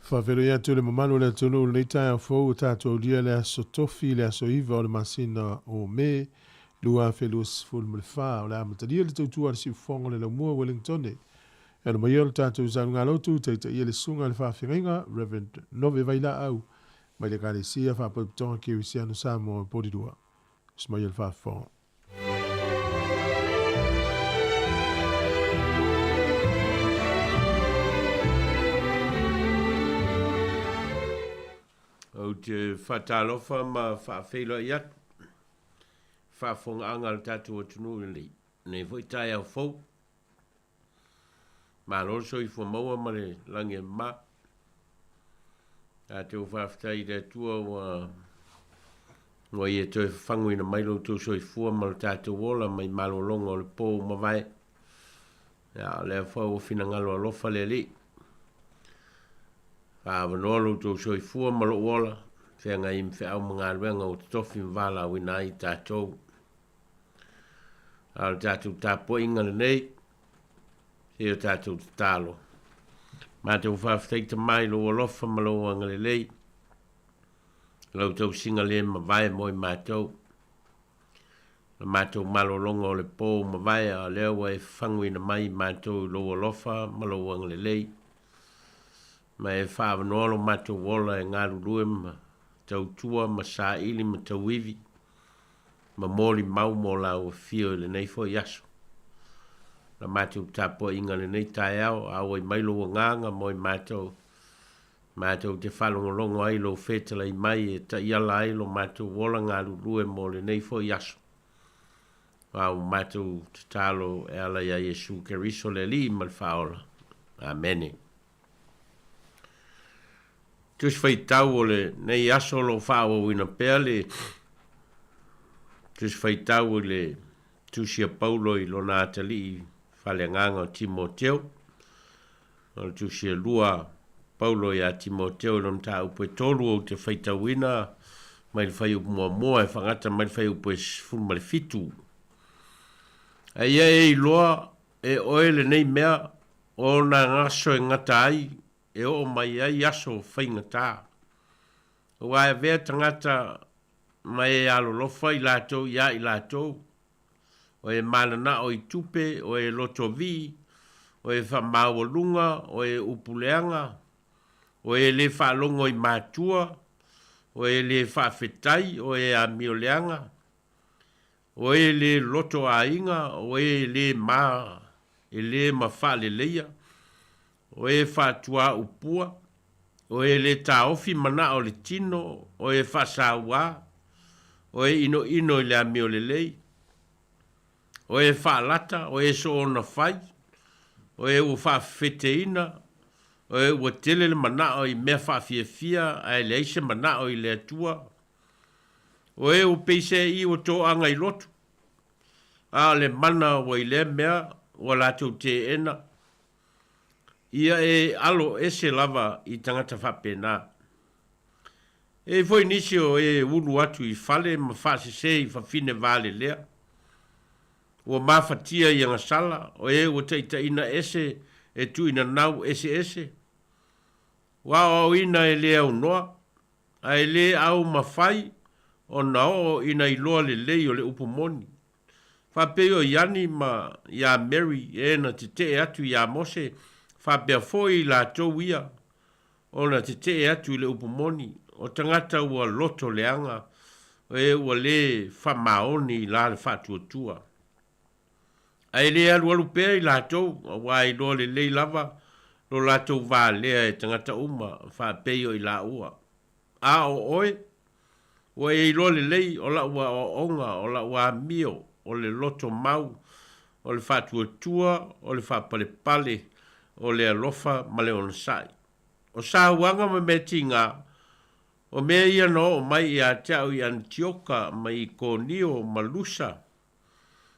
Faafeiloai atu le mamalu o le atunuu i lenei taeao fou ua tatou aulia le aso Tofi le aso 9 o le masina o Me 2024. O le a amatalia le tautua a le siufofoga o le Laumua Wellingtone. E alo mai ai o le tatou salugalotū taitaia le susuga i le faafeagaiga Rev. Nove Vailaau mai le Ekalesia Faapaipotoga Kerisiano Samoa o Porirua. Usu mai e le faafofoga. Ou te faatalofa ma faafeiloai atu i faafofogaaga a le tatou atunuu i lenei foi taeao fou. Malo le soifua maua ma le lagi e mama. Tatou faafetai i le Atua ua ua ia toe fafaguina mai lo outou soifua ma lo tatou ola mai malologa o le po ua mavae. Ia, o lea foi ua finagalo alofa le Alii. Faaavanoa lo outou soifua ma lou ola, feagai ma feau ma galuega ua totofi ma valaauina ai i tatou. A o le tatou tapuaiga lenei, se o tatou tatalo. Matou faafetai Tama i lou alofa ma lou agalelei, lau tausiga le mavae mo i matou. La matou malologa o le po ua mavae, a o lea ua e fafaguina mai i matou i lou alofa ma lou agalelei. Ma e faaavanoa lo matou ola e galulue ma tautua ma saili ma tauivi ma molimau mo lau afio i lenei foi aso. La matou tapuaiga i lenei taeao, auai mai lou agaga mo i matou, matou te faalogologo ai i lou fetalai mai e taiala ai lo matou ola galulue mo lenei foi aso. A ua matou tatalo e ala iā Iesu Keriso le Alii ma le Faaola. Amene. Tusi Faitau o lenei aso o lo o faaauauina pea le Tusi Faitau i le Tusi a Paulo i lona atalii faaleagaga o Timoteo. O le Tusi e lua Paulo iā Timoteo i lona mataupu e tolu ou te faitauina mai le fuaiupu muamua e faagata mai le fuaiupu e 17. A ia e iloa e oe lenei mea, o nā aso e gata ai e oo mai ai aso faigata. Aua e avea tagata ma e alolofa i latou iā i latou, o e mananao i tupe, o e lotovii, o e faamaualuga, o e upu leaga, o e le faalogo i matua, o e le faafetai, o e amio leaga, O e le loto aiga, o e le ma, e le ma faaleleia, o e faatuaupua, o e le taofi manao o le tino, o e faasauā, o e inoino i le amio lelei, o e faalata, o e soona fai, o e ua faafefeteina, o e ua tele le manao i mea faafiafia ae leai se manao i le Atua, O e ua peiseai ua toaga i lotu, a o le mana ua i lea mea ua latou teena, ia e alo ese lava i tagata faapena. E i ai foi nisi o e ulu atu i fale ma faasese i fafine valelea, ua mafatia i agasala, o e ua taitaiina ese e tuuinanau eseese, ua aoaoina e le aunoa, ae le aumafai ona oo ina iloa lelei o le upu moni. Faapei o Iani ma iā Mary e na tetee atu iā Mose, faapea foi i latou ia ona tetee atu i le upu moni, o tagata ua loto leaga, e ua le faamaoni i la le faatuatua. Ae le alualu pea i latou, aua e iloa lelei lava lo latou valea e tagata uma, faapei o i laua. A o oe, ua e iloa lelei o lau aoaoga, o lau amio, o le loto mau, o le faatuatua, o le faapalepale, o le alofa ma le onosai. O sauaga ma mea tiga, o mea ia na oo mai ia te au i Anitioka ma i Ikonio ma Lusa,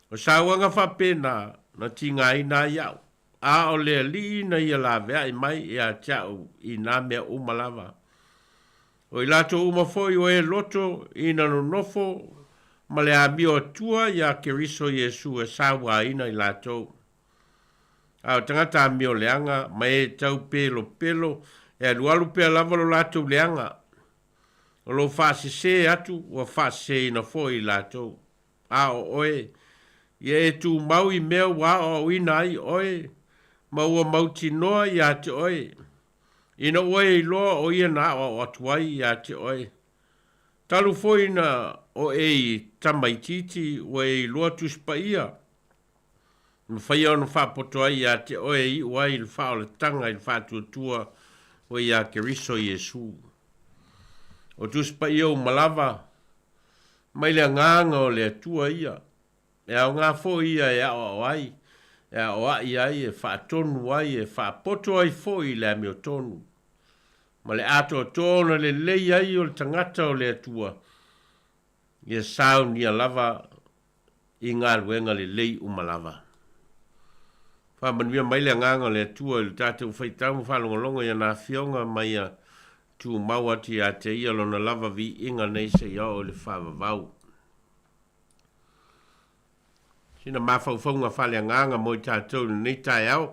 O sauaga faapena na tigaina ai au, a o le Alii na ia laveai mai ia te au i nā mea uma lava. O i latou uma foi o e loto ina nonofo ma le amio Atua iā Keriso Iesu e sauaina i latou. A o tagata amio leaga ma e tau pelopelo E alualu pea lava lo latou leaga. O lou faasesē atu ua faasesēina foi i latou. A o oe, ia e tumau i mea ua aoaoina ai oe, ma ua mautinoa iā te oe, ina ua e iloa o ia na aoao atu ai iā te oe. Talu foi na o e i tamaitiiti ua e iloa Tusi Paia, Mafai ona faapoto ai iā te oe e iu ai le faaolataga i le faatuatua o iā Keriso Iesu. O Tusi Paia uma lava, mai le agaga o le Atua ia, e aoga foi ia e aoao ai, e aoai ai, e faatonu ai, e faapoto ai foi i le amiotonu, ma le atoatoa ona lelei ai o le tagata o le Atua, ia saunia lava i galuega lelei uma lava. Faamanuia mai le Agaga o le Atua i le tatou faitau ma faalogologo i ana Afioga ma ia tumau atu ia te Ia Lona lava viiga nei seia oo i le faavavau. Sina mafaufauga faaleagaga mo i tatou i lenei taeao.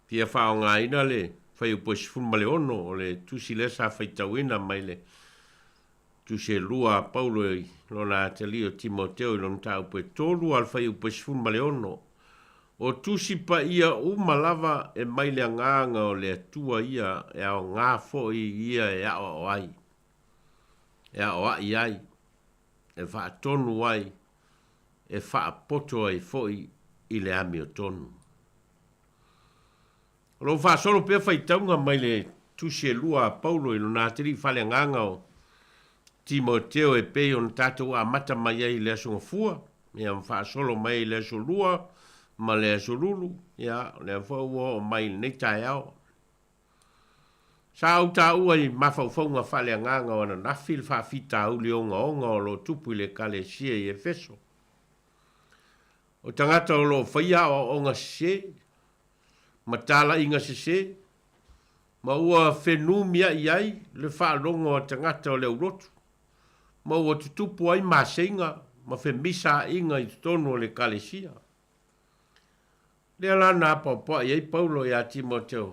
Fia faaaogaina le Fuaiupu e 16 o le tusi lea sa faitauina mai le Tusi e lua a Paulo i lona atalii o Timoteo i lona mataupu e tolu a le Fuaiupu e 16. O tusi paia uma lava e mai le agaga o le Atua ia e aoga foi ia e aoao ai, e aoai ai, e faatonu ai, e faapoto ai foi i le amiotonu. O lo o faasolo pea faitauga mai le Tusi e lua a Paulo i lona atalii faaleagaga o Timoteo e pei ona tatou amata mai ai i le Aso Gafua, ia ma faasolo mai ai i le Aso Lua ma le Aso Lulu, ia o lea foi ua oo mai i lenei taeao. Sa ou taua i mafaufauga faaleagaga o ananafi le faafitauli ogaoga o lo o tupu i le Ekalesia i Efeso. O tagata o lo o faia aoaoga sese, ma talaiga sese, ma ua fenumiai ai le faalogo a tagata o le aulotu, ma ua tutupu ai maseiga ma femisaaiga i totonu o le Ekalesia. Lea la na apoapoai ai Paulo iā Timoteo,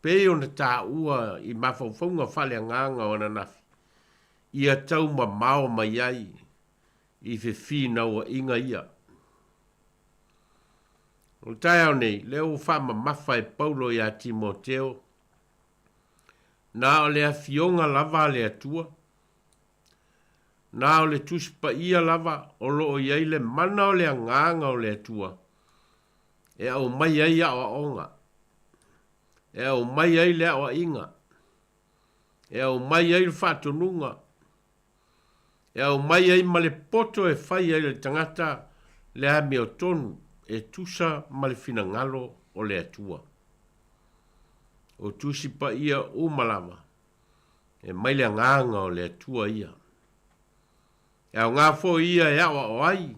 pei ona taua i mafaufauga faaleagaga o ananafi, ia taumamao mai ai i fefinauaiga ia. O le taeao nei, lea ua faamamafa e Paulo iā Timoteo, na o le Afioga lava a le Atua, na o le Tusi Paia lava o lo o i ai le mana o le Agaga o le Atua e aumai ai aoaoga, e aumai ai le aoaiga, e aumai ai le faatonuga, e aumai ai ma le poto e fai ai le tagata le amiotonu e tusa ma le finagalo o le Atua. O Tusi Paia uma lava, e mai le Agaga o le Atua ia. E aoga foi ia e aoao ai,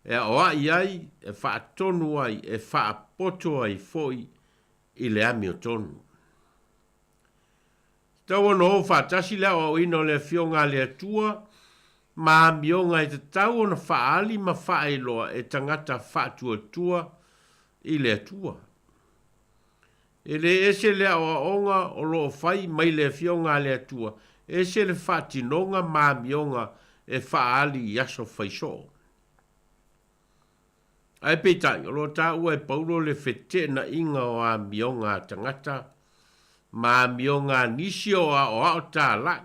e aoai ai, e faatonu ai, e faapoto ai foi i le amiotonu. Tatau ona o faatasi le aoaoina o le Afioga a le Atua ma amioga e tatau ona faaali ma faailoa e tagata faatuatua i le Atua. E le ese le aoaoga o lo o fai mai le Afioga a le Atua, ese le faatinoga ma amioga e faaali i aso faisoo. Ae peitai, o lo o taua e Paulo le feteenaiga o amioga a tagata ma amioga a nisi o aoao tālai,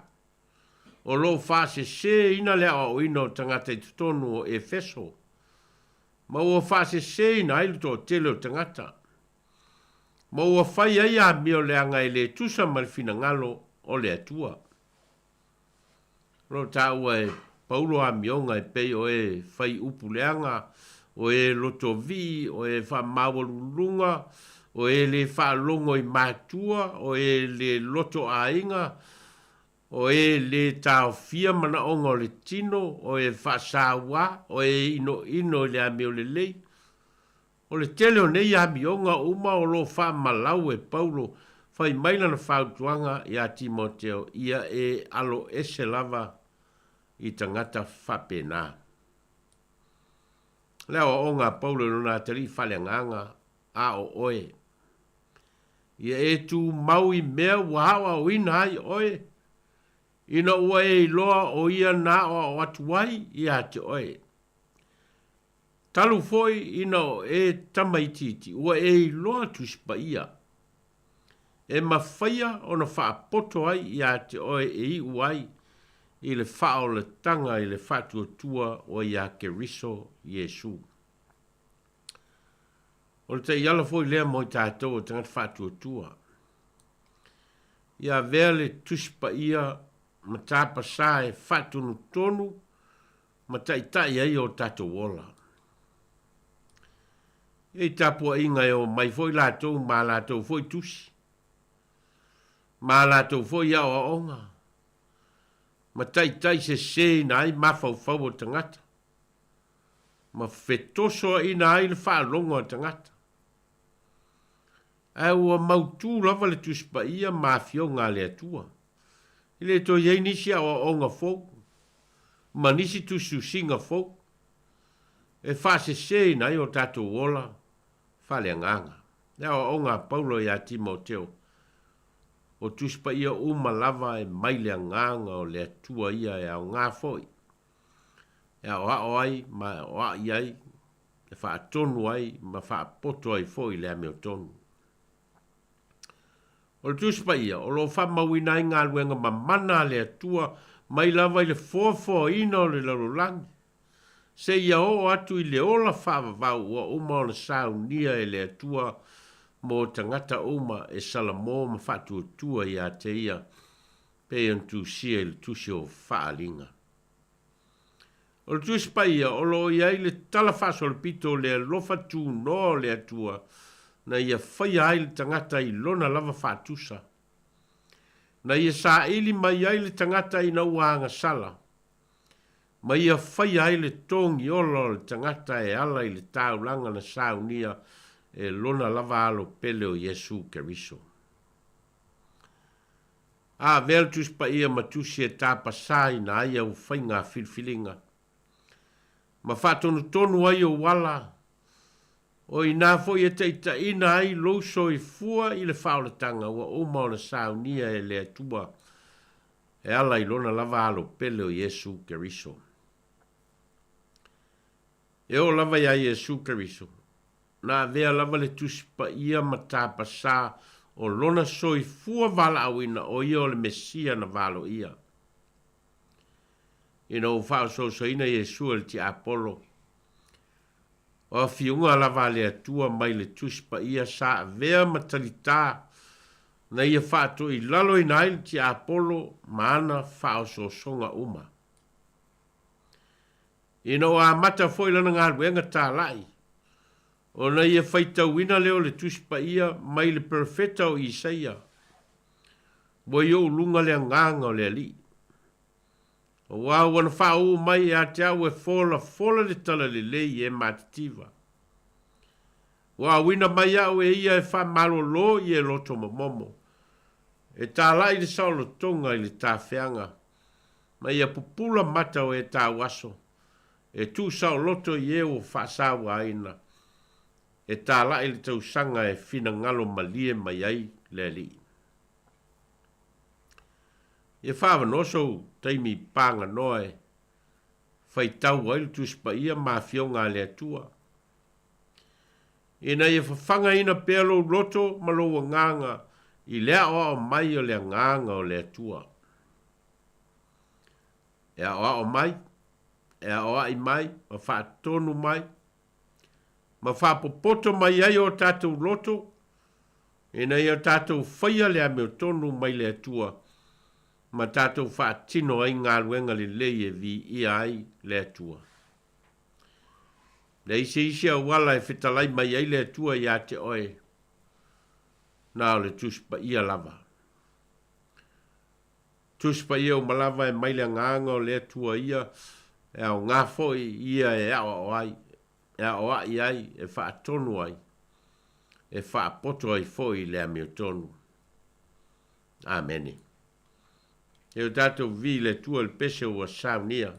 o lo o faasesēina le aoaoina o tagata i totonu o Efeso, ma ua faasesēina ai le toatele o tagata, ma ua fai ai amio leaga e le tusa ma le finagalo o le Atua. O lo o taua e Paulo amioga e pei o e fai upu leaga, o e lotovii, o e faamaualuluga, o e le faalogo i matua, o e le loto aiga, o e le taofia manaoga o le tino, o e faasauā, o e inoino i le amio lelei. O le tele o nei amioga uma o lo o faamalau e Paulo, fai mai lana fautuaga iā Timoteo, ia e alo ese lava i tagata faapena. O le aoaoga a Paulo i lona atalii faaleagaga, a o oe. Ia e tumau i mea ua aoaoina ai oe, ina ua e iloa o ia na aoao atu ai ia te oe. Talu foi ina o e tamaitiiti ua e iloa Tusi Paia, e mafaia ona faapoto ai ia te oe e iu ai i le faaolataga i le faatuatua ua iā Keriso Iesu. O le taiala foi lea mo i tatou o tagata faatuatua. Ia avea le Tusi Paia ma tapasā e faatonutonu ma taitai ai o tatou ola. E i tapuaiga e omai foi latou ma a latou foi tusi, ma a latou foi aoaoga, ma taitaiseseina ai mafaufau o tagata, ma fetosoaina ai le faalogo a tagata. Ae ua mautu lava le Tusi Paia ma Afioga a le Atua. E le toe i ai nisi aoaoga fou ma nisi tusitusiga fou e faaseseina ai o tatou ola faaleagaga. Le aoaoga a Paulo iā Timoteo, O Tusi Paia uma lava e mai le Agaga o le Atua ia e aoga foi, e aoao ai ma e aoai ai, e faatonu ai ma faapoto ai foi le amiotonu. O le Tusi Paia, o lo o faamauina ai galuega mamana a le Atua mai lava i le foafoaina o le lalolagi, seia oo atu i le ola faavavau ua uma ona saunia e le Atua mo tagata uma e salamo ma faatuatua ia te Ia, pei ona tusia i le Tusi o Faaaliga. O le Tusi Paia o lo o i ai le tala faasolopito o le alofa tunoa o le Atua na ia faia ai le tagata i lona lava faatusa, na ia saili mai ai le tagata ina ua agasala, ma ia faia ai le togi ola o le tagata e ala i le taulaga na saunia e lona lava Alo pele o Iesu Keriso. A avea le Tusi Paia ma tusi e tapasāina ai au faiga filifiliga, ma faatonutonu ai ou ala, o i inā foi e taitaiina ai lou soifua i le faaolataga ua uma ona saunia e le Atua e ala i Lona lava Alo pele o Iesu Keriso. E oo lava iā Iesu Keriso, na avea lava le Tusi Paia ma tapasā o lona soifua valaauina o ia o le Mesia na valoia. Ina ua faaosoosoina Iesu e le tiapolo, o afiuga lava a le Atua mai le Tusi Paia sa avea ma talitā na ia faatoilaloina ai le tiapolo ma ana faaosoosoga uma. Ina ua amata foi lana galuega talai, ona ia faitauina lea o le Tusi Paia mai le Perofeta o Isaia, Ua i ou luga le Agaga o le Alii, aua ua na faauu mai ia te au e folafola le talalelei i e matitiva. Ua auina mai au e ia e faamalolo i e loto momomo, e talai le saolotoga i le tafeaga, ma ia pupula mata o e tauaso, e tuusaoloto i e ua faasauaina, e talai le tausaga e finagalo malie mai ai le Alii. Ia faaavanoa sou taimi paganoa e faitau ai le Tusi Paia ma Afioga a le Atua, ina ia fafagaina pea lou loto ma lou agaga i le aoao mai o le Agaga o le Atua. E aoao mai, e aoai mai, ma faatonu mai, ma faapopoto mai ai o tatou loto, ina ia tatou faia le amiotonu mai le Atua, ma tatou faatino ai galuega lelei e viia ai le Atua. Leai se isi auala e fetalai mai ai le Atua iā te oe, na o le Tusi Paia lava. Tusi Paia uma lava e mai le Agaga o le Atua ia, e aoga foi ia e aoao ai, e aoai ai, e faatonu ai, e faapoto ai foi i le amiotonu. Amene. E o tatou vi le Atua i le pese ua saunia.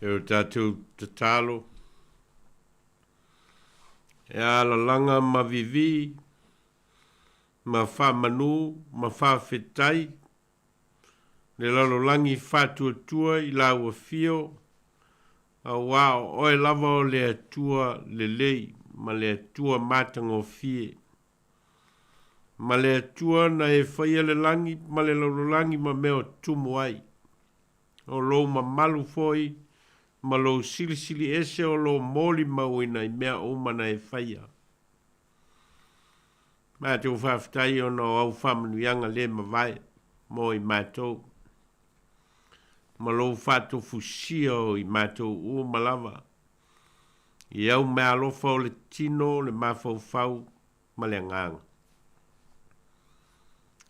E o tatou tatalo, e alalaga ma vivī ma faamanu ma faafetai le lalolagi faatuatua i lau Afio, auā o Oe lava o le Atua lelei ma le Atua matagofie, ma le Atua na e faia le lagi ma le lalolagi ma mea o tumu ai. O lou mamalu foi ma lou silisili ese o lo o molimauina i mea uma na e faia. Matou faafetai ona o au faamanuiaga le mavae mo i matou, ma lou faatofusia o i matou uma lava i au meaalofa o le tino, le mafaufau ma le agaga.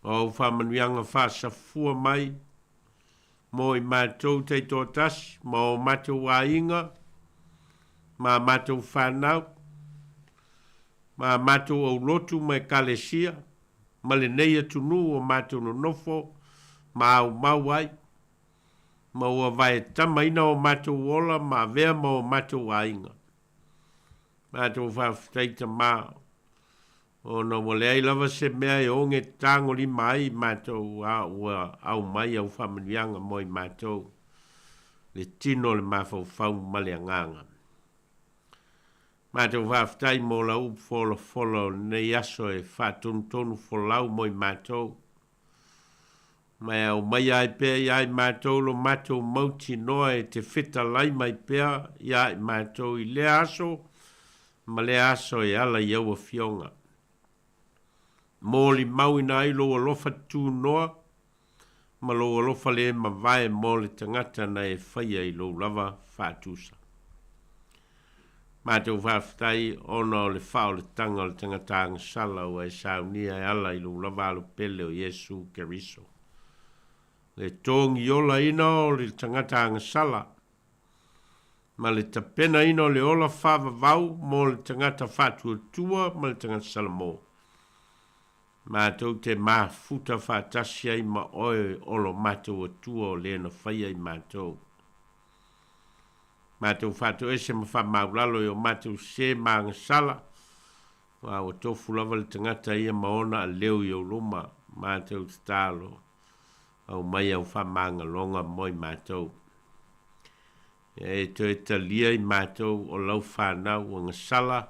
O au faamanuiaga faasafua mai mo i matou taitoatasi ma o matou aiga ma a matou fanau ma a matou aulotu ma ekalesia ma lenei atunuu o matou nonofo ma aumau ai, ma ua vaetamaina o matou ola ma avea ma o matou aiga. Matou faafetai Tamā, ona ua leai lava se mea e oge tagolima ai i matou a ua aumai au faamanuiaga mo i matou, le tino, le mafaufau ma le agaga. Matou faafetai mo lau upu folafola o lenei aso e faatonutonu folau mo i matou, ma e aumaia ai pea iā i matou lo matou mautinoa e te fetalai mai pea iā i matou i lea aso ma lea aso e ala i au Afioga. Molimauina ai lou alofa tunoa ma lou alofa le mavae mo le tagata na e faia i lou lava faatusa. Matou faafetai ona o le faaoletaga o le tagata agasala ua e saunia e ala i lou lava Alo pele o Iesu Keriso. Le togiolaina o le tagata agasala ma le tapenaina o le ola faavavau mo le tagata faatuatua ma le tagata Salamo. Matou te mafuta faatasi ai ma oe o lo matou Atua o le na faia i matou. Matou faatoese ma faamaulalo i o matou sē ma agasala, aua ua tofu lava le tagata ia ma ona aleu i ou luma. Matou tatalo, aumai au faamagaloga mo i matou. Ia e toe talia i matou o lau fanau ua gasala,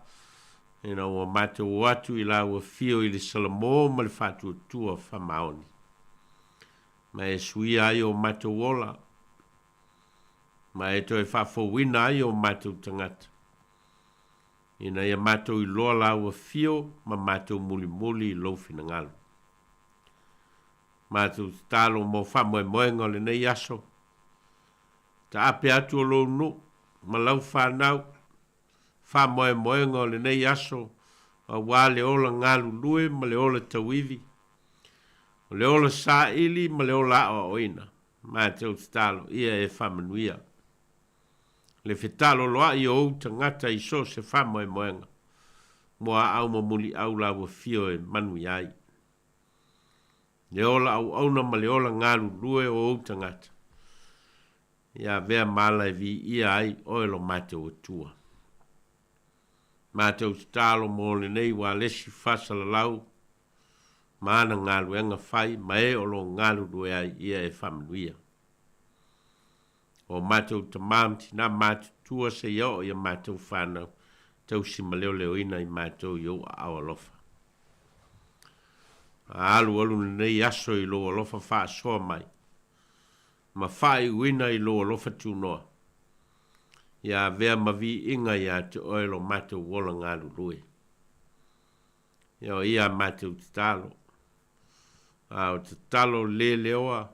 ina ua matou o atu i lau afio i le Salamo ma le faatuatua faamaoni. Ma e suia ai o matou ola, ma e toe faafouina ai o matou tagata, ina ia matou iloa lau afio ma matou mulimuli i lou finagalo. Matou tatalo mo faamoemoega o lenei aso, taape atu o lou nuu ma lau fanau, faamoemoega o lenei aso auā le ola galulue ma le ola tauivi, o le ola saili ma le ola aoaoina. Matou tatalo ia e faamanuia le fetaloloaʻi o ou tagata i so o se faamoemoega mo aau ma muliau lau afio e manuia ai le ola auauna ma le ola galulue o ou tagata. Ia avea ma ala e viia ai oe lo matou Atua. Matou tatalo mo lenei ualesi faasalalau ma ana galuega fai ma e o lo o galulue ai ia e faamanuia. O matou tamā ma tinā matutua seia oo i a matou fanau, tausi ma leoleoina i matou i ou aao alofa. A alualu lenei aso i lou alofa faasoa mai, ma faaiuina i lou alofa tunoa, ia avea ma viiga ia te oe lo matou ola galulue. Ia o ia a matou tatalo. A o tatalo le leoa,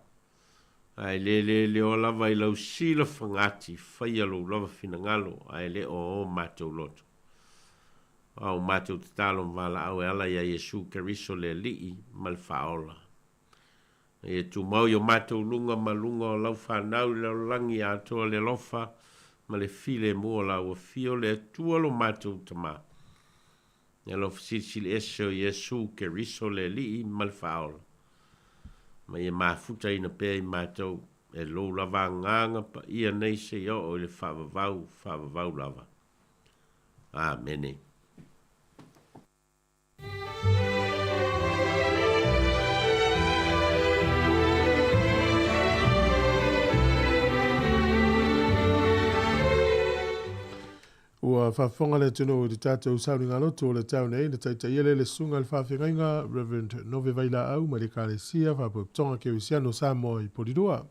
ae le le leoa lava i lau silafagati, faia lou lava finagalo, ae le o o matou loto. A o matou tatalo ma valaau e ala ia Iesu Keriso le Alii ma le Faaola. Ia tumau i o matou luga ma luga o lau fanau i le lalolagi atoa le alofa ma le filemu o lau Afio le Atua lo matou Tamā. Le alofa silisili ese o Iesu Keriso le Alii ma le Faaola, ma ia mafutaina pea i matou E lou lava agaga paia nei seia oo i le faavavau, faavavau lava. Amene. Ua faafofoga le atunuu i le tatou sauniga lotu o le tau nei na taitaia lea le susuga i le faafeagaiga Rev. Nove Vailaau mai le Ekalesia Faapotopotoga Kerisiano Samoa i Polilua.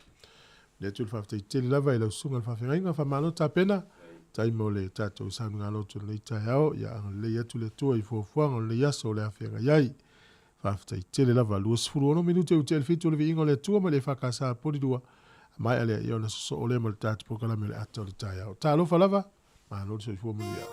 Le atu le faafetai tele lava i lau susuga i le faafeagaiga, faamalo tapena tai mo le tatou sauniga lotu lenei taeao. Ia agalelei atu le Atua i fuafuaga o lenei aso o le afeagai ai. Faafetai tele lava. 26 minute ua tea le 7 o le viiga o le Atua mai le EFKS Polilua. Maea lea ia ona sosoo lea ma le tatou polokalame o le ata o le taeao. Talofa lava, malo le soifua manuia.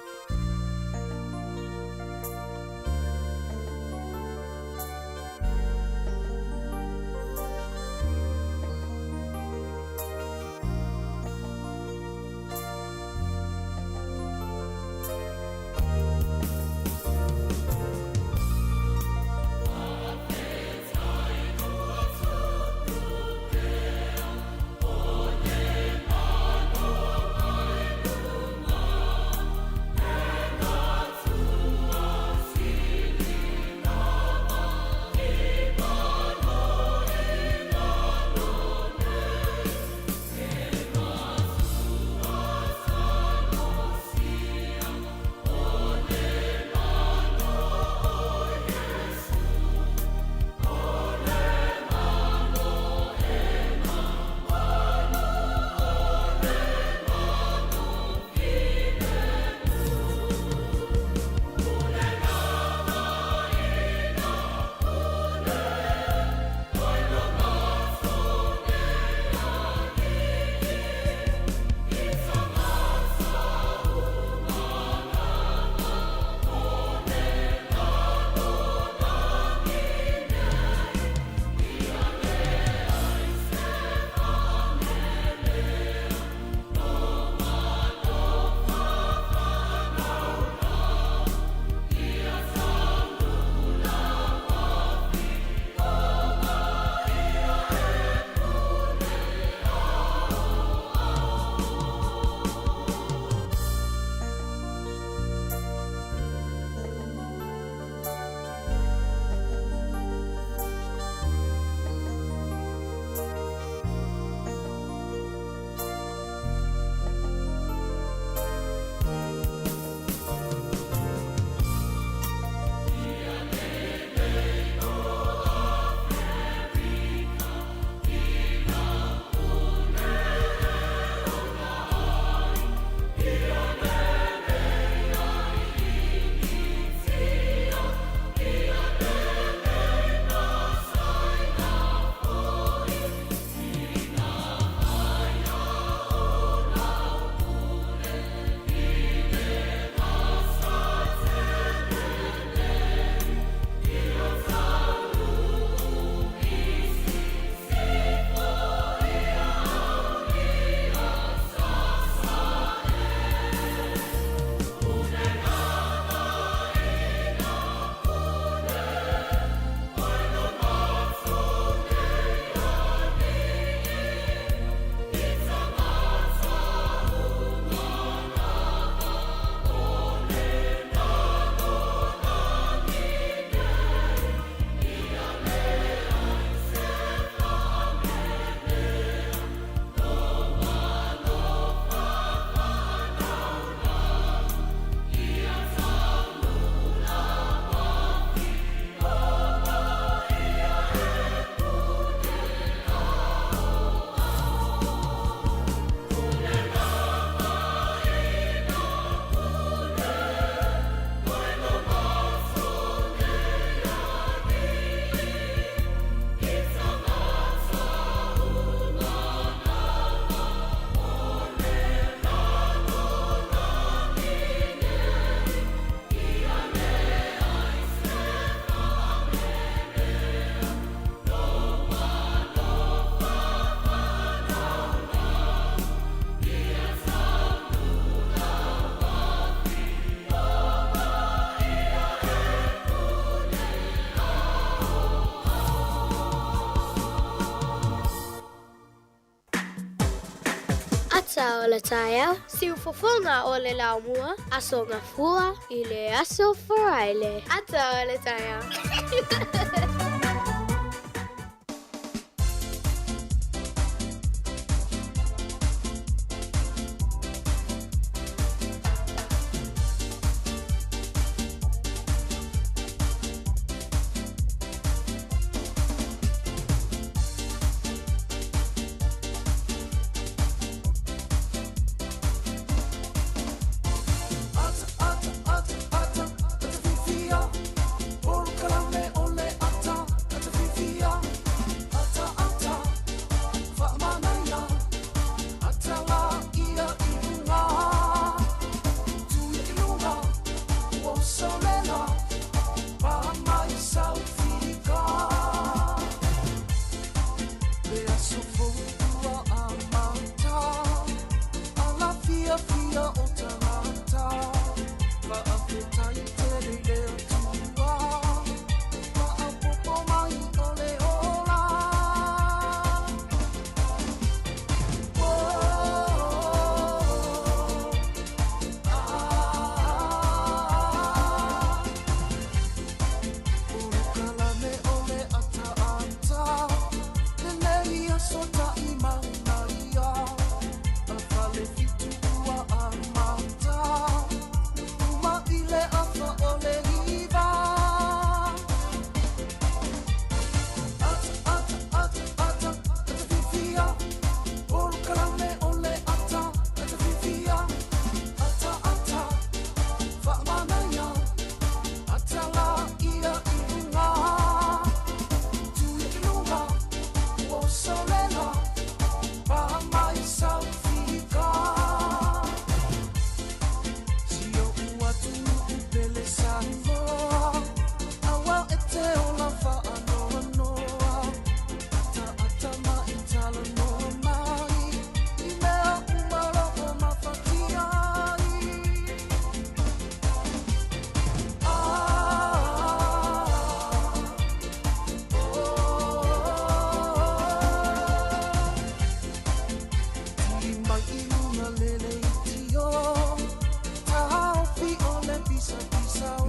Ata o le taeao, siufofoga o le laumua, Aso Gafua i le Aso Faraile. Ata o le taeao.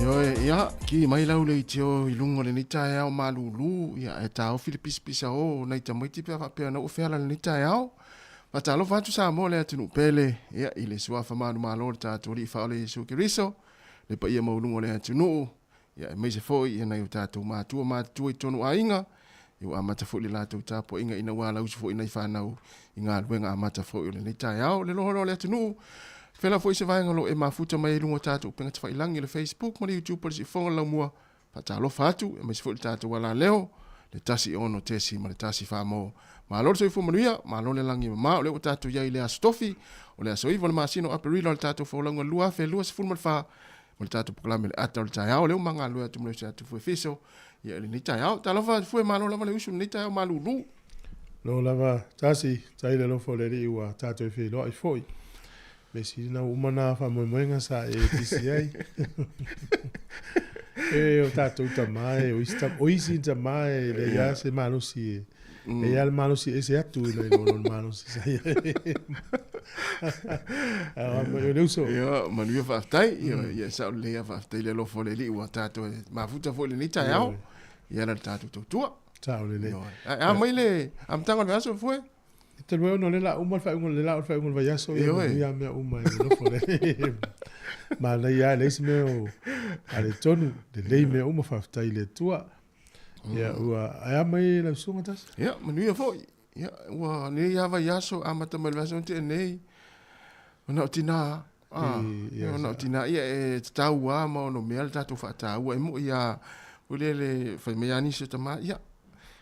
Ioe, ia, ki mai lau le itio i lunga o lenei taeao malūlū, ia, e taofi le pisapisa o nai tamaiti pe a faapea na ua feala lenei taeao. Faatalofa atu Samoa le atunuu pele, ia, i le suafa manumalo o le tatou Alii Faaola Iesu Keriso, le paia maualuga o le atunuu, ia, aemaise foi ia nai o tatou matua matutua i totonu o aiga, ia ua amata foi le latou tapuaiga ina ua alausu foi nai fanau i galuega amata foi o lenei taeao. Le loholoa o le atunuu, fela foi se vaega o lo o e mafuta mai ai i luga o tatou upega tafailagi, le Facebook ma le YouTube o le Siufofoga o le Laumua. Faatalofa atu, aemaise foi le tatou alaleo, le 1 6 ma le 1 4 mo. Malo le soifua manuia, malo le lagi e mama, o lea ua tatou i ai i le Aso Tofi, o le aso 9 o le masina o Aperila o le tatou folauga 2024, ma le tatou polokalame le ata o le taeao, lea ua magalue atu ma le uso ia Tufue Fiso, ia i lenei taeao. Talofa Tufue, malo lava le usu i lenei taeao malūlū. Lo lava tasi, tai le alofa o le Alii ua tātou feiloai foi. Me sili na uma nā whaamoemoenga sa e pisi ai. E o tātou tama e, o isi, o isi tama e, le ia se malosi e. E ia le malosi e se atu i le lo le malosi sa ia. A ma le uso. Ia, manuia faafetai. Ia, ia sa o le ia faafetai le alofa o le Alii ua tātou e mafuta foi lenei taeao. Ia la le tātou tautua. Sa o le le. A mai le amataga o le vaiaso fue. E talu ai ona o lea la uma le faaiuga le la o le faaiuga o le vaiaso ia manuia mea uma e nofo le. Manaia lava leai se mea o faaletonu, lelei mea uma faafetai i le Atua. Ia ua ae a mai lau susuga Tasi? Ia manuia foi. Ia ua nei lava vaiaso amata mai le vaiaso na tea nei. Ona o tina ah, ona o tina ia e tatau lava ma ono mea le tatou faataua e moi lava foi lele fai mai lava nisi o tama ia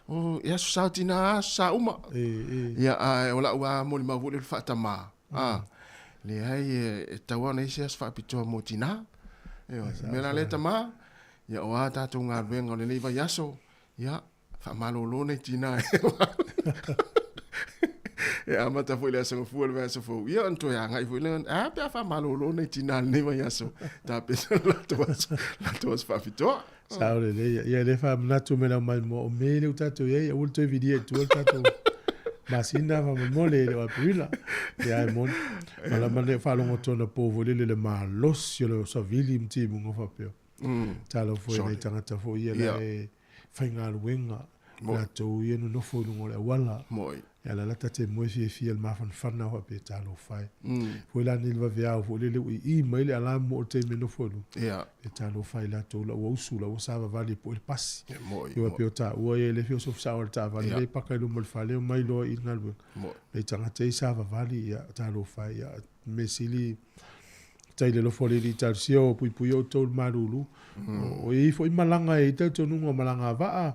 o e aso sa tina aso sa uma. Ia ae o lau lava molimau foi lele faatama ah, leai e tatau lava ona i ai se aso faapitoa mo tina. Ioe, mea la lea tama, ia o a tatou galuega o lenei vaiaso, ia faamalolo nei tina e amata foi le aso gafua le vaiaso fou ia ona toe agai foi lea a pe a faamalolo nei tina lenei vaiaso tapena le latou aso latou aso faapitoa. Sao lelei. Ia le faamanatu mai lau maimoa o me le ua tatou i ai, aua le toe vilia i tua le tatou Masina faamolemole e le o Aperila. Ia e moni. Malama le faalogo atu anapo foi lele le malosi o le savili ma timuga faapea. Talofa foi i nai tagata foi ia la e faigaluega latou ia nonofo i luga o le auala. Ia la la ta te moe fiafia i le mafanafana faapea talofa e. Foi la nei le vaveao foi lele ua ii mai le alarm mo le taimi e nofo i luga. E talofa i latou la ua usu la ua savavali e po'e le pasi. Ia pei o taua ia e le fia osofi sao i le taavale lea e paka i luma o le fale omai loa i le galuega. Nai tagata ia savavali ia talofa e ia mea sili tai le alofa o le Alii talosia o puipuia outou i le malulu. O i ai foi malaga e i ai talitonuga o malaga a vaa,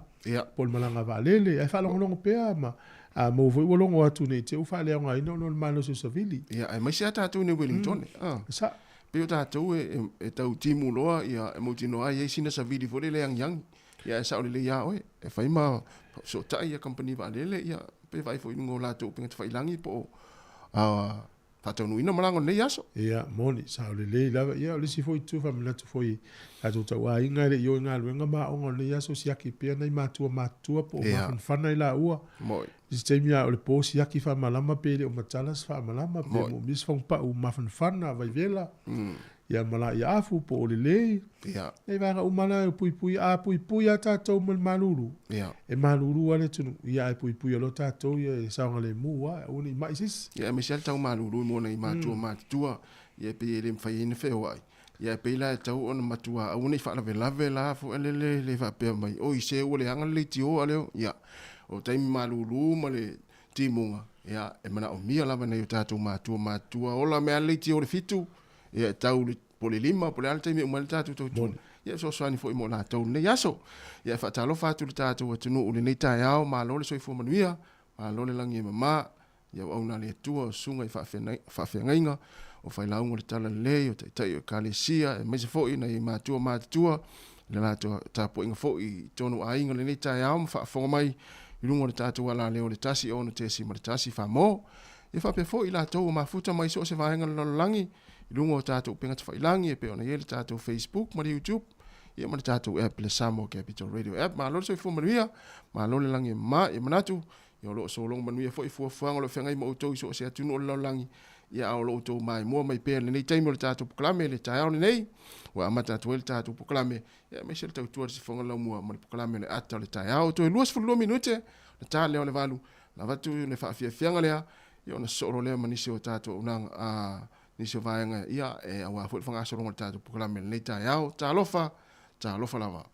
po o le malaga a vaalele, ae faalogologo pea ma a maua foi ua logo atu ne i te i ua faaleaogaina ona o le malosi o savili. Ia, aemaise lava tatou i nei Wellington. Sa. Pei o tatou e tau timu loa, ia, e mautinoa ai e i ai sina savili foi lele e agiagi. Ia, ae sao lelei lava oe, e fai ma fesootai ia kamupani vaalele, ia, pe vaai foi i luga o latou upega tafailagi po o faataunuuina malaga o lenei aso. Ia, moni, sao lelei lava. Ia, o le isi foi itu faamanatu foi i tatou tauaiga e le i o i galuega ma aoga o lenei aso, siaki pea nai matua matutua po o mafanafana i laua. Moni. I se taimi lava o le po siaki faamalama pe le o matala se faamalama, pe moomia se fagupau mafanafana, vaivela, ia ma laia afu po o lelei. Nei vaega uma la e puipui, a puipui lava tatou ma le malulu, e malulu lava le atunuu, ia ae puipui loa tatou ia e saogalemu lava, aua ne i mai se isi. Ia aemaise lava le tau malulu mo nai matua matutua, ia pei e le mafai ai ona feoai. Ia e pei la e tatau ona matua aua ne i faalavelave la foi lele le faapea mai, oi se ua leaga le leitio a leo. Ia, o taimi malulu ma le timuga, ia e manaomia lava nai o tatou matua matutua ola mai lava le leitio i le 7, ia e tau le po o le 5 po o le a le taimi e uma ai le tatou tautua. Ia e fesoasoani foi mo latou i lenei aso. Ia e faatalofa atu i le tatou atunuu i lenei taeao, malo le soifua manuia, malo le lagi e mama. I auauna a le Atua, o susuga i faafeagaiga, o failauga o le Talalelei, o taitai o Ekalesia, aemaise foi nai matua matutua, i le latou tapuaiga foi i totonu o aiga i lenei taeao ma faafofoga mai i luga o le tatou alaleo o le 106.1 Famo. Ia faapea foi i latou ua mafuta mai so o se vaega o le lalolagi i luga o tatou upega tafailagi e pei ona i ai le tatou Facebook ma le YouTube, ia ma le tatou app le Samoa Capital Radio App. Malo le soifua manuia, malo le lagi e mama, ia manatu Ia o lo o sologa manuia foi fuafuaga o lo o feagai ma outou i so o se atunuu o le lalolagi, ia a o lo o outou maimoa mai pea i lenei taimi o le tatou polokalame i le taeao lenei, ua amata atu ai le tatou polokalame, ia aemaise le tautua i le sifoga laumua ma le polokalame o le ata o le taeao. Toe 22 minute, ona ta lea o le 8, ona avatu le faafiafiaga lea, ia ona sosoo loa lea ma nisi o tatou auaunaga, a, nisi o vaega, ia, e aua foi le faagasologa o le tatou polokalame i lenei taeao. Talofa, talofa lava.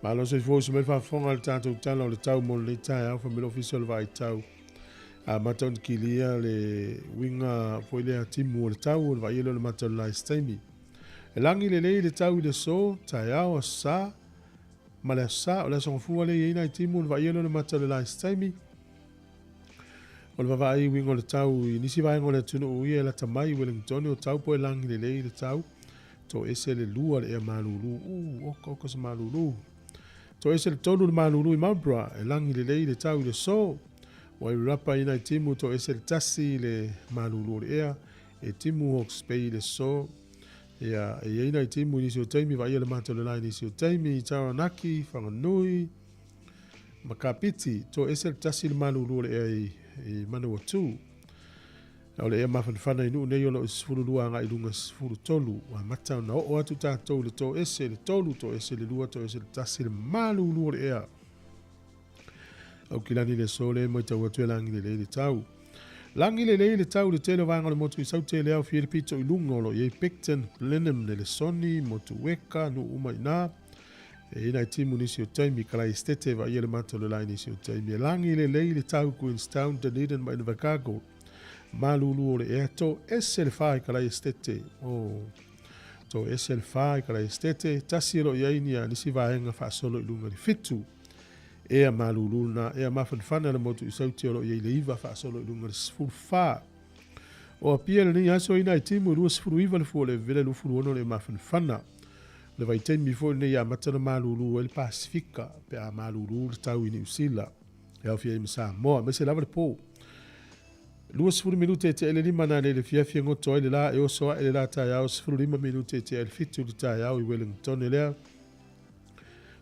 Malo soifua uso mai le faafofoga i le tatou Tala o le Tau mo lenei taeao, fai mai le Ofisa o le Vaai Tau. Amata ona kilia le uiga foi lea timu o le tau o le vaaia lea o le mata o le la i se taimi. E lagi lelei le tau i le aso, taeao, aso Sa, ma le aso Sa. O le aso Gafua lea e i ai nai timu o le vaaia lea o le mata o le la i se taimi. O le vavaai uiga o le tau i nisi vaega o le atunuu ia e lata mai i Wellingtone o tau po e lagi lelei le tau. Toese le lua le ea malulu. Uu, oka oka se malulu. Toese le tolu le malulu i Marlborough, e lagi lelei le tau i le aso. Wairarapa i nai timu toese le tasi le malulu o le ea, e timu Hawke's Bay i le aso. Ia, e i ai nai timu i nisi o taimi, vaaia le mata o le la i nisi o taimi, Taranaki, Whanganui, ma Kapiti, toese le tasi le malulu o le ea i, i Manawatu. O le ea mafanafana i Nuu nei o lo o 12 agai i luga 13. Ua amata ona oo atu tatou i le toese le tolu, toese le lua, toese le tasi, le malulu o le ea. Aukilani le aso lea e moetau atu e lagi lelei le tau. Lagi lelei le tau i le tele o vaega o le motu i Saute le ao fia le pito i luga o lo o i ai Picton, Blenheim, Nelesoni, Motueka, nuu uma i ina. E i ai nai timu nisi o taimi, Kalai Estate, vaaia le mata o le la i nisi o taimi. E lagi lelei le tau Queenstown, Dunedin ma Invercargill. Malulu o le ea, to ese le fa i Kalai Estate. Oh. To ese le fa i Kalai Estate, tasi o lo o i ai nia nisi vaega faasolo i luga i le fitu. Ea malulu lena, ea mafanafana le motu i Sauti o lo o i ai le iva faasolo i luga i le 14. O Apia lenei aso i nai timu e 29 le fua o le vevela e 26 le mafanafana. O le vaitaimi foi lenei e amata ona malulu ai le Pasifika pe a malulu le tau i Niu Sila e aofia ai ma Samoa, aemaise lava le po. 20 minute e tea i le lima nanei le fiafia goto ai le la e oso ae le la taeao 15 minute e tea i le fitu le taeao i Wellingtone lea.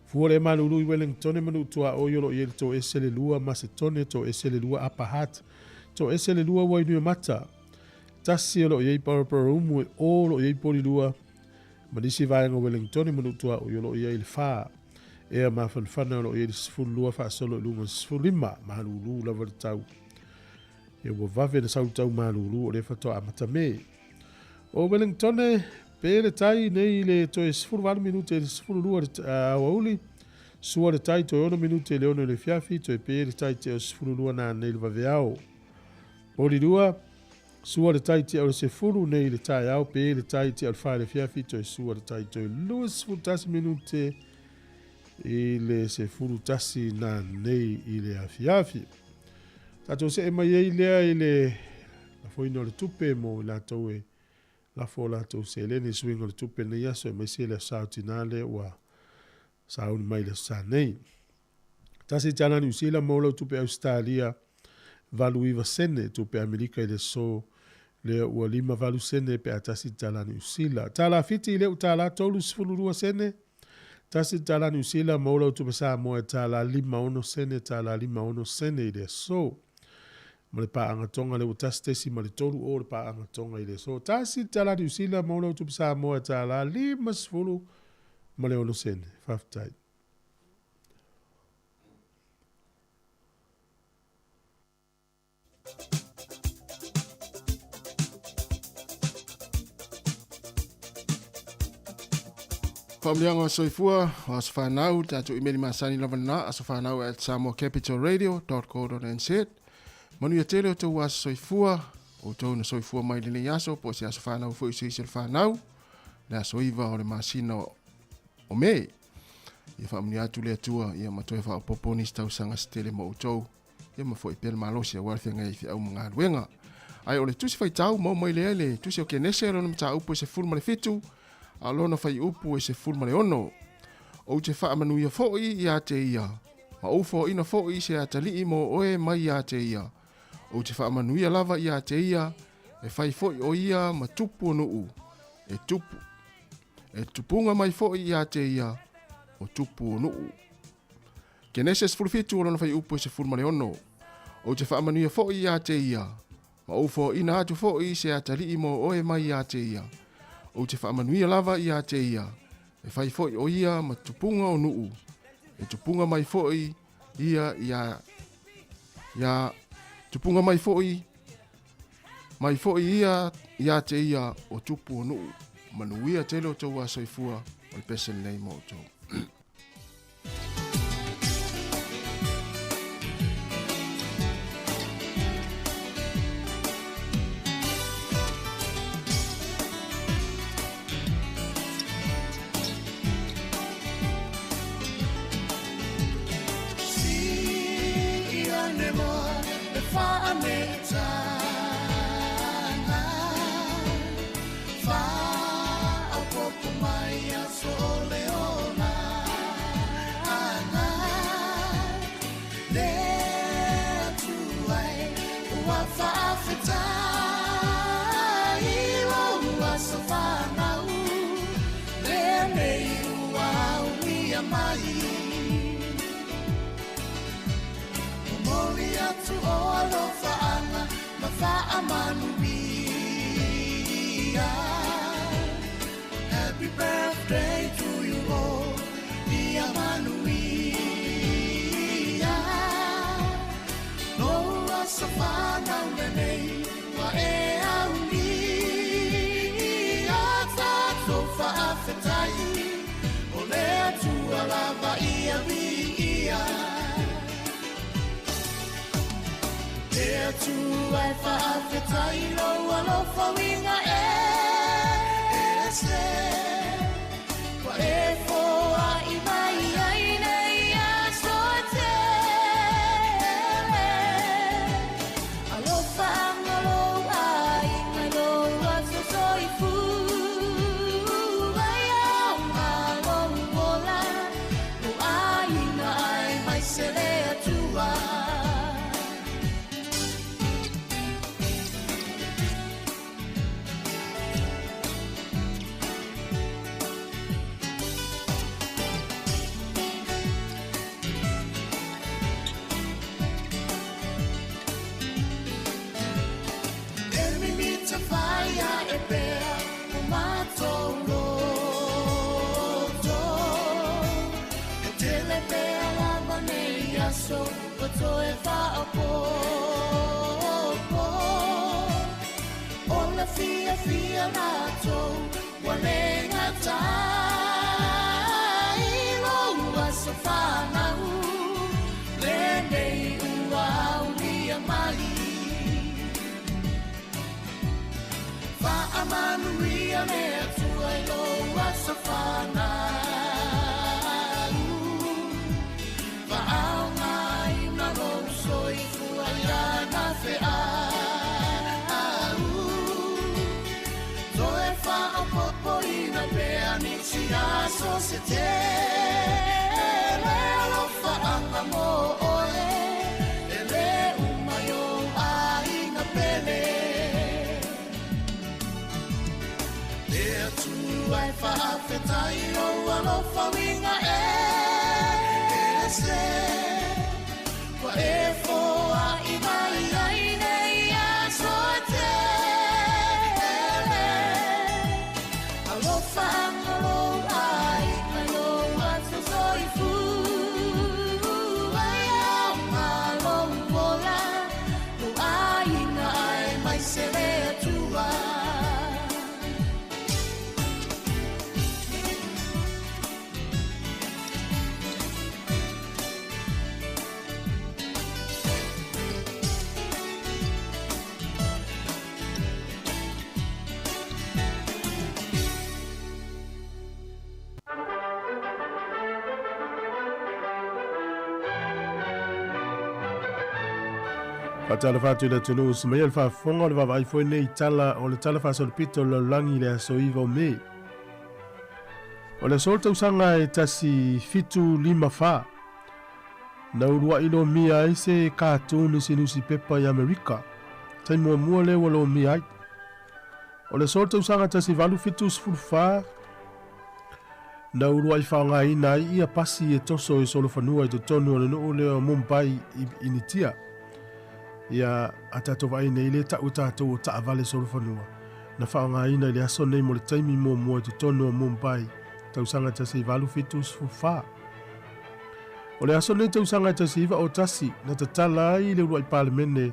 Fua le malulu i Wellingtone ma nuu tuaoi o lo o i ai le toese le lua Masetone, toese le lua Upper Hutt, toese le lua Wainuiomata. Tasi o lo o i ai Paraparaumu e o lo o i ai Polilua ma nisi vaega o Wellingtone ma nuu tuaoi o lo o i ai le fa. Ea mafanafana o lo o i ai le 12 faasolo i luga o le 15, malulu lava le tau. Ia ua vave na sau tau malulu o lea faatoa amata me. O Wellingtone, pe le tai nei i le toe 18 minute i le 12 le aoauli, sua le tai toe 6 minute i le 6 i le fiafi, toe pe le tai tea o 12 na nei le vaveao. Porirua, sua le tai tea o le 10 nei le taeao, pe le tai tea o le 4 i le fiafi, toe sua le tai toe 21 minute i le 11 na nei i le afiafi. Tatou see mai ai lea i le lafoina o le tupe mo i latou e lafo o latou seleni i suiga o le tupe lenei aso aemaise le aso Sa o tina lea ua sauni mai le aso Sa nei. Tasi tala Niu Sila mo lau tupe Ausetalia 89 sene tupe Amerika i le aso lea ua 58 sene pe a tasi tala Niu Sila. Tala Fiti i lea ua tala 32 sene Tasi le tala Niu Sila ma ola o tupe Samoa e tala 56 sene tala 56 sene i le aso. Ma le paaga Tonga le ua tasi tesi ma le tolu o le paaga Tonga i le aso. Tasi le tala Niu Sila ma ola o tupe Samoa e tala 50 ma le 6 sene. Faafetai. Faamanuiaga o soifua, o aso fanau, tatou imeli masani lava lena, asofanau at samoacapitalradio.co.nz. Manuia tele o tou aso soifua, o tou na soifua mai lenei aso, po o se aso fanau foi o se isi o le fanau, le aso iva o le masina o Me. Ia faamanuia atu le Atua, ia ma toe faaopoopo nisi tausaga se tele mo outou. Ia ma foi pea le malosi aua le feagai ai i feau ma galuega. Ae o le tusi faitau maua mai lea i le tusi o Kenese lona mataupu e 17, a o lona fuaiupu e 16. Ou te faamanuia foi ia te ia, ma ou foaina foi se atalii mo oe mai ia te ia. Ou te faamanuia lava ia te ia, e fai foi o ia ma tupu o nuu, e tupu, e tupuga mai foi ia te ia o tupu o nuu. Kenese 17 o lona fuaiupu e 16. Ou te faamanuia foi ia te ia, ma ou foaina atu foi se atalii mo oe mai ia te ia. Ou te faamanuia lava ia te ia, e fai foi o ia ma tupuga o nuu, e tupuga mai foi ia ia ia tupuga mai foi mai foi ia ia te ia o tupu o nuu. Manuia tele o tou soifua o le pese lenei mo outou. atu o alofaanga ma faamanuia. Happy birthday to you all, ia manuia. Lou aso fanau lenei, ua e aulia. Tatou faafetai, o le Atua lava ia viia. Le Atua e faafetai lou alofa uiga e ese. Ua e foai mai ai nei aso e tele. Alofa anga lou aiga i lou aso soifua. Ia lou ola, lou aiga aemaise le Atua. E mimita fai ae pea o matou loto. E tele pea lava nei aso ua toe faaopoopo. O le fiafia latou ua le gatai lou aso fanau lenei ua aulia mai. Faamanuia le Atua i lou aso fanau. Faaaogaina lou soifua i lana feau. Toe faaopoopoina pea nisi aso se tele. Alofaanga mo oe, e le uma i ou aiga pele. Le Atua e faafetai lou alofa uiga e ese. Ua e foai mai ai nei aso e tele. Alofaanga lou aiga i lou aso soifua. Ia lou ola, lou aiga aemaise le Atua. Faatalofa atu i le atunuu semaia le faafofoga o le vaavaai foi nei tala o le tala faasolopito o le lalolagi i le aso 9 o Me. O le aso o le tausaga e 1754, na uluai lomia ai se katuni se nusipepa i Amerika. Taimi muamua lea ua lomia ai. O le aso o le tausaga 1874, na uluai faaaogaina ai ia pasi e toso e solofanua i totonu o le nuu lea o Mumbai i Initia. Ia a tatou vaai nei le tau tatou o taavale solofanua. Na faaaogaina i le aso nei mo le taimi muamua i totonu o Mumbai, tausaga 1874. O le aso nei tausaga 1901, na tatala ai le uluai palemene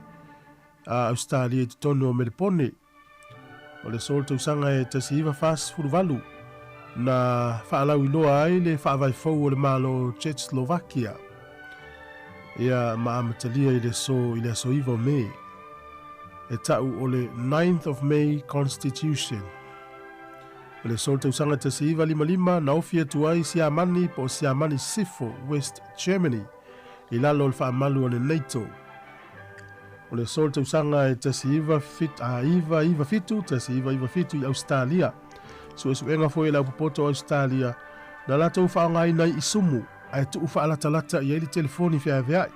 a Australia i totonu o Melepone. O le aso o le tausaga e 1948, na faalauiloa ai le faavae fou o le Malo Czechoslovakia. Ia ma amatalia i le aso i le aso 9 o Me. E tau o le 9th of May Constitution. O le aso o le tausaga 1955, na ofi atu ai Siamani po o Siamani Sifo, West Germany, i lalo o le faamalu o le NATO. O le aso o le tausaga e 1997, 1997 i Australia. Suesuega foi e le aupopoto o Australia, na latou faaaogaina ai isumu ae tuu faalatalata i ai le telefoni feaveai.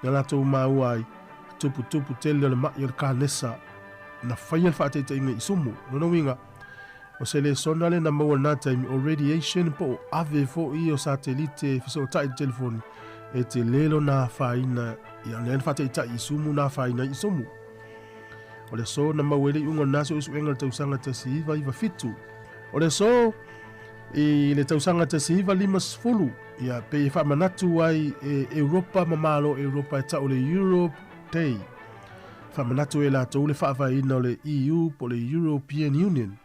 Na latou maua ai tuputupu tele o le mai o le kanesa na faia le faataitaiga i isumu. Lona uiga, o se lesona lea na maua i lena taimi o radiation po o ave foi o satelite e fesootai i le telefoni e tele lona afaina Ia, o lea na faataitai i Sumu na afaina ai i Sumu. O le aso na maua ai le iuga o lena suesuega i le tausaga 1997. O le aso i le tausaga 1950, ia, pei e faamanatu ai e Europa ma Malo o Europa e tau o le Europe Day. Faamanatu ai e latou le faavaeina o le EU po o le European Union.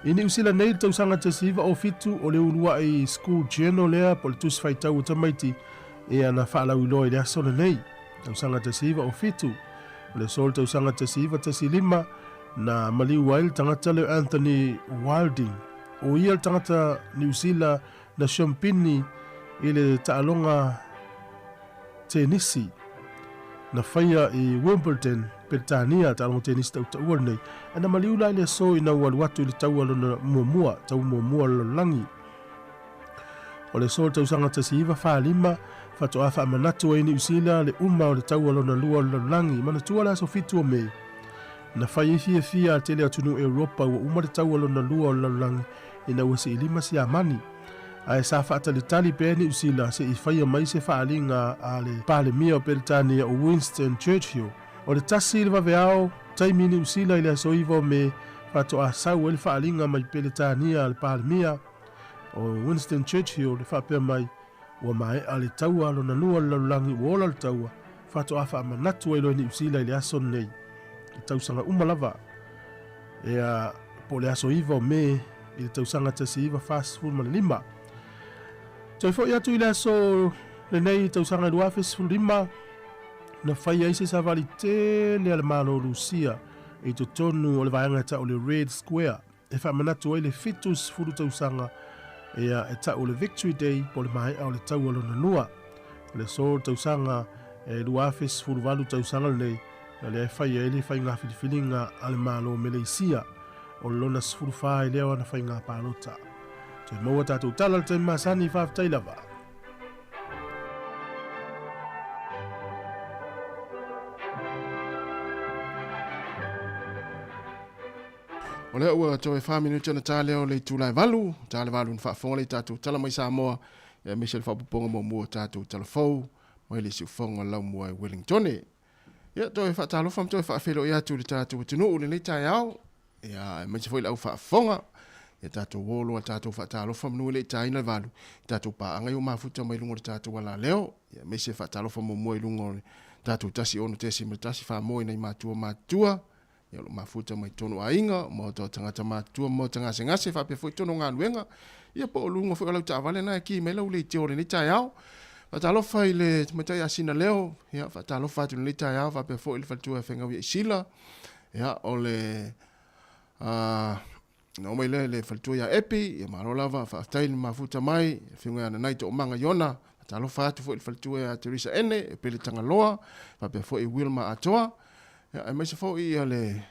I Niu Sila nei i le tausaga 1907, o le uluai School Journal lea po o le tusi faitau a tamaiti ia na faalauiloa i le aso lenei. Tausaga 1907, o le aso o le tausaga 1915 na maliu ai le tagata lea o Anthony Wilding. O ia le tagata Niu Sila na siompini i le taaloga tenisi na faia i Wimbledon, Peretania, taaloga tenisi tautaua lenei, ae na maliu la i le aso ina ua alu atu i le taua lona muamua, taua muamua o le lalolagi. O le aso o le tausaga 1945, faatoa faamanatu ai Niu Sila le uma o le taua lona lua o le lalolagi. Manatua le aso 7 o Me, na fai ai fiafia a tele atunuu Europa ua uma le taua lona lua o le lalolagi ina ua siilima Siamani. Ae sa faatalitali pea Niu Sila se i faia mai se faaaliga a le Palemia o Peretania o Winston Churchill. O le 1 i le vaveao, taimi Niu Sila i le aso 9 o Me, faatoa sau ai le faaaliga mai Peretania a le Palemia o Winston Churchill e faapea mai, Ua maea le taua lona lua o le lalolagi ua ola le taua, faatoa faamanatu ai loa e Niu Sila i le aso lenei, i tausaga uma lava. Ea, po o le aso 9 o Me i le tausaga 1945. Toe foi atu i le aso lenei i tausaga 2015, na fai ai se savali tele a le Malo o Rusia i totonu o le vaega e tau o le Red Square e faamanatu ai le 70 tausaga ea e tau o le Victory Day po o le maea o le taua lona lua. O le aso o le tausaga e 2018 tausaga lenei, o lea e fai ai le faiga filifiliga a le Malo o Meleisia, o lona 14 ai lea o ana faiga palota. Toe maua tatou tala i le taimi masani, faafetai lava. O lea ua toe 4 minute ona ta lea o le itula e 8, ta le 8 na faafofoga le tatou tala mai Samoa, aemaise le faaopoopoga muamua o tatou tala fou mai le siufofoga laumua i Wellingtone. Ia, toe faatalofa ma toe faafeiloai atu i le tatou atunuu i lenei taeao, ia, aemaise foi le au faafofoga. Ia tatou o loa tatou faatalofa manu e le i taina le valu, i tatou paaga ia ua mafuta mai luga o le tatou alaleo, ia, aemaise faatalofa muamua i luga o le tatou 106.1 Samoa i nai matua matutua, Ia o lo o mafuta mai totonu o aiga, maota o tagata matutua ma maota gasegase faapea foi totonu o galuega. Ia po o luga foi o lau taavale na e ki mai lau leitio o lenei taeao. Faatalofa i le tamaitai Asina Leo, ia faatalofa atu i lenei taeao faapea foi le faletua e Fegau ia Isila. Ia o le na oo mai lea i le faletua ia Epi, ia malo lava, faafetai i le mafuta mai, afioga ia Nanai Toomaga Iona, faatalofa atu foi i le faletua ia Teresa Ene, e Pele Tagaloa, faapea foi Wilma Atoa, ia, aemaise foi ia le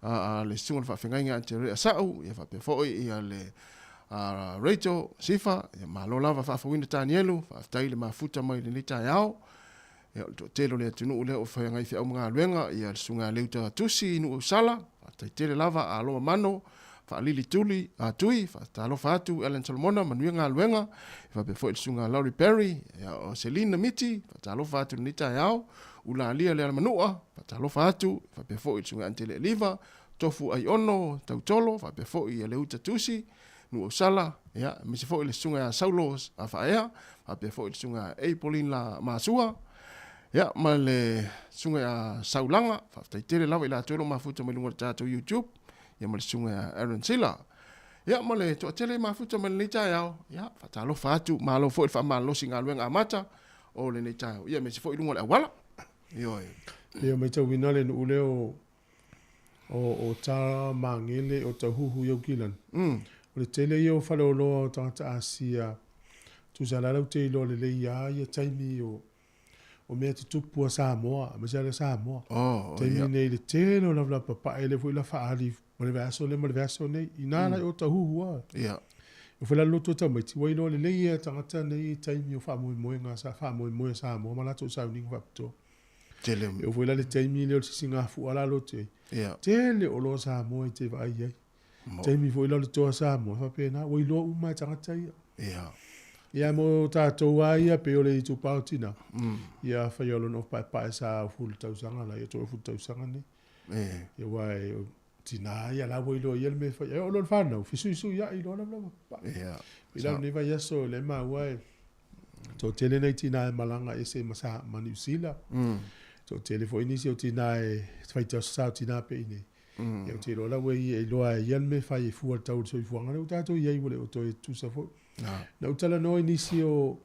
a, a, le susuga le faafeagaiga ia Terea Sa'u, ia faapea foi ia le a, Rachel Sifa, ia malo lava faafouina Tanielu, faafetai i le mafuta mai i lenei taeao. Ia, o le toatele o le atunuu lea o feagai feau ma galuega, ia le susuga ia Leuta Tusi i Nuuausala, faafetai tele lava, Aloa Mano, Faalili Tuli, a Tui, faatalofa atu, Ellen Solomona, manuia galuega, faapea foi le susuga Laurie Perry, ia, o Selina Miti, faatalofa atu i lenei taeao, Ulalia Lealamanua, faatalofa atu, faapea foi le susuga Antele Eliva, Tofu Aiono, Tautolo, faapea foi ia Leuta Tusi, Nuuausala, ia, aemaise foi le susuga ia Saulo Faaea, faapea foi le susuga ia Pauline La Masua, ia, ma le susuga ia Saulaga, faafetai tele lava i latou o lo o mafuta mai luga o le tatou YouTube, ia ma le susuga ia Aaron Sila. Ia, ma le toatele mafuta mai lenei taeao, ia, faatalofa atu, malo foi le faamalolosi i galuega amata o lenei taeao, ia, aemaise foi i luga o le auala. Ioe. Ia, matauina le nuu lea o o ta Magele o Tauhuhu i Aukilani. O le tele ia o faleoloa o tagata Asia, tusa la lau te iloa lelei lava ia taimi o o mea tutupu a Samoa, aemaise lava le Samoa. Oh, taimi ia. nei le tele o lavalava papae lea foi la faaali ma le vaiaso lea ma le vaiaso nei. Ina la i o Tauhuhu lava. Ia. E foi la le loto o tamaiti, ua iloa lelei e tagata nei taimi o faamoemoega sa faamoemoe a Samoa ma latou sauniga faapitoa. Tele. E oo foi la le taimi lea o le sisigafua la loto ai. Ia. Tele oloa Samoa e te vaai ai. Mo. Taimi foi la o le toa Samoa, faapena, ua iloa uma e tagata ia. Ia. Ia mo tātou a ia pe o le itu pao tina. Ia whai o lono pae pae sa au fulu tausaga la ia toe fulu tausaga nei. Ia wai o tina ia la wai lo ia le me whai. O lona whanau, fisuisu ia i loa lava pa. I la nei vai aso le ma wai. Tō tele nei tina e malanga e se masa ma New Zealand. Tō tele fo inisi o tina e whai te sa o tina pe ine. Ia o te loa la wai e loa e ia le me whai e fua le tau so i fuanga le o tātou ia i wale o toe tusa fo. Na utala no inisi o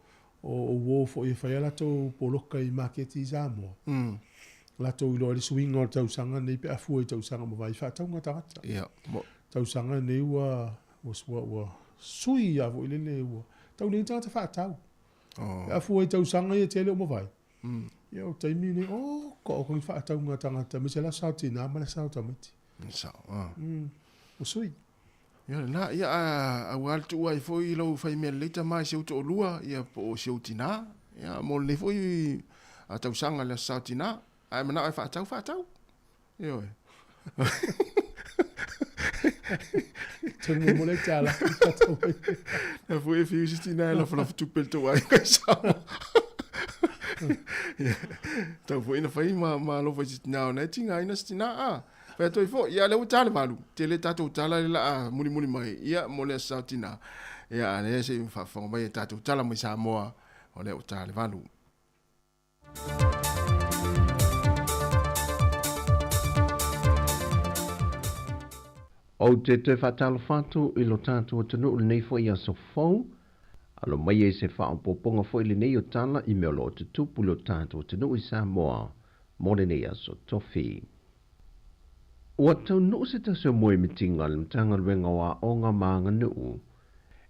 o fo e whai a latou poloka i maketi i Samoa. Latou i loa le suinga o tausaga nei pe afua i tausaga ma vai whaataunga tagata. Tausaga nei ua sui a fo i lele ua. Tau nei tagata whaatau. Pe afua i tausaga ia tele o mawai. Ia o taimi nei, o ko o kongi whaataunga tangata, me se la sao tina ma le sao tamati. Sao, O sui. Ia na ia a wal tu ai foi lo fai me leita mai se uto lua ia po se utina ia mo le foi a tausaga le sao tina ai mana ai whaatau whaatau. Ia oe. Tungu mo le tala. Na foi e fiu si tina e la fala futupel tu ai kai sao. Tau foi na fai ma lo foi si tina o nei tinga ina si tina a. Whai toi fo, ia le utale valu. Te le tātou tala le la muli muli mai. Ia mo le sao tina. Ia le se whawhango mai e tātou tala mai Samoa. O le utale valu. O te te whātalo whātu i lo tātou tanu le nei fo i aso fau. Alo mai e se whaampoponga fo i le nei o tala i mea lo te tupu lo tātou tanu i Samoa. Mo le nei aso tofi. Ua tau nuu se taso moe mitinga le mtanga luenga wa onga maanga nuu.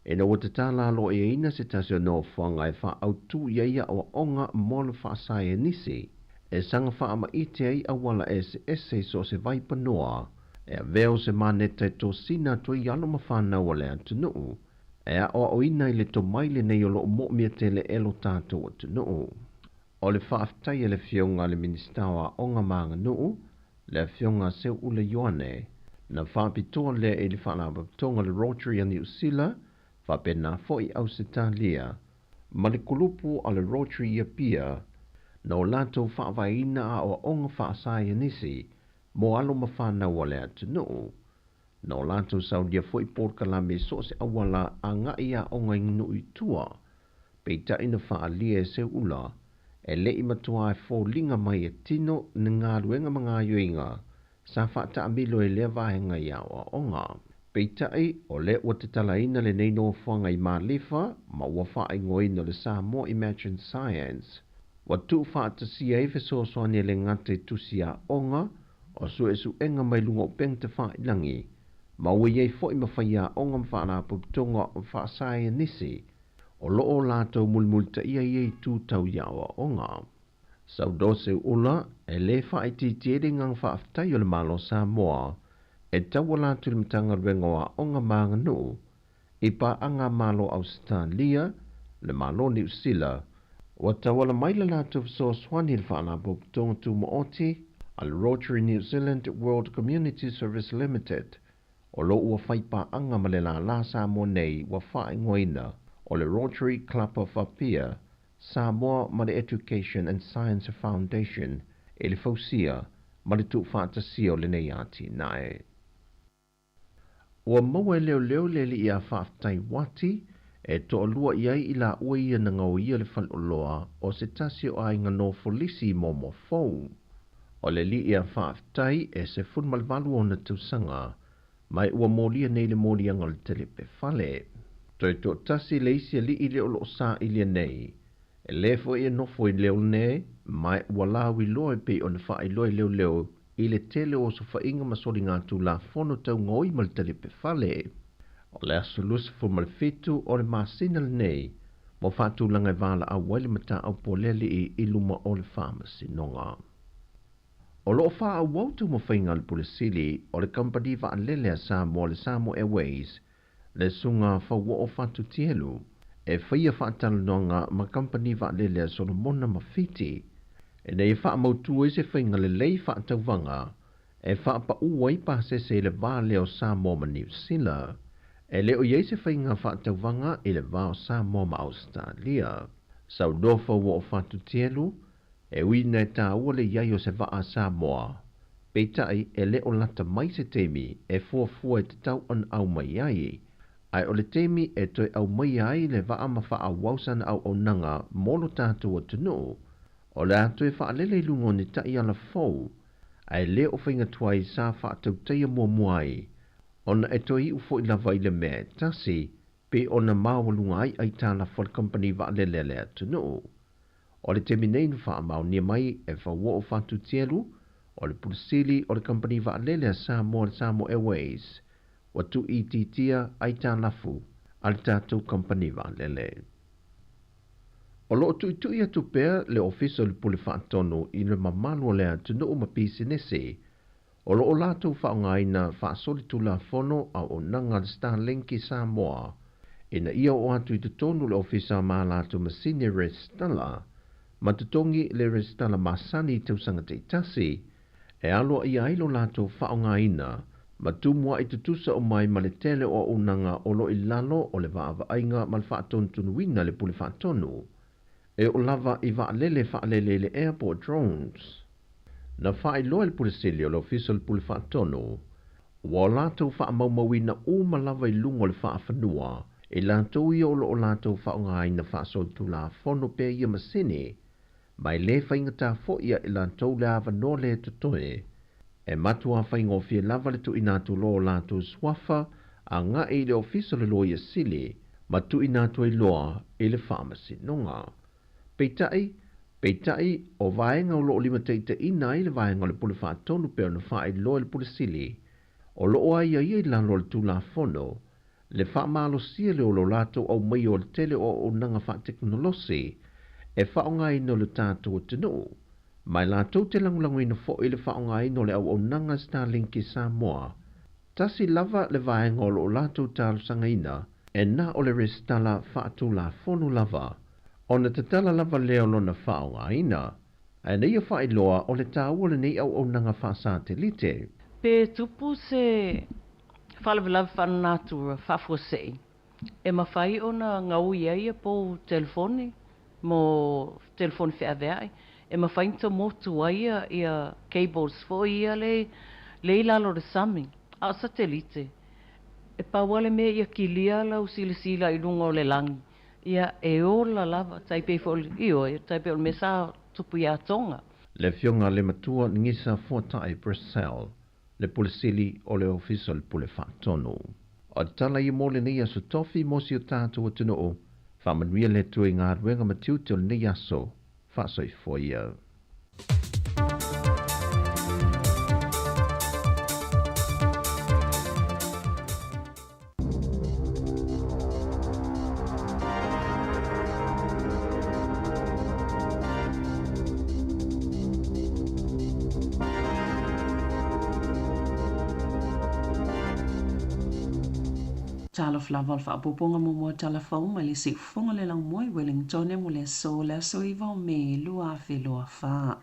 E na ua te tāla alo e ina se taso no whanga e wha autu ia ia o onga mo le whaasae e nisi. E sanga wha ama ite ai awala e se ese so se vaipanoa. E a veo se maneta e tō sina toi alo ma whanau le atunuu. E a o ina i le tō maile nei o lo mo mea tele e lo tātou atunuu. O le whaaftai e le fionga le minista o onga maanga nuu, le fionga seu ule Ioane, na whaapitoa le e le whaalapatonga le Rotary a New Zealand, whapena foi au se tālia, ma le kulupu a le Rotary ia pia, na o lātou whaavaina a o onga whaasai nisi, mo alo ma whanau a le atunuu. Na o lātou saudia foi pōrkalame so se awala a ngai a onga ingunui tua, peita ina whaalia e seu ula, e le i matua e fōlinga mai e tino ni ngā luenga mga yoinga, sa whaata amilo e lea vahenga i awa onga. Peitai o le ua te talaina le nei no whanga i Malifa, ma ua wha ingoina le Samoa Imagine Science. Wa tu whaata si e fesoasoani le ngate tusi a onga, o su e su enga mai lunga o peng te whailangi, ma ua iei foi mawhai a onga mwhaana puputonga o whaasae nisi, o loo lātou mulmulta ia iei tūtau iaoa onga. Sau dose ula, e le whaititiere ngang whaaftai o le malo Samoa, e taua lātou le mtanga rengoa onga maanga nuu, i pa anga malo Australia, le malo New Zealand, wa taua la maila lātou fesoasoani le whaalapopotonga tūmaoti a le Rotary New Zealand World Community Service Limited, o lo ua whaipa anga ma le la la Samoa nei wa whaingoina o le Rotary Club of Apia, Samoa ma le Education and Science Foundation, e le fausia ma le tuufaatasia o lenei atinae. Ua maua e leoleo le li ia faafetai wati, e toalua i ai i la ua ia na ngau ia le faleoloa o se tasi o aiga nofolisi mo fou. O le li ia faafetai e se 18 ona tausaga, mai ua molia nei le moliaga o le telepe fale. Toi tō tasi le isi ali i le o loo sa i le nei. E le fo e nofo i leo nei, mai ua lawi loe pe o na whaai loe leo leo i le tele o sofainga masoli ngā tū la fono tau ngoi ma le telepe fale. O le aso lusa ma le 7 o le masina le nei, mo whaatulanga e wala a waile mata au polele i iluma o le whamasinoga. O loo wha au wautu mo whainga le pulesili o le kampani waalele a Samoa le Samoa Airways, le sunga whaua o whatu tielu, e whaia whaatalanoanga ma kampani waalele a Solomona ma Fiti, e nei whaamautua i se whainga le lei whaatauwanga, e whaapa uai pasese le vāle o Samoa ma New Zealand. E le o i ai se faiga faatauvaga i le va o Samoa ma Ausetalia. Saunoa Fauoo Fatutielu, e ui ina e taua le i ai o se vaa a Samoa, peitai e le o lata mai se taimi e fuafua e tatau ona aumai ai, ae o le taimi e toe aumaia ai le vaa ma faaauau sana auaunaga mo lo tatou atunuu, o le a toe faalele i luga o ni taiala fou, ae le o faiga tuai sa faatautaia muamua ai, ona e toe iu foi lava i le mea e tasi, pei ona maualuga ai aitalafu a le kamupani vaalele a le atunuu. O le taimi nei na faamaonia mai e Fauoo Fatutielu, o le Pule Sili o le kamupani vaalele a Samoa le Samoa Airways, ua tuuitiitia aitalafu a le tatou kamupani vaalele. O lo o tuitui atu pea le Ofisa o le Pule Faatonu i le mamalu o le atunuu ma pisinisi o lo o latou faaaogaina faasolitulafono auaunaga a le Starlink i Samoa ina ia oo atu i totonu o le ofisa ma a latou masini resitala ma totogi le resitala masani i tausaga taitasi e aloaia ai lo latou faaaogaina ma tumua'i tutusa uma ai ma le tele o auaunaga o lo o i lalo o le vaavaaiga ma le faatonutonuina e le Pule Faatonu e oo lava i vaalele faalele i le ea po o drones. Na faailoa e le Pule Sili o le Ofisa o le Pule Faatonu, ua o latou faamaumauina uma lava i luga o le faafanua i latou ia o lo o latou faaaogaina faasolitulafono pea ia masini, ma e le faigata foi ia i latou le avanoa lea totoe. E matuā faigofie lava le tuuina atu loa o latou suafa agai i le Ofisa o le Loia Sili ma tuuina atu ai loa i le Faamasinoga. Peitai, peitai, o vaega o lo o limataitaiina ai le vaega o le Pule Faatonu pei ona faailoa e le Pule Sili, o lo o aiaia i lalo o le Tulafono le faamalosia lea o lo latou aumaia o le tele o auaunaga faatekonolosi e faaaogaina o le tatou atunuu, ma e latou te lagolagoina foi le faaaogaina o le auaunaga Starlink i Samoa. Tasi lava le vaega o lo o latou talosagaina, e na o le resitala faatulafono lava, ona tatala lava lea o lona faaaogaina, ae na ia faailoa o le taua o lenei auaunaga faasatelite. Pe tupu se faalavelave faalenatura faafuasei, e mafai ona gaoi ai ia pou telefoni mo telefoni feaveai, e mafai ona tamotu ai ia cables foi ia lea i lalo o le sami. A o satelite, e pau lava le mea ia kilia lau silasila i luga o le lagi, ia e ola lava, tai pei foi o le, ioe, tai pei o le mea sa tupu ia Tonga. Le Afioga le Matua Ngisa Fuatai Purcell, le Pule Sili o le Ofisa o le Pule Faatonu. O le tala ia mo lenei aso tofi mo si o tatou atunuu, faamanuia le Atua i galuega ma tiute o lenei aso, faasoifua ia. Talofa lava o le faaopoopoga muamua tala fou mai le siufofoga o le laumua i Wellingtone mo le aso le aso 9 o Me 2024.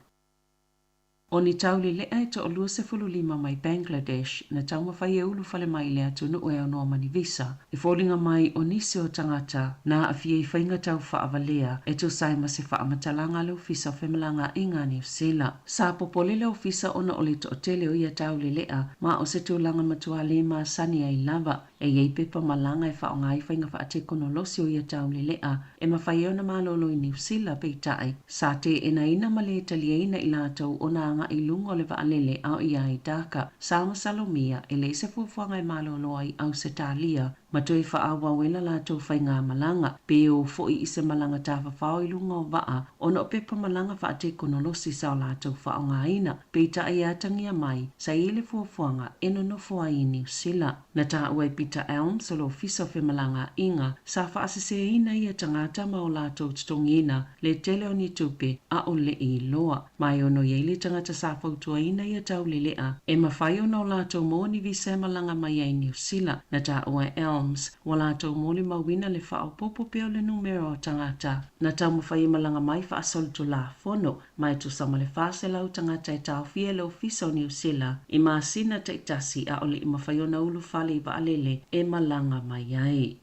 O ni taulelea e toalua 15 mai Bangladesh na taumafai e ulufale mai i le atunuu e aunoa ma ni visa, e foliga mai o nisi o tagata na aafia i faiga tau faavalea e tusa ai ma se faamatalaga a le Ofisa o Femalagaaiga a Niu Sila. Sa popole le Ofisa ona o le toatele o ia taulelea ma o se tulaga matua le masani ai lava. E i ai pepa malaga e faaaoga ai faiga faatekonolosi o ia taulelea e mafai ai ona malolo i Niu Sila, peitai, sa teenaina ma le taliaina i latou ona agai i luga o le vaalele a o i ai Dhaka. Sa masalomia e leai se fuafuaga e malolo ai i Ausetalia ma toe faaauau ai la latou faigamalaga, pe o foi i se malaga tafafao i luga o vaa ona o pepa malaga faatekonolosi sa o latou faaaogaina, peitai e atagia mai sa i ai le fuafuaga e nonofo ai i Niu Sila. Na taua e Peter Elms o le Ofisa o Femalagaaiga, sa faaseseina ia tagata ma o latou totogiina le tele o ni tupe a o le i iloa. Ma e ono i ai le tagata sa fautuaina ia taulelea e mafai ona o latou maua ni visa e malaga mai ai i Niu Sila. Na taua e Elms. Telecoms ua latou molimauina le faaopoopo pea o le numera o tagata na taumafai e malaga mai faasolitulafono, ma e tusa ma le 400 tagata e taofia e le Ofisa o Niu Sila i masina taitasi a o le i mafai ona ulufale i vaalele e malaga mai ai.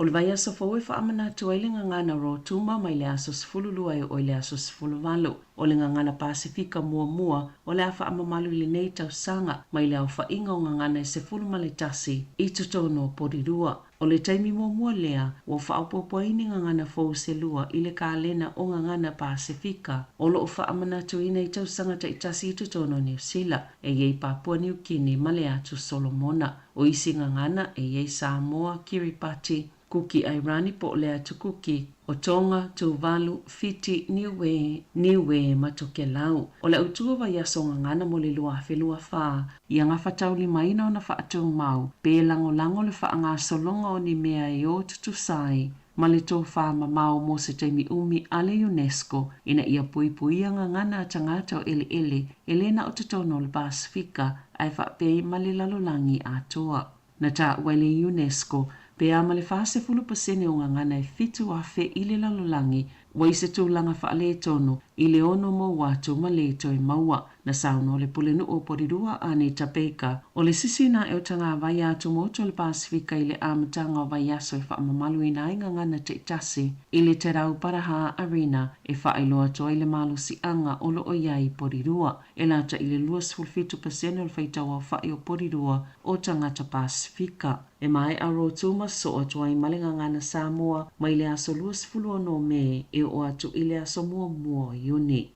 O le vaiaso fou e faamanatu ai le gagana Rotuma mai le aso 12 e oo i le aso 18. O le gagana Pasefika muamua o le a faamamalu i lenei tausaga mai le aofaiga o gagana e 11 i totonu o Porirua. O le taimi muamua lea ua faaopoopo ai ni gagana fou se lua i le kalena o gagana Pasefika o lo o faamanatuina i tausaga taitasi i totonu o Niu Sila, e i ai Papua Niu Kini ma le Atu Solomona. O isi gagana e i ai Samoa, Kiribati, Kuki Airani po o le Atu Kuki, o Tonga, Tuvalu, Fiti, Niue, Niue ma Tokelau. O le autu o vaiaso gagana mo le 2024, ia gafataulimaina ona faatumau pe lagolago le faagasologa o ni mea e o tutusa ai ma le tofa mamao mo se taimi umi a le UNESCO ina ia puipuia gagana a tagata o eleele e le na o totonu o le Pasefika ae faapea ai ma le lalolagi atoa. Na taua e le UNESCO pe a ma le 40% o gagana e 7,000 i le lalolagi ua i se tulaga faaletonu i le ono mou atu ma lē toe maua. Na saunoa le Pulenuu o Porirua a Anita Baker, o le sisiina aʻe o tagavai a atumotu o le Pasefika i le amataga o vaiaso e faamamaluina ai gagana taitasi i le Te Rauparaha Arena e faailoa atu ai le malosiaga o lo o i ai i Porirua. E lata i le 27% o le faitauaofaʻi o Porirua o tagata Pasefika. E maea Rotuma sosoo atu ai ma le gagana Samoa mai le aso 26 Me e oo atu i le aso 1 o Iuni.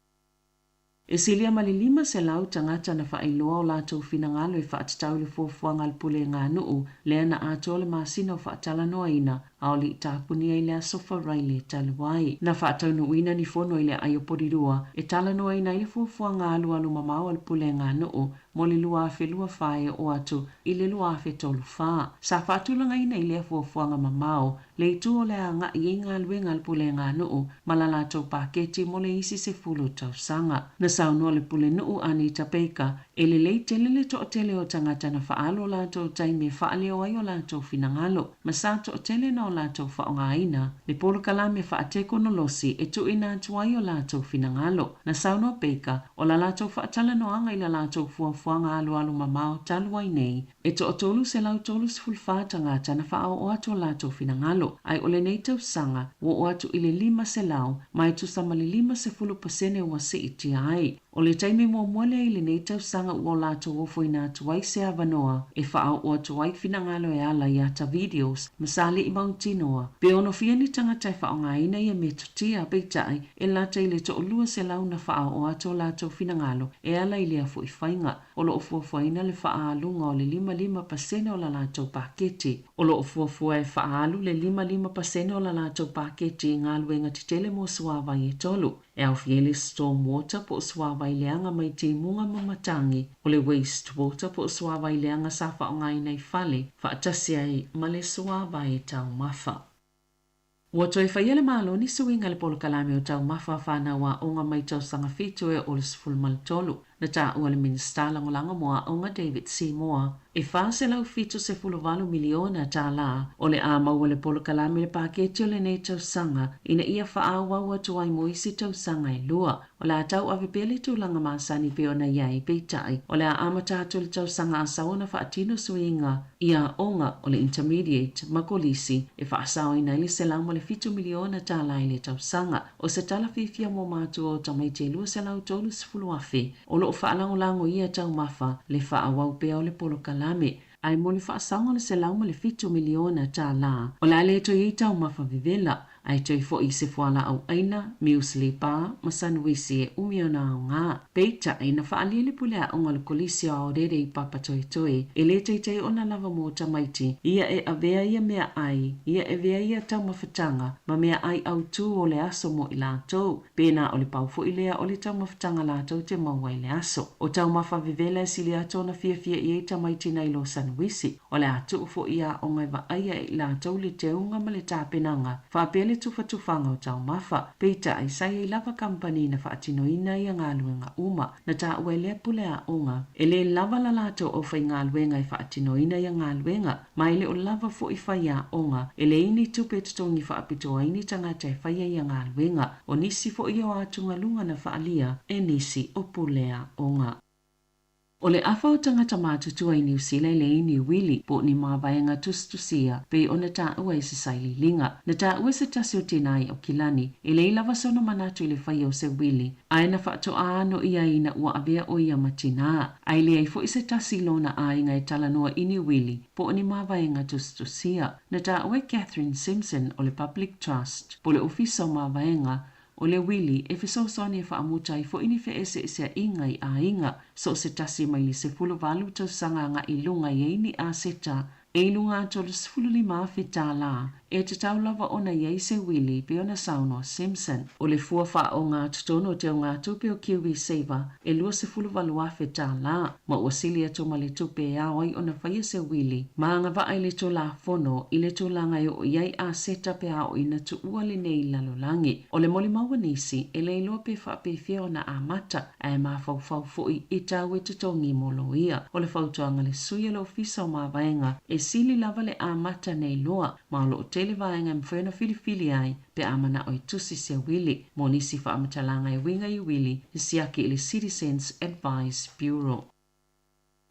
E silia ma le 500 tagata na faailoa o latou finagalo e faatatau i le fuafuaga a le Pulega-a-nuu lea na atoa le masina o faatalanoaina a o le i tapunia i le aso Faraile talu ai. Na faataunuuina ni fono i le aai o Porirua e talanoaina ai le fuafuaga alualu mamao a le Pulega-a-nuu mo le 2024 e oo atu i le 2034. Sa faatulagaina i lea fuafuaga mamao le itu o le a agai ai galuega a le Pulega-a-nuu ma la latou paketi mo le isi 10 tausaga. Na saunoa le Pulenuu Anita Baker, e lelei tele le toatele o tagata na faaalu o latou taimi e faaleo ai o latou finagalo, ma sa toatele na o latou faaaogaina le polokalame faatekonolosi e tuuina atu ai o latou finagalo. Na saunoa Baker, o la latou faatalanoaga i la latou fuafuaga alualu mamao talu ai nei, e toa-334 tagata na faaoo atu o latou finagalo, ae o lenei tausaga ua oo atu i le 500, ma e tusa ma le 50% ua siitia ai. O le taimi muamua lea i lenei tausaga ua o latou ofoina atu ai se avanoa e faaoo atu ai finagalo e ala i ata videos ma saliʻi mautinoa pe ono fia ni tagata e faaaogaina ia metotia, peitai e lata i le toa-200 na faaoo atu o latou finagalo e ala i lea foi faiga. O lo o fuafuaina le faaaluga o le 55% o la latou paketi. O lo o fuafua e faaalu le 55% o la latou paketi i galuega tetele mo suavai e tolu, e aofia ai le storm water po o suavai leaga mai timuga ma matagi, o le waste water po o suavai leaga sa faaaogaina i fale, faatasi ai ma le suavai taumafa. Ua toe faia le Malo ni suiga i le polokalame o taumafa a fanau aoga mai tausaga 7 e oo i le 13. Na taua le Minisita Lagolago mo Aoga David Seymour, e $478 miliona tālā o le a maua le polokalame i le paketi o lenei tausaga ina ia faaauau atu ai mo isi tausaga e lua. O le a tauave pea le tulaga masani pei ona i ai, peitai, o le a amata atu i le tausaga a sau ona faatino suiga i aoga o le Intermediate ma Kolisi e faasaoina ai le $107 miliona tālā i le tausaga. O se tala fiafia mo matua o tamaiti e 230,000 o lo o faalagolago i ia taumafa le faaauau pea o le polokalame. Ae mo le faasaoga o le $107 miliona tālā, o le a le toe i ai taumafa vevela, ae toe foi i se fualaau ʻaina, muesli bar, ma sanuisi e umi ona aoga. Peitai, na faaalia le pule aoga o le Kolisi o Aorere i Papatoetoe, e le taitai ona lava mo tamaiti, ia e avea ia meaʻai, ia e avea ia taumafataga ma meaʻai autū o le aso mo i latou. Pēnā o le pau foi lea o le taumafataga latou te maua i le aso. O taumafa vevela e sili atu ona fiafia i ai tamaiti nai lo sanuisi. O le a tuu foi i aoga e vaaia e i latou le teuga ma le tapenaga faapea le le tufatufaga o taumafa. Peitai, sa i ai lava kamupani na faatinoina ia galuega uma. Na taua e lea pule aoga, e lē lava la latou aufaigaluega e faatinoina ia galuega, ma e le o lava foi faiaoga, e leai ni tupe e totogi faapitoa ai ni tagata e faia ia galuega. O nisi foi ia o atugaluga na faaalia e nisi o pule aoga. O le afa o tagata matutua i Niu Sila e leai ni uili, po o ni mavaega tusitusia, pei ona taua i se sailiiliga. Na taua e se tasi o tinā i Aukilani, e leai lava sona manatu i le faia o se uili, ae na faatoa ano i ai ina ua avea ʻo ia ma tinā. A e leai foi se tasi i lona aiga e talanoa i ni uili, po o ni mavaega tusitusia. Na taua e Catherine Simpson o le Public Trust, po o le Ofisa o Mavaega, O le uili, e fesoasoani e faamuta ai foi ni feeseeseaiga i aiga, so o se tasi mai le 18 tausaga agai i luga e i ai ni aseta e i luga atu o le $15,000 tālā, e tatau lava ona i ai se uili, pei ona saunoa Simpson. O le fua faaogatotonu o teugatupe o KiwiSaver e $28,000 tālā, ma ua sili atu ma le tupe e ao ai ona faia se uili ma agavaa i le Tulafono i le tulaga e oo i ai aseta pe a oo ina tuua lenei lalolagi. O le molimau a nisi, e le iloa pe faapefea ona amata, ae mafaufau foi i tau e totogi mo loia. O le fautuaga a le sui o le Ofisa o Mavaega, e sili lava le amata nei loa, ma o lo o tele vaega e mafai ona filifili ai pe a manao e tusi se uili. Mo nisi faamatalaga e uiga i uili, siaki i le Citizens Advice Bureau.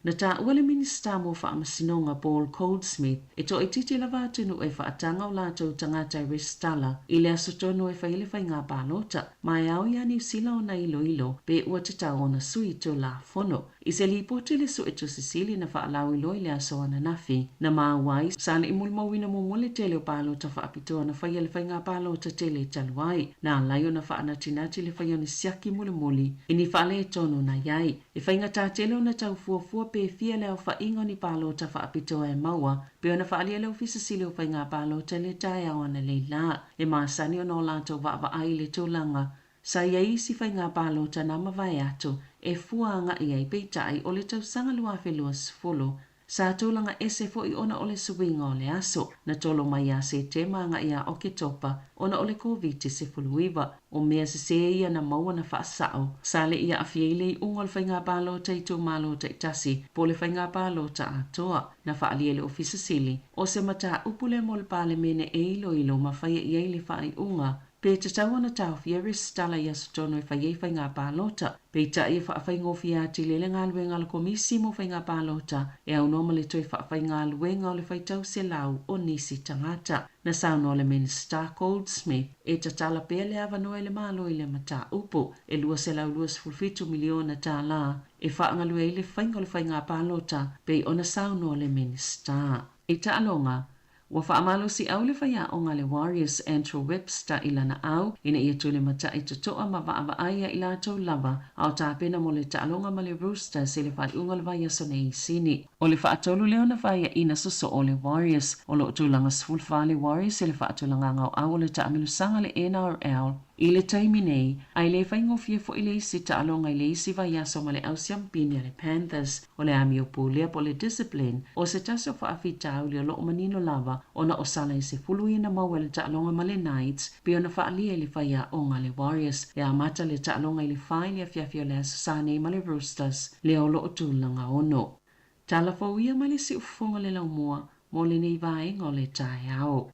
Na taua le Minisita mo Faamasinoga Paul Goldsmith e toaitiiti lava atunuu e faataga o latou tagata e resitala i le aso tonu e fai ai le faiga palota, ma e ao iā Niu Sila ona iloilo pe ua tatau ona sui Tulafono. I se lipoti le Suetusi Sili na faalauiloa i le aso ananafi, na maua ai, sa le i molimauina muamua le tele o palota faapitoa na faia i le faiga palota tele talu ai, na ala ai ona faanatinati le faia o ni siaki mulimuli i ni faaletonu na i ai. E faigata tele ona tau fuafua pe fia le aofaiga o ni palota faapitoa e maua, pei ona faaalia e le Ofisa Sili o Faiga Palota i le taeao analeila. E masani ona o latou vaavaai i le tulaga sa i ai isi faiga palota na mavae atu e fua agai ai, peitai o le tausaga 2020 sa tulaga ese foi ona o le suiga o le aso na tolo mai ia Setema agai ia Oketopa ona o le Koviti-19. O mea sesē ia na maua na faasao, sa le i aafia ai le iuga o le faiga palota i itumalo taitasi po o le faiga palota atoa. Na faaalia e le Ofisa Sili o se mataupu lea mo le Palemene e iloilo ma faia i ai le faaiuga pe tatau ona taofia resitala i aso tonu e fai ai faiga palota. Peitai e faafaigofie atili ai le galuega a le Komisi mo Faiga Palota e aunoa ma le toe faafaigaluega o le faitau selau o nisi tagata. Na saunoa le Minisita Goldsmith e tatala pea le avanoa i le Malo i lea mataupu e $227 miliona tālā e faagalue ai le faiga o le faiga palota pei ona saunoa le Minisita. I taaloga, Ua faamalosiau le faiaoga a le Warriors Andrew Webster i lana au ina ia tulimata'i toto'a ma vaavaai ia i latou lava a o tapena mo le taaloga ma le Roosters i le faaiuga o le vaiaso nei i Sini. O le faatolu lea ona faiaina sosoo o le Warriors. O lo o tulaga 14 le Warriors i le faatulagaga o au o le taamilosaga a le NRL I le taimi nei, a e le faigofie foi le isi taaloga i le isi vaiaso ma le au siampini a le Panthers. O le amio pulea po o le discipline o se tasi o faafitauli o lo o manino lava ona o sala e 10 ia na maua i le taaloga ma le Knights pei ona faaalia i le faiaoga a le Warriors. E amata le taaloga i le 4 i le afiafi o le Aso Sa nei ma le Roosters lea o lo o tulaga ono. Tala fou ia mai le siufofoga le laumua mo lenei vaega o le taeao.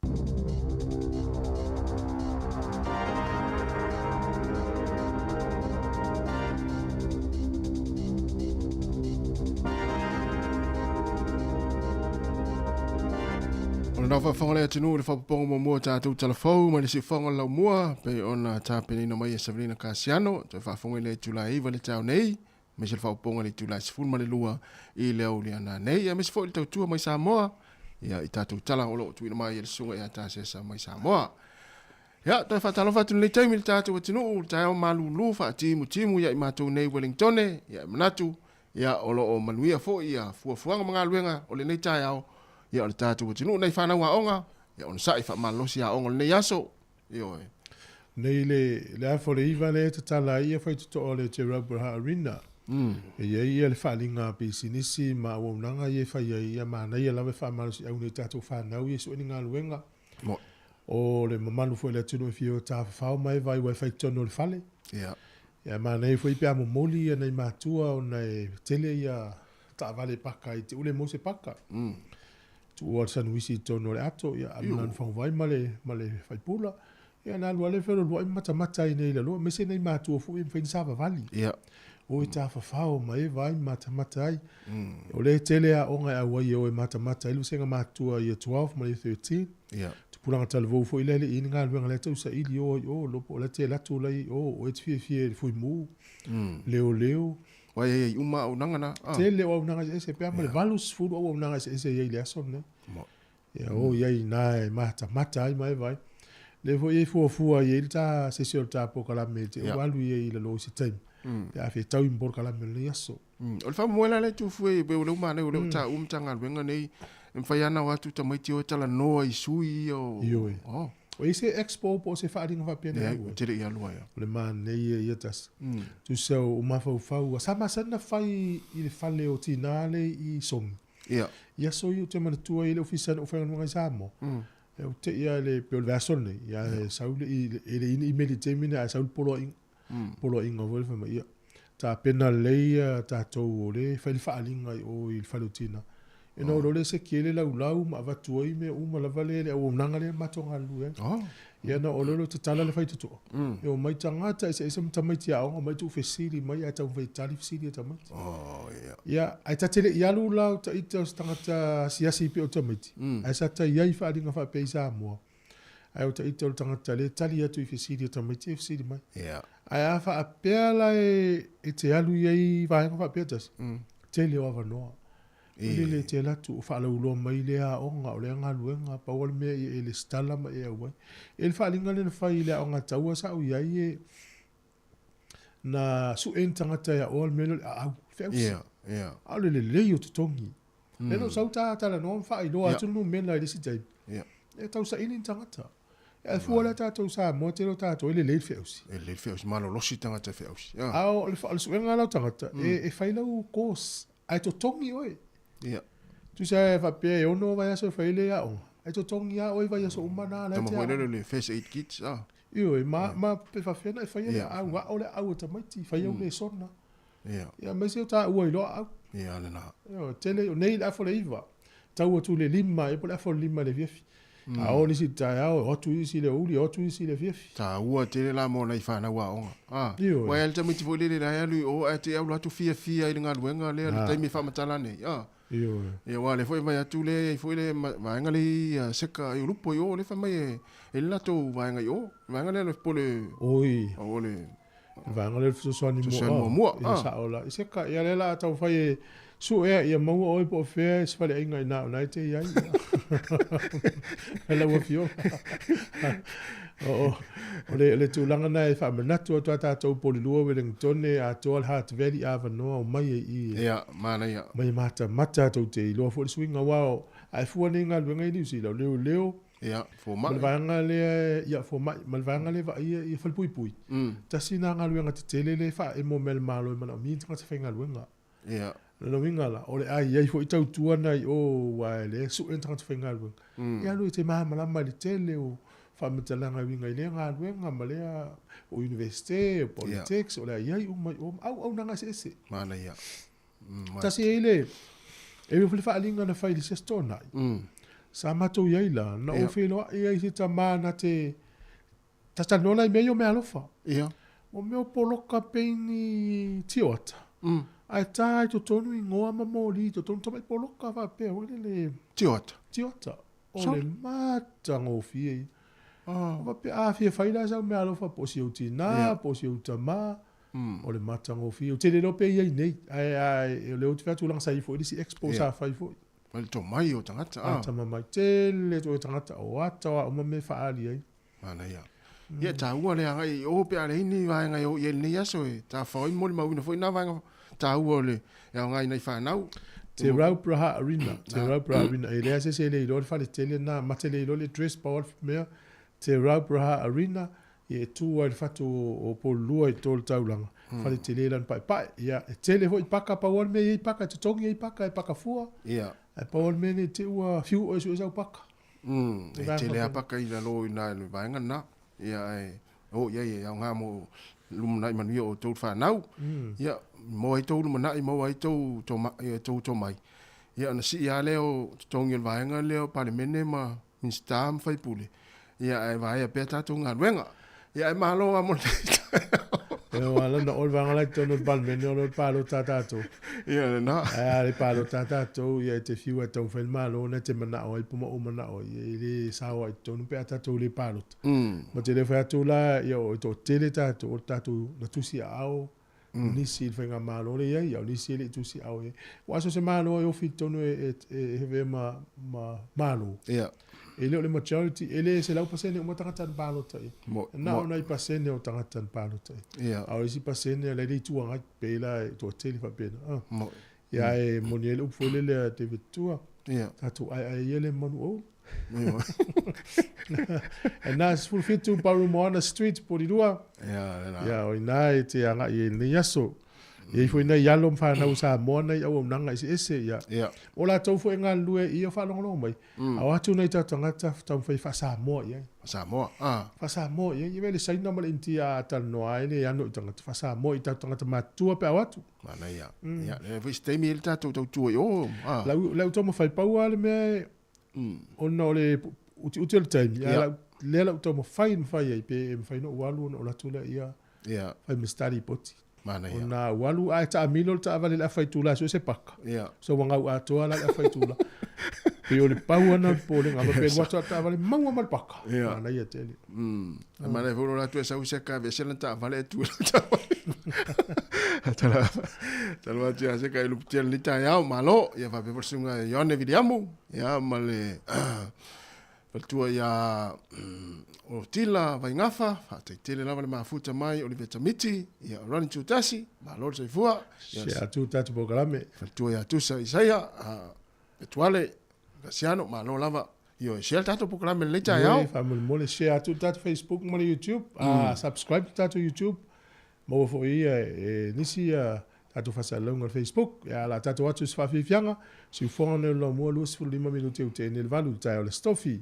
O le nao faafofoga le atunuu i le faapopoga muamua o tatou talafou mai le siufofoga o le laumua pei ona tapenaina mai e Savelina Kasiano. Toe faafofoga i le itula e 9 i le taeao nei aemaise le faaopoopoga i le itula e 12 i le aoauli nei, aemaise foi le tautua mai Samoa ia, i tatou tala o lo o tuuina mai e le susuga ia Tasesa mai Samoa. Ia, toe faatalofa atu lenei taimi i le tatou atunuu, le taeao malulu faatimutimu ia i matou nei Wellingtone, ia e manatu, ia o lo o manuia foi ia fuafuaga ma galuega o lenei taeao, ia o le tatou atunuu nei fanau aoga, ia onosai faamalolosi aoga o lenei aso, Ioe. Nei le, le afa o le iva lea e tatala ai ia faitotoa o le Te Raubraha Arena. E i ai ia le faaaliga a pisinisi ma auaunaga ia e fai ai, ia manaia lava e faamalosiau nei tatou fanau ia e sue ni galuega. Moe. O le mamalu foi o le atunuu e fia o e tafafao ma e vaai aua e fai i totonu o le fale. Ia. Ia manaia foi pe a momoli ia nai matua ona e tele ia taavale e paka ai te ule maua se paka. Tuua le sanuisi i totonu o le ato, ia alu lanu faguvai ma le ma le faipula. Ia na alu lava lea feolooloai ma matamata ai nei i lalo, aemaise nai matua foi e mafai ona savavali. Ia. O e tafafao ma e vaai ma matamata ai. O lea e tele aoga e auai e o e matamata ai le vasega matua Year 12 ma le Year 13. Ia. Tupulaga talavou foi lea e le i i ai ni galuega lea e tausaili o ai o, lo po o la e te alu atu la i o, o e te fiafia i le fuimu, leoleo. Ua i ai uma auaunaga na. Tele o auaunaga eseese, pe a ma le 80 auaunaga eseese e i ai i le aso lenei. Ia o i ai i ina e matamata ai ma e vaai. Lea foi e fuafua i ai le ta sesi o le ta polokalame e te ua alu i ai i lalo i se taimi, pe a fetaui ma polokalame o lenei aso. O le faamoemoe la lea e tuufue pei o lea ua manaia o lea ua taua Matagaluega nei, e mafai lava ona o atu tamaiti o e talanoa i sui ia o... Ioe. Oh. O i ai se expo po o se faaaliga faapea na Leai, ou te le i alu ai. O le manaia ia tasi. Tusa o mafaufau, sa masani ona fai i le fale o tina lea i Sogi. Ia. I aso ia ou te manatua ai i le ofisa na ou faigaluega ai i Samoa. E ou te i a le, pei o le vaiaso lenei, ia e sau le, e le i ni email i le taimi lena, ae sau le poloaiga. Poloaiga foi lea fai mai, ia, tapena lelei ia tatou o lea e fai le faaaliga i o i le fale o tina. Ona oo loa lea seki ai le laulau ma avatu ai mea uma lava lea, le auaunaga lea na matou galulue ai. Ia ona oo loa lea o tatala le faitotoa, e omai tagata eseese ma tamaiti aoga, omai tuufesili mai ae taumafai e tali fesili a tamaiti. Ia, ae ta te le i alu la o ita o se tagata asiasi pei o tamaiti, ae sa ta i ai i faaaliga faapea i Samoa. Ae o ita o le tagata lea e tali atu i fesili a tamaiti e fesili mai. Ae a faapea la e te alu i ai vaega faapea tasi, tele o avanoa. E lele e te alu atu o faalauiloa mai lea aoga, o lea galuega, pau lava le mea ia e lesitala ma e auai. E le faaaliga lea na fai i le aoga taua sa ou i ai e na sue ni tagata e aoa le mea lea o le aau, le feausi. A o le lelei o totogi. Lea na ou sau ta talanoa ma faailoa atu le numera i le isi taimi. E tau saili ni tagata. Ae fua lea tatou Samoa, tele o tatou e lelei le feausi. E lelei le feausi, malolosi tagata e feausi. A o le suega la o tagata, e fai lau course, ae totogi oe. Tusa e faapea e 6 vaiaso e fai ai le aoga, ae totogi lava oe i vaiaso uma na la e te Tama foi lele le first aid kits, ah. Ioe, ma pe faapefea ona e faia le aau, ao le aau a tamaiti, fai au lesona. Ia, aemaise o taua iloa aau. Ia, lena. Ioe, tele, o nei le afa o le 9, tau atu i le 5, ia po o le afa o le 5 i le afiafi. A o nisi i le taeao, o atu isi i le aoauli, o atu isi i le afiafi. Taua tele la mo nai fanau aoga. Ah, Ioe. Ua i ai le tamaiti foi lele la e alu i o ae te alu atu fiafia i le galuega lea le taimi e faamatala nei. Ah. Ioe. Ia aua o lea foi e vaai atu lea e i ai foi le vaega lea i i Seka i Ulupo i o lea fai mai e i ai le latou vaega i o. Le vaega lea po o le Oi. O le Le vaega lea o le fesoasoani muamua. Ia sao la. I seka, ia lea la a taumafai e suea ia maua oe po o fea e se faleaiga i ina o na e te i ai. Lau Afioga. O, o le, le tulaga na e faamanatu atu a tatou Polilua Wellingtone atoa le Hutt Valley avanoa omai ai i i. Ia, manaia. Omai e matamata tou te iloa foi le suiga aua o, a e fua nei galuega i Niu Sila, o leoleo, Ia, fomai. Ma le vaega lea, ia, fomai, ma le vaega lea e vaaia ia falepuipui. Tasi lena galuega tetele lea e faaemo mai e le Malo e manaomia ni tagata faigaluega. Ia. O lona uiga la, o le a i ai foi tautua na i o, aua o lea e sue ni tagata faigaluega. Ia alu e te malamalama i le tele o faamatalaga e uiga i lea galuega ma lea, o Iunivesite, o Politics, o le a i ai uma i o, ma auaunaga eseese. Manaia. Tasi ai le, e i ai foi le faaaliga na fai i le isi Aso Toonai. Sa matou i ai la, na ou feiloai ai i se tama na te talanoa la i mea ia o meaalofa. O mea o poloka peini tioata. Ae ta i totonu igoa ma moli i totonu tamai poloka faapea foi lele. Tioata. Tioata. O le matagofie ia. O faapea, a fia fai la sau meaalofa po o si ou tina, po o si ou tama, o le matagofie. Ou te le iloa pe i ai nei, ae, ae o lea ou te fai atu leaga sa i ai foi le isi expo sa fai foi. O le tomai o tagata. Atamamai tele toi tagata o ata o a uma mea e faaali ai. Manaia. Ia, e taua le agai i o pe a leai ni vaega e o i ai i lenei aso e tawhao ai molimauina foi nā vaega taua o le e aoga i nai whanau. Te Raupraha Arena, Te Raupraha Arena, e leai se isi e le iloa le fale tele lena, ma te le iloa le address pau lava le mea, Te Raupraha Arena, ia e tu ai le fatu o Pololua i to le taulaga, fale tele lana paepae. Ia, e tele foi paka, pau lava le mea e i ai paka, e totogi ai paka, e paka fua, ae pau lava le mea nei te i ua fiu oe e sue sau paka. E tele lava paka i lalo i ina i le vaega lena. Ia ae oo i ai e aoga mo lumanai manuia o outou fanau. Ia maua ai tou lumanai, maua ai tou tou tomai. Ia ona sii lava lea o totogi o le vaega lea o Palemene ma Minisita ma Faipule, ia ae vaea pea tatou galuega. Ia ae malo lava mo lenei taeao. Ia ua ala ona oo le vaega la i totonu o le Palemene o lo o palota tatou. Ia lena. Ae a le palota tatou, ia e te fiu lava e taumafai le Malo ona e te manao ai po ma ou manao ai, e le sao ai i totonu pe a tatou le palota. Ma te le fai atu la, ia o e toatele tatou, o le tatou na tusi aao nisi i le faigamalo lea e i ai, a o nisi e le i tusi aao i ai. Aua so o se Malo e ofi i totonu e avea ma Malo, e le o le majority, e le 100% uma tagata na palota i ai. Na o nai pasene o tagata na palota i ai. A o isi pasene la e le Itu Agai, pei la e toatele faapena. Ia ae moni ai le upu foi lele a David Tua, tatou aeae ia le manu auro. E na 17 Parumoana Street, Porirua. Ia, o i ina e te agai ai i lenei aso. E i ai foi nai alo ma fanau Samoa nai auaunaga eseese. Ia. O latou foi e galulue i ia faalogologo mai. A o atu nai tatou tagata taumafai e faa-Samoa i ai. Faa-Samoa, ah. Faa-Samoa i ai. Ia le Saina ma le Initia a talanoa ai le ano i tagata. Faa-Samoa i tatou tagata matutua pe a o atu. Manaia. Ia, lea foi se taimi e le tatou tautua i o. Ah. Lau, lau taumafai pau lava le mea e, ona o le utiuti o le taimi, a lau, lea lau taumafai e mafai ai, pe e mafai ona ou alu ona ou alu atu lea ia, fai ma study poti. Manaia. Ona ua alu ae taamilo le taavale i le afa itula e sue se paka. So ua gau atoa la le afa itula. Pei o le pau ana o le popolega, ma pe alu atu a le taavale maua ma le paka. Manaia tele. E manaia foi lo latou e sau i se ka aveese lana taavale ae tu i lana taavale. Tala tala atu ia se ka i luputia lenei taeao, malo. Ia faapea foi le susuga ia Ioane Viliamu, ia ma le faletua ia o Tila Vaigafa, faafetai tele lava le mafuta mai Oliveta Miti, ia o Ronnie Tutasi, malo le soifua. Ia Share atu tatou polokalame. Faletua ia Tusa Isaia, Petuale, Kasiano, malo lava. Ioe, share le tatou polokalame i lenei taeao. Ioe, faamolemole share atu le tatou Facebook ma le YouTube. Subscribe le tatou YouTube. Maua foi e nisi tatou faasalalauga o le Facebook. Ia, o le a tatou atu i se faafiafiaga. Siufofoga nei o le Laumua 25 minute ua tea nei le 8 i le taeao o le Aso Tofi.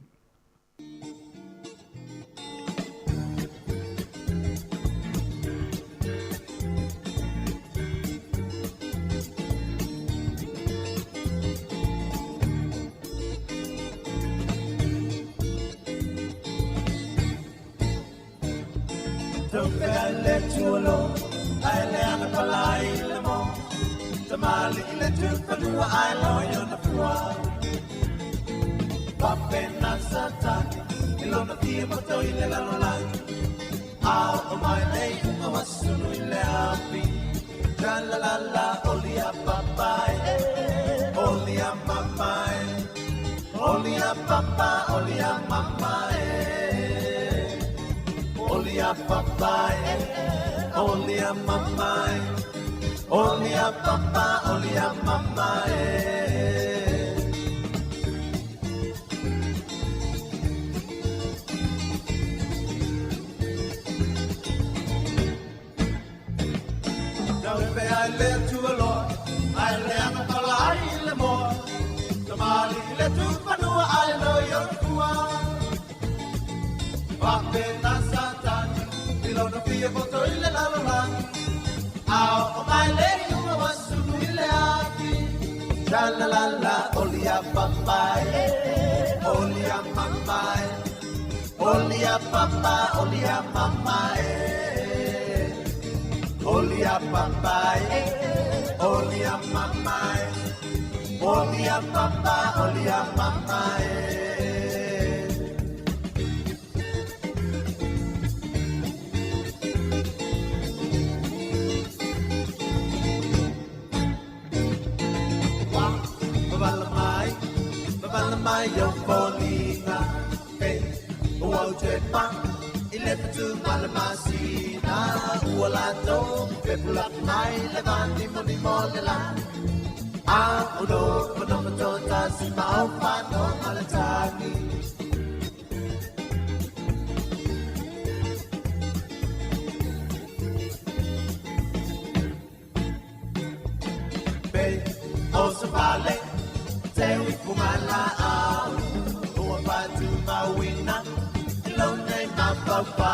papa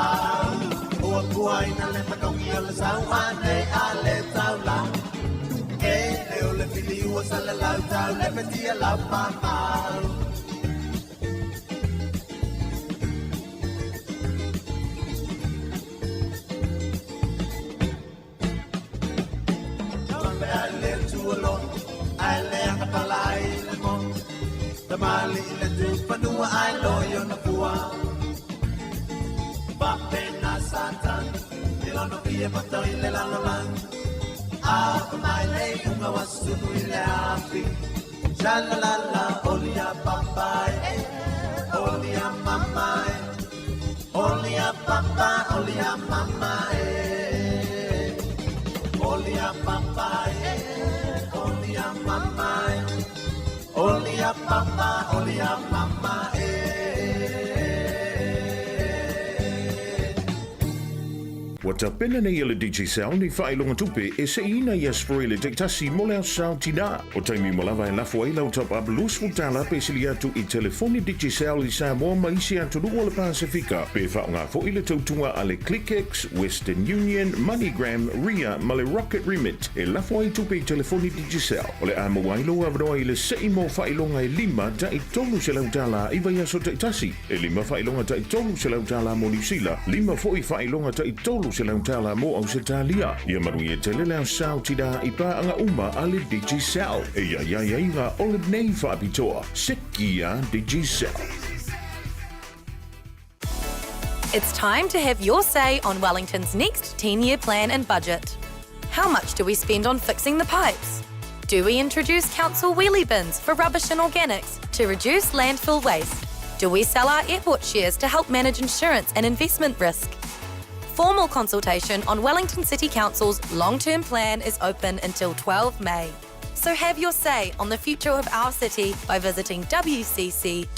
Ua kuaina le makaungi o le sau ane a le taula E le o le fili ua sala lau tau le petia lau papa Tamali le tu fanua ai lo yo na pua Papena satan Ilono fie pato i le lalo lang A mai le unga wasunu i le afi Sha la la la oli a papa eh Oli a mama eh Oli a papa oli a mama eh Oli a papa eh Oli a mama eh Oli a papa oli a mama eh Ua tapena nei e le Digicel ni faailoga tupe e seʻiina i Aso Faraile taitasi mo le Aso Sa o Tinā. O taimi uma lava e lafo ai lau top up $20 pe sili atu i telefoni Digicel i Samoa ma isi atunuu o le Pasefika, pe faaaoga foi le tautuga a le ClickX, Western Union, MoneyGram, Ria ma le Rocket Remit e lafo ai tupe i telefoni Digicel. O le a maua ai lou avanoa i le seʻi mo faailoga e lima taʻi $300 i vaiaso taitasi. E lima faailoga taʻi $300 mo Niu Sila, lima foi faailoga taʻi $300 mo Ausetalia. Ia manuia tele le Aso Sa o Tinā i paaga uma a le Digicel. E i ai aiaiga o lenei faapitoa. Seki a Digicel. It's time to have your say on Wellington's next 10 year plan and budget. How much do we spend on fixing the pipes? Do we introduce council wheelie bins for rubbish and organics to reduce landfill waste? Do we sell our airport shares to help manage insurance and investment risk? Formal consultation on Wellington City Council's long term plan is open until 12 May. So have your say on the future of our city by visiting wcc.nz/ltp.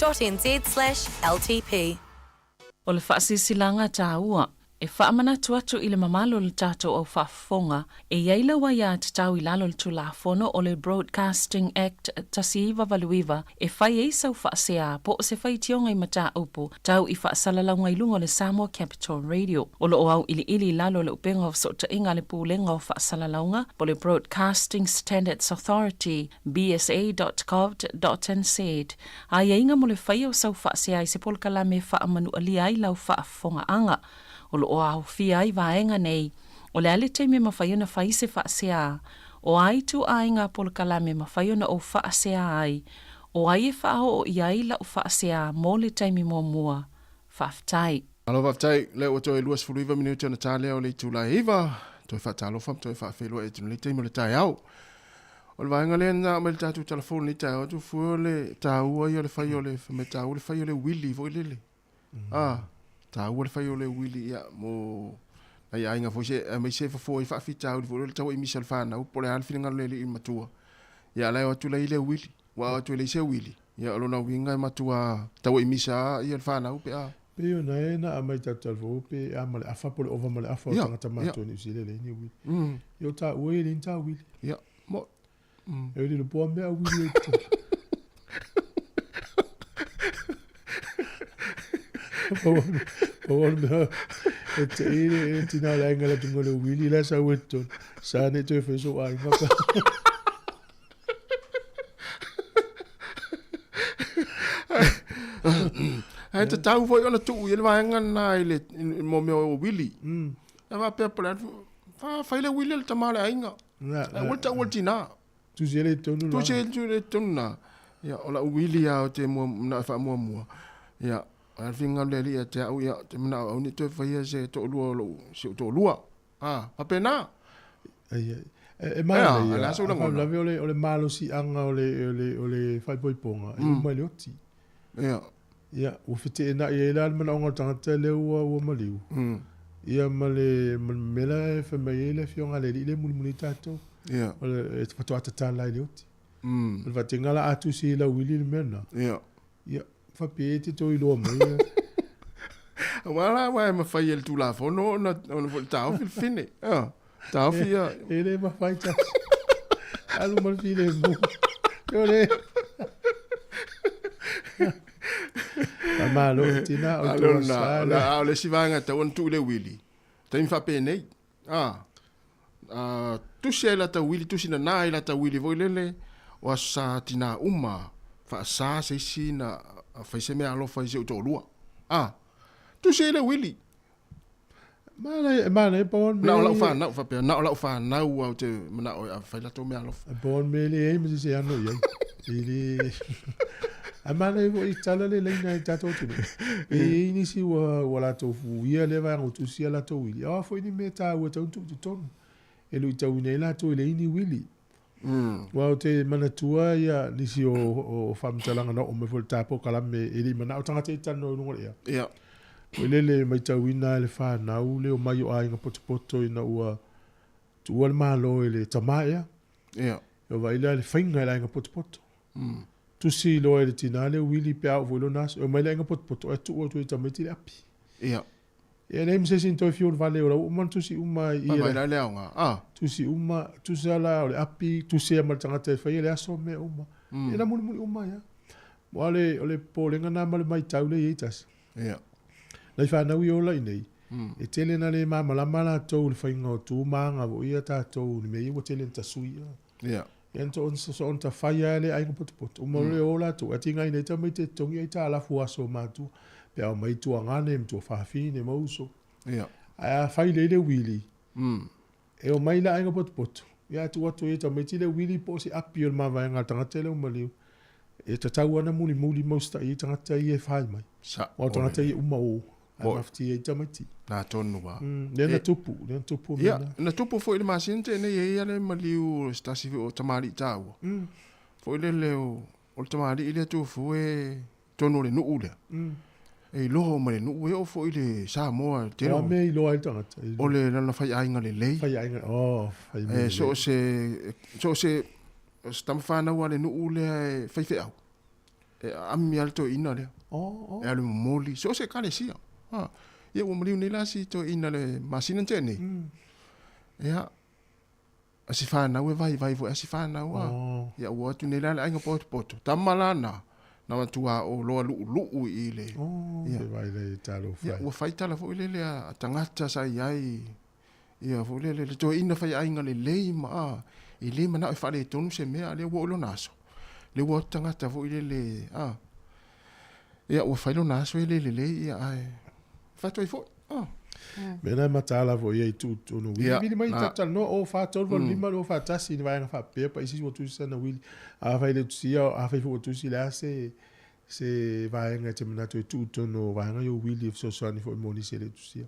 O le faasilasilaga taua e faamanatu atu i le mamalu o le tatou au faafofoga, e i ai lau aiatatau i lalo o le Tulafono o le Broadcasting Act 1989 e fai ai sau faasea po o se faitioga i mataupu tau i faasalalauga i luga o le Samoa Capital Radio. O lo o auiliili i lalo o le Upega o Fesootaiga a le Pulega o Faasalalauga po o le Broadcasting Standards Authority, bsa.govt.nz, aiaiga mo le faia o sau faasea i se polokalame e faamanualia ai lau faafofogaaga. O lo o aofia ai vaega nei, o le a le taimi e mafai ona fai se faasea, o a ituaiga polokalame e mafai ona ou faasea ai, o ai e faaoo i ai lau faasea mo le taimi muamua. Faafetai. Malo faafetai, lea ua toe 29 minute ona ta lea o le itula e 9, toe faatalofa ma toe faafeiloai atu i lenei taimi o le taeao. O le vaega lea na aumai le tatou tala fou lenei taeao atu fua o le taua ia o le fai o le fai mai taua le fai o le uili foi lele. Ah, taua le fai o le uili ia mo nai aiga foi se aemaise fofo ai faafitauli foi lele tau ai misa o le fanau po o le a le finagalo o le alii matua. Ia la e o atu la i le uili. Ua o atu e leai se uili. Ia o lona uiga e matua tau ai misa ia le fanau pe a. Pei ona e na aumai tatou tala fou pe a ma le afa po o le ova ma le afa o tagata matua i Niu Sila e leai ni uili. Ia o taua e leai ni ta uili. Ia, mo. E lilo po a mea uili e tonu. Pau o le mea e te i le tina o le aiga le tunga le uili la sa ue tonu. Sa ne toe fai sou aiga pa. Ae tatau foi ona tuu i le vaega lena i le mo mea o uili. E faapea po o le a le fai le uili a le tama o le aiga. Ae aua le taua le tina. Tusi ai le tonu la. Tusi ai le tonu la. Ia, o lau uili lava ou te manao e faamuamua. Ia, a le finagalo o le Alii ia te au, ia, ou te manao aua ne i toe faia se toalua o lou, si ou toalua. A, faapena. Ai, ai. E manaia, a faalavelave o le, o le malosiaga o le, o le, o le faaipoipoga, e uma i le oti. Ia. Ia, ua feteenai ai la le manaoga o le tagata lea ua, ua maliu. Ia, ma le, ma le mea la e fai mai ai le Afioga a le Alii lea e mulimuli ai tatou. Ia. O le, e faatoa tatala ai le oti. O le faatega la a tusi i lau uili le mea lena. Ia. Ia, faapea e te toe iloa mai ia. Aua la, aua e mafai e le Tulafono ona, ona foi taofi le fine. Ioe. Taofi ia. E le mafai tasi. Alu ma le filemu. O le. Malo i tina o tua sa le. A o le isi vaega e tatau ona tuu i le uili, taimi faapenei, a, a, tusi ai lata uili, tusi nana ai lata uili foi lele, o aso sa tina uma, faasa se isi na fai se mea alofa i si ou toalua. A, tusi ai le uili. Manaia, manaia pau o le Na o lau fanau, faapea, na o lau fanau au te manao e fai latou mea alofa. Pau o le mea e leai ma se isi e ano i ai. E le... Ae manaia foi i tala le laina i tatou atunuu. E i ai nisi ua, ua latou fuia lea vaega ua tusia latou uili. A o a foi ni mea taua e tatau ona tuu i totonu. E luitauina ai latou e leai ni uili. Aua ou te manatua ia nisi o, o faamatalaga na oo mai foi i le ta polokalame e le i manao tagata ia e talanoa i luga o le ea. Ia. Foi lele matauina e le fanau le omai o aiga potopoto ina ua tuua le Malo e le tama ea. Ia. Ia vaai la i le faiga e le aiga potopoto. Tusi loa e le tina le uili pe a oo foi i lona aso. E omai le aiga potopoto ae tuu atu e tamaiti le api. Ia. Ia leai ma se isi na toe fiu le vale o la ua uma ona tusi uma i i la le aoga. Ah. Tusi uma, tusa la o le api, tusi ma le tagata e faia le aso mea uma. Ia na mulimuli uma ai lava. Aua o le, o le popolega na ma le matau lea e i ai tasi. Ia. Nai fanau ia ola i inei, e tele na le malamalama latou i le faiga o tu ma aga foi ia tatou i le mea ia ua tele na tasui ia. Ia. Ia na soona tafai lava le aiga potopoto, uma loa le o latou, ae tiga i inei tamaiti e totogi aitalafu aso matua, pe a omai tuagane ma tuafafine ma uso. Ia. Ae a fai lelei le uili, e omai le aiga potopoto, ia ae tuu atu i ai tamaiti le uili po o se api o le mavaega a le tagata lea ua maliu, e tatau lava ona mulimuli ma usitai ai tagata ia e fai mai. Sa. Aua o tagata ia e uma o, ae mafatia ai tamaiti. Na tonu lava. Lea na tupu, lea na tupu mea na. Ia, na tupu foi i le masina tea nei e i ai le maliu o se tasi foi o tamalii taua. Foi lele o le tamalii lea tufu e totonu o le nuu lea. E iloa uma e le nuu, e oo foi i le Samoa tele. O a mea e iloa ai le tagata? O le lana faiaiga lelei. Faiaiga, oh, fai mea lelei. E so o se, so o se, o se tama fanau a le nuu lea e faifeau, e aami lava le toeaina lea. Oh, oh. E alu e momoli, so o se ekalesia. Ha. Ia ua maliu nei la si toeaina le masina na tea nei. Ia, a si fanau e vaivai foi a si fanau a. Oh. Ia ua atu nei la le aiga potopoto. Tama la na, na matua o loa lu'ulu'u i le. Oh, Ia. te vai le talo Ia fai. ua fai tala foi lele a tagata sa i ai. Ia foi lele le toeaina faiaiga lelei ma a, e le manao e faaletonu se mea a lea ua oo i lona aso. Lea ua o atu tagata foi lele a. Ia ua fai lona aso e le lelei ia ae fatu ai foi. A. Mea na e mataala foi ia i tuu tonu wili. Ia, Wili mai na. ta talanoa o 4 3 8 5 2 4 1 ni vaega faapea pa isi ua tusi sana wili. Afai le tusia, afai foi ua tusi le a se se vaega e te manatu e tuu tonu o vaega ia o wili e fesoasoani foi mo nisi e le tusia.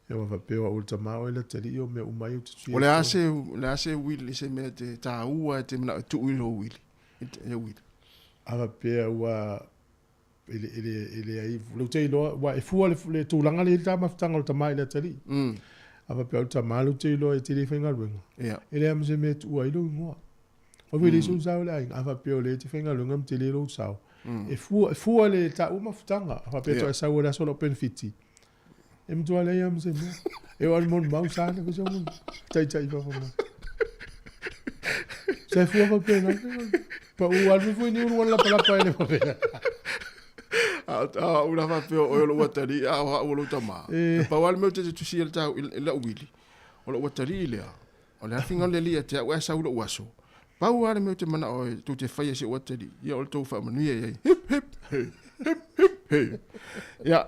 Ia ua faapea o au o le tama oe le atalii o mea uma ai ou te tusia O le a se, o le a se wili, se mea te taua e te manao e tuu i lou wili, i te wili. A faapea ua e le, e le, e leai, lou te iloa, ua e fua le, le tulaga lea i le ta mafutaga o le tama i le atalii. A faapea o le tama lou te iloa e te le faigaluega. Ia. E leai ma se mea e tuua ai lou igoa. Aua foi e leai sou sao i le aiga. A faapea o lea e te faigaluega ma tele lou sao. E fua, e fua le taua mafutaga. A faapea Ia. toe sau i le aso o lau penefiti. E matua leai lava ma se mea. E oo lava i le molimau sa le fai sau taitai fafo mai. Se fua faapena. Pau alu foi ni ulu lapalapa e le faapea. A o la faapea o oe o lou atalii a o au o lou tama. E. E pau lava le mea ou te tusia i le tau i lau uili, o lou atalii lea, o le afiga o le alii ia te au ae sau lou aso. Pau lava le mea ou te manao ai tou te faia i si ou atalii, ia o le tou faamanuia i ai. Hip hip he, hip hip he. Ia,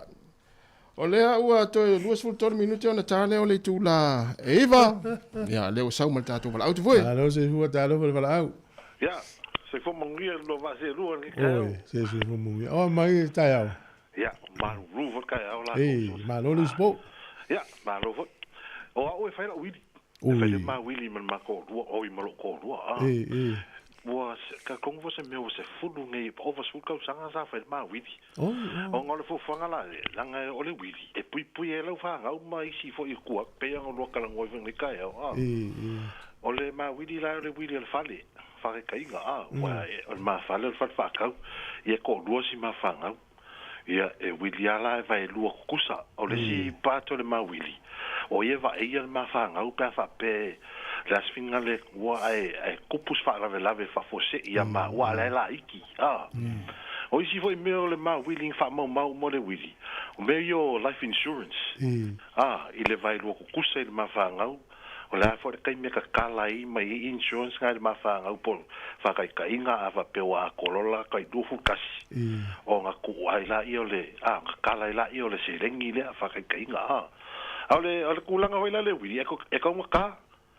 o lea ua toe 23 minute ona ta lea o le itula e 9. Ia, lea ua sau ma le tatou valaau Tufue. Malo soifua talofa le valaau. Ia, soifua manuia le lua vaa seelua i lenei taeao. Oi, se soifua manuia. O mai le taeao. Ia, malulu foi le taeao la. Ei, malo le usupo. Ia, malo foi. O au e fai lau uili. E Ui. fai le ma uili ma le ma toalua, oi ma lou toalua. Ah. Ei, ei. Ua, ka kongu fo se mea ua sefulu nei, ova sefulu tausaga sa fai le ma uili. Oi, oi. Ona o le fuafuaga la, leaga o le uili, e puipui ai lau fanau ma isi foi i tua, pei ona lua talanoa ai foi i lenei taeao. Ah. Ei, ei. O le ma uili la, o le uili o le fale, farekaiga, ah, ua, o le ma fale, o le fale faakau, ia e toalua si ma fanau. Ia, e uili lava la e vaelua kukusa. O le isi part o le ma uili, o ia e vaaia le ma fanau pe a faapea le asifiga le Atua ae, ae tupu se faalavelave faafuasei ia maua, a o la e laiti, ah. O isi fo'i mea o le ma wili fa'amaumau uma le wili, o mea ia o life insurance. A i le vaelua kukusa i le mafagau, o le a fo'i le taimi e kakala ai mai ai insurance ga i le mafagau po fa'ataita'iga a fa'apea ua atolola kai 21 o ga ku'u ai la'ia o le a kakala ai la'ia o le selegi lea fa'ataita'iga a. A o le kulaga fo'i la le wili e kaugatā.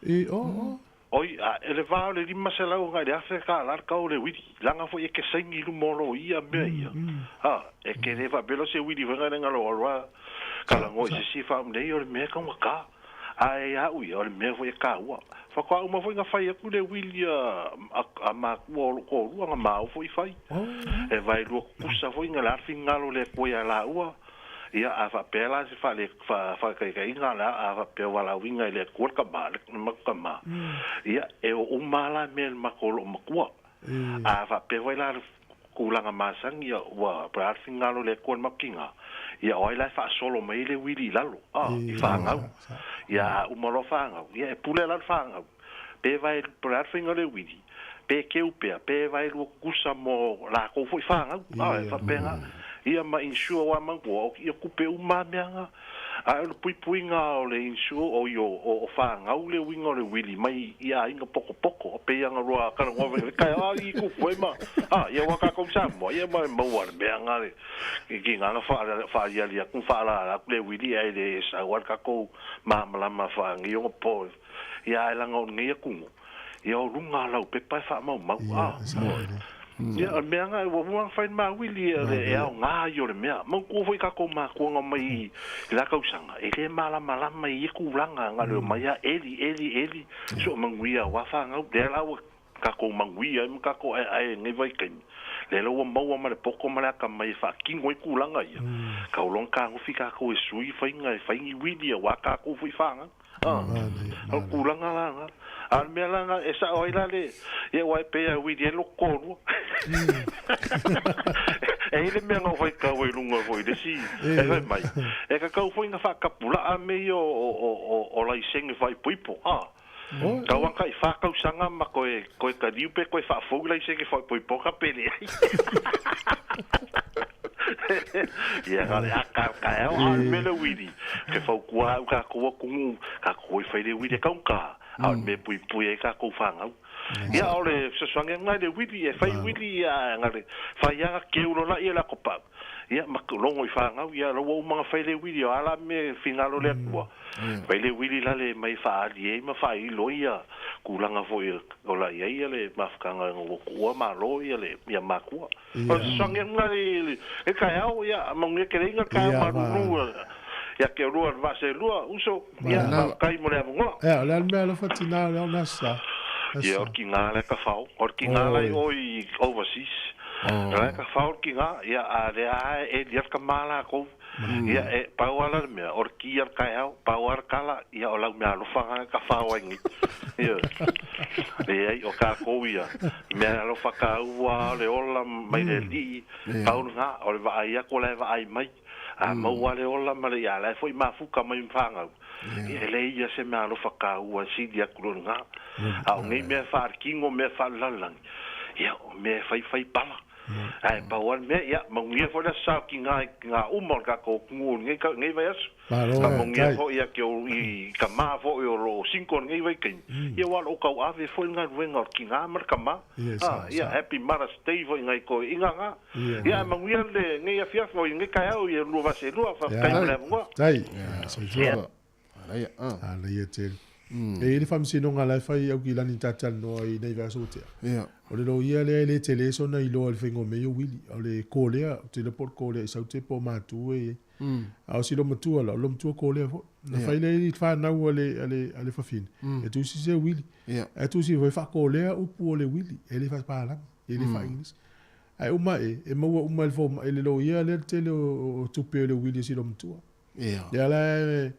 E o o. Oi, a e le va o le 500 ga le afe ka la ka o le wili. Langa foi e ke saini lu molo ia mea ia. A, e ke le fa belo se wili venga le ngalo alwa. Ka la ngoi se si fa mnei o le mea ka ka. A e a ui o le mea foi e ka ua. Fa kwa uma foi nga fai aku le wili a ma kua o ko rua nga mau foi fai. E vai lua kusa foi nga la fingalo le koe a la ua. Ia a fa pela se fa le fa fa kai kai nga la a fa pe wala winga le kua ka ma le ma ka ma. Ia e o umala me ma ko lo makua. A fa pe wai la kulaga masagi ia ua pa fingalo le kua makinga. Ia oi la fa solo mai le wili lalo. A i fa ngau. Ia umalo fa ngau. Ia e pule la fa ngau. Pe vai pa finga le wili. Pe keu pea, pe vai lu kusa mo la ko foi fa ngau. A e fa penga. Ia ma insure wa mangu o ia kupe uma meanga. A o le puipuiga o le insure o i o fāgau le uiga o le wili mai ia aiga pokopoko o peiaga loa kalagoa kai a i kupu ai ma a ia ua kākou Samoa ia ma maua le meaga le ki gaga faaliali aku faalala aku le wili ai le sau a le kākou mamalama faagioga po ia e laga o lenei akugu ia o luga lau pepa e faamaumau a. Ia, o le meaga ua ua fai mawili e le e ao ngā i o le mea. Mau kua foi kākou makuanga mai i la kausaga, e le malamalama i e kulaga nga leo mai a eli, eli, eli, so manguia wa whangau, le la ua kākou manguia e ma kākou ai ai ngai vai kaimi. Le la ua maua ma le poko ma le aka mai e whakingo i kulaga ia. Ka ulong ka ngufi kākou e sui whainga e whaingi wili a wā kākou fui whanga. Ah, o kulaga la nga. A le mea la nga e sa oi la le, ia wai pe a wili e loko korua. E ile mea ngau whai kau e lunga foi le si, e whai mai. E ka kau foi nga whakapula a me i o lai senge whai puipo. Ah. Kau anga i whakau sanga ma koe ka liupe koe whaafou lai senge whai puipo ka pele ai. Ia nga le aka ka e o a me le wili. Ke whau kua au ka kua kungu, ka kua i whai le wili kau ka. A o me pui pui e ka kou whangau. Ia o le saswange ngai le wili e whai wili ia nga le whai anga ke ulo la ia la kopa. Ia ma longo i whangau ia lo umanga whai le wili o ala me fingalo le akua. Whai le wili la le mai whaali e ma whai lo ia kulanga foi o la ia ia le mafukanga ngo kua ma lo ia le ia makua. O saswange ngai le e kai au ia mangu ke reinga kai ma ruru. Ia ke rua va se rua uso ia kai mo le avongoa. E, o le mea le fatina le ona sa. Ia o ki ngā le ka whao, o ki ngā lai o i overseas. Le ka whao ki ngā, ia a le a e lia ka mala kou. Ia e pau ala le mea, o ki ia kai au, pau ala kala, ia o lau mea alofa ngā ka whao ai ngi. Ia, le ai o ka kou ia, mea alofa ka ua le ola mai le li, pau ngā, o le vaai ako le vaai mai. A maua le ola ma le ia, lai foi mafuka mai mwhangau. Ia le ia se mea alofa ka ua sili aku lo ngā. A o ngei mea whaarkingo, mea whaalalangi. Ia, o mea whai whai pala. Ai, pau an mea, ia, maungia foi la sao ki ngā uma o ka ko kungu ngai vai asu. Ka maungia foi ia ki o i ka maa foi o lo cinco ngai vai kaimi. Ia wala o kau ave foi ngā ruenga o ki ngā mara ka maa. Ah, ia, Happy Mother's Day foi ngai koe inga ngā. Ia, maungia le ngai awhia foi ngai kai au ia lua vase lua, wha kai mo le avongoa. Tai, soifua. Ala ia tele. E ile whamsino ngā lai whai au ki lani tātal noa i nei vea sotea. O le lo ia lea le tele sona i loa le whaingo mei o wili. O le kōlea, o te lepo kōlea i saute po mātu e. A o si lo matua la, o lo matua kōlea fo. Na whai le i whanau a le whawhine. E tūsi se wili. E tūsi whai whakōlea upu o le wili. E le whapālangi, e le wha English. Ai uma e maua uma le fo e le lo ia le tele o tupe o le wili si lo matua. Ia la le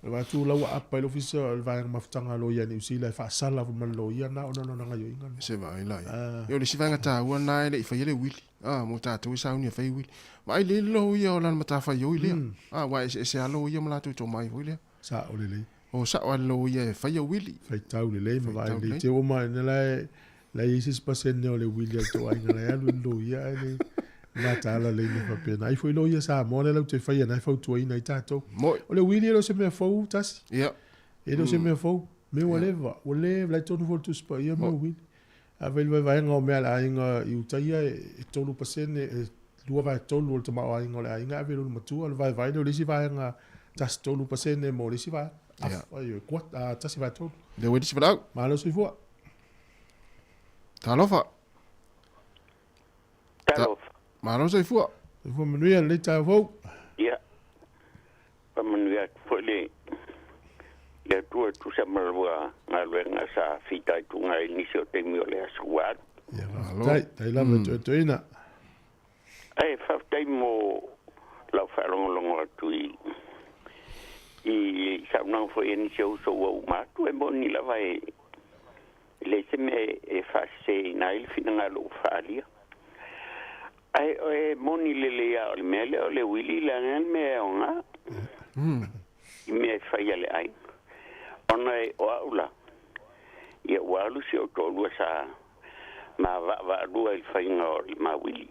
watu lau apa i l'ofisa o le vaenga mafutanga lo ia New Zealand e whaasala fo lo ia na ona no nanga yo inga. Se vai lai. Ia o le si vaenga tāua nā e le i whai le wili. Ah, mo tātou i sauni e whai wili. Ma ai le lo ia o lana matawhai o i lea. Ah, wa e se alo ia ma lātou tō mai foi lea. Sa o le lei. O sa o alo ia e whai o wili. Whai tau le lei ma vai le te o mai na lai lai isi pasene o le wili a tō ainga lai alu lo ia e le Mataala lelei mea faapena. Ai foi loia Samoa lea latou te faia na e fautuaina ai tatou. O le uili e le o se mea fou tasi. E le o se mea fou. Mea ua leva. Ua leva la e tonu foi le Tusi Paia mea o uili. A fai le vaevaega o mea a le aiga i uta ia e 3%, e 2/3 o le tamaoaiga o le aiga e ave i lona matua. O le vaevae lea o le isi vaega 13% mo le isi vaega. 1/3. Lea ua i le isi valaau. Malo soifua. Talofa. Talofa. Malo soifua. Soifua manuia lenei taeao fou. Ia, faamanuia atu foi le le Atua e tusa ma lua galuega sa fitaituga ai i nisi o taimi o le aso ua alu. Ia, faafetai. Tai lava e toetoeina. Ae faafetai mo lau faalogologo atu i i saunoaga foi a nisi o uso ua uma atu. E moni lava e leai se mea e faaseseina ai le finagalo ua faaalia. Ae e moni lelei lava o le mea lea o le uili leaga le mea e aoga i mea e fai a le aiga. Ona e o au la, ia ua alu si ou toalua sa ma vaavaalua i le faiga o le mauili.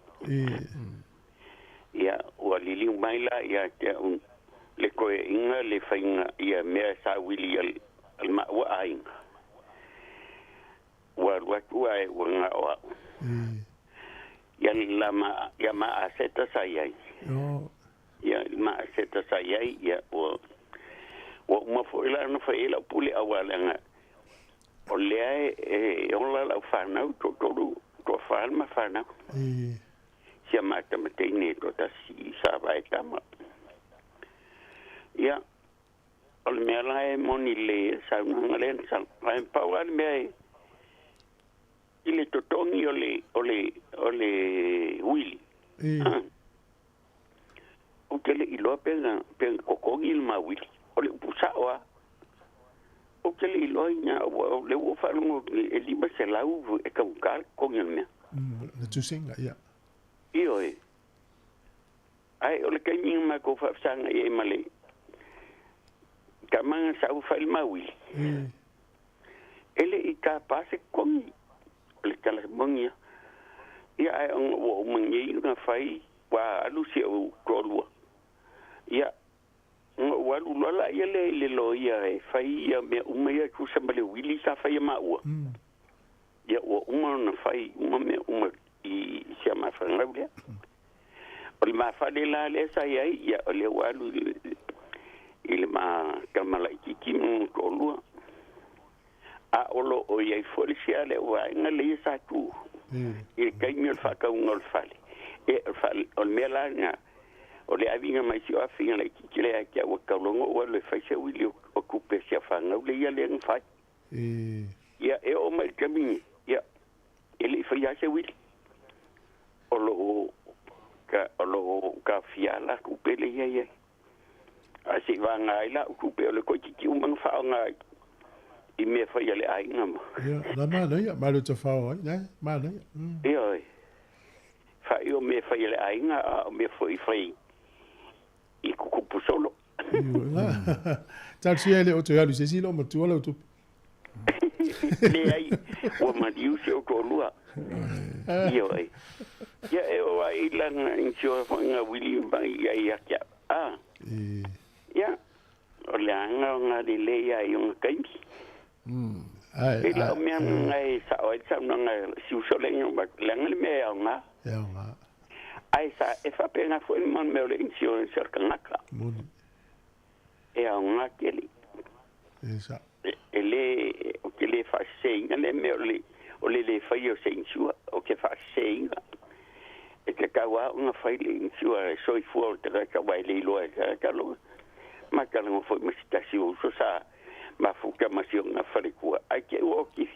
Ia, ua liliu mai la ia te au le toeaiga le faiga ia mea sa uili a le maua aiga. Ua alu atu ae ua gao au. Ia la ma, ia ma aseta sa i ai. Ia ma aseta sa i ai, ia ua, ua uma foi la ona fai ai lau pule aua leaga o lea e ola lau fanau toatolu, toafa le ma fanau. Sia mata ma teine e toatasi i sa vae tama. Ia, o le mea la e moni le saunoaga lea na sau. Ae pau lava le mea e i le totogi o le, o le, o le uili. Ou te le i iloa pe na, pe na totogi le ma uili. O le upu sao lava. Ou te le i iloa ina ua, o lea ua ou faalogo atu nei e 500 e taugata le totogi o le mea. Le tusiga, ia. Ioe. Ae o le taimi na matou faafesagai ai ma le tama na sau fai le mauili, e le i tapa se totogi, o le tala moni lava. Ia ae ona ua uma nei ona fai, ua alu si ou toalua, ia ona ou alu loa laia lea i le loia e fai ia mea uma ia e tusa ma le uili sa faia maua. Ia ua uma ona fai uma mea uma i si a ma fanau lea. O le ma fale la lea sa i ai, ia o lea ua alu i le ma tama laitiiti ma lona toalua. A o lo o i ai foi le isi a lea vaega lea sa tu i le taimi o le faatauga o le fale. E, o le mea la lena, o le aviga mai si o afiga laitiiti lea ia te au ua tatau loa ona ou alu e fai se uili o tupe a si a fanau lea ia lea na fai. Ia, e oo mai i le taimi nei, ia, e le i faia lava se uili. O lo o ka, o lo o taofia lava la tupe lea e i ai. Ae se i vagana ai la au tupe o le toeitiiti uma ona faaaoga i mea fai a le aiga ma. Ia, na manaia, ma le tafao ai, na, manaia. Ioe, fai o mea fai a le aiga, a o mea foi fai i tutupu solo. Talosia e le o toe alu i se isi loo matua lau tupe. Leai, ua maliu si ou toalua. Ioe. Ia e oo ai i lana insurance foi na wili mai ai ia te au. Ah. Ia, o le aga o ngā lelei ia i ona taimi. Ai, E lau mea nga e sao ai le saunoaga si uso le ingoa, leaga le mea e aoga. E aoga. Ae sa e faapena foi le mea o le insurance a le tagata. Moni. E aoga tele. E sao. E le, ou te le faaseseina lea mea o le, o le le faia o se insure, ou te faaseseina. E tatau lava ona fai le insure e soifua o le tagata aua e le iloa e le tagata lona matalaga foi ma se tasi o uso sa mafuta ma si ona faletua. Ae te i ua oti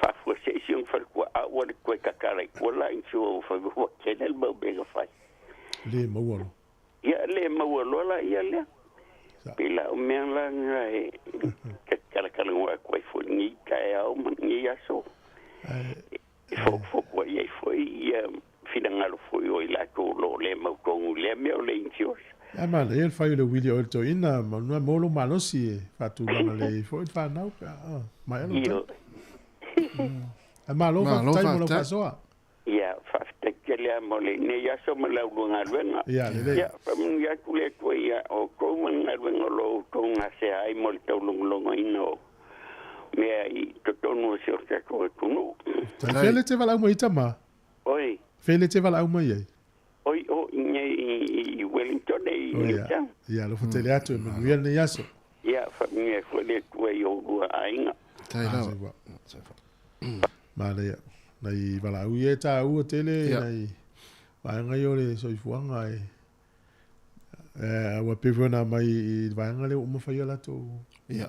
faafuasei si ona faletua a ua le toe tatala i tua la insure ua fai mai ua tele le mau mea na fai. Le maua loa. Ia le maua loa la ia lea. Pei la o mea la na e talatalanoa atu ai foi lenei taeao ma lenei aso. E fokufoku ai ai foi ia finagalo foi o i latou o lo o le mautonu i lea mea o le insurance. Ae manaia le fai o le uili o le toeaina ma nua mo lou malosi e faatulaga lelei ai foi le fanau pe a maea lou taimi. Ae malo faafetai mo lau faasoa. Ia, faafetai tele. lea mo lenei aso ma le aulua galuega. Ia, lelei. Ia, faamanuia atu le Atua ia outou ma le galuega o lo o outou gasea ai mo le taulogologoina o mea i totonu o si o tatou atunuu. Fea le te valaau mai ai tama? Oi. Fea le te valaau mai ai? Oi, o i nei i Wellington i Newtown. Ia, alofa tele atu e manuia lenei aso. Ia, faamanuia ai foi le Atua i oulua aiga. Tai lava. Manaia. Nai valaau ia e taua tele nai vaega ia o le soifuaga e ua pei foi ona aumai i le vaega lea ua uma fai a latou vaega ia.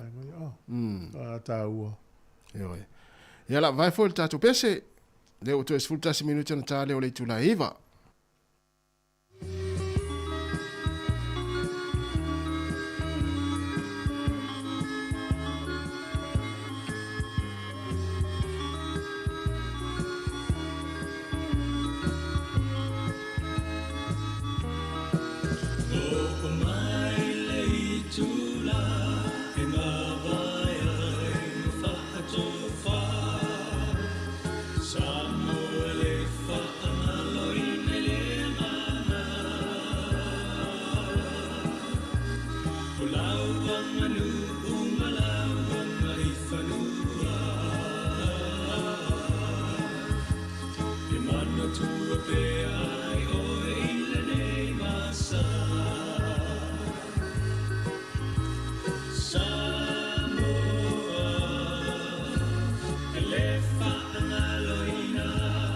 Oh, taua. Ioe. Ia la vae foi le tatou pese. Lea ua toe 11 minute ona ta lea o le itula e 9.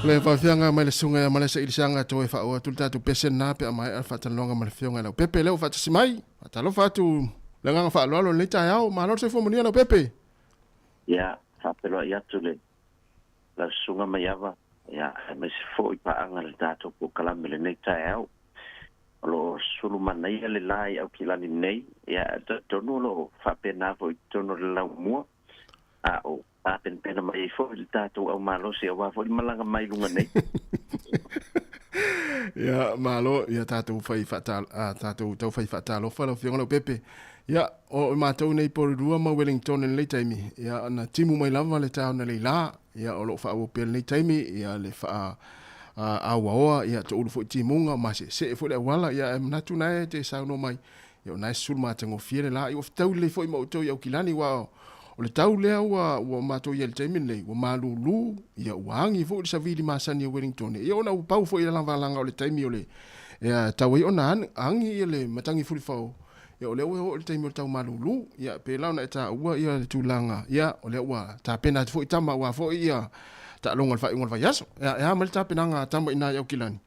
Le faafiaga mai le susuga ia Malesa Ilisiaga toe faaoo atu le tatou pese lena pe a maea le faatalanoaga ma le afioga i Leaupepe lea ua faatasi mai. Faatalofa atu le agaga faaaloalo i lenei taeao. Malo le soifua manuia Leaupepe. Ia, faapeiloai atu le lau susuga Maiava, ia, aemaise foi paaga i le tatou polokalame i lenei taeao. O lo o sulu manaia le la i Aukilani nei, ia, e talitonu o lo o faapena foi i totonu o le laumua, a o tapenapena mai ai foi le tatou au malosi aua foi le malaga mai luga nei. Ia, malo, ia tatou fai faata, tatou tau fai faatalofa lau Afioga Leaupepe. Ia, o matou nei Porirua ma Wellington i lenei taimi, ia, na timu mai lava le taeao analeila, ia, o lo o faaauau pea i lenei taimi, ia, le faa auaoa, ia, toulu foi timuga, maseesee foi le auala, ia, ae manatu na e te saunoa mai, ia, o na e susulu matagofie le la, ia, ua fetaui lelei foi ma outou i Aukilani, aua o le tau lea ua, ua matou i ai i le taimi lenei, ua malūlū, ia, ua agi foi le savili masani a Wellington, ia, ona ua pau foi i le lavalaga o le taimi o le, ia, tau ai ona agi ia le matagi fulifao, Ia, o lea ua oo i le taimi o le tau malūlū, ia, pēlā ona e tāua ia le tulaga, ia, o lea ua tapena atu foi tama aua foi ia taaloga o le faaiuga o le vaiaso. Ia, e a mai le tapenaga a tama i ina i Aukilani?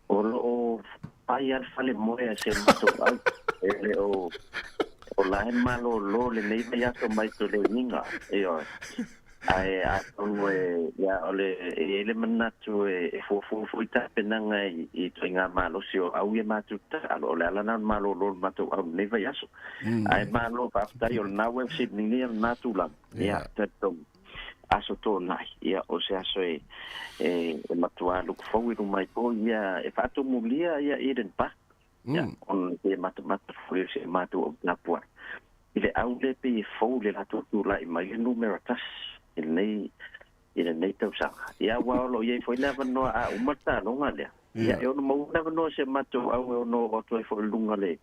O lo o pai lava le fale moe a si o matou au, e le o, o la e malōlō lenei vaiaso mai Toleniga, ioe. Ae atonu e, ia, o le, e i ai le manatu e, e fuafua foi tapenaga i, i ituaiga malosi o au ia matou tatalo. O le ala lena o le malōlō o le matou au i lenei vaiaso. Ae malo faafetai o lena ua e fesiligia lena tulaga. Ia, talitonu, aso Toonai, ia, o se aso e, e, e matua look forward uma ai foi ia, e faatumulia ia Eden Park. Ia, ona e matamata foi o si o matou au tapuai. I le au lea pei e fou le latou tulai mai le numera tasi i lenei, i lenei tausaga. Ia, aua o lo o i ai foi le avanoa a uma le taaloga lea. Ia, e ono maua le avanoa i si a matou au e ono oo atu ai foi i luga le,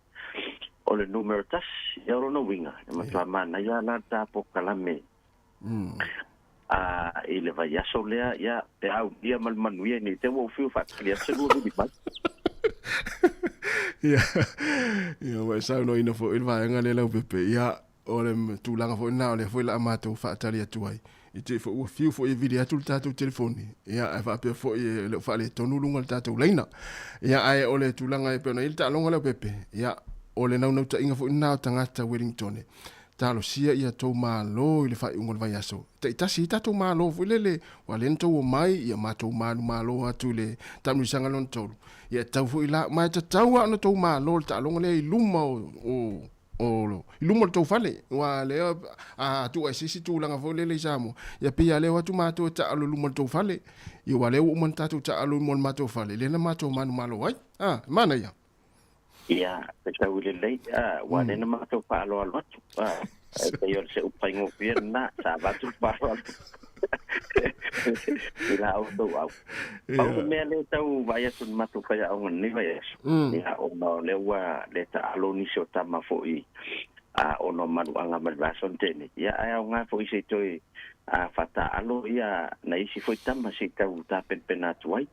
o le numera tasi. Ia, o lona uiga, e matua manaia la le ta polokalame a i le vaiaso lea, ia, pe a aulia ma le manuia nei te ua ou fiu faatali atu se lua vili mai. Ia, ia ua e saunoaina foi le vaega lea Leaupepe. Ia, o le tulaga foi lena o lea foi la a matou faatali atu ai. I te i foi ua fiu foi e vili atu le tatou telefoni, ia, ae faapea foi e le o faaletonu luga o le tatou laina. Ia, ae o le tulaga e pei ona i ai le taaloga Leaupepe, ia, o le naunautaiga foi lena o tagata Wellingtone, Talosia ia tou malo i le faaiuga o le vaiaso. Taitasi ai tatou malo foi lele, ua lea na tou omai, ia matou manumalo atu i le taamilosaga lona tolu. Ia e tatau foi la, ma e tatau lava ona tou malo i le taaloga lea i luma o, o, o, i luma o le tou fale. Aua lea a tuu ai se isi tulaga foi lele i Samoa, ia pei lava lea o atu matou e taalo i luma o le tou fale. Ia aua lea ua uma ona tatou taalo i luma o le matou fale, lea na matou manumalo ai. A, e manaia. Ia, e tau lelei, a, ua lea na matou faaaloalo atu. A. E pei o se upaigofie lena sa avatu le faaaloalo i la outou au. Pau le mea lea e tau vaai atu i le matou faiaoga i lenei vaiaso, ia ona o lea ua le taalo nisi o tama foi a ona o maluaga mai le vaiaso na tea nei, ia ae aoga foi se i toe faataalo ia nai isi foi tama se i tau tapenapena atu ai.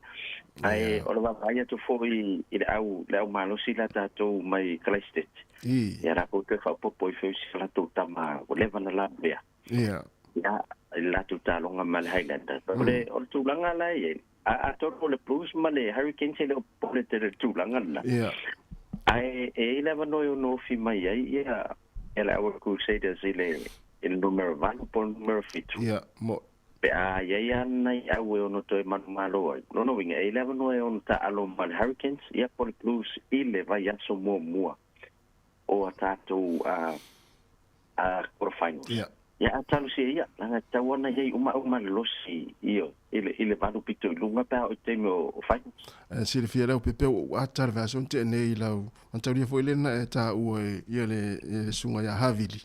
Ae o le vaavaai atu foi i le au le au malosi la tatou mai Christchurch, ia latou toe faaopoopo ifo i si o latou tama ua leva ona lavea. Ia, i le latou taaloga ma le Highlanders. O le, o le tulaga la e i ai, atonu o le Blues ma le Hurricanes e le o popole tele i le tulaga lena. Ae e i ai le avanoa e ono ofi mai ai ia le Our Crusaders i le i le numera 8 po o le numera 7. Ia, mo. Pe a i ai lava nai au e ono toe manumalo ai. Lona uiga, e i ai le avanoa e ono taaalo ma le Hurricanes ia po o le Blues i le vaiaso muamua o a tatou quarter-finals. Ia, a talosia ia, leaga e tatau ona i ai uma au malolosi i i le valu pito i luga pe a oo i taimi o finals. E silafia lau pepe ua ou ata le vaiaso na tea nei i lau mataulia foi lea na e taua e ia le susuga ia Havili.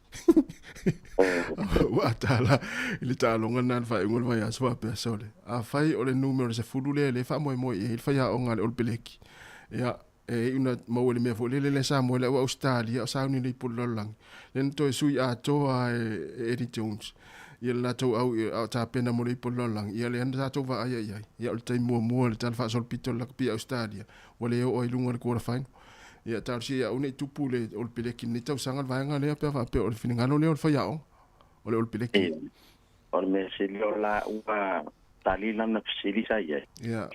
Ua ata la i le taaloga lena i le faaiuga o le vaiaso faapea, sole, afai o le numera 10 lea lea e faamoemoe i ai le faiaoga a le Olopeleki, ia, E iu na maua i le mea foi lele le Samoa le au Ausetalia o sauni le ipu o le lalolagi. Lea na toe sui atoa e Eddie Jones ia le latou au a o tapena mo le ipu o le lalolagi. Ia lea na tatou vaaia i ai. Ia o le taimi muamua i le tala faasolopito o le lakapi a Ausetalia ua le oo ai i luga i le quarter final. Ia talosia ia aua ne i tupu le Olopeleki i lenei tausaga le vaega lea pe a faapea o le finagalo lea o le faiaoga o le Olopeleki. O le mea sili o la ua tali lana fesili sa i ai. Ia.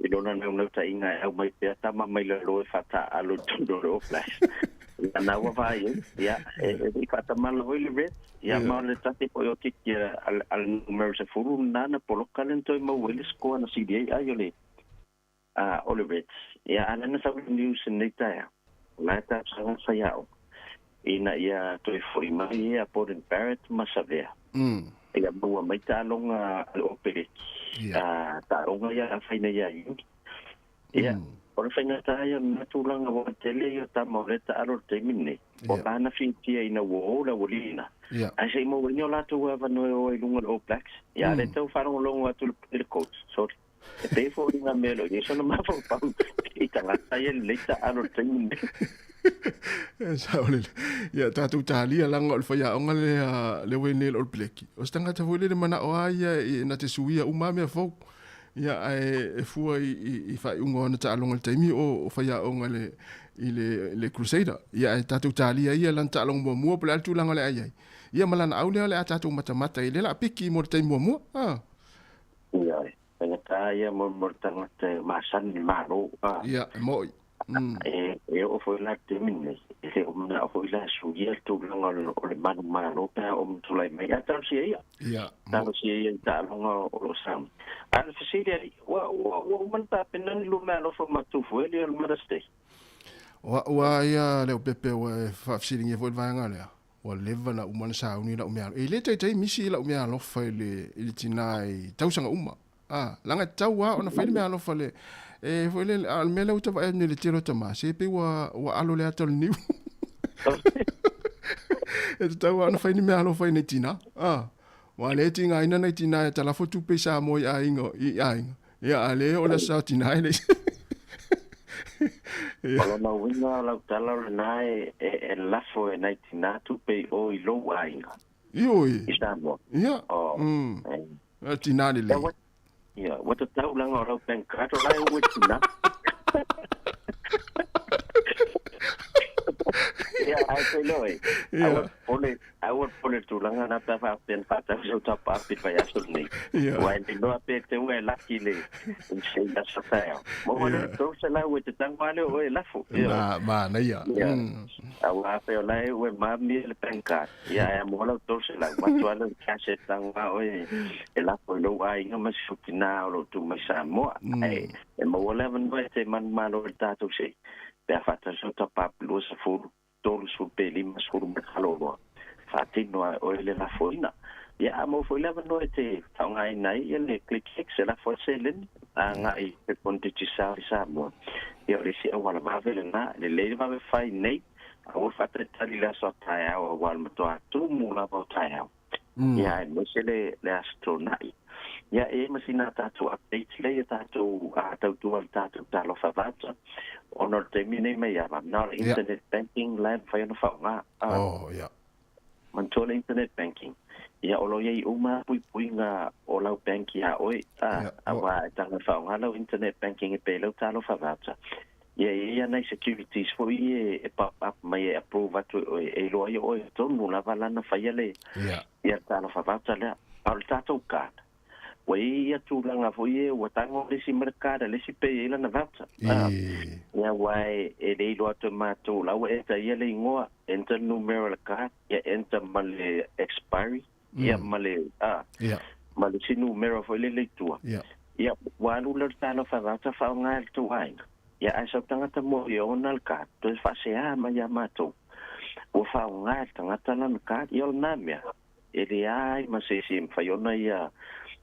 I lona naunautaiga e aumai pea tama mai lalo e faataaalo i totonu o le All Blacks. Ia na ua vaai ai, ia, e le i faatamala foi le Reds, ia ma o le tasi foi o kiki a le numera 10 lena na poloka lea na toe maua ai le score na sili ai ai o le o le Reds. Ia a lea na sau le news i lenei taeao, o la e talosaga le faiaoga ina ia toe foi mai ia Beauden Barrett ma Savea. Ia maua mai taaloga a le Opereki. Taaloga ia a fai nei ia Iuni. Ia, o le faigata ia o lena tulaga ua tele ia tama o lea taalo i le taimi lenei. Ua lana fiafia ina ua o le aualii lena. Ae se i maua ai ni o latou avanoa e o ai i luga o le All Blacks. Ia, a lea tau faalogologo atu i le coach, sorry. E pei foi i ngā mea o lo o i ai sona mafaufau i tagata ia lelei taaalo i le taimi lenei. E sao lele. Ia, tatou talia laga o le faiaoga lea le Wayne o le Blackie. O se tagata foi lele manao a ia e na te suia uma a mea fou. Ia, ae e fua i faaiuga o ana taaloga i le taimi o faiaoga i le, i le, le Crusader. Ia, ae tatou talia ia lana taaloga muamua po o le a le tulaga o le a i ai. Ia, ma lana au lea o le a tatou matamata i lea o le a piki mo le taimi muamua. Ah. Ioe, faigata ia mo le tagata e masani i le Malo. Ia, e mo'i. E oo foi la i le taimi lenei, e le o manao foi la e suia le tulaga o le malu Malo pe a oo ma tulai mai. Ae talosia ia. Ia, mo'i. Talosia ia i taaloga o lo o sauni. A o le fesili alii, ua uma ona tapena ni lua meaalofa ma Tufueli o le Mother's Day? O a'u a ia Leaupepe ua e faafesiligia foi le vaega lea. Ua leva na uma ona sauni lau meaalofa. E le taitai misi lau meaalofa i le, i le tinā i tausaga uma. A, laga e tatau lava ona fai le meaalofa le, e foi lele, a o le mea lea ua ta vaai atu nei i le tele o tamā, se pei ua, ua alo le ata o le niu. E tatau lava ona fai ni meaalofa i nai tinā. A, aua o lea e tigaina nai tinā e talafo tupe i Samoa i aiga, i aiga. Ia, a le o le aso sa tinā e leai. O lona uiga o lau tala o lena e lafo e nai tinā tupe i o i lou aiga. Ioe. I Samoa. Ia. O. A tinā lelei. Ia, ua tatau laga o lau bank card o la e uu e tinā. Ia, ae koe loa e. Aua pole, Aua le pole i le tulaga lena pe a faapea na faatau sau tapa api i le vaiaso lenei. Aua e le iloa pe te ua e laki i le i le aso taeao. Maua lea le 300 e te tago lava lea o oe e lafo. Na, manaia. Aua afai o la e ua e mamia le bank card, ia ae a moa lau 300, matua lea o le cash e tago lava oe e lafo i lou aiga ma si ou tina o lo o tu mai Samoa. Ae e maua le avanoa e te manumalo ai le tatou sei pe a faatau sau tapa api 20. 30 pe 50 ma le kaloloa, faatino ai oe le lafoina. Ia, a maua foi le avanoa e te faaaogaina ai ia le ClickX e lafo ai le seleni agai i telefoni Digicel i Samoa. Ia, o le isi auala vave lena, e lelei le vave fai nei, A ua faatalitali le aso a taeao auā le matuā tumu lava o taeao. Ia aemaise le le Aso Toonai. Ia e i ai ma sina a tatou updates lea ia tatou a tautua i le tatou Talofa Voucher ona o le taimi nei mai ava na o le internet banking la e mafai ona faaaoga. Oh, ia. Manatua le internet banking, ia o lo o i ai uma lava puipuiga o lau bank iā oe, a, auā e taga faaaoga lau internet banking e pei lau Talofa Voucher. Ia e i ai lava nai securities foi ia e pop up mai e approve atu e oe, e iloa ai o oe tonu lava la na faia le ia le Talofa Voucher lea. A o le tatou card, Ua i ai ia tulaga foi ia ua tago le isi ma le card a le isi pe i ai lana voucher. Ia aua e le iloa atu e matou la ua enter ia le igoa, enter le numera o le card, ia enter ma le expiry, ia ma le ma le isi numera foi lele i tua. Ia ua alu lea o le talofa voucher faaaoga e le tou aiga. Ia ae sau tagata mo e ona le card, toe faasea mai ia matou. Ua faaaoga e le tagata lana card, ia o lena mea. E leai ma se isi e mafai ona ia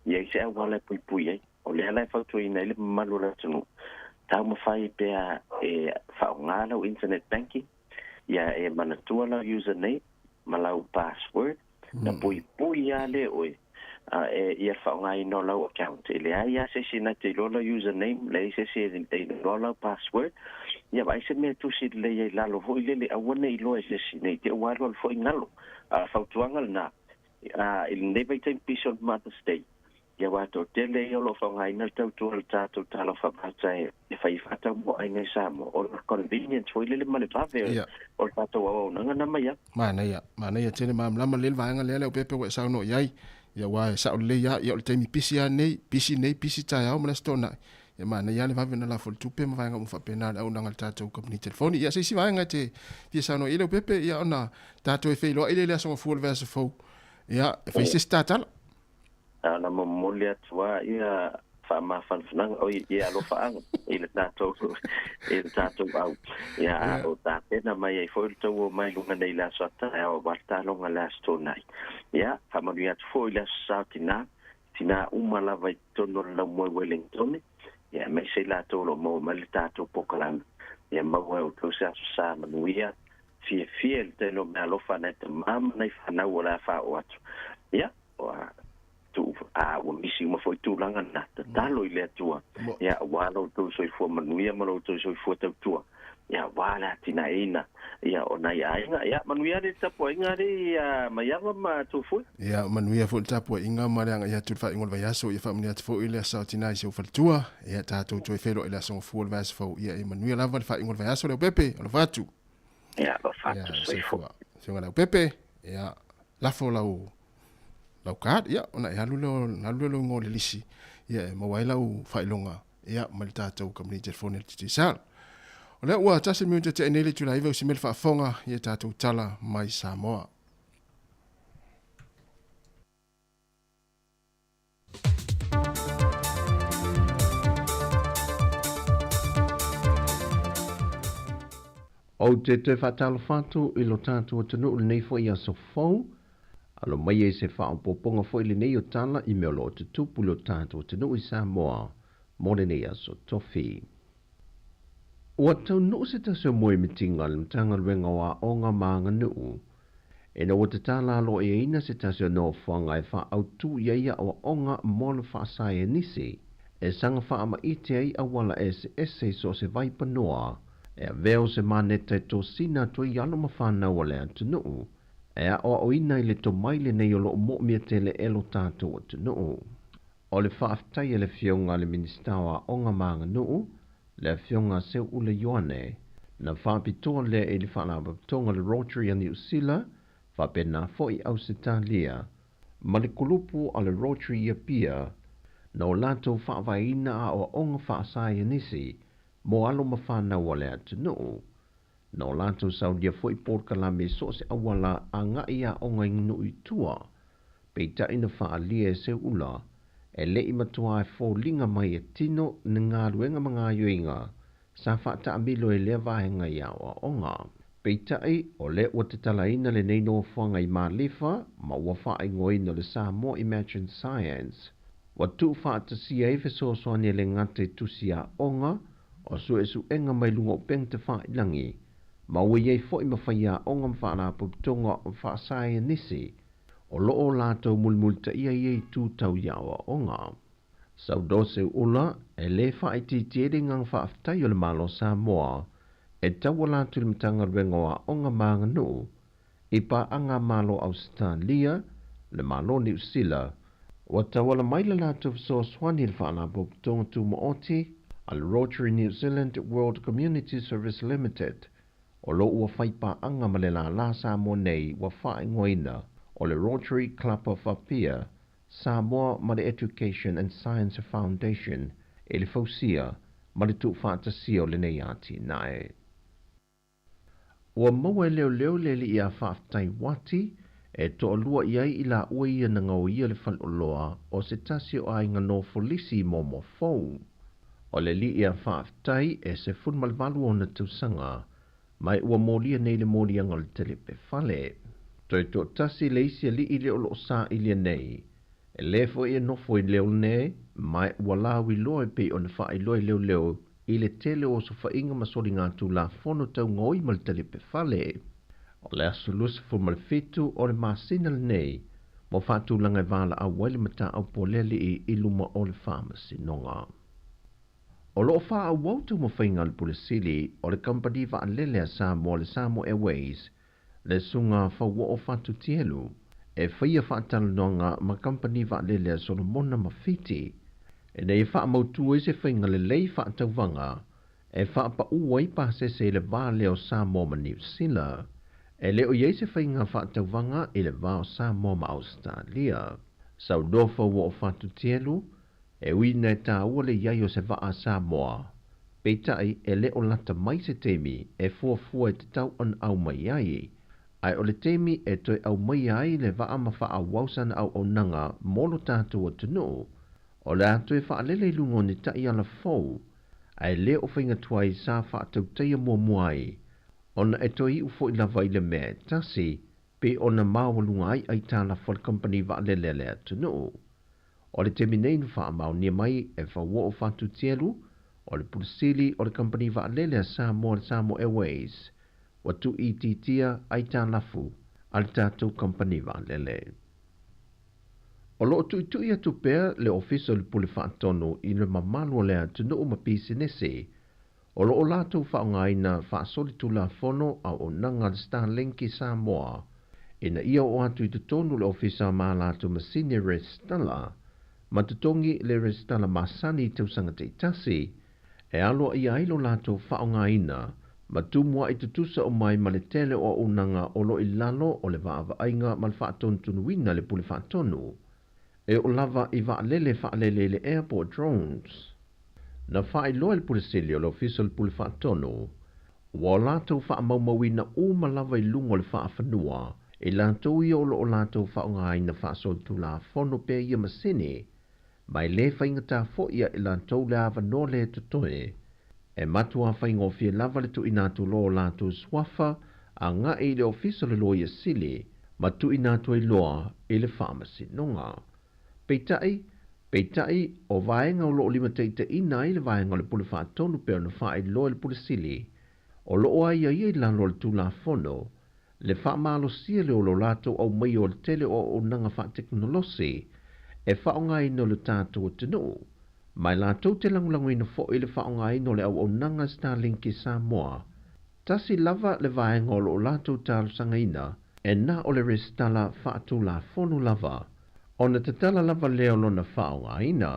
i ai se auala e puipui ai. O lea la e fautuaina ai le mamalu o le atunuu, taumafai pea e faaaoga lau internet banking, ia e manatua lau username ma lau password, na puipui lava lea oe e ia le faaaogaina o lau account. E leai lava se isi na te iloa lau username, leai se isi e iloa lau password, ia vaai se mea e tusi lelei ai i lalo foi lele, aua ne i iloa e se isi, ne i te i ua alualu foi galo. A o le fautuaga lena, i lenei vaitaimi pisi o le Mother's Day, ia aua toatele ia o lo o faaaogaina le tautua i le tatou talofa vata e fai ai faataumuaaiga i Samoa, o le convenience foi lele ma le vave o le tatou auaunaga na mai atu. Manaia, manaia tele malamalama lelei le vaega lea Leaupepe ua e saunoa i ai. Ia aua e sao lelei lava, ia o le taimi pisi lava lenei, pisi nei, pisi taeao ma le Aso Toonai. Ia manaia lava le vave ona lafo i le tupe ma vaega uma faapena le auaunaga a le tatou kamupani telefoni. Ia se isi vaega e te fia saunoa i ai Leaupepe, ia ona tatou e feiloai lea i le aso Gafua o le vaiaso fou, ia e fai se isi tatala. Na momoli atu lava ia faamafanafanaga, oi, ia alofaaga i le tatou, i le tatou au. Ia, a o tapena mai ai foi le tou omai i luga nei i le aso a taeao aua le taloga i le Aso Toonai. Ia, faamanuia atu foi i le Aso Sa o Tinā, tinā uma lava i totonu o le laumoe Wellingtone, ia, aemaise i latou o lo o maua mai le tatou polokalame. Ia maua e outou se Aso Sa manuia, fiafia i le tele o meaalofa a nai tama ma nai fanau o le a faaoo atu. Ia, Ua tuu, a ua misi uma foi tulaga na, tatalo i le Atua, ia, aua lo outou soifua manuia ma lo outou soifua tautua, ia, aua le atinaeina, ia, o nai aiga. Ia, manuia le tapuaiga alii ia Maiava ma Tufui. Ia, manuia foi le tapuaiga ma le agai atu i le faaiuga o le vaiaso, ia faamanuia atu foi le Aso Tina i si ou faletua, ia, tatou toe feiloai i le Aso Gafua o le vaiaso fou, ia, e manuia lava le faaiuga o le vaiaso, Leaupepe, alofa atu. Ia, alofa atu, soifua. Afioga Leaupepe, ia, lafo lau lau card, ia, ona e alu lea alu lea o lou igoa i le lisi, ia, e maua ai lau faailoga, ia, mai le tatou kamupani telefoni a le Digicel. O lea ua tasi le minute tea nei le itula 9 o si mea le faafofoga i a tatou tala mai Samoa. Ou te toe faatalofa atu i lo tatou atunuu lenei foi aso fou. Alo mai ai se faaopoopoga foi lenei o tala i mea o lo o tutupu i lo tatou atunuu i Samoa mo lenei aso tofi. Ua taunuu se tasi o moemitiga a le Matagaluega o Aoga ma Aganuu ina ua tatala aloaiaina se tasi o nofoaga e faaautu i ai aoaoga mo le faasaienisi e saga faamaite ai auala eseese i so o se vaipanoa e avea o se maneta e tosina atu ai alo ma fanau a le atunuu e aoaoina i le tomai lenei o lo o moomia tele e lo tatou atunuu. O le faafetai a le Afioga a le Minisita o Aoga ma Aganuu, le Afioga a Seuula Ioane, na faapitoa lea i le Faalapotopotoga o le Rotary a Niu Sila, faapena foi Ausetalia, ma le kulupu a le Rotary i Apia, na o latou faavaeina aoaoga faasaienisi mo alo ma fanau a le atunuu. Na o latou saunia foi polokalame i so o se auala agai aoga i nuu i tua, Peitai na faaalia e Seuula, e le i matua e foliga mai e tino ni galuega ma gaoioiga sa faataamilo i lea vaega i aoaoga. Peitai, o lea ua tatalaina lenei nofoaga i Malifa ma ua faaigoaina o le Samoa Imagine Science, ua tuufaatasia ai fesoasoani e le gata i tusi aoga o suesuega mai luga o upega tafailagi, ma ua i ai foi ma faiaoga ma faalapotopotoga faasaienisi o lo o latou mulimulitaia ia itu tau i aoaoga. Saunoa Seuula, e lē faaitiitia ai le agaga faafetai o le Malo o Samoa e tauala atu i le Matagaluega o Aoga ma Aganuu i paaga a Malo o Ausetalia, le Malo o Niu Sila, ua tauala mai le latou fesoasoani i le Faalapotopotoga Tumaoti a le Rotary New Zealand World Community Service Limited, o lo o ua fai paaga ma le lālā Samoa nei ua faaigoaina o le Rotary Club of Apia, Samoa ma le Education and Science Foundation i le fausia ma le tuufaatasia o lenei atinae. Ua maua e leoleo le alii a Faafetai Wati e toalua i ai i laua ia na gaoia le faleoloa o se tasi o aiga nofolisi i Moamoa Fou. O le alii a Faafetai e 18 ona tausaga ma ua molia nei le moliaga o le telepe fale. Toe toatasi le isi alii lea o lo o sailia nei. E lē foi e nofo i Leone ma ua lauiloa e pei ona faailoa e leoleo i le tele o osofaiga ma soligatulafono taugaoi ma le talepe fale. O le aso 27 o le masina lenei mo faatulaga e valaau ai le mataupu a le alii i luma o le faamasinoga. O lo o faaauau taumafaiga a le Pule Sili o le Kamupani Vaalele a Samoa le Samoa Airways le Susuga Fauoo Fatutielu e faia faatalanoaga ma Kamupani Vaalele a Solomona ma Fiti ina ia faamautu ai se faiga lelei faatauvaga e faapaū ai pasese i le va lea o Samoa ma Niu Sila. E le o i ai se faiga faatauvaga i le va o Samoa ma Ausetalia. Saunoa Fauoo Fatutielu, E ui ina e tāua le i ai o se vaa a Samoa, peitai e le o lata mai se taimi e fuafua e tatau ona aumai ai, ae o le taimi e toe aumaia ai le vaa ma faaauau sana auaunaga mo lo tatou atunuu, o le a toe faalele i luga o ni taiala fou, ae le o faiga tuai sa faatautaia muamua ai, ona e toe iu foi lava i le mea e tasi, pei ona maualuga ai aitalafu a le kamupani vaalele a le atunuu. O le taimi nei na faamaonia mai e Fauoo Fatutielu, o le Pule Sili o le Kamupani Vaalele a Samoa le Samoa Airways, ua tuuitiitia aitalafu a le tatou kamupani vaalele. O lo o tuitui atu pea le Ofisa o le Pule Faatonu i le mamalu o le atunuu ma pisinese o lo o latou faaaogaina faasolitulafono auaunaga a le Starlink i Samoa ina ia oo atu i totonu le ofisa ma a latou masini resitala ma totogi le resitala masani i tausaga taitasi e aloaia ai lo latou faaaogaina ma tumua'i tutusa uma ai ma le tele o auaunaga o lo o i lalo o le vaavaaiga ma le faatonutonuina e le Pule Faatonu e oo lava i vaalele faalele i le ea po o drones. Na faailoa e le Pule Sili o le Ofisa o le Pule Faatonu, ua o latou faamaumauina uma lava i luga o le faafanua i latou ia o lo o latou faaaogaina faasolitulafono pea ia masini, ma e lē faigata foi ia i latou le avanoa lea e totoe. E matuā faigofie lava le tuuina atu loa o latou suafa agai i le Ofisa o le Loia Sili ma tuuina atu ai loa i le Faamasinoga. Peitai, peitai, o vaega o lo o limataitaiina ai le vaega o le Pule Faatonu pei ona faailoa e le Pule Sili, o lo o aiaia i lalo o le Tulafono le faamalosia lea o lo latou aumaia o le tele o auaunaga faatekonolosi e faaaogaina o le tatou atunuu, ma e latou te lagolagoina foi le faaaogaina o le auaunaga Starlink i Samoa. Tasi lava le vaega o lo o latou talosagaina, e na o le resitala faatulafono lava, ona tatala lava lea o lona faaaogaina,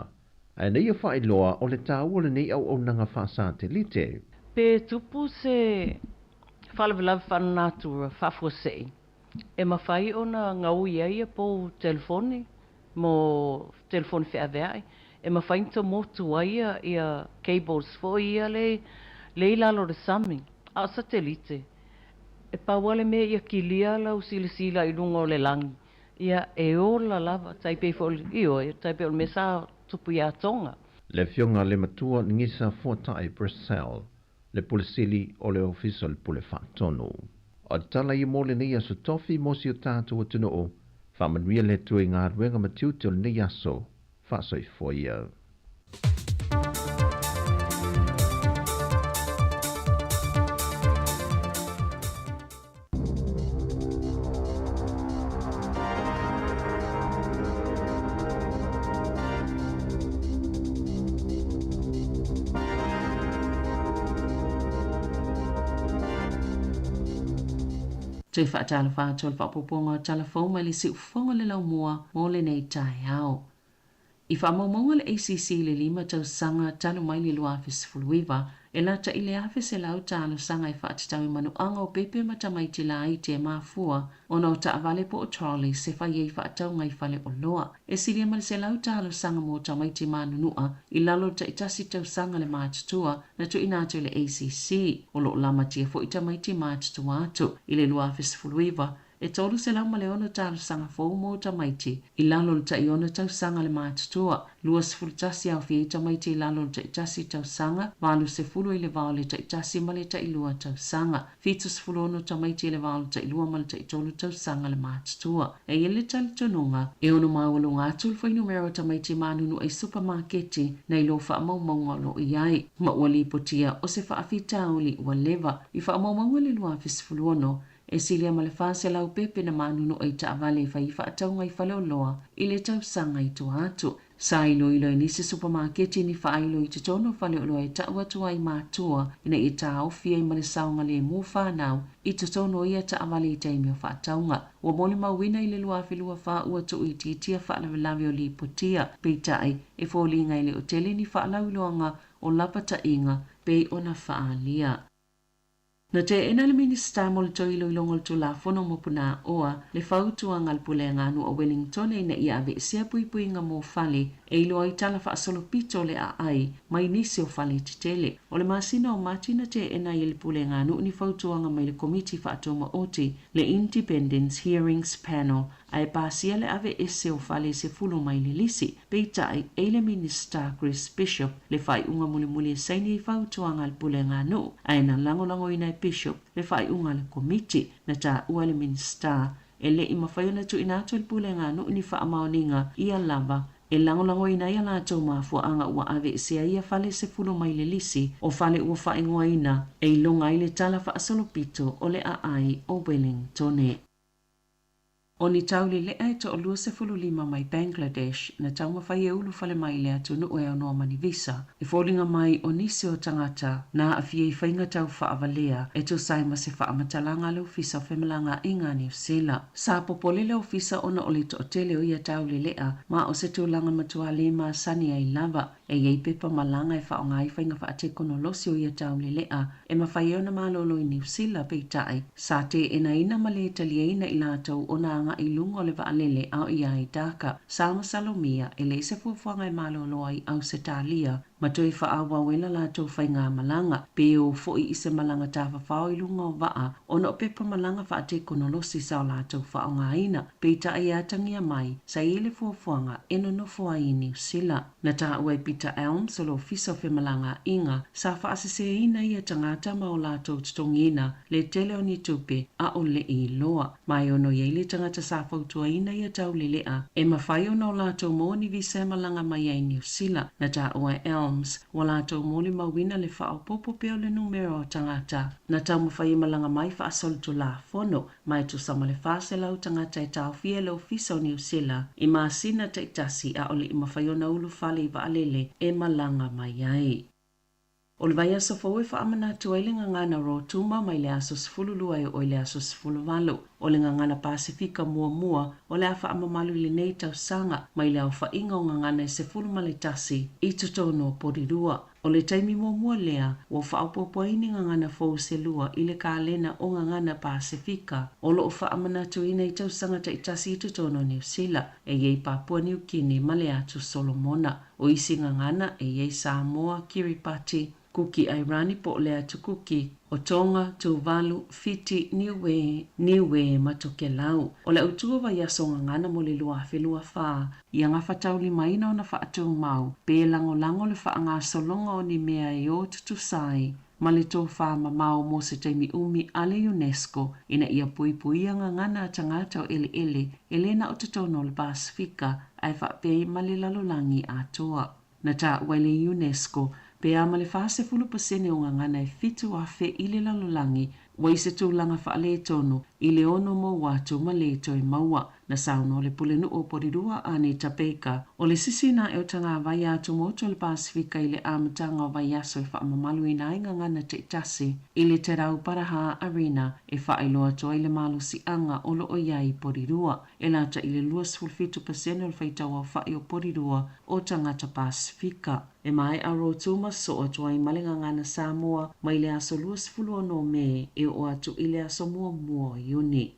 ae na ia faailoa o le taua o lenei auaunaga faasatelite. Pe tupu se faalavelave faalenatura faafuasei, e mafai ona gaoi ai ia pou telefoni mo telefoni feaveai, e mafai ona motu ai ia cables foi ia lea i lalo o le sami. A o satelite, e pau lava le mea ia kilia lau silasila i luga o le lagi, ia e ola lava, tai pei foi o le, ioe, tai pei o le mea sa tupu ia Tonga. Le Afioga le Matua Gisa Fuatai Purcell, le Pule Sili o le Ofisa o le Pule Faatonu. O le tala ia mo lenei aso tofi mo si o tatou atunuu, faamanuia le Atua i galuega ma tiute o lenei aso, faasoifua ia. Toe faatalofa atu o le faaopoopoga o Tala Fou mai le Siufofoga o le Laumua mo lenei taeao. I faamaumauga a le ACC i le lima tausaga talu mai le 2019, e lata i le 1,100 talosaga e faatatau i manuaga o pepe ma tamaiti laiti e mafua ona o taavale po o trolleys e fai ai faatauga i faleoloa. E silia ma le 100 talosaga mo tamaiti manunua i lalo o le taitasi tausaga le matutua na tuuina atu i le ACC. O lo o lamatia foi tamaiti matutua atu. I le 2019, e 306 talosaga fou mo tamaiti i lalo o le tai-ono tausaga le matutua, 21 aofia ai tamaiti i lalo o le tai-tasi tausaga, 80 i le va o le tai-tasi ma le tai-lua tausaga, 76 tamaiti i le va o le tai-lua ma le tai-tolu tausaga le matutua. E i ai le talitonuga, e ono maualuga atu le fuainumera o tamaiti manunua i supamaketi nai lo faamaumauga o lo o i ai, ma ua lipotia o se faafitauli ua leva. I faamaumauga i le 2016, E silia ma le 400 pepe na manunua i taavale e fai ai faatauga i faleoloa i le tausaga i tua atu. Sa iloilo e nisi supamaketi ni faailo i totonu o faleoloa e tau atu ai matua ina ia taofi ai ma le saogalemu fanau i totonu o ia taavale i taimi o faatauga. Ua molimauina i le 2024 ua tuuitiitia faalavelave o lipotia, peitai, e foliga e le o tele ni faalauiloaga o lapataiga pei ona faaalia. Na teena e le Minisita mo le toe iloiloga o le Tulafono mo Punaoa le fautuaga a le Pulega a Nuu o Wellingtone ina ia aveesea puipuiga mo fale e iloa ai tala faasolopito o le aai mai nisi o fale tetele. O le masina o Mati na teena ai e le Pulega a Nuu ni fautuaga mai le Komiti Faatumaoti, le Independence Hearings Panel, ae pasia le aveese o fale e sefulu mai le lisi. Peitai, e i le Minisita Chris Bishop le faaiuga mulimuli e saini ai fautuaga a le Pulega a Nuu, ae na lagolagoina e Bishop le faaiuga a le Komiti. Na taua e le Minisita, e le i mafai ona tuuina atu e le Pulega a Nuu ni faamaoniga ia lava e lagolagoina ai a latou mafuaaga ua aveesea ai ia fale sefulu mai le lisi o fale ua faaigoaina e iloga ai le tala faasolopito o le aai o Wellingtone. O ni taulelea e toalua 15 mai Bangladesh na taumafai e ulufale mai i le atunuu e aunoa ma ni visa. E foliga mai o nisi o tagata na aafia i faiga tau faavalea e tusa ai ma se faamatalaga a le Ofisa o Femalagaaiga a Niu Sila. Sa popole le Ofisa ona o le toatele o ia taulelea ma o se tulaga matua le masani ai lava. E i ai pepa malaga e faaaoga ai faiga faatekonolosi o ia taulelea e mafai ai ona malolo i Niu Sila, peitai, sa teenaina ma le taliaina i latou ona agai i luga o le vaalele a o i ai Dhaka. Sa masalomia e leai se fuafuaga e malolo ai Ausetalia ma toe faaauau ai la latou faigamalaga, pe o foi i se malaga tafafao i luga o vaa ona o pepa malaga faatekonolosi sa o latou faaaogaina. Peitai e atagia mai, sa i ai le fuafuaga e nonofo ai i Niu Sila. Na taua e Peter Elms o le Ofisa o Femalagaaiga, sa faaseseina ia tagata ma o latou totogiina le tele o ni tupe a o le i iloa. Ma e ono i ai le tagata sa fautuaina ia taulelea e mafai ona o latou maua ni visa e malaga mai ai i Niu Sila. Na taua e Elms, ua latou molimauina le faaopoopo pea o le numera o tagata na taumafai e malaga mai faasolitulafono ma e tusa ma le 400 tagata e taofia e le Ofisa o Niu Sila i masina taitasi a o le i mafai ona ulufale i vaalele e malaga mai ai. O le vaiaso fou e faamanatu ai le gagana Rotuma mai le aso 12 e oo i le aso 18. O le gagana Pasefika muamua o le a faamamalu i lenei tausaga mai le aofaiga o gagana e 11 i totonu o Porirua. O le taimi muamua lea ua faaopoopo ai ni gagana fou se lua i le kalena o gagana Pasefika o lo o faamanatuina i tausaga taitasi i totonu o Niu Sila, e i ai Papua Niu Kini ma le Atu Solomona. O isi gagana e i ai Samoa, Kiribati, Kuki Airani po o le Atu Kuki, o Tonga, Tuvalu, Fiti, Niue, Niue ma Tokelau. O le autu o vaiaso gagana mo le 2024, Ia gafataulimaina ona faatumau, pe lagolago le faagasologa o ni mea e o tutusa ai ma le tofā mamao mo se taimi umi a le UNESCO ina ia puipuia gagana a tagata o eleele e le na o totonu o le Pasefika ae faapea ai ma le lalolagi atoa. Na taua e le UNESCO pe a ma le 40% o gagana e 7,000 i le lalolagi ua i se tulaga faaletonu i le ono mou atu ma le toe maua. Na saunoa le Pulenuu o Porirua Anita Baker, o le sisi naʻe o tagavai a atumotu o le Pasefika i le amataga o vaiaso e faamamaluina ai gagana taitasi i le Te Rauparaha Arena e faailoa atu ai le malosiaga o loo i ai i Porirua. E lata i le 27% o le faitauaofaʻi o Porirua o tagata Pasefika. E maea rotu ma sosoo atu ai ma le gagana Samoa mai le aso 26 Me e oo atu i le aso 1 o Iuni.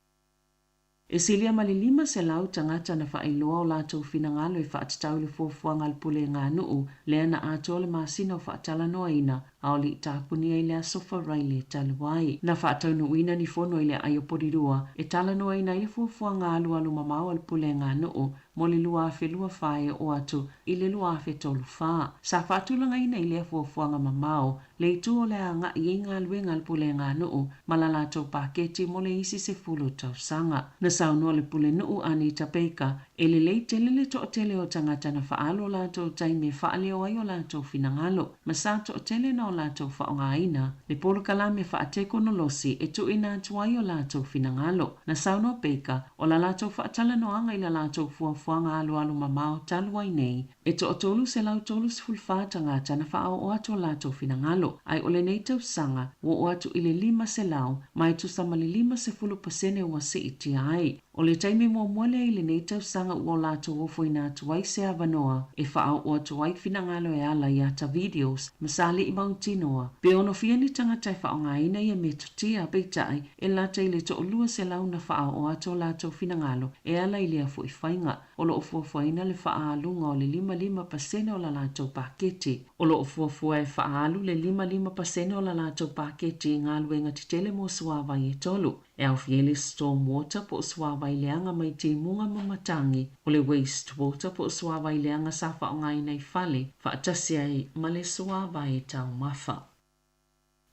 E silia ma le 500 tagata na faailoa o latou finagalo e faatatau i le fuafuaga a le Puleganuu lea na atoa le masina o faatalanoaina a o le i tapunia i le aso Faraile talu ai. Na faataunuuina ni fono i le aai o Porirua e talanoaina ai le fuafuaga alualu mamao a le Puleganuu mo le 2024 e oo atu i le 2034. Sa faatulagaina i lea fuafuaga mamao le itu o le a agai ai galuega a le Puleganuu ma la latou paketi mo le isi 10 tausaga. Na saunoa le Pulenuu Anita Baker e lelei tele le toatele o tagata na faaalu o latou taimi e faaleo ai o latou finagalo ma sa toatele na o latou faaaogaina le polokalame faatekonolosi e tuuina atu ai o latou finagalo. Na saunoa Baker o la latou faatalanoaga i la latou fuafuaga alualu mamao talu ai nei e 1,334 tagata na faaoo atu o latou finagalo, ae o lenei tausaga ua oo atu i le 500 ma e tusa ma le 50% ua siitia ai. O le taimi muamua lea i lenei tausaga ua o latou ofoina atu ai se avanoa e faaoo atu ai finagalo e ala i ata videos ma saliʻi mautinoa pe ono fia ni tagata e faaaogaina ia metotia, peitai e lata i le 200 na faaoo atu o latou finagalo e ala i lea foi faiga. O loo fuafuaina le faaaluga o le 55% o la latou paketi. O loo fuafua e faaalu le 55% o la latou paketi i galuega tetele mo suavai e tolu. E aofia ai le storm water po o suavai leaga mai timuga ma matagi, o le waste water po o suavai leaga sa faaaogaina i fale, faatasi ai ma le suavai taumafa.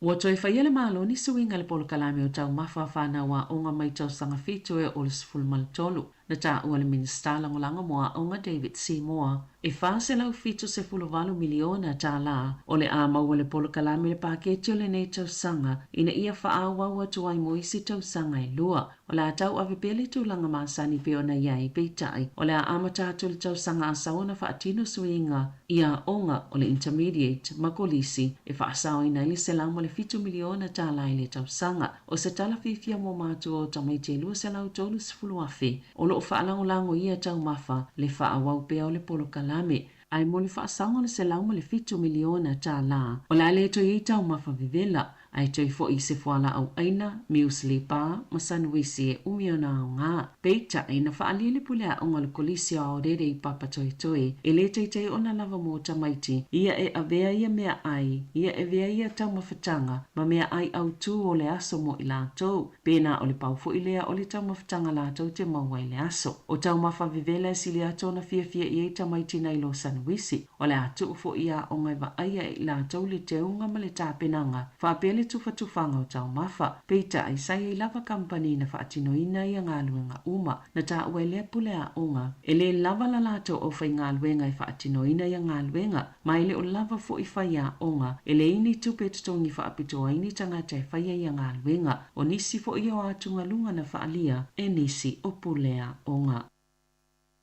Ua toe faia le Malo ni suiga i le polokalame o taumafa a fanau aoga mai tausaga 7 e oo i le 13. Na taua le Minisita Lagolago mo Aoga David Seymour e $478 miliona tālā o le a maua le polokalame i le paketi o lenei tausaga ina ia faaauau atu ai mo isi tausaga e lua. O le a tauave pea le tulaga masani pei ona i ai, peitai, o le a amata atu i le tausaga a sau ona faatino suiga i aoga o le Intermediate ma Kolisi e faasaoina ai le $107 miliona tālā i le tausaga. O se tala fiafia mo matua o tamaiti e 230,000 o loo faalagolago i ia taumafa le faaauau pea o le polokalame. Ae mo le faasaoga o le $107 miliona tālā, o le a le toe i ai taumafa vevela, ae toe foi i se fualaau ʻaina, muesli bar ma sanuisi e umi ona aoga. Peitai, na faaalia le pule aoga o le Kolisi o Aorere i Papatoetoe, e le taitai ona lava mo tamaiti, ia e avea ia meaai, ia e avea ia taumafataga ma meaai autū o le aso mo i latou. Pēnā o le pau foi lea o le taumafataga latou te maua i le aso. O taumafa vevela e sili atu ona fiafia i ai tamaiti nai lo sanuisi. O le a tuu foi i aoga e vaaia e i latou le teuga ma le tapenaga faapea le tufatufaga o taumafa. Peitai, sa i ai lava kamupani na faatinoina ia galuega uma. Na taua e lea pule aoga, e lē lava la latou aufaigaluega e faatinoina ia galuega, ma e le o lava foi faiaoga, e leai ni tupe e totogi faapitoa ai ni tagata e faia ia galuega. O nisi foi ia o atugaluga na faaalia e nisi o pule aoga.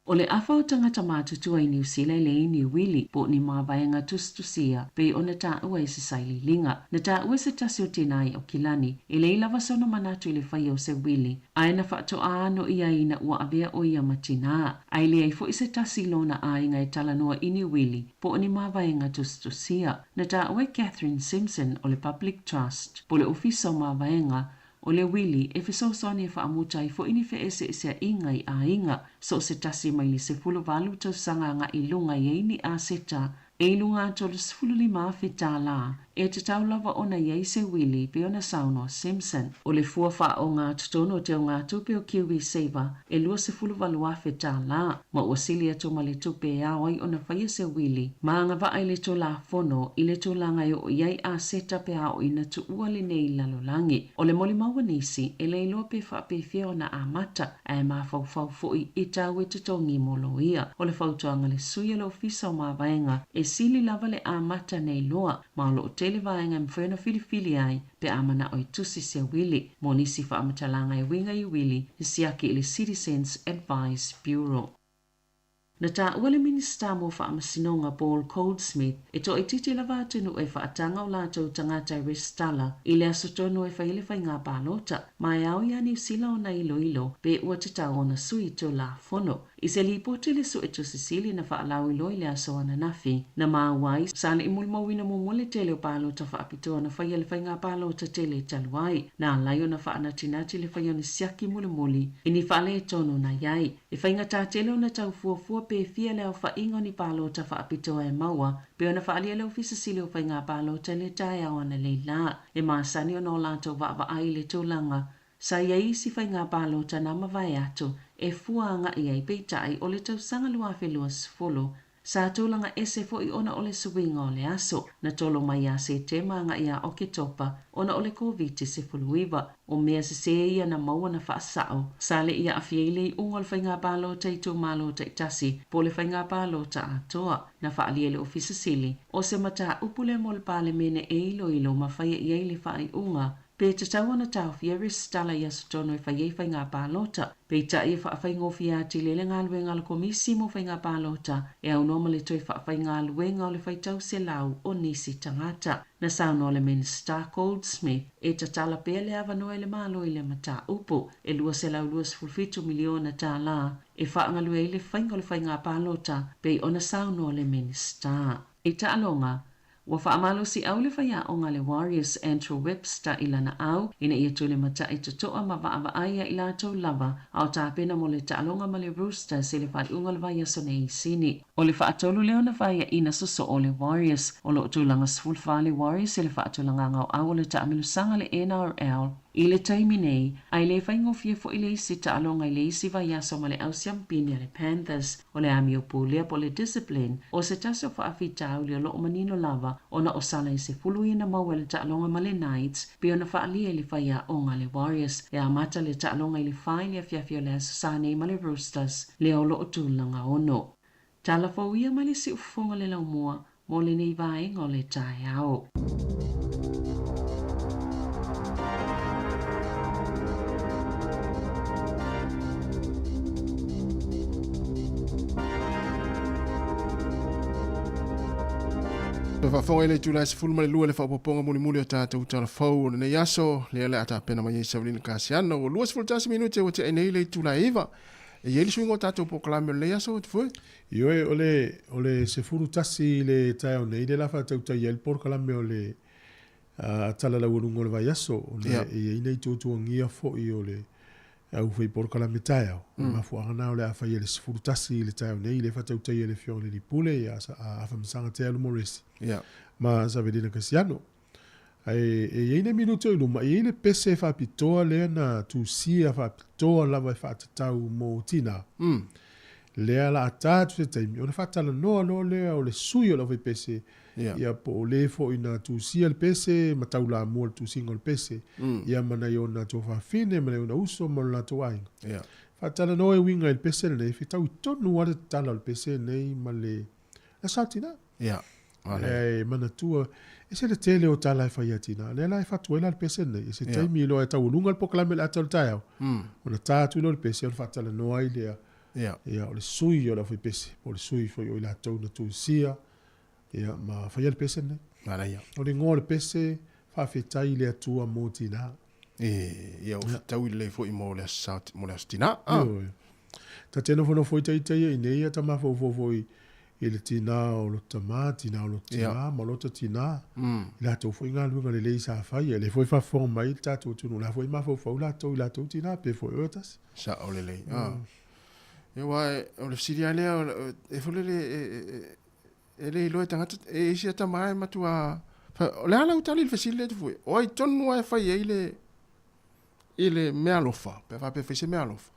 O le afa o tagata matutua i Niu Sila e leai ni uili, po o ni mavaega tusitusia, pei ona taua i se sailiiliga. Na taua e se tasi o tinā i Aukilani, e leai lava sona manatu i le faia o se uili, ae na faatoā ano i ai ina ua avea ʻo ia ma tinā. Ae leai foi se tasi i lona aiga e talanoa i ni uili, po o ni mavaega tusitusia. Na taua e Catherine Simpson o le Public Trust, po o le Ofisa o Mavaega, o le uili e fesoasoani e faamuta ai foi ni feeseeseaiga i aiga, so o se tasi mai le 18 tausaga agai i luga i ai ni aseta e i luga atu o le $15,000 tālā, e tatau lava ona i ai se uili, pei ona saunoa Simpson. O le fua faaogatotonu o teugatupe o KiwiSaver e $28,000 tālā, ma ua sili atu ma le tupe e ao ai ona faia se uili ma agavaa i le Tulafono i le tulaga e oo i ai aseta pe a oo ina tuua lenei lalolagi. O le molimau a nisi, e le iloa pe faapefea ona amata, ae mafaufau foi i tau e totogi mo loia. O le fautuaga a le sui o le Ofisa o Mavaega e sili lava le amata nei loa, ma o lo o tele vaega e mafai ona filifili ai pe a mana'o e tusi se uili. Mo nisi faamatalaga e uiga i uili, siaki i le Citizens Advice Bureau. Na taua le Minisita mo Faamasinoga Paul Goldsmith e toaitiiti lava atunuu e faataga o latou tagata e resitala i le aso tonu e fai ai le faiga palota, ma e ao iā Niu Sila ona iloilo pe ua tatau ona sui Tulafono. I se lipoti le Suetusi Sili na faalauiloa i le aso ananafi, na maua ai sa le i molimauina muamua le tele o palota faapitoa na faia i le faiga palota tele talu ai, na ala ai ona faanatinati le faia o ni siaki mulimuli i ni faaletonu na i ai. E faigata tele ona tau fuafua pe fia le aofaiga o ni palota faapitoa e maua, pei ona faaalia le Ofisa Sili o Faiga Palota i le taeao analeila. E masani ona o latou vaavaai i le tulaga sa i ai isi faiga palota na mavae atu e fua agai ai, peitai o le tausaga 2020 sa tulaga ese foi ona o le suiga o le aso na tolo mai ia Setema agai ia Oketopa ona o le Koviti-19. O mea sesē ia na maua na faasao, sa le i aafia ai le iuga o le faiga palota i itumalo taitasi po o le faiga palota atoa. Na faaalia e le Ofisa Sili o se mataupu lea mo le Palemene e iloilo ma faia i ai le faaiuga Pe tatau ona taofia resitala i aso tonu e fai ai faiga palota. Peitai e faafaigofie atili ai le galuega a le Komisi mo Faiga Palota e aunoa ma le toe faafaigaluega o le faitau selau o nisi tagata. Na saunoa le Minisita Goldsmith e tatala pea le avanoa i le Malo i lea mataupu e $227 miliona tala e faagalue ai le faiga o le faiga palota pei ona saunoa le Minisita. I taaloga, Ua faamalosiau le faiaoga a le Warriors Andrew Webster i lana au ina ia tulimata'i toto'a ma vaavaai ia i latou lava a o tapena mo le taaloga ma le Roosters i le faaiuga o le vaiaso nei i Sini. O le faatolu lea ona faiaina sosoo le Warriors. O lo o tulaga 14 le Warriors i le faatulagaga o au o le taamilosaga le NRL I le taimi nei, a e le faigofie foi le isi taaloga i le isi vaiaso ma le au siampini a le Panthers. O le amio pulea po o le discipline o se tasi o faafitauli o lo o manino lava ona o sala e 10 ia na maua i le taaloga ma le Knights pei ona faaalia i le faiaoga a le Warriors e amata le taaloga i le 4 i le afiafi o le Aso Sa nei ma le Roosters lea o lo o tulaga ono. Tala fou ia mai le siufofoga le laumua mo lenei vaega o le taeao. Toe faafofoga i le itula e 12 le faaopoopoga mulimuli o tatou tala fou o lenei aso, lea le a tapena mai ai Saulina Kasiano. Ua 21 minute ua tea nei le itula e 9. E i ai le suiga o tatou polokalame o lenei aso, Tufue? Ioe, o le, o le 11 i le taeao nei lea la faatautai ai le polokalame o le uh, tala laualuga o le vaiaso, ona yeah. e i ai nei tuatuagia foi o le au fai polokalame taeao. Mm. Mafuaaga na o le a fai e le 11 i le taeao nei, le faatautai ai le Afioga i le Pule, ia a Afamasaga Te Alu Moresi. Yeah. Ma Savelina Kasiano. Ae e i ai le minute o i luma, e i ai le pese faapitoa lea na tusia faapitoa lava e faatatau mo tinā. Mm. Lea la a ta atu se taimi, ona faatalanoa loa lea o le sui o le aufaipese, yeah. Ia po o le foi na tusia le pese, ma taulamua le tusiga o le pese, ia ma nai ona tuafafine, ma nai ona uso, ma lo latou aiga. Yeah. Faatalanoa e uiga i le pese lenei, fetaui tonu lava le tatala o le pese lenei ma le aso a tinā. Yeah. E manatua, ese le tele o tala e fai a tinā. Lea la e fatu ai la le pese lenei. E se taimi loa e taualuga le polokalame o le ata o le taeao, ona ta atu lea o le pese ona faatalanoa ai lea. Ia, o le sui o le aufaipese, po o le sui foi o i latou na tusia, ia, ma faia le pese lenei. Manaia. O le igoa o le pese, faafetai i le Atua mo tinā. E, ia, o fetaui lelei foi mo le aso, mo le aso tinā. Ioe. Ta te nofonofo itaita ia i nei ia ta mafaufau foi i le tinā o lota tama, tinā o lota tinā, ma lota tinā, i latou foi galuega lelei sa fai, e le foi faafofoga mai le tatou atunuu, la foi e mafaufau latou i latou tinā, pe foi oe tasi. Sao lelei. Ia, aua o le fesili lava lea, e foi lele, e le iloa e tagata, e isi a tama e matua, o le a lau tali i le fesili lea Tufue? O ai tonu lava e fai ai le, i le meaalofa, pe a faapea e fai se meaalofa.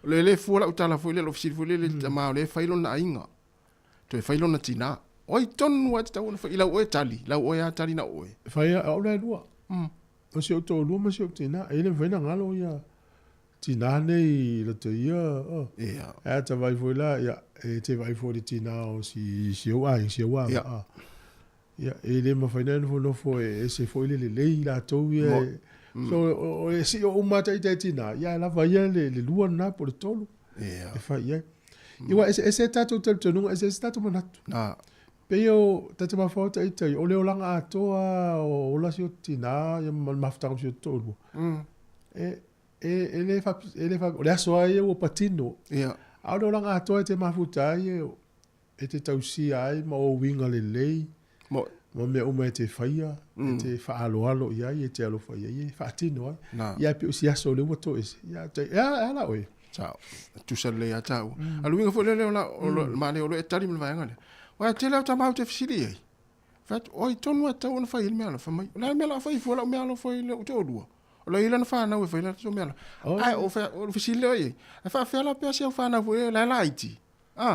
O le le fua lau tala foi lea, lou fesili foi lea i le tama o lea e fai lona aiga, toe fai lona tina. O ai tonu lava e tatau ona fai i lau oe tali, lau oe lava tali na o oe. Fai au la e lua. O si ou toalua ma si ou tina, e le mafai ona galo ia. Tinā nei i roto i ia, oh. Ia. E ata vai foi la, ia, e te vai foi le tinā o si, si ou aiga, si ou ava, ah. Ia, e le mafai na nofonofo e ese foi le lelei latou ia. Mo- E, so, o, e sio uma ata i te tinā, ia e lava ia le, le lua na po le tolu. Ia. E fai ai. Ia, ua ese, ese tātou talitonuga, ese ese tātou manatu. Nā. Pei o ta te mafau ta ita, o le olanga atoa o ola si o tinā, ia ma le mafutaga ma si o toʻalua. E, e, e le fa, e le fa, o le aso a ia ua patino. Ia. A o le olaga atoa e te mafuta ai e, e te tausia ai ma o uiga lelei. Mo. Ma mea uma e te faia, e te faaaloalo i ai, e te alofa i ai, e faatino ai. Nā. Ia e pei o si aso lea ua toese. Ia, te, e ala, e ala oe. Sao. Tusa lelei ia te au. A le uiga foi lea o la, o le manaia o lo e tali ma le vaega lea. Aua e tele lava tama au te fesili i ai. Fai atu, oi tonu lava e tatau ona fai ai le mea la. Fai mai, o le a le mea o le a fai fua lau mea alofa i lou toalua? O la e i ai lana fanau e fai la latou mea la. Ae o fea, o le fesili lea i ai, e faapefea la pea si au fanau foi lea la e laiti? A.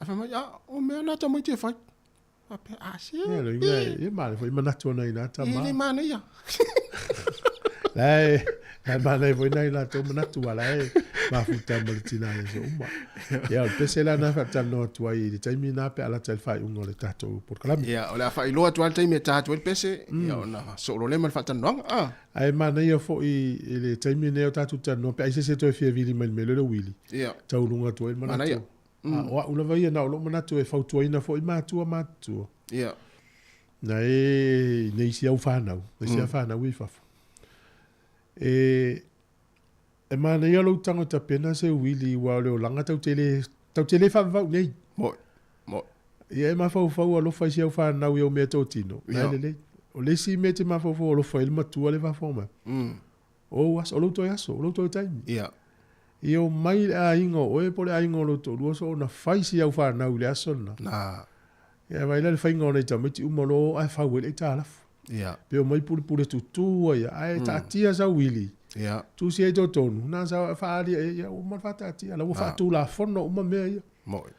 Ae fai mai, a, o mea na tamaiti e fai. Faapea, a, se. Ia, le uiga, e manaia foi manatu ona i nā tama. E le manaia. La e, la e manaia foi nai latou manatu, a la e mafuta ma le tinā i aso uma. Ia, o le pese la na faatalanoa atu ai i le taimi na pe a lata i le faaiuga o le tatou polokalame. Ia, o le a faailoa atu lava le taimi e ta atu ai le pese, ia ona soo loa lea ma le faatalanoaga. A. Ae manaia foi i le taimi lenei o tatou talanoa, pe a i se isi e toe fia vili mai i le mea lea o le uili, Ia. tauluga atu ai le manatu. Manaia. A o au lava ia, na o lou manatu e fautuaina foi matua matutua. Ia. Na e nei si au whanau, nei si au whanau i fafo. E, e manaia lou tangata pena se uili ua o le olanga tau te le, tau te le whaavavau nei. Moi, moi. Ia e mafaufau alofa i si au whanau i au mea totino. Ia. Ia. Lelei. O le isi mea te mafaufau alofa i le matua le faafofoga mai. O aso, o lou toe aso, o lou toe taimi. Ia. Ia o mai le aiga o oe po o le aiga o lou toalua so ona fai si au whanau i le aso lena. Nā. Ia vai la le faiga o nai tamaiti uma o lo o ae fau ai le aitalafu. Ia. Pe o mai pulepule tutū ai, ae taatia sau uili. Ia. Tusi ai totonu, na sa faaali ai, ia uma le faataatia. La ua faatulafono uma mea ia. Moi.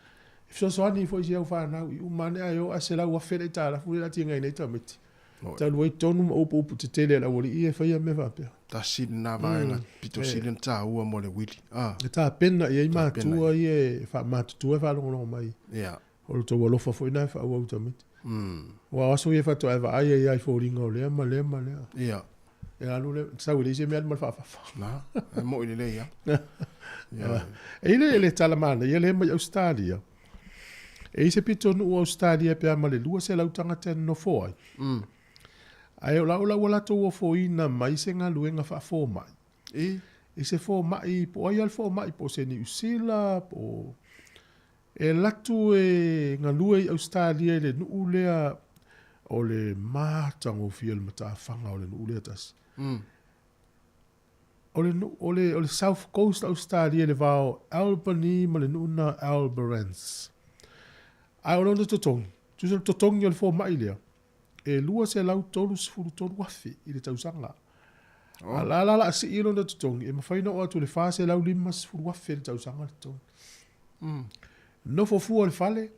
E fesoasoani foi si au whanau i uma ane ae o ae 100,000 le aitalafu le la tiga i nei tamaiti. Moi. Talu ai tonu ma upu upu tetele a le aualii e faia mea faapea. Tasi lena vaega pito sili ona taua mo le uili. A. E tapena i ai Tapena matua ia e faamatutua e faalogologo mai. Ia. O le tou alofa foi na e faaauau tamaiti. Ua o aso ia faatoa e vaai ai i foliga o lea ma lea ma lea. Ia. E alu le, sau i le isi mea alu ma le faafafa. Na, e moi lelei lava. Ia. E i le, le tala manaia lea mai Australia. E i se pitonuu o Australia pe a ma le 200 tagata e nonofo ai. Ae o la o la ua latou ofoina mai se galuega faafomai. I? I se fomai, po o ai lava le fomai, po o se Niu Sila, po o... E alu atu e galue i Australia i le nuu lea o le matagofie o le matafaga o le nuu lea tasi. O le nuu, o le, o le South Coast o Australia i le va o Albany ma le nuu lena Alberance. Ae o lona totogi, tusa le totogi o le fomai lea, e 233,000 i le tausaga. A la la la sii lona totogi, e mafai ona oo atu i le 450,000 i le tausaga le totogi. Nofo fua i le fale,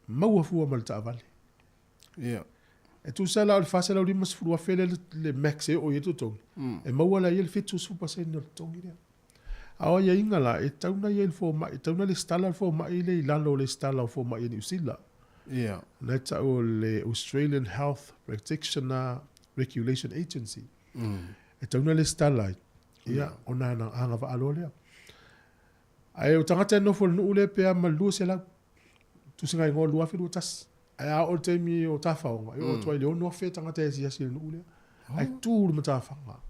maua fua ma le taavale. Ia. E tusa la o le 450,000 lea le max e oo i ai le totogi, e maua la e ia le 70% o le totogi lea. A o aiaiga la, e tatau ona i ai le fomai, e tatau ona lesitala le fomai lea i lalo o le lesitala o fomai a Niu Sila. Ia. Na e tau o le Australian Health Practitioner Regulation Agency. E tatau ona lesitala ai, ia, ona agavaa loa lea. Ae o tagata e nofo i le nuu lea pe a ma le 200, tusiga igoa 2021. Ae a oo i le taimi o tafaoga, e oo atu ai i le 6,000 tagata e asiasi i le nuu lea. Ae tu le matafaga.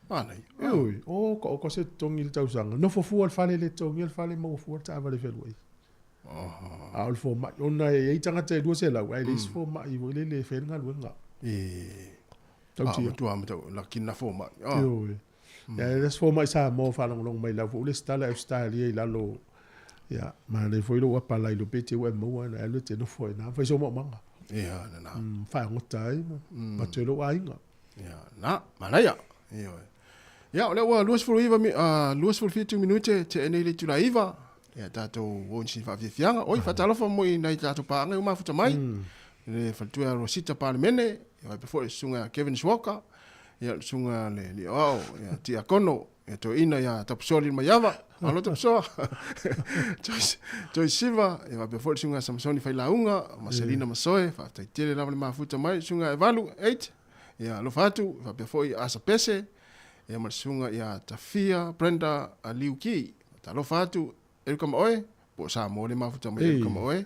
Manaia. Ioe, o ka oka se totogi i le tausaga. Nofo fua le fale, le totogia le fale, maua fua le taavale e fealuai. A o le fomai, ona e i ai tagata e 200, ae leai se fomai foi lele e fai ai le galuega. E. Tautia. A, matua matau, laki na fomai. Ioe. Ia, e le se fomai Samoa o faalogologo mai lau foi ua lesitala i Ausetalia i lalo, ia, manaia foi lou apalai lo pe te ua e maua ona e alu e te nofo ai i ina, fai sou maomaga. Ia, lena. Faaagota ai ma avatu ai lou aiga. Ia, na, manaia. Ioe. Ia, o lea ua 29 mi, 27 minute tea nei le itula 9. Ia, tatou o i nisi faafiafiaga. Oi, faatalofa mo i nai tatou paaga i ua mafuta mai. Le faletua ia Rosita Palemene, ia faapea foi le susuga ia Kevin Walker. Ia, le susuga le alii aoao, ia, Tiakono, ia, Toeaina ia Tapusoa Lilomaiava, malo Tapusoa. Joyce, Joyce Siva, ia faapea foi le susuga Samasoni Failauga, ma Selina Masoe, faafetai tele lava le mafuta mai, le susuga Evalu, 8, ia, alofa atu, faapea foi Asa Pese, ia ma le susuga ia Tafia Brenda Liuki, talofa atu, Erika ma oe, po o Samoa le mafuta mai Erika ma oe.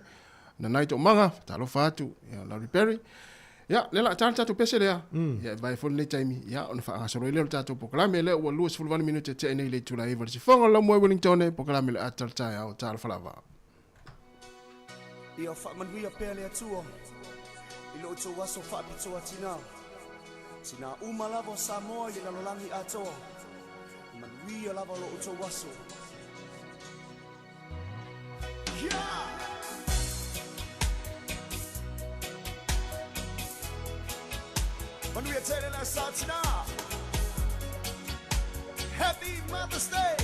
Nanai Toomaga, talofa atu, ia Larry Perry. Ia, lea la a ta le tatou pese lea. Ia, e vae foi lenei taimi, ia, ona faagasolo ai lea o le tatou polokalame lea ua 28 minute e tea nei i le itula e 9 i le sifoga o le laumua i Wellington, polokalame le ata o le taeao, talofa lava. Ia faamanuia pea le Atua i lo outou aso faapitoa tinā. Tinā uma lava o Samoa i le lalolagi atoa. Manuia lava lo outou aso. Yeah! Manuia tele le aso tinā. Happy Mother's Day!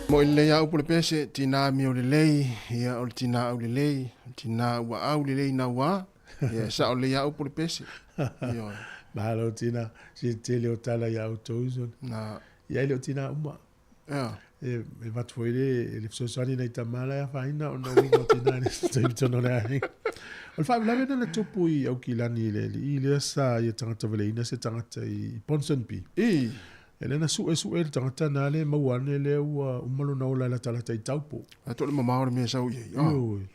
Mo i lelei a upu le pese, tinā mio lelei, ia o le tinā au lelei, o le tinā ua au lelei nauā, ia e sao lelei a upu le pese. Ioe. Malo tina, si tele o tala ia outou uso. Na. Ia e le o tinā uma. Ia. E, e vatu foi le, le fesoasoani nai tama la e afaina ona o uiga o tinā i le taimi tonu o le aiga. O le faalavelave na na tupu i Aukilani i le alii lea sa ia tagata valeina se tagata i Ponsonby. I. E le na su'esu'e le tagata na le maua ane lea ua uma lona ola e latalata i Taupo. Ae to le mamao le mea e sau i ai. Ah. Ioe.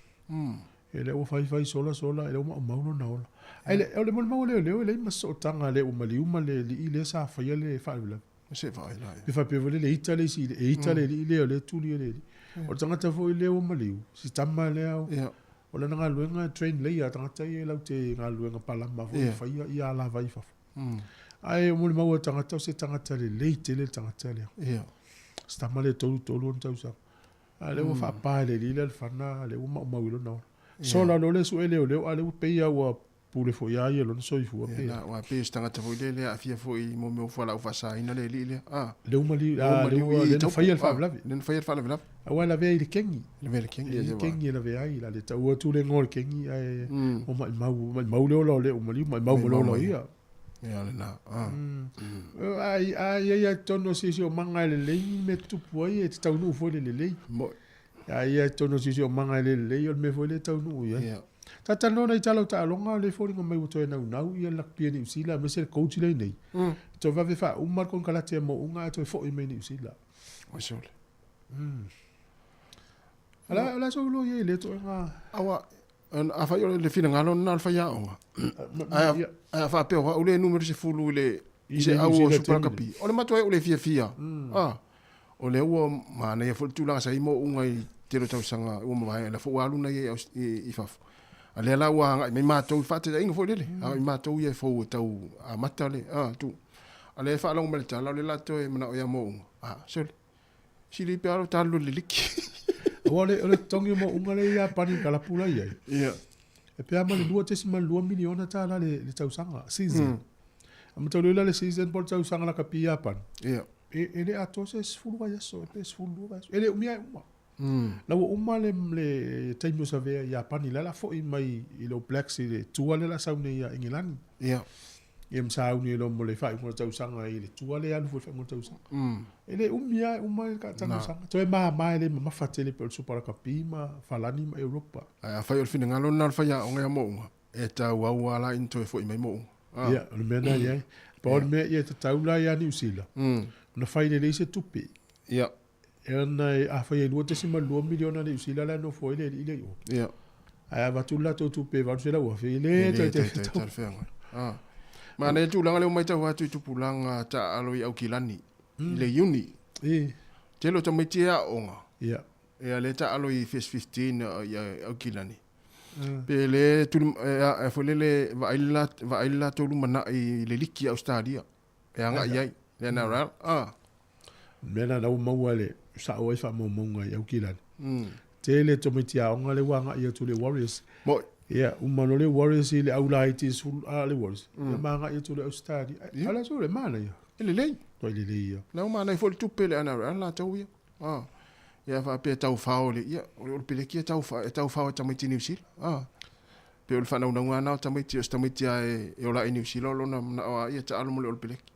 E le ua faifai sola sola, e le ua maumau lona ola. Ae le, o le molimau a leoleo e leai ma se sootaga a le ua maliu ma le alii lea sa faia le faalavelave. Se vaai la ia. Pe faapea foi lea le ita le isi, e ita le alii lea o lea e tuli e le alii. O le tagata foi lea ua maliu, si tama lea, o lana galuega e train layer a tagata ia latou te galuega palama foi e faia ia alavai i fafo. Ae o molimau a tagata o se tagata lelei tele le tagata lea. Se tama lea e 33 ona tausaga. A o lea ua faapa e le alii lea le fana, lea ua maumau i lona ola. Sola loa le sue leoleo a o lea ua pei lava ua pule foi ia ia lona soifua pe. Ia, aua pei o se tagata foi lea e aafia foi i mea o fualaau faasaina le alii lea. A. Lea ua maliu, a, lea ua, lea na faia le faalavelave. Lea na faia le faalavelave. Aua e lavea i le kegi. Lavea i le kegi. E i ai kegi e lavea ai, la le taua atu le igoa o le kegi, ae ua maimau, maimau le ola o lea ua maliu, maimau ma le ola o ia. Ia lena. A. A, a i ai lava i totonu o siosiomaga e lelei ni mea tutupu ai, e te taunuu foi i le lelei. Moi. A i ai totonu o siosiomaga e le lelei, o le mea foi lea e taunuu i ai. Ia. Talanoa nai tala o taaloga, o lea e foliga mai ua toe naunau ia le lakapia i Niu Sila, aemaise le coach lea e i nei. Toe vave faauma le konekarate a Mo'uga ae toe foi mai i Niu Sila. Oi sole. O le a sou iloa i ai i lea ituaiga? Aua, afai o le finagalo lena o le faiaoga, ae a faapea o au le numera 10 i le i se au o Super Rugby, o le matua ou le fiafia. Ah, o lea ua manaia foi le tulaga sa i ai Mo'uga i tele o tausaga ua mavae, la foi ua alu nai ai i fafo. A lea la ua agai mai matou i faataitaiga foi lele, agai matou ia e fou e tau amata le tu. A lea e faalogo mai le tala, o lea la toe manao ia Mo'uga. Ah, sole. Sili pe alo talu le liki. Aua o le totogi o Mo'uga lea i Iapani i kalapu la i ai. Ia. E pe a ma le $2.2 miliona tālā le tausaga, season. A mataulia la le season po o le tausaga lakapi i Iapani. Ia. E le atoa se 10 vaiaso, e pe 12 vaiaso. E le umia e uma. La ua uma le taimi o Savea i Iapani, la la foi mai i le All Blacks i le tour lea la sau nei ia Ingilani. Ia. Ia ma sauni e loa mo le faaiuga o le tausaga i le tour lea e alu foi i le faaiuga o le tausaga. E le umi lava e uma le tausaga. Toe mama e le mamafa tele pei o le Super Rakapi ma Falani ma Europa. Ae afai o le finagalo lena o le faiaoga ia Mo'uga, e tauau lava la ina toe foi mai Mo'uga. Ia, o le mea lena e i ai. Pau o le mea ia e tatau la ia Niu Sila, ona fai lelei se tupe. Ia. E ona e, afai e $2.2 miliona Niu Sila la e nofo ai le alii lea i o. Ia. Ae avatu le latou tupe e $800,000, e le toe talafeagai. Manaia le tulaga lea ua matau atu i tupulaga taaalo i Aukilani, i le Iuni. Tele o tamaiti e aooga. Ia. Ia lea taaalo i First 15 i Aukilani. Pe le tuli, e foi lele vaai le latou lumanai i le liki a Ausetalia. E agai i ai, le NRL. O le mea lena ua maua e le sao ai faamaumauga i Aukilani. Tele tamaiti aoga lea ua agai atu i le Warriors. Moi. Ia, uma loa le Warriors i le au laiti 10 a le Warriors. Ia ma agai atu i le Ausetalia. A o le aso le manaia. E lelei. Toi lelei ia. La ua manaia foi le tupe le NRL latou ia. Ia faapea tau fao le, ia, o le peleki e tau, e tau fao e tamaiti Niu Sila. Pei o le faanaunauga lena o tamaiti, o se tamaiti lava e ola ai Niu Sila o lona manao lava ia taalo mo le Olopeleki.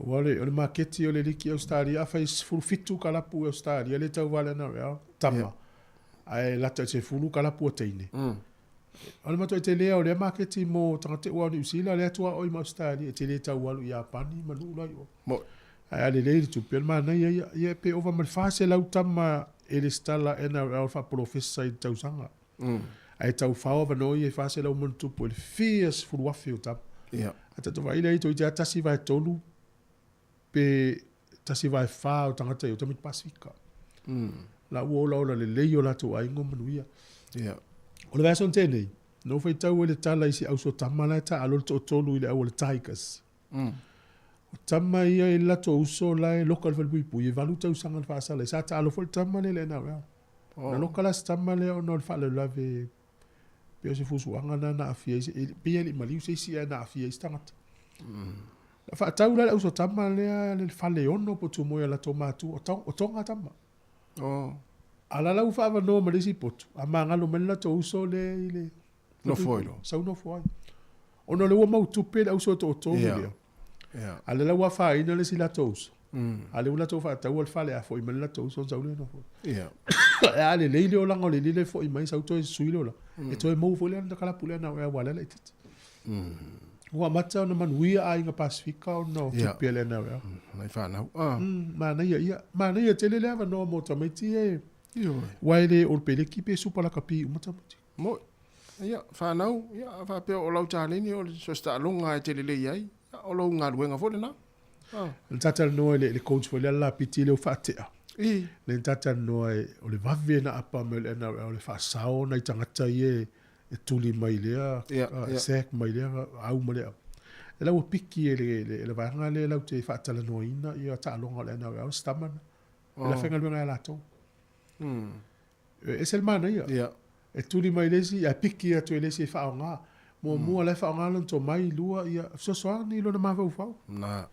Aua o le maketi o le liki Ausetalia, afai e 17 kalapu i Ausetalia lea e tauva i le NRL, tama, ae lata i le 10 kalapu a teine. O le matuai tele o lea maketi mo tagata ua o Niu Sila, lea tuaoi ma Ausetalia, e tele tau alu i Iapani ma nuu la i o. Moi. Ae a lelei le tupe, o le manaia ia, ia pe ova ma le 400 tama e lesitala NRL faapolofesa i le tausaga. Ae tau fao avanoa ia i 400 ma ona tupu e le fia sefulu afe o tama. Ia. A tatou vaai lea i toeitiiti lava 1/3 pe 1/4 o tagata ia o tamaiti Pasefika. La ua olaola lelei o latou aiga o manuia. Ia. O le vaiaso na tea nei, na ou faitau ai le tala i si auso tama la e taalo le toatolu i le au a le Tigers. O tama ia i le latou uso la e loka i le falepuipui, e 8 tausaga le faasala ai. Sa taalo foi le tama lea i le NRL. Na loka la si tama lea ona o le faalavelave pei o se fusuaga lena na aafia ai, e pei e le i maliu se isi ae na aafia ai se tagata. Na faatau la le auso tama lea le fale ono po o tumoe a latou matua, o Tonga tama. Oh. A la la ua faaavanoa ma le isi potu, a magalo mai le latou uso lea i le Nofo ai loa. Sau nofo ai. Ona o lea ua mau tupe le auso e toatolu lea. A o lea la ua afaina le isi latou uso. A o lea ua latou faataua le fale, a foi mai le latou uso ona sau lea nofo ai. Ae a lelei le olaga o le lele e foi mai sau toe sui le olaga, e toe maua foi le kalapu lea na o ea aua o la e laitiiti. Ua amata ona manuia aiga Pasefika ona o tupe a le NRL. Nai fanau. Ah. Manaia ia. Manaia tele le avanoa mo tamaiti e. Aua e le o le peleki pe supa lakapi uma tamaiti. Moi. Ia, fanau, ia, a faapea o lau taleni o le so se taaloga e te lelei ai, ia, o lou galuega foi lena. Ah. Na ta talanoa i le coach foi lea le lapiti lea ua faatea. I. Lea na ta talanoa o le vave na apa mai o le NRL e faasao nai tagata ia e tuli mai lea, sack mai lea au ma lea au. E la ua piki e le vaega lea latou te faatalanoaina ia taaloga o le NRL, Stamina. E la faigaluega ia latou. E ese le manaia. E tuli mai le isi ae piki atu e le isi e faaaoga. Muamua la e faaaoga lona tomai, lua ia fesoasoani i lona mafaufau. Na.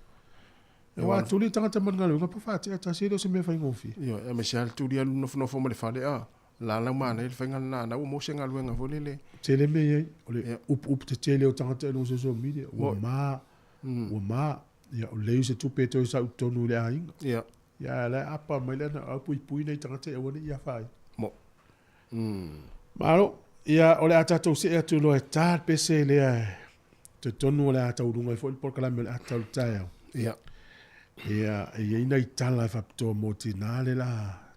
Aua a tuli le tagata ma le galuega pe faatea tasi e le o se mea faigofie. Ioe, aemaise lava le tuli alu nofonofo ma le fale a la lau manaia le faiga lena na ua maua se galuega foi lele. Tele mea i ai, o le upuupu tetele o tagata i luga o social media, ua ma, ua ma, ia o leai se tupe e toe sau i totonu i le aiga. Ia. Ia, la e apa mai le ana au puipui nai tagata e aua ne i afaina. Mo. Malo, ia o le a tatou see atu loa e ta le pese lea e talitonu o le a tauluga ai foi le polokalame o le ata o le taeao. Ia. Ia, e i ai nai tala e faapitoa mo tinā le la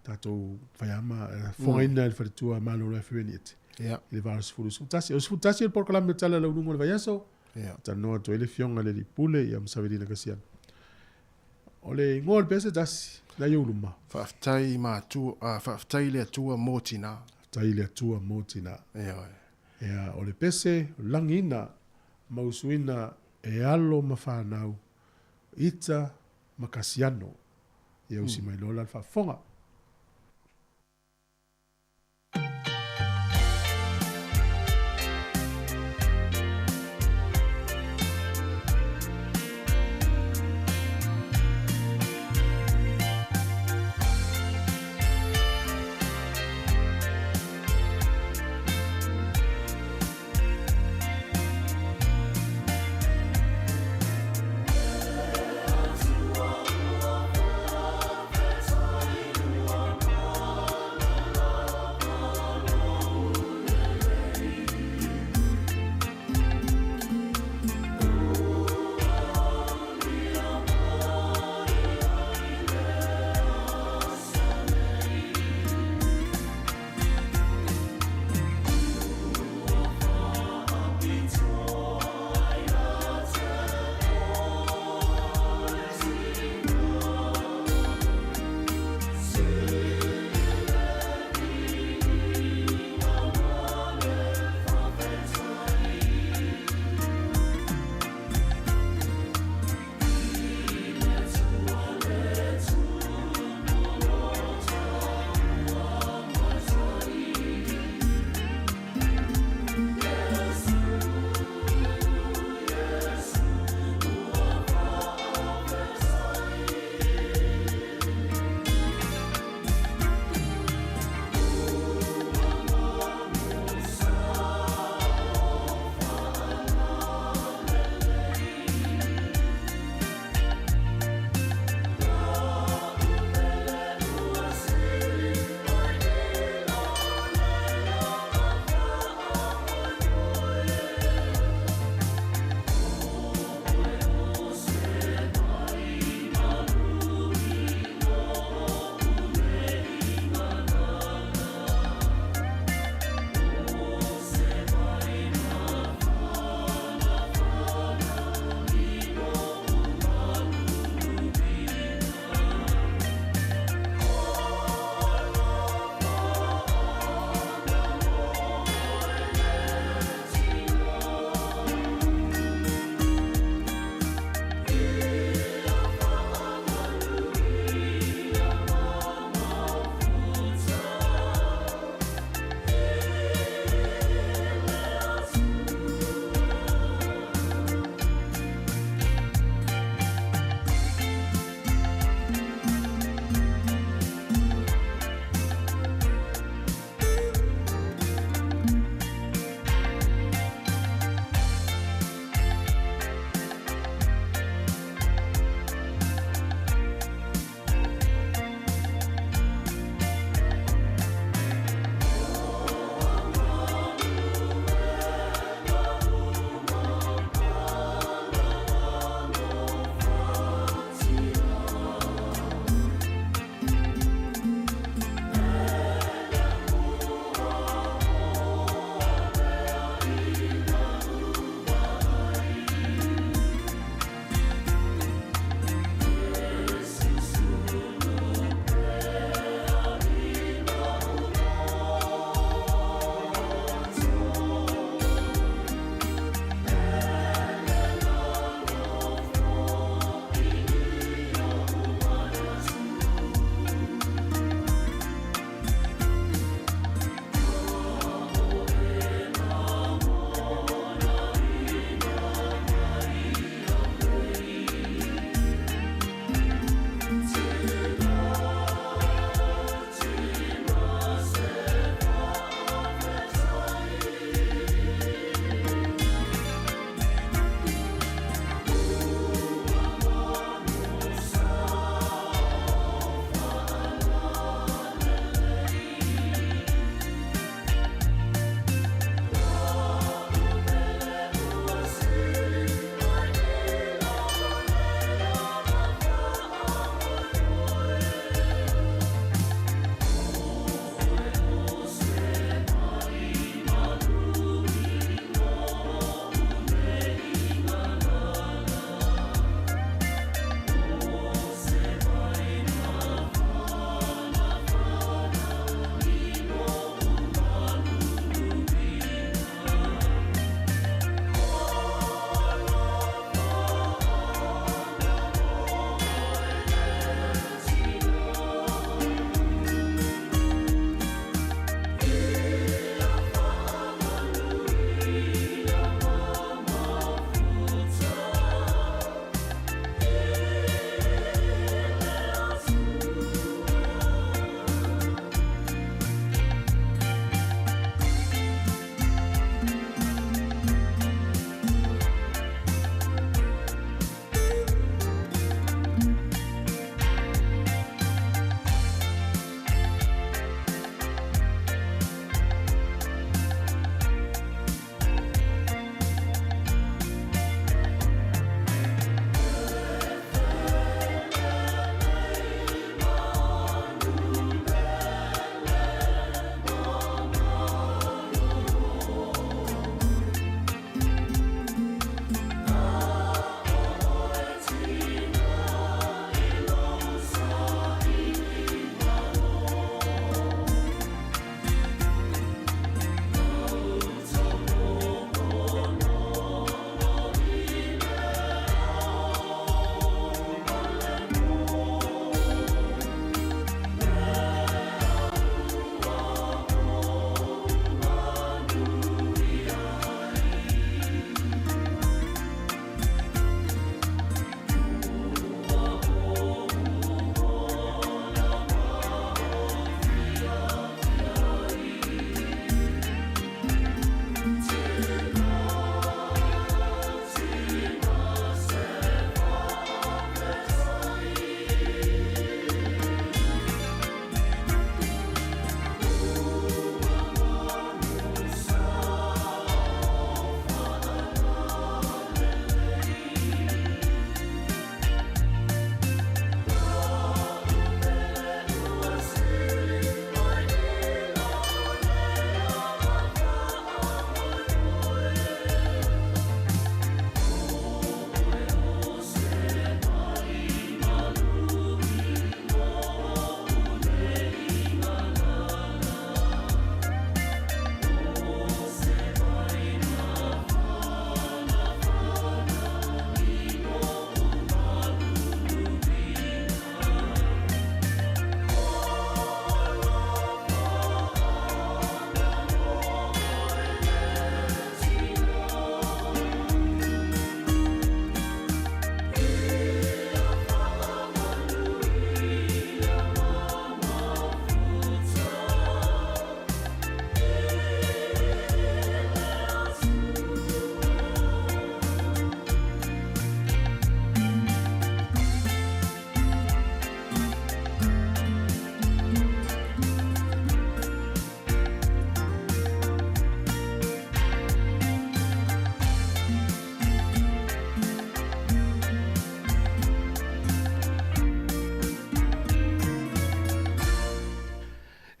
tatou faiama fogaina e le faletua Malolo e Fewenieti. Ia. I le 80 11. O le 11 le polokalame o tala lauluga o le vaiaso. Ia. Talanoa atu ai le afioga i le Alii Pule ia ma Savelina Kasiano. O le igoa o le pese tasi, nai ou luma. Faafetai matua, faafetai i le Atua mo tinā. Faafetai i le Atua mo tinā. Ioe. Ia, o le pese, lagiina ma usuina e alo ma fanau, ita ma Kasiano. Ia usi mai loa la le faafofoga.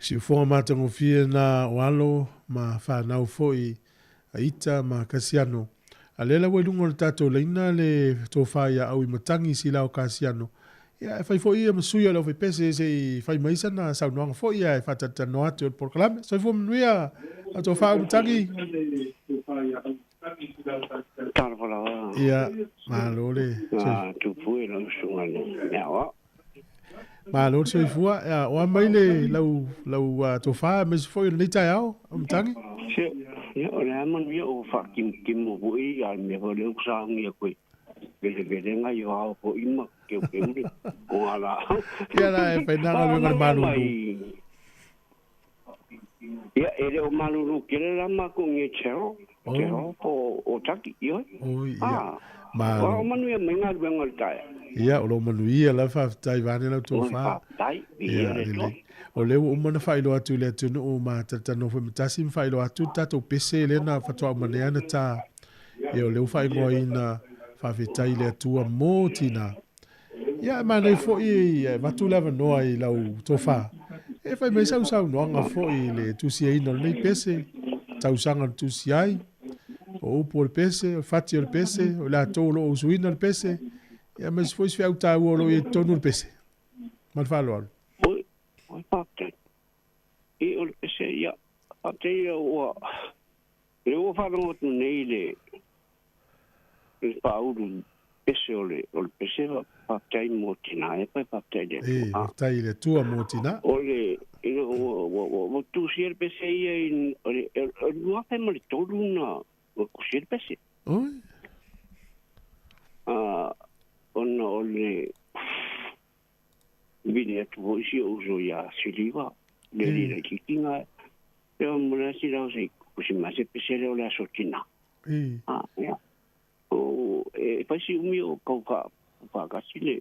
Siufoga matagofie na o alo ma whanau foi a Ita ma Kasiano. A lela ua i luga o le tatou laina le tofa ia au i matangi Silao Kasiano. Ia e fai foi ia ma sui o le aufaipese se i fai mai sana saunoaga foi ae faatalatalanoa atu o le polokalame. Soifua manuia lau tofa au matangi. Talofa lava. Ia, malo le. Tupu e lau susuga i le mea aoao. Malo le soifua. Ia, o a mai le lau, lau uh, tofa aemaise foi o lenei taeao, au matangi? Se, ia, o le a manuia o faakimukimo foi a le mea foi lea ua sauni atu ai. Velevelega i o ao foi ma keukeu le o ngā lāau. Ia la e whai nā galuega le malulu. Ia, e le o malulu kele la mākou nge Cheryl. Oh. Cheryl po o Taki, ioi. Oi, ia. Ah. Malo. O manuia mai galuega o le taeao. Ia, o lo manuia la faafetai vaeane lau tofa. Faafetai, viia le Atua. O lea ua uma ona faailoa atu i le atunuu ma talatalanoa foi ma Tasi ma faailoa atu le tatou pese lea na faatoa uma nei ana ta. Ia, o lea ua faaigoaina faafetai i le Atua mo tina. Ia, e manaia foi e avatu le avanoa i lau tofa. E fai mai sau saunoaga foi i le tusiaina o lenei pese, tausaga na tusi ai, o upu o le pese, o le fati o le pese, o i latou o lo o usuina le pese, ia aemaise foi se feau taua o lo o i ai i totonu o le pese. Ma le faaaloalo. Oi, oi, faafetai. I o le pese, ia, faafetai ia ua, lea ua faalogo atu nei i le, le faaulu pese o le, o le pese, faafetai mo tina e pai, faafetai i le Atua. E, faafetai i le Atua mo tina. O le, ina ua, ua, ua, ua tusia le pese ia i, o le, o le 2003 na, ua tusia le pese. Oi. A, ona o le vili atu foi si ou uso iā Siliva, le alii laitiiti na, lea mo le asi la o se kusi mai se pese lea o le aso tina. A, ia. O, e fai si umi o kau wha, whaakasi le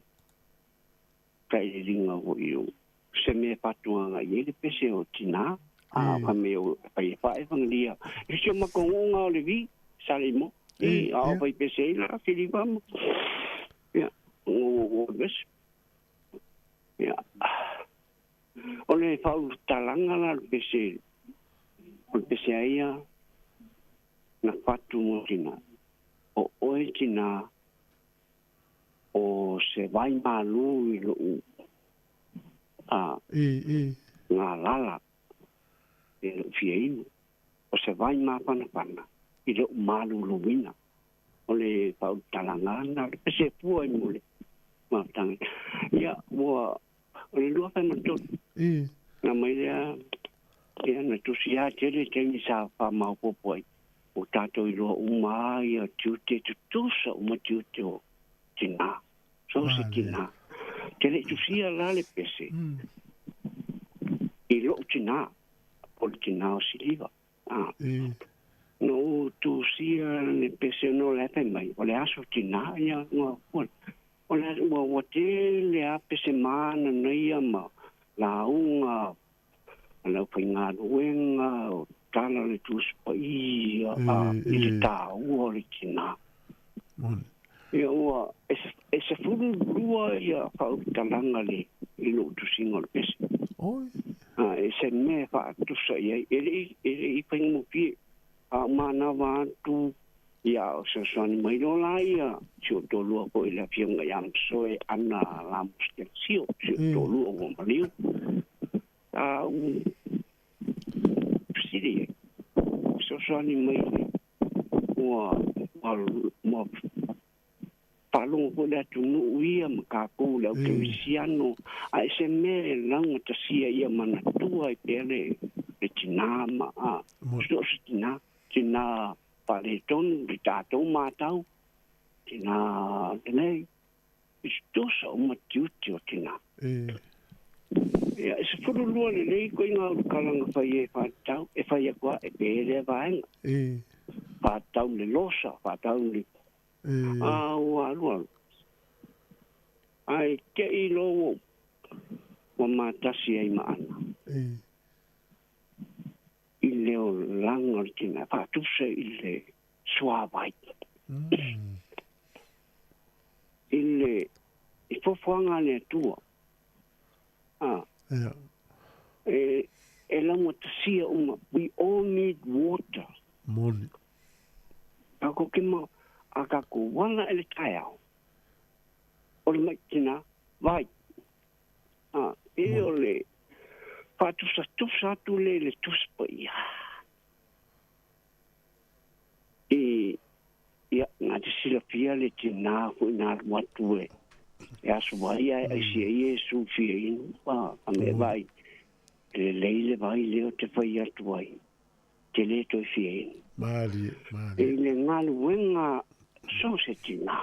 kaililiga foi o se mea e faatuaga i ai le pese o tinā, a ka mea o fai e faaefagilia. I si o matou uga o le vi, sa le imoa. I, a o fai pese ai la Siliva ma, ia, o o le pese. Ia, o le faaulutalaga la o le pese, o le pese a ia na fatu mo tinā. O oe tinā, o se vai malū i loʻu a galala i loʻu fia inu, o se vai mafanafana i loʻu maluluina. O le faaulutalaga lena, o le pese fua i mo le mafutaga. Ia, ua, o le 2003, na mai lea, ia, na tusi lava tele taimi sa faamaopoopo ai. Ua tatou iloa uma lava ia tiute, tutusa uma tiute o tinā, so se tinā. Te le i tusia la le pese i loʻu tinā, po o le tinā o Siliva. A, na ou tusia le pese ona o la e fai mai, o le aso tinā, ia, ua, o le, ua, ua tele lava pese mananaia ma lauga a le aufaigaluega, o tala o le Tusi Paia i le taua o le tinā. Ia ua, e 12 ia faaulutalaga le i lou tusiga o le pese. A, e se mea e faatusa i ai, e le i, e le i faigofie. A o manava atu, ia o fesoasoani mai loa la ia, si ou toalua foi le afioga ia Masoe Ana Ramos Telesio, si ou toalua ua maliu. A u fesili ai, fesoasoani mai ua ua ua faalogo foi le atunuu ia ma tatou le au kerisiano, a e se mea e laugatasia ia manatua ai pea le le tinā ma a so o se tinā, tinā faaletonu le tatou matau, tinā lelei. I tutusa uma tiute o tinā. Ia, e 12 lelei koe i ngā ulukalanga whai e whātau, e whai aku a, e pē lea vaenga. Whātau le losa, whātau le... A, ua alu alu. Ai, te i lo ua, ua mātasi ai ma ana. I leo langa o le tinā, whātusa i le suāwai. I le, i fofoaga a le Atua. A. Ia. E, e laugatasia uma. We all need water. Moni. Takou ke ma a takou wana i le taeao, o le maʻitinā, vai. A, e o le faatusatusa atu lea i le Tusi Paia. I, ia, na te silafia le tinā foʻi na alu atu e, e aso ai ae aisi ai Iesu fia inu, a, a me vai, e lelei le vai lea o te fai atu ai, te lē toe fia inu. Malie, malie. I le galuega so o se tinā.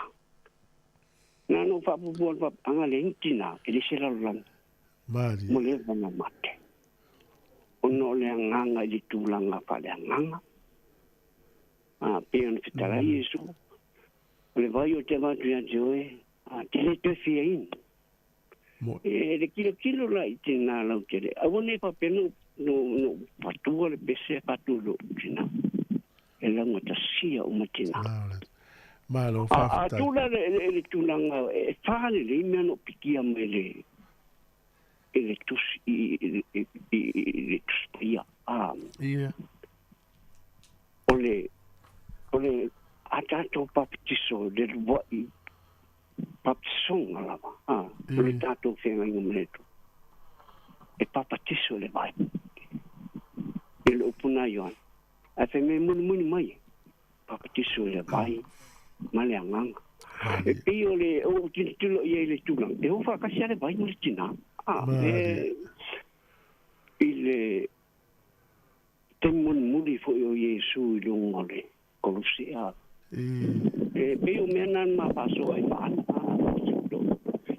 Na ona ou faapuupuu atu faapea, ana leai ni tinā, e leai se lalolagi. Malie. Mo leva ona mate. Ona o le agaga i le tulaga faaleagaga. A, pei ona fetalai Iesu, o le vai o te avatu ia te oe, a, te le toe fia inu. E le kilokilo la i tinā lautele. Aua nei faapea no, no, no fatua le pese fatu lo tinā. E laugatasia uma tinā. Malo, A, a faafetai. tula le, le, le tulaga e wha lelei mea no pikia mai le, i le tusi, i, i, i, i, i le tusi paia. A, Ia. o le, o le, a tātou papatiso, le luaʻi papatisoga lava, a, o le tātou feagaiga ma le Atua. E papatiso le vai. I le upu na Ioane. Ae fai mai mulimuli mai, papatiso i le vai ma le agaga. E pei o le o tilotilo i ai i le tulaga, e o faakasi lava le vai ma le tinā. A, e, i le taimi mulimuli foi o Iesu i luga o le koluse, a, e pei o mea na na ma faasoa ai ma Ana, a,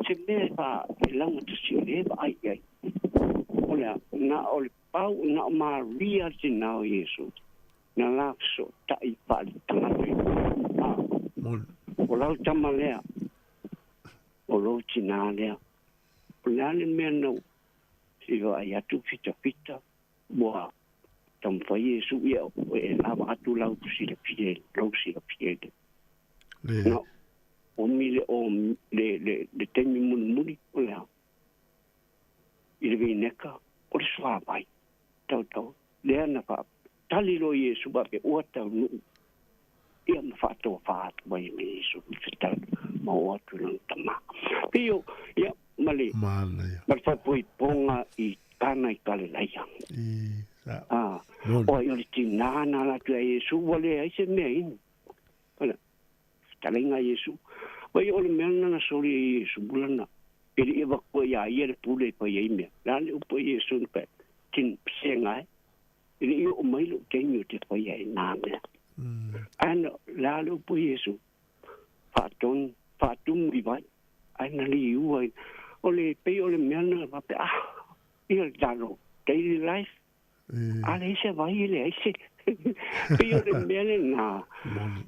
se mea e faa, e laugatasi o lea e vaai i ai. O le a, na o le pau, na o Maria le tinā o Iesu, na la fesootai faale-tagata i a, o lau tama lea, o lou tinā lea. O le a le mea na ou se i vaai atu fitafita, ua taumafai Iesu ia e lava atu lau silafia i lou silafia i le. Na omi le o le le le taimi mulimuli o le a? I le vineka o le suavai. Tautau lea na fa tali loa Iesu faapea ua taunuu ia ma faatofa atu ai me Iesu i fetau ma oo atu i lona tama. Pei o ia ma le ma le faapoipoga i Kana i Kalelaia. A, o ai o le tinā na ala atu ia Iesu ua leai se mea inu. Ona, fetalaiga a Iesu. Vai o le mea lena na soli e Iesu lana, e le i avatua iā ia le pule e fai ai mea. Le a le upu a Iesu na fai atu, Tin pesega e, e le i oo mai lou taimi ou te fai ai nā mea. Ae na, le a le upu a Iesu, Faatonu, faatumu i vai, ae na liua ai. O le pei o le mea lena faapea, ah, ia le tatou daily life, a leai se vai e leai se. Pei o le mea lenā,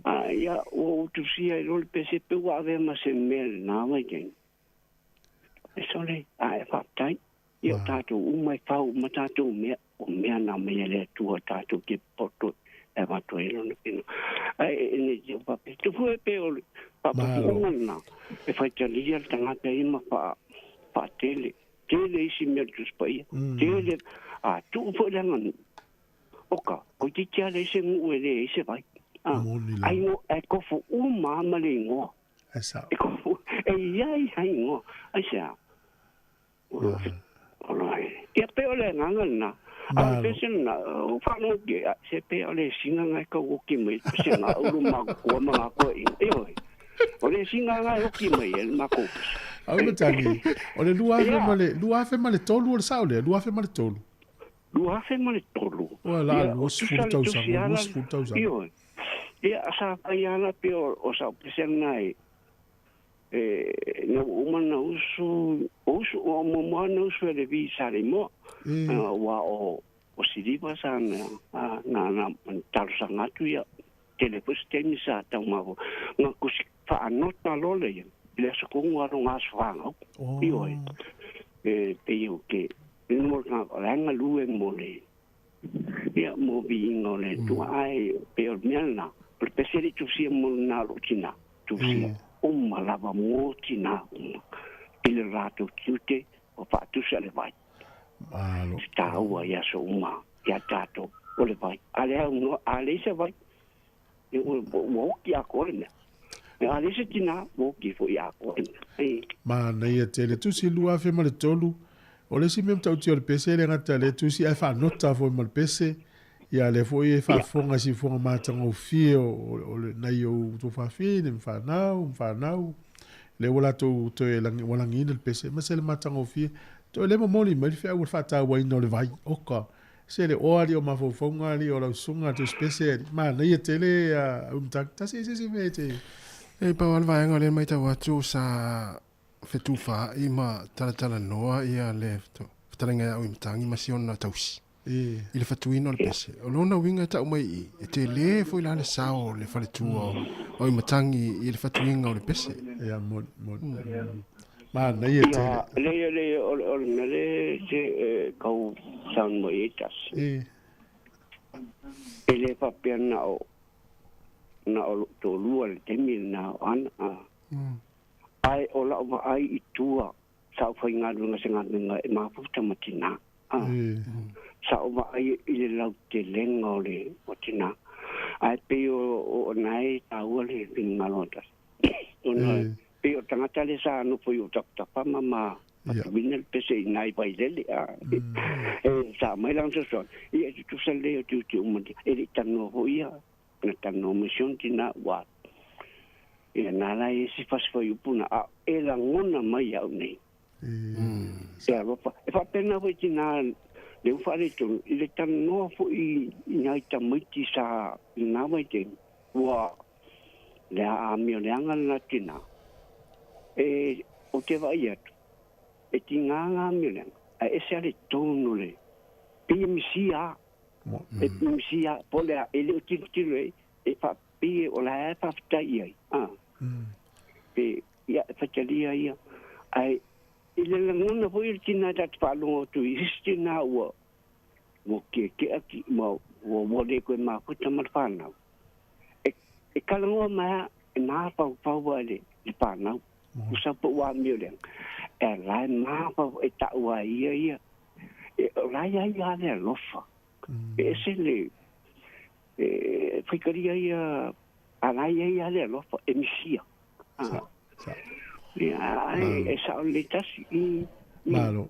a ia, ua ou tusia ai loa le pese pe ua avea ma se mea lenā vaitaimi. E sole, a e faafetai, ia o tatou uma e fau uma tatou mea, o mea na aumai e le Atua tatou te poto e avatu ai lona pina. Ae e nei te faapea, tupu e pe o le faapupuuga lenā, e faitalia le tagata ia ma faatele. Tele isi mea o le Tusi Paia, tele, a tuu foi le aganuu. Oka, koe iti a leai se nuu e leai se vai. A, ai ngo, ai kofo uma ma le ingoa. E sao. E kofo, e iai ha ingoa. Ai se a. O lo, o lo ai. Ia pe o le agaga lena. A o le pese lena, o whanau ki, se pe o le singa ngai kau oki mai, pese ngā uru mā kua ma ngā kua inga. E oi, o le singa ngai oki mai e le mā kou pese. Au Matangi, o le 2003 o le sao lea, 2003. 2003. Ua la 20 tausaga, 20 tausaga. Ioe. Ia, sa fai ala pe o sa pese lena e, e, na ua uma na usu, o usu, o muamua na usu e le vi sa le imoa. Ua o, o Siliva sa na, na, na, na talosaga atu ia, tele foi se taimi sa taumafo. Na kusi faanota loa lea ia, i le aso kogu alo ngā aso whāngau. Ioe. E, pei o ke, mo le o le anga lue mo le, ia, mo viiga o le Atua. Ae, pei o le mea lena, o le pese le tusia mo lena o lou tinā, tusia uma lava mo tinā uma, i le latou tiute o faatusa le vai. Malo. Taua i aso uma ia tātou o le vai. A le au noa, a le se vai. E ua oki a koe mea. A le se tina, ua oki foi a koe mea. Manaia tele. Tusi 2003, o le isi mea matautia o le pese e le gata le tusi ae faanota foi ma le pese. Ia lea foi e faafofoga i siufofoga matagofie o le nai ou tuafafine ma fanau ma fanau. Lea ua latou toe ua lagiina le pese ma se le matagofie. Toe le momoli mai le feau o le faatauaina o le vai. Oka. Se le oa alii o mafaufauga alii o lau susuga tusi pese alii. Manaia tele Auimatagi. Tasi se isi mea e te. E pau lava le vaega o lea e matau atu sa fetufaai ma talatalanoa ia le fetalaiga ia Auimatagi ma si ona tausi i le fatuina o le pese. O lona uiga e tau mai i i, e tele foi la le sao o le faletua o Auimatagi i le fatuina o le pese. Ia, moni, moni. Manaia tele. Ia, leai, leai, o le mea lea e tau saunoa i ai tasi. E le faapea na o na o lou toalua i le taimi lena o Ana, ae o lau vaai i tua sa ou faigaluega i se galuega e mafuta ma tinā. Sa ou vaai i le lautelega o le o tinā. Ae pei o o na e taua le finagalo a tasi. Ona pei o tagata lea sa nofo i ou tapatapa ma ma fatuina le pese i nai Vailele. E sa aumai lana fesoasoani, ia e tutusa lelei o tiute uma e le i talanoa foi ia. Na talanoa mai si ona tinā ua Ia nā la e isi fasi fuaiupu na a e lagona mai au nei. E alofa. E faapena foi tinā le u faaletonu i le talanoa foi i nai tamaiti sa i lena vaitaimi ua le aamio leaga lena tinā. E ou te vaai atu e tigā ngā amio leaga ae ese lava le tonu o le pei e misia e misia po o le a e le o tilotilo ai e faapei o la e faafetai i ai a pe ia e faitalia ia ae i le lagona foi o le tina ta te faalogo atu i isi tina ua ua keke'a ki ua ua le koe mafuta ma le fanau e e talanoa mai a e mafaufau a le le fanau usa po ua amio leaga e la e mafaufau e ta'u a ia ia e o la ia ia le alofa e ese le E faitalia ia a la ia ia le alofa e misia. Sa, sa. Ia, ai, e sao lelei tasi. Mm. Malo.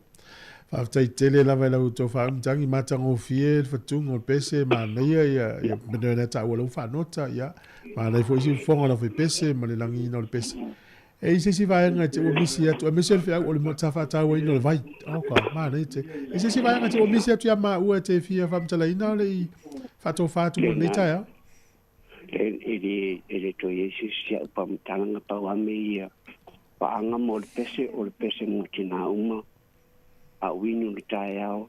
Faafetai tele lava i lau outou faamatagi matagofie le fatuga o le pese manaia ia ia mea na taua lau faanota ia manaia foi si fofoga o lau pese ma le lagiina o le pese. E i se isi vaega e te ua misi atu, aemaise o le feau o le sa faatauaina o le vai. Oka, manaia tele. E se isi vaega e te ua misi atu ia maua e te fia faamatalaina o le i faatofa atu mo lenei taeao? E le, e le toe i ai se isi au faamatalaga pau lava mea ia paaga mo le pese, o le pese mo tinā uma, a ou inu i le taeao,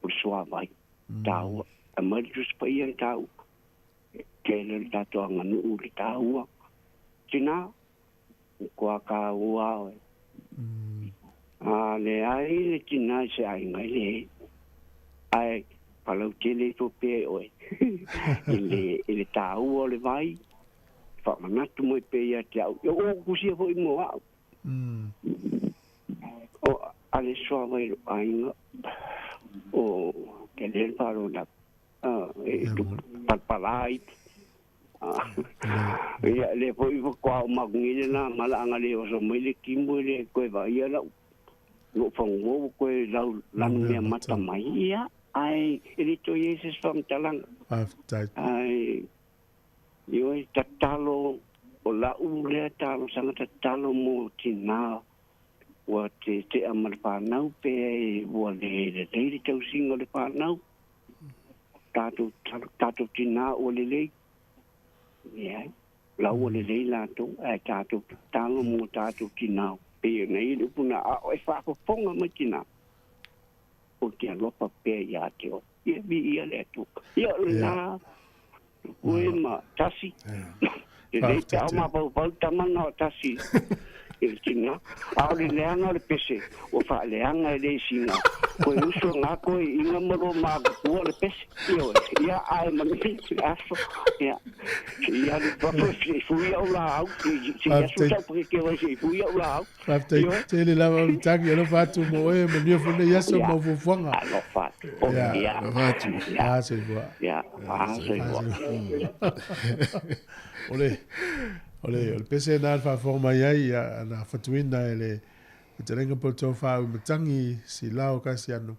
o le suāvai, taua. Aumai le Tusi Paia na taua, E tele le tatou aganuu i le taua. Tina, ua taua oe. A leai le tina i se aiga e leai. Ae falautele ifo pea e oe i le, i le taua o le vai, faamanatu mai pea ia te au. Ia ua kusia foi mo au. O a le suavai i lou aiga, o tele le faalolavi. E palapala ai. Ia lea foi faatoa ou makugi lena malaaga le oso mai le timu e le toe vaaia lau lou fanua ua toe lau lanu mea mata mai. Ia, ae e le toe i ai se isi faamatalaga. Faafetai. Ae ioe, tatalo, o lau lea talosaga tatalo mo tinā ua tetea ma le fanau pe ua le lelei le tausiga o le fanau. Tatou tatou tinā ua lelei, leai, la ua lelei latou, ae tatou tatalo mo tatou tinā, pei ona i ai le upu na, a o e faafofoga mai tinā, ou te alofa pea ia te oe. Ia viia le Atua. Ia o lena, ue ma tasi, lelei pe a o mafaufau tama na o tasi i le tinā, a o le leaga o le pese, ua faaleaga e le isi iga. Koe uso ngā koe inga ma lo ma ua le pese. Ioe. Ia ae manuia le aso. Ia. Se i alu fafo se i fui au la au. Se i aso sau pake ke wai se i fui au la au. Faafetai tele lava o Matagi, alofa atu mo oe, manuia foi lenei aso ma fuafuaga. Alofa atu. Ia. Alofa atu. A soifua. Ia. A soifua. O le o le o le pese lena na faafofoga mai ai ia na fatuina e le fetalaiga po o le tofa a Uimatagi Silao Kasiano.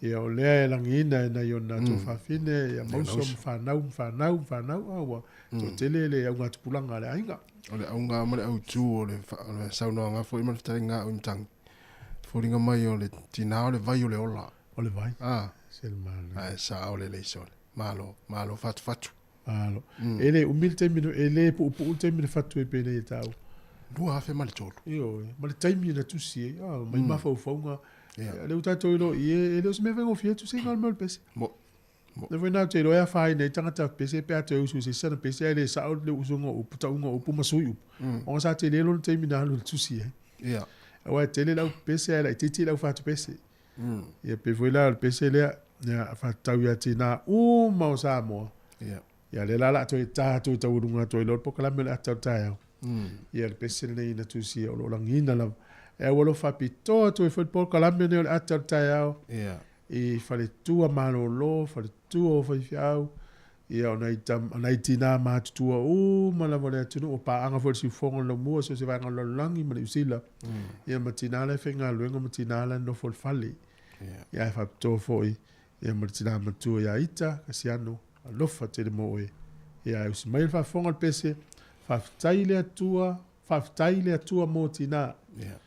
Ia o lea e lagiina e nai ona tuafafine ia Mauso ma fanau ma fanau ma fanau a ua toatele le augatupulaga a le aiga. O le auga ma le autu o le saunoaga foi ma le fetalaiga a Uimatagi, foliga mai o le tina o le vai o le ola. O le vai. A. Se le malo. Ae sao lelei sole. Malo, malo fatufatu. Malo. E le umi le taimi, e le puupuu le taimi na fatu ai penei e tāua. 2003. Ioe, ma le taimi na tusi ai, ah, mai mafaufauga. Yeah. Le ua tatou iloa i e, e le o se mea faigofie tusiga o le mea o le pese. Mo. Mo. Le foi na ou te iloa e afaina ai tagata pese pe a toe usu i se isi ana pese ae le sao le usuga o upu, tauga o upu ma sui upu. Ona sa tele lona taimi na alu i le tusi ai. Yeah. Aua e tele lau pese ae laitiiti lau fatu pese. Ia pei foi la o le pese lea, ia faatatau ia tinā uma o Samoa. Yeah. Ia lea la o le a toe ta atu i taualuga atu ai loa le polokalame o le ata o le taeao. Ia le pese lenei na tusia o lo o lagiina lava. E aualofa faapitoa atu ai foi le polokalame lenei o le ata o le taeao. Yeah. I faletua malolo, faletua o faifeau, ia o nai tam, nai tinā matutua uma lava o le atunuu, o paaga foi o le siufofoga o le laumua, so o se vaega o le lalolagi ma le Niu Sila. Ia ma tinā la e faigaluega ma tinā la e nofo i le fale. Yeah. Ia e faapitoa foi ia ma le tinā matua ia Ita Kasiano, alofa tele mo oe. Ia e usi mai le faafofoga o le pese, faafetai i le Atua, faafetai i le Atua mo tinā. Yeah.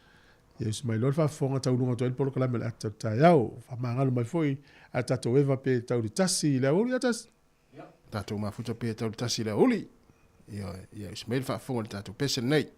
Ia usi mai loa le faafofoga tauluga atu ai le polokalame o le ata o le taeao. Faamagalo mai foi a tatou Eva pe tau le 1 i le aoauli atasi. Tatou mafuta pe tau le 1 i le aoauli. Ioe, ia usi mai le faafofoga i le tatou pese lenei.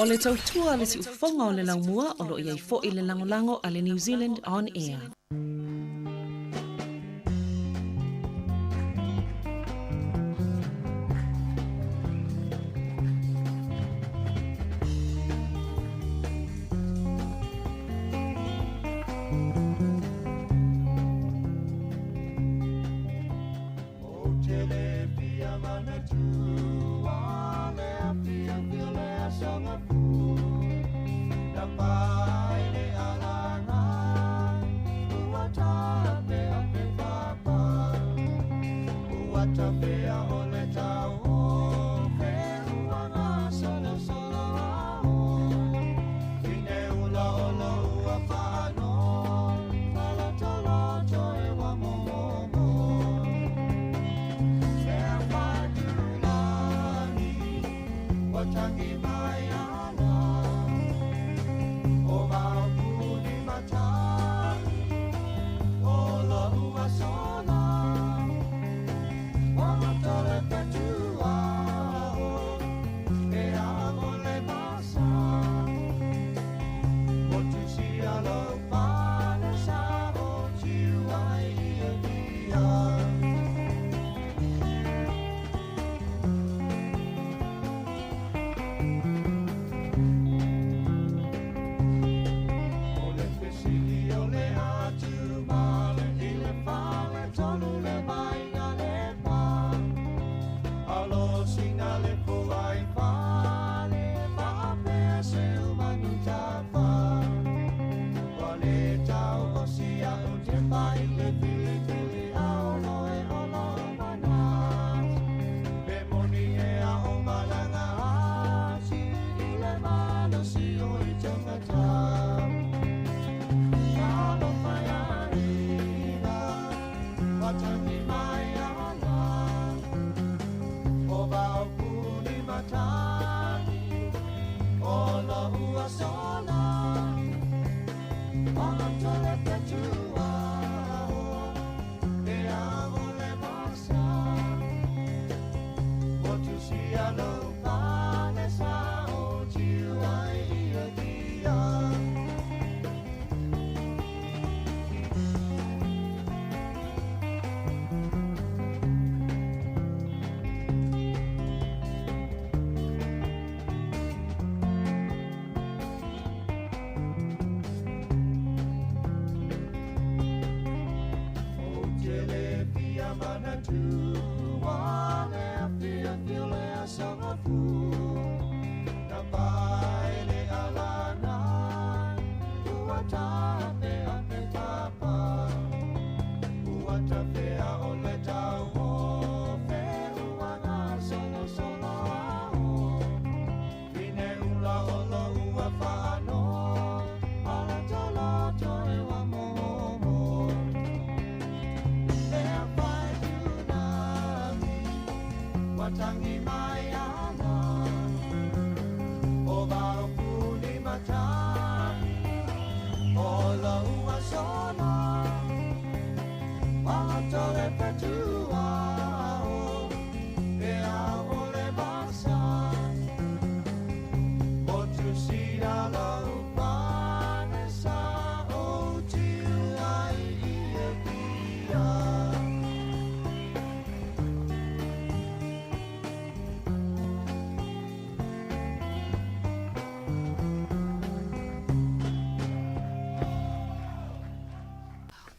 O le tautua a le siufofoga o le laumua o lo o i ai foi le lagolago a le New Zealand On Air.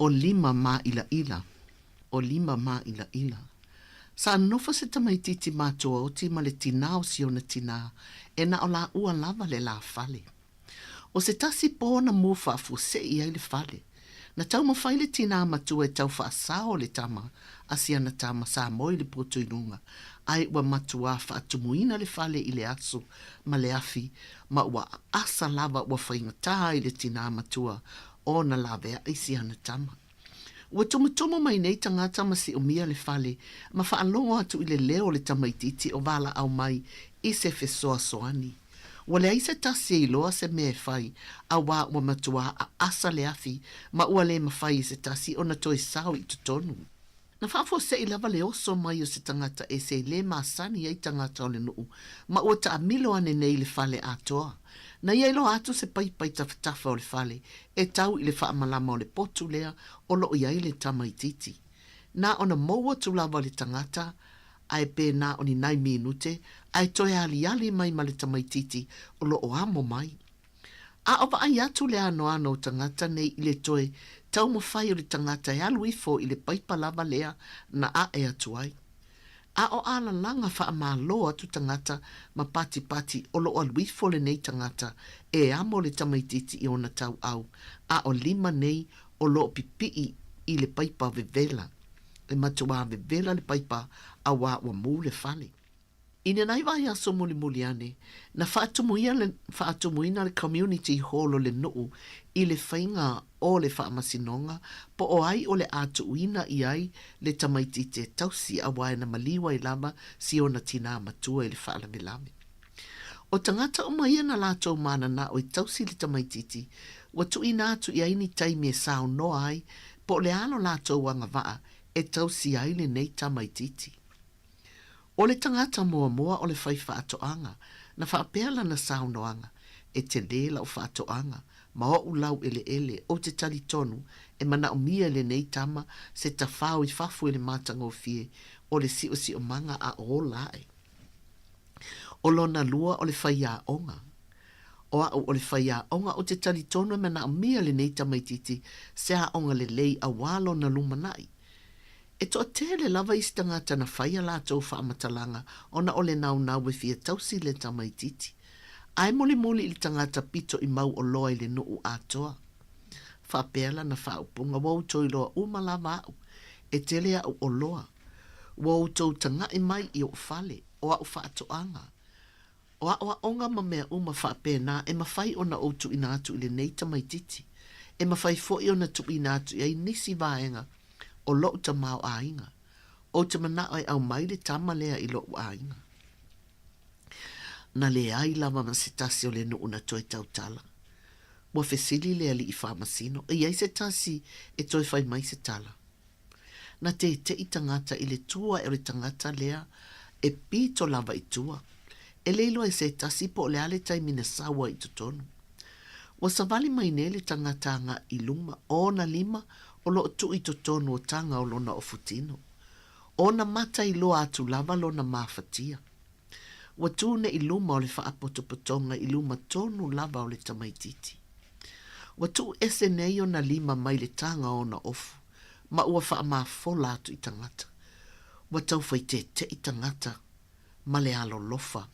O lima māʻilaʻila. O lima māʻilaʻila. Sa nofo se tamaititi matoa-oti ma le tinā o si ona tinā, e na o lāua lava le lā fale. O se tasi pō na mū faafuaseʻi ai le fale. Na taumafai le tinā matua e tau faasao le tama a si ana tama sa moe i le poto i luga, ae ua matuā faatumuina le fale i le aso ma le afi ma ua aasa lava ua faigatā i le tinā matua ona laveaʻi si ana tama. Ua tumutumu mai nei tagata ma siʻumia le fale ma faalogo atu i le leo o le tamaitiiti o valaau mai i se fesoasoani. Ua leai se tasi e iloa se mea e fai, auā ua matuā aasa le afi ma ua le mafai e se tasi ona toe sao i totonu. Na faafuasei lava le oso mai o se tagata ese e lē masani ai tagata o le nuu ma ua taamilo ane nei i le fale atoa. Na ia iloa atu se paipa i tafatafa o le fale e tau i le faamalama o le potu lea o loo i ai le tamaitiiti. Na ona mou atu lava le tagata ae pe na o ni nai minute ae toe aliali mai ma le tamaitiiti o loo amo mai. A o vaai atu le anoano o tagata nei i le toe taumafai o le tagata e alu ifo i le paipa lava lea na ae atu ai. A o alalaga faamalo atu tagata ma patipati o lo o alu ifo lenei tagata e amo le tamaitiiti i ona tauau, a o lima nei o lo o pipii i le paipa vevela. E matuā vevela le paipa auā ua mū le fale. I lenei vaiaso mulimuli ane, na faatumuia le, faatumuina le Community Hall o le nuu i le faiga o le faamasinoga po o ai o le a tuuina i ai le tamaitiiti e tausi auā e na maliu ai lava si ona tinā matua i le faalavelave. O tagata uma ia na latou mananao e tausi le tamaitiiti, ua tuuina atu i ai ni taimi e saonoa ai po o le a lo latou agavaa e tausi ai lenei tamaitiiti. O le tagata muamua o le fai faatoaga, na faapea lana saunoaga, E telē lau faatoaga, ma oʻu lau eleele, ou te talitonu, e manaomia e lenei tama se tafao i fafo i le matagofie o le siosiomaga a o ola aʻe. O lona lua o le faiaoga. O aʻu o le faiaoga, ou te talitonu e manaomia e lenei tamaitiiti se aoga lelei auā lona lumanai. E toatele lava isi tagata na fai a latou faamatalaga ona o le naunau e fia tausi le tamaitiiti. Ae mulimuli i le tagata pito i mau oloa i le nuu atoa. Faapea lana faaupuga, Ua outou iloa uma lava aʻu, e tele aʻu oloa. Ua outou tagaʻi mai i oʻu fale, o aʻu faatoaga, O aʻoaʻoga ma mea uma faapena e mafai ona ou tuuina atu i lenei tamaitiiti. E mafai foi ona tuuina atu i ai nisi vaega o loʻu tamaoaiga. Ou te manaʻo e aumai le tama lea i loʻu aiga. Na leai lava ma se tasi o le nuu na toe tautala. Ua fesili le alii faamasino, E i ai se tasi e toe fai mai se tala? Na teteʻi tagata i le tu ae o le tagata lea e pito lava i tua. E le iloa e se tasi po o le a le taimi na sau ai i totonu. Ua savali mai nei le tagata agaʻi i luma, o ona lima o lo o tuu i totonu o taga o lona ofutino. O ona mata iloa atu lava lona mafatia. Ua tū nei i luma o le faapotopotoga i luma tonu lava o le tamaitiiti. Ua tuu ese nei ona lima mai le taga o ona ofu, ma ua faamafola atu i tagata. Ua taufai teteʻi tagata ma le alolofa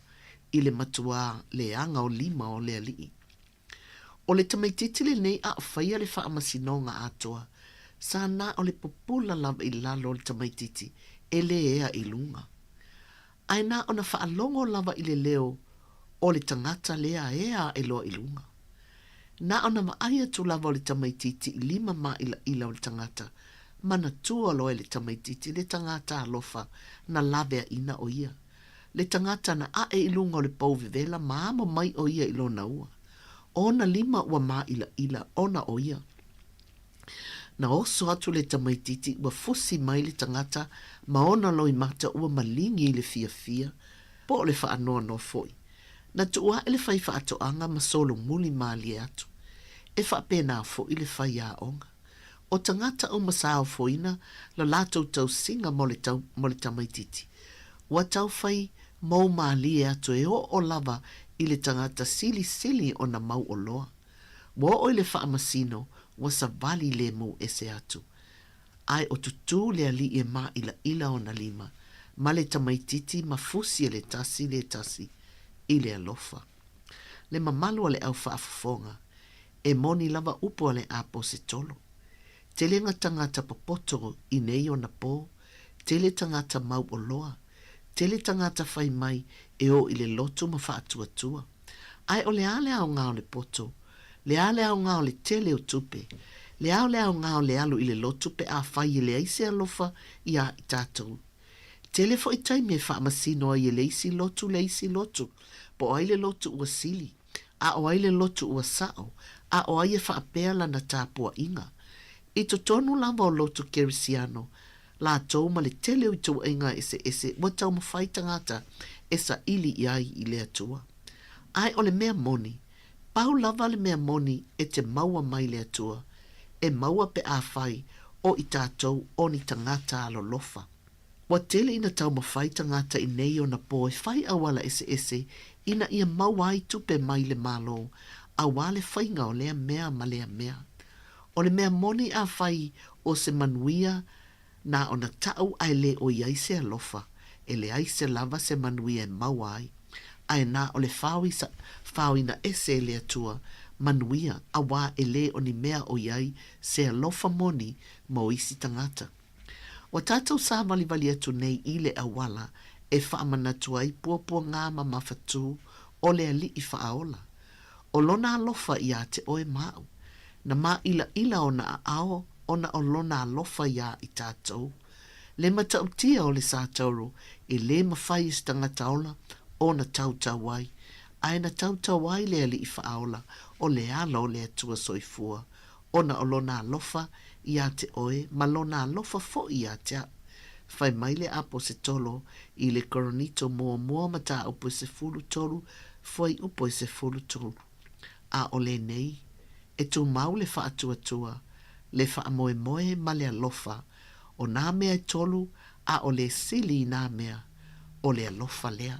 i le matuā leaga o lima o le alii. O le tamaitiiti lenei a o faia le faamasinoga atoa, sa na o le pupula lava i lalo o le tamaitiiti e lē ea i luga. Ae na ona faalogo lava i le leo o le tagata lea ea aʻe loa i luga. Na ona vaai atu lava o le tamaitiiti i lima māʻilaʻila o le tagata, manatua loa e le tamaitiiti le tagata alofa na laveaʻina ʻo ia. Le tagata na aʻe i luga o le pou vevela ma amo mai ʻo ia i lona ua. O ona lima ua māʻilaʻila ona ʻo ia. Na oso atu le tamaitiiti ua fusi mai le tagata ma ona loimata ua maligi i le fiafia, po o le faanoanoa foi. Na tuu aʻe le fai faatoaga ma solomuli mālie atu. E faapena foi le fai aoga. O tagata uma sa ofoina lo latou tausiga mo le tau, mo le tamaitiiti. Ua tau fai mou mālie atu e oo lava i le tagata silisili ona mau oloa. Ua oo i le faamasino, ua savali lemu ese atu. Ae o tutū le alii e māʻilaʻila ona lima, ma le tamaitiiti ma fusi e le tasi le tasi i le alofa. Le mamalu a le au faafofoga, e moni lava upu a le Aposetolo. Tele nga tagata popoto i nei ona pō, tele tagata mau oloa, tele tagata fai mai e o i le lotu ma faatuatua. Ae o le a le aoga o le poto? Le a le aoga o le tele o tupe? Le a le aoga o le alu i le lotu pe afai e leai se alofa iā i tatou? Tele foi taimi e faamasino ai e le isi lotu le isi lotu, po o ai le lotu ua sili, a o ai le lotu ua sao, a o ai e faapea lana tapuaiga. I totonu lava o lotu Kerisiano, latou ma le tele o ituaiga eseese ua taumafai tagata e saili i ai i le Atua. Ae o le mea moni, pau lava le mea moni e te maua mai le Atua, e maua pe afai o i tatou o ni tagata alolofa. Ua tele ina taumafai tagata i nei ona po e fai auala eseese ina ia maua ai tupe mai le Malo aua le faiga o lea mea ma lea mea. O le mea moni afai o se manuia na ona ta'u ae le o i ai se alofa, e leai se lava se manuia e maua ai, ae na o le faoina ese e le Atua manuia auā e le o ni mea o i ai se alofa moni mo isi tagata. Ua tātou sāvalivali atu nei i le auala e faamanatu ai puapuagā ma mafatū o le Aliʻi Faaola. O lona alofa iā te oe ma aʻu. Na māʻilaʻila ona aʻao ona o lona alofa iā i tātou. Le matautia o le sātauro e lē mafai e se tagata ola ona tautau ai, ae na tautau ai le Aliʻi Faaola o le ala o le Atua Soifua, ona o lona alofa iā te oe ma lona alofa foʻi iā te aʻu. Fai mai le Aposetolo i le Koronito muamua mataupu e 13 fuaiupu e 13. A o lenei, e tumau le faatuatua, le faamoemoe ma le alofa, o nā mea e tolu a o le sili i nā mea, o le alofa lea.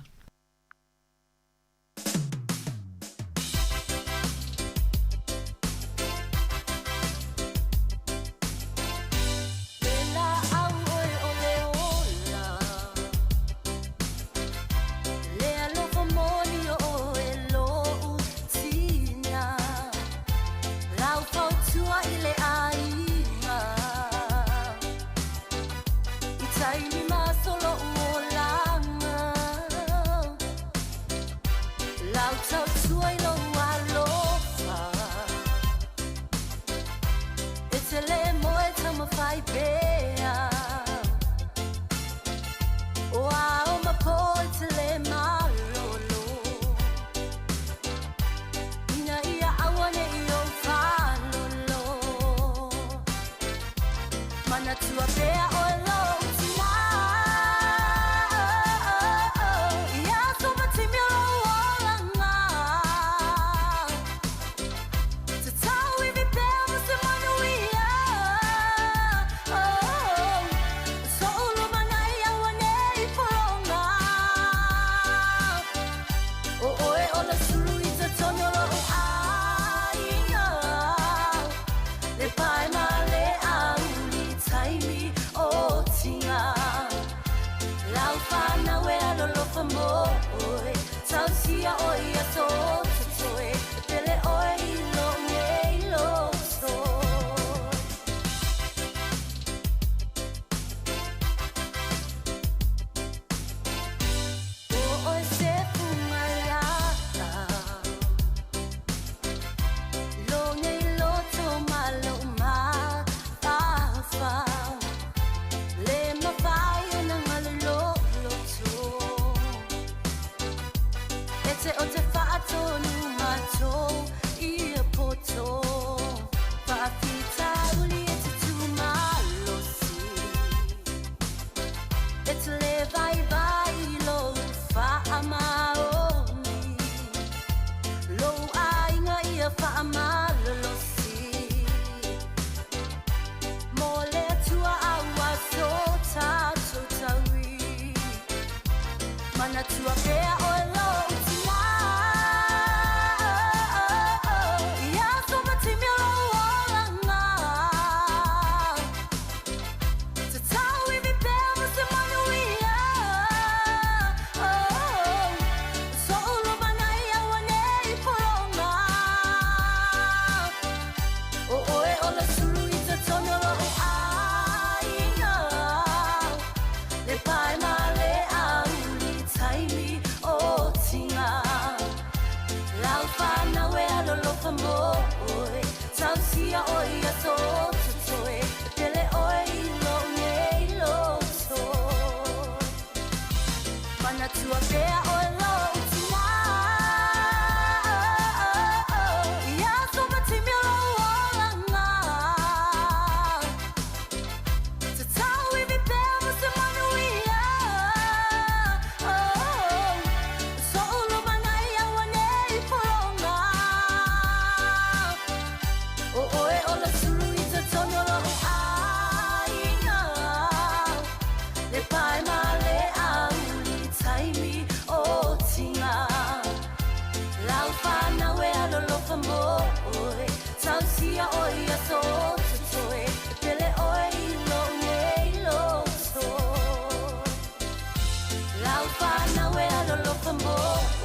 Lau whanau e alolofa mo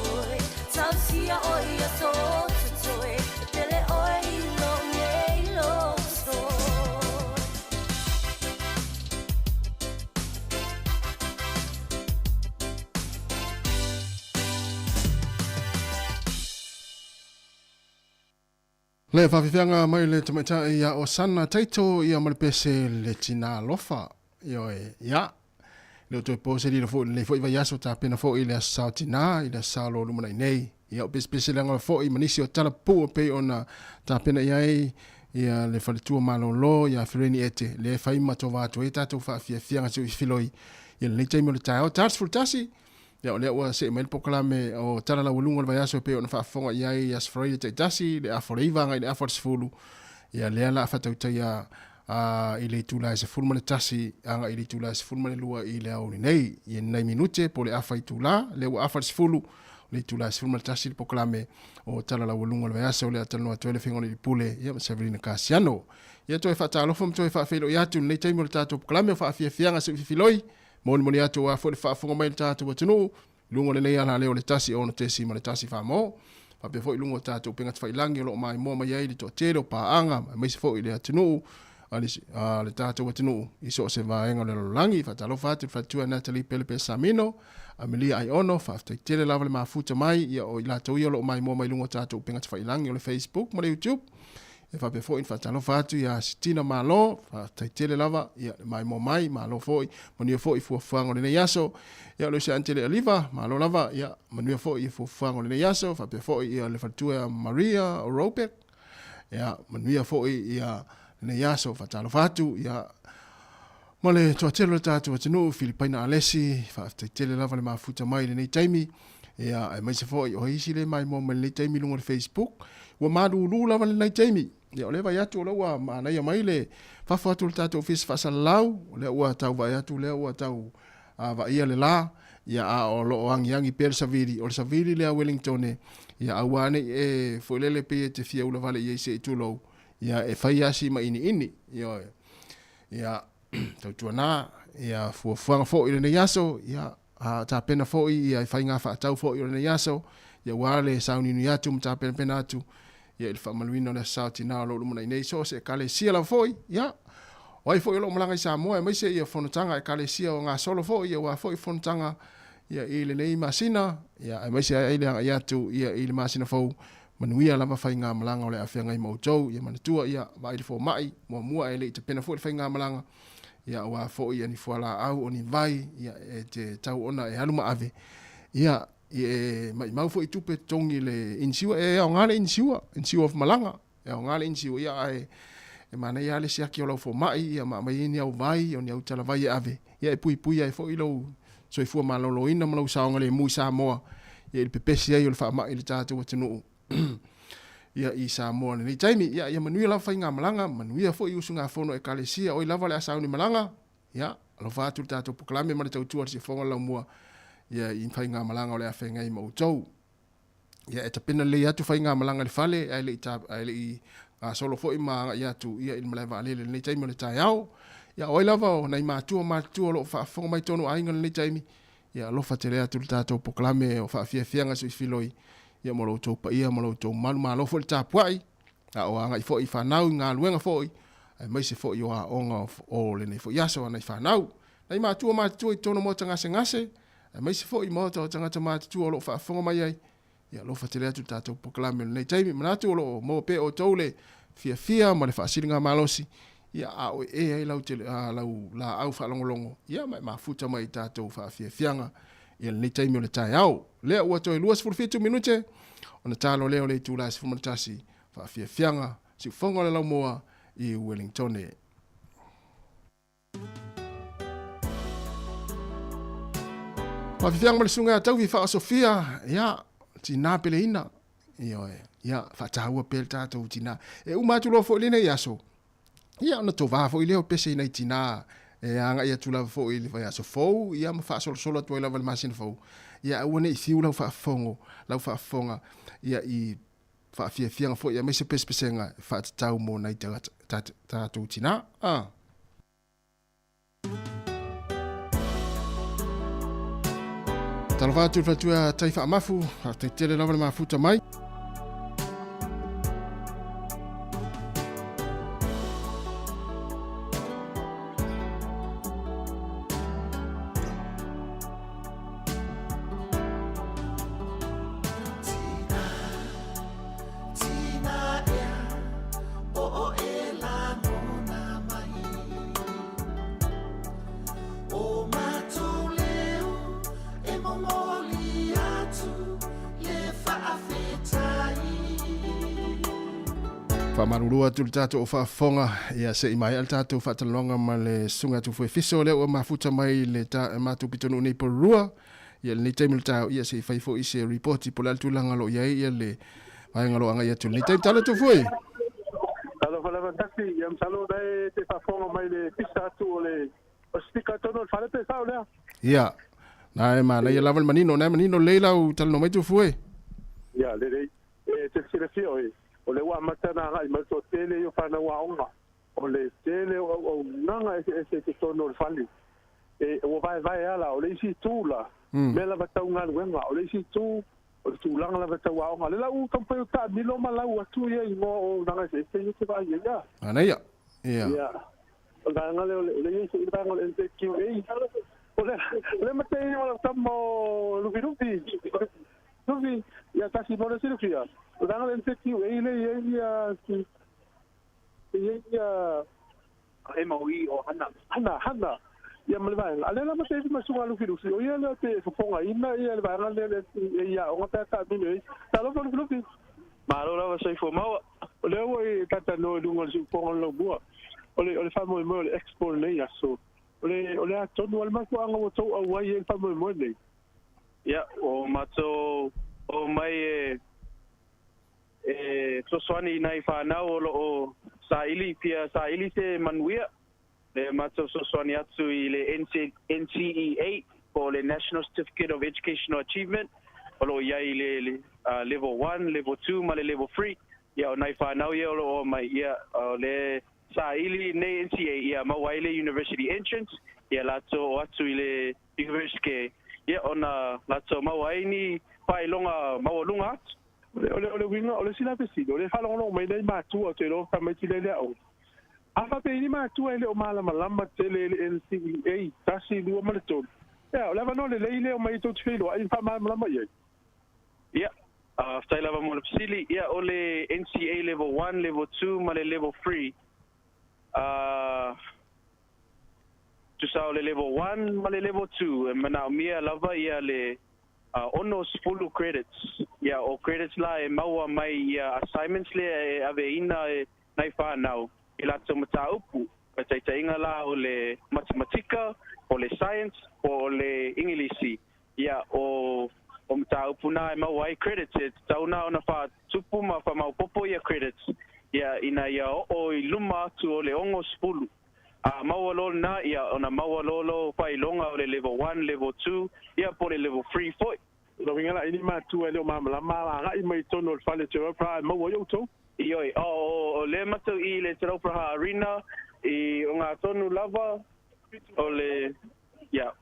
oe Tausia oe i aso o totoe E pele oe i lo nei loto. Le faafeafeaga mai le tamaitai ia Osana Taito ia ma le pese le tina alofa. Ioe, ia. Le o toe po se lilo foi lenei foi vaiaso tapena foi le aso sao tina i le aso sao lo lumanai nei. Ia o pesepese leaga foi ma nisi o tala pupuu e pei ona tapena i ai ia le faletua malolo ia Fereni Ete le fai ma tova atu ai tatou faafiafiaga se i filoi ia lenei taimi o le taeao. Ta 11 Ia, o lea ua see mai le polokalame o Tala Laualuga o le Vaiaso e pei ona faafofoga i ai i Aso Faraile taitasi, le afa o le 9 agai i le afa o le 10. Ia, lea la a faatautaia a, i le itula e 11 agai i le itula e 12 i le aoauli nei. I nai minute po o le afa itula, lea ua afa le 10, o le itula e 11 le polokalame o Tala Laualuga o le Vaiaso, lea talanoa atu ai le Afioga i le Pule ia ma Severina Kasiano. Ia toe faatalofa ma toe faafeiloai atu i lenei taimi o le tatou polokalame o Faafiafiaga Seuififiloi. Molimoli atu aua foi le faafofoga mai a le tatou atunuu i luga o lenei alaleo o le 1 6.1 Samoa, faapea foi i luga o tatou upega tafailagi o lo o maimoa mai ai le toatele o paaga aemaise foi le atunuu a le, a le tatou atunuu i so o se vaega o le lalolagi. Faatalofa atu i le faletua Natalie Pelepe Samino, Amelia Aiono, faafetai tele lava le mafuta mai ia o i latou ia o lo o maimoa mai i luga o tatou upega tafailagi o le Facebook ma le YouTube. E faapea foi ona faatalofa atu ia Sitina Malo, faafetai tele lava ia le maimoa mai, malo foi, manuia foi fuafuaga o lenei aso. Ia o le uso ia Antele Aliva, malo lava, ia manuia foi fuafuaga o lenei aso, faapea foi ia le faletua ia Maria Robek, ia manuia foi ia lenei aso, faatalofa atu ia ma le toatele o le tatou atunuu, Filipaina Alesi, faafetai tele lava le mafuta mai i lenei taimi. Ia, aemaise foi o isi le maimoa mai lenei taimi i luga o le Facebook. Ua malulu lava lenei taimi. Ia, o lea vaai atu o lea ua manaia mai le fafo atu o le tatou ofisa faasalalau, o lea ua tau vaai atu, o lea ua tau vaaia le la, ia, a o lo o agiagi pea le savili. O le savili lea a Wellington, ia aua ne i e foi lele pei e te fia ulavale i ai se i tulou, ia, e fai lava si mainiini. Ioe. Ia, tautuana, ia, fuafuaga foi i lenei aso, ia, a tapena foi ia i faiga faatau foi o lenei aso, ia aua le sauniuni atu ma tapenapena atu ia i le faamanuina o le Aso Sa o Tina o lo o lumanai nei, so o se Ekalesia lava foi, ia, o ai foi o lo o malaga i Samoa, aemaise ia fonotaga a Ekalesia o gasolo foi, ia aua foi fonotaga ia i lenei masina, ia aemaise ai le agai atu ia i le masina fou, manuia lava faigamalaga o le a feagai ma outou, ia manatua ia vaai le fomai muamua ae le i tapena foi le faigamalaga, ia aua foi ia ni fualaau o ni vai ia e te tau ona e alu ma ave ia e maimau foi tupe totogi le inisiua e aoga le inisiua inisiua of malaga e aoga le inisiua ia ae e manaia lava le siaki o lau fomai ia ma aumai ai ni au vai o ni au talavai e ave ia e puipui ai foi lou soifua maloloina ma lou saogalemu i Samoa ia i le pepesi ai o le faamai i le tatou atunuu. Ia i Samoa lenei taimi. Ia, ia manuia lava faigamalaga, manuia foi usugafono Ekalesia, oi lava le a sauni malaga. Ia, alofa atu le tatou polokalame ma le tautua a le Siafoga o le Laumua, ia i faigamalaga o le a feagai ma outou. Ia, e tapena lelei atu faigamalaga i le fale, ae le i, ta, ae le i gasolo foi ma agai atu ia i le malae vaalele i lenei taimi o le taeao. Ia, o ai lava o nai matua matutua o lo o faafofoga mai tonu aiga i lenei taimi, Ia alofa tele atu le tatou polokalame o faafiafiaga suifiloi, ia ma lo outou paia ma lo outou mamalu. Malo foi le tapuai, a o agai foi i fanau i galuega foi, aemaise foi o aoga o lenei foi aso a nai fanau. Nai matua matutua i totonu o maota gasegase, aemaise foi maota o tagata matutua o lo o faafofoga mai ai, ia alofa tele atu le tatou polokalame o lenei taimi. Manatu o lo o maua pea outou le fiafia ma le faasiligamalosi, ia a o e ai lau, tele, a, lau laau faalogologo, ia ma e mafuta mai i tatou faafiafiaga ia lenei taimi o le taeao. Lea ua toe 27 minute ona talo lea o le itula e 11 faafiafiaga siufofoga o le Laumua i Wellingtone. Faafiafiaga ma le susuga ia Tauvi Faa-Sofia, ia, tina peleina, ioe, ia, faataua pea le tatou tina. E uma atu loa foi lenei aso, ia, ona tovā foi lea o pese i nai tina e agai atu lava foi i le vaiaso fou, ia, ma faasolosolo atu ai lava i le masina fou. Ia, aua ne i fiu lau faafofogo, lau faafofoga, ia, i faafiafiaga foi aemaise pesepesega e faatatau mo nai tagata, tatou tina. Ah. Talofa atu le faletua tai faamafu, faafetai tele lava le mafuta mai. Faamalulu atu le tatou faafofoga ia se i maea le tatou faatalanoaga ma le susuga atu foi Fiso lea ua mafuta mai le ta, matou pitonuu nei Porua ia lenei taimi o le taeao ia se i fai foi se ripoti po o le a le tulaga o lo o i ai ia le vaega o lo o agai atu i lenei taimi. Talo atu foi. Talofa lava tasi, ia masalo o e te faafofoga mai le pisa atu o le o speaker tonu o le fale pe sao lea. Ia, na e manaia lava le manino, na e manino lelei lau talanoa mai Tufue. Ia, lelei. E te silafia oe, o le ua amata na agai mai le toatele i o fanau aoga. O le tele o auaunaga eseese i totonu o le fale. E, ua vaevae ala, o le isi itu la, mea lava tau galuega, o le isi itu, o le tulaga lava tau aoga. Le lau taumafai o taamilo ma lau atu ia igoa o auaunaga eseese ia te vaai ai a. Manaia. Ia. Ia. O le vaega lea o le, o le i ai foi le vaega o le NZQA. O le, o le mate ia o lau tama o Lufilufi. Lufi, ia tasi mo le silafia. O le vaega o le NZQA le i ai ia, e i ai ia MOE o Hana. Hana, Hana. Ia ma le vaega. A lea la ma te ma suga Lufilufi, o ia lea te fofogaina ia le vaega lea le e ia aoga pe a taamilo ai. Talofa Lufilufi. Malo lava soifua maua. O lea ua e talanoa i luga o le siufofoga o le laumua. O le, o le faamoemoe o le expo lenei aso. O le, o le a tonu a le mafuaaga ua tou auai ai le faamoemoe lenei? Ia, ua matou omai e e fesoasoani i nai fanau o lo o saili, fia saili se manuia. Le matou fesoasoani atu i le NC, NCEA po o le National Certificate of Educational Achievement o lo o i ai i le, le level 1, level 2 ma le level 3. Ia o nai fanau ia o lo o omai, ia o le saili nei NCEA ia maua ai le University Entrance, ia latou o atu i le University ia ona latou maua ai ni faailoga maualuga atu. O le, o le uiga, o le isi la fesili, o lea e faalogologo mai nei matua ou te iloa tamaiti lea i le aoga. A faapea i ni matua e le o malamalama tele i le NCEA 1, 2 ma le 3, ia, o le avanoa lelei lea omai tou te feiloai ma faamalamalama i ai. Ia, faafetai lava mo le fesili. Ia, o le NCEA Level 1, Level 2 ma le Level 3, tusa o le Level 1 ma le Level 2, e manaomia lava ia le 60 credits. Ia, o credits la e maua mai ia assignments lea e aveina e nai fanau i latou mataupu, faataitaiga la o le matematika, o le science, po o le Igilisi. Ia, o o mataupu na e maua ai credits, e tatau na ona faatupu ma faamaopoopo ia credits, ia, ina ia oo i luma atu o le 60. A maua loa lena, ia, ona maua loa lou faailoga o le level 1, level 2, ia, po o le level 3 foi. Lona uiga la, i ni matua e le o malamalama a agai mai i totonu o le fale Te Rauparaha e maua ai outou. Ioe, o lea matou i le Te Rauparaha Arena i ogatonu lava o le, ia,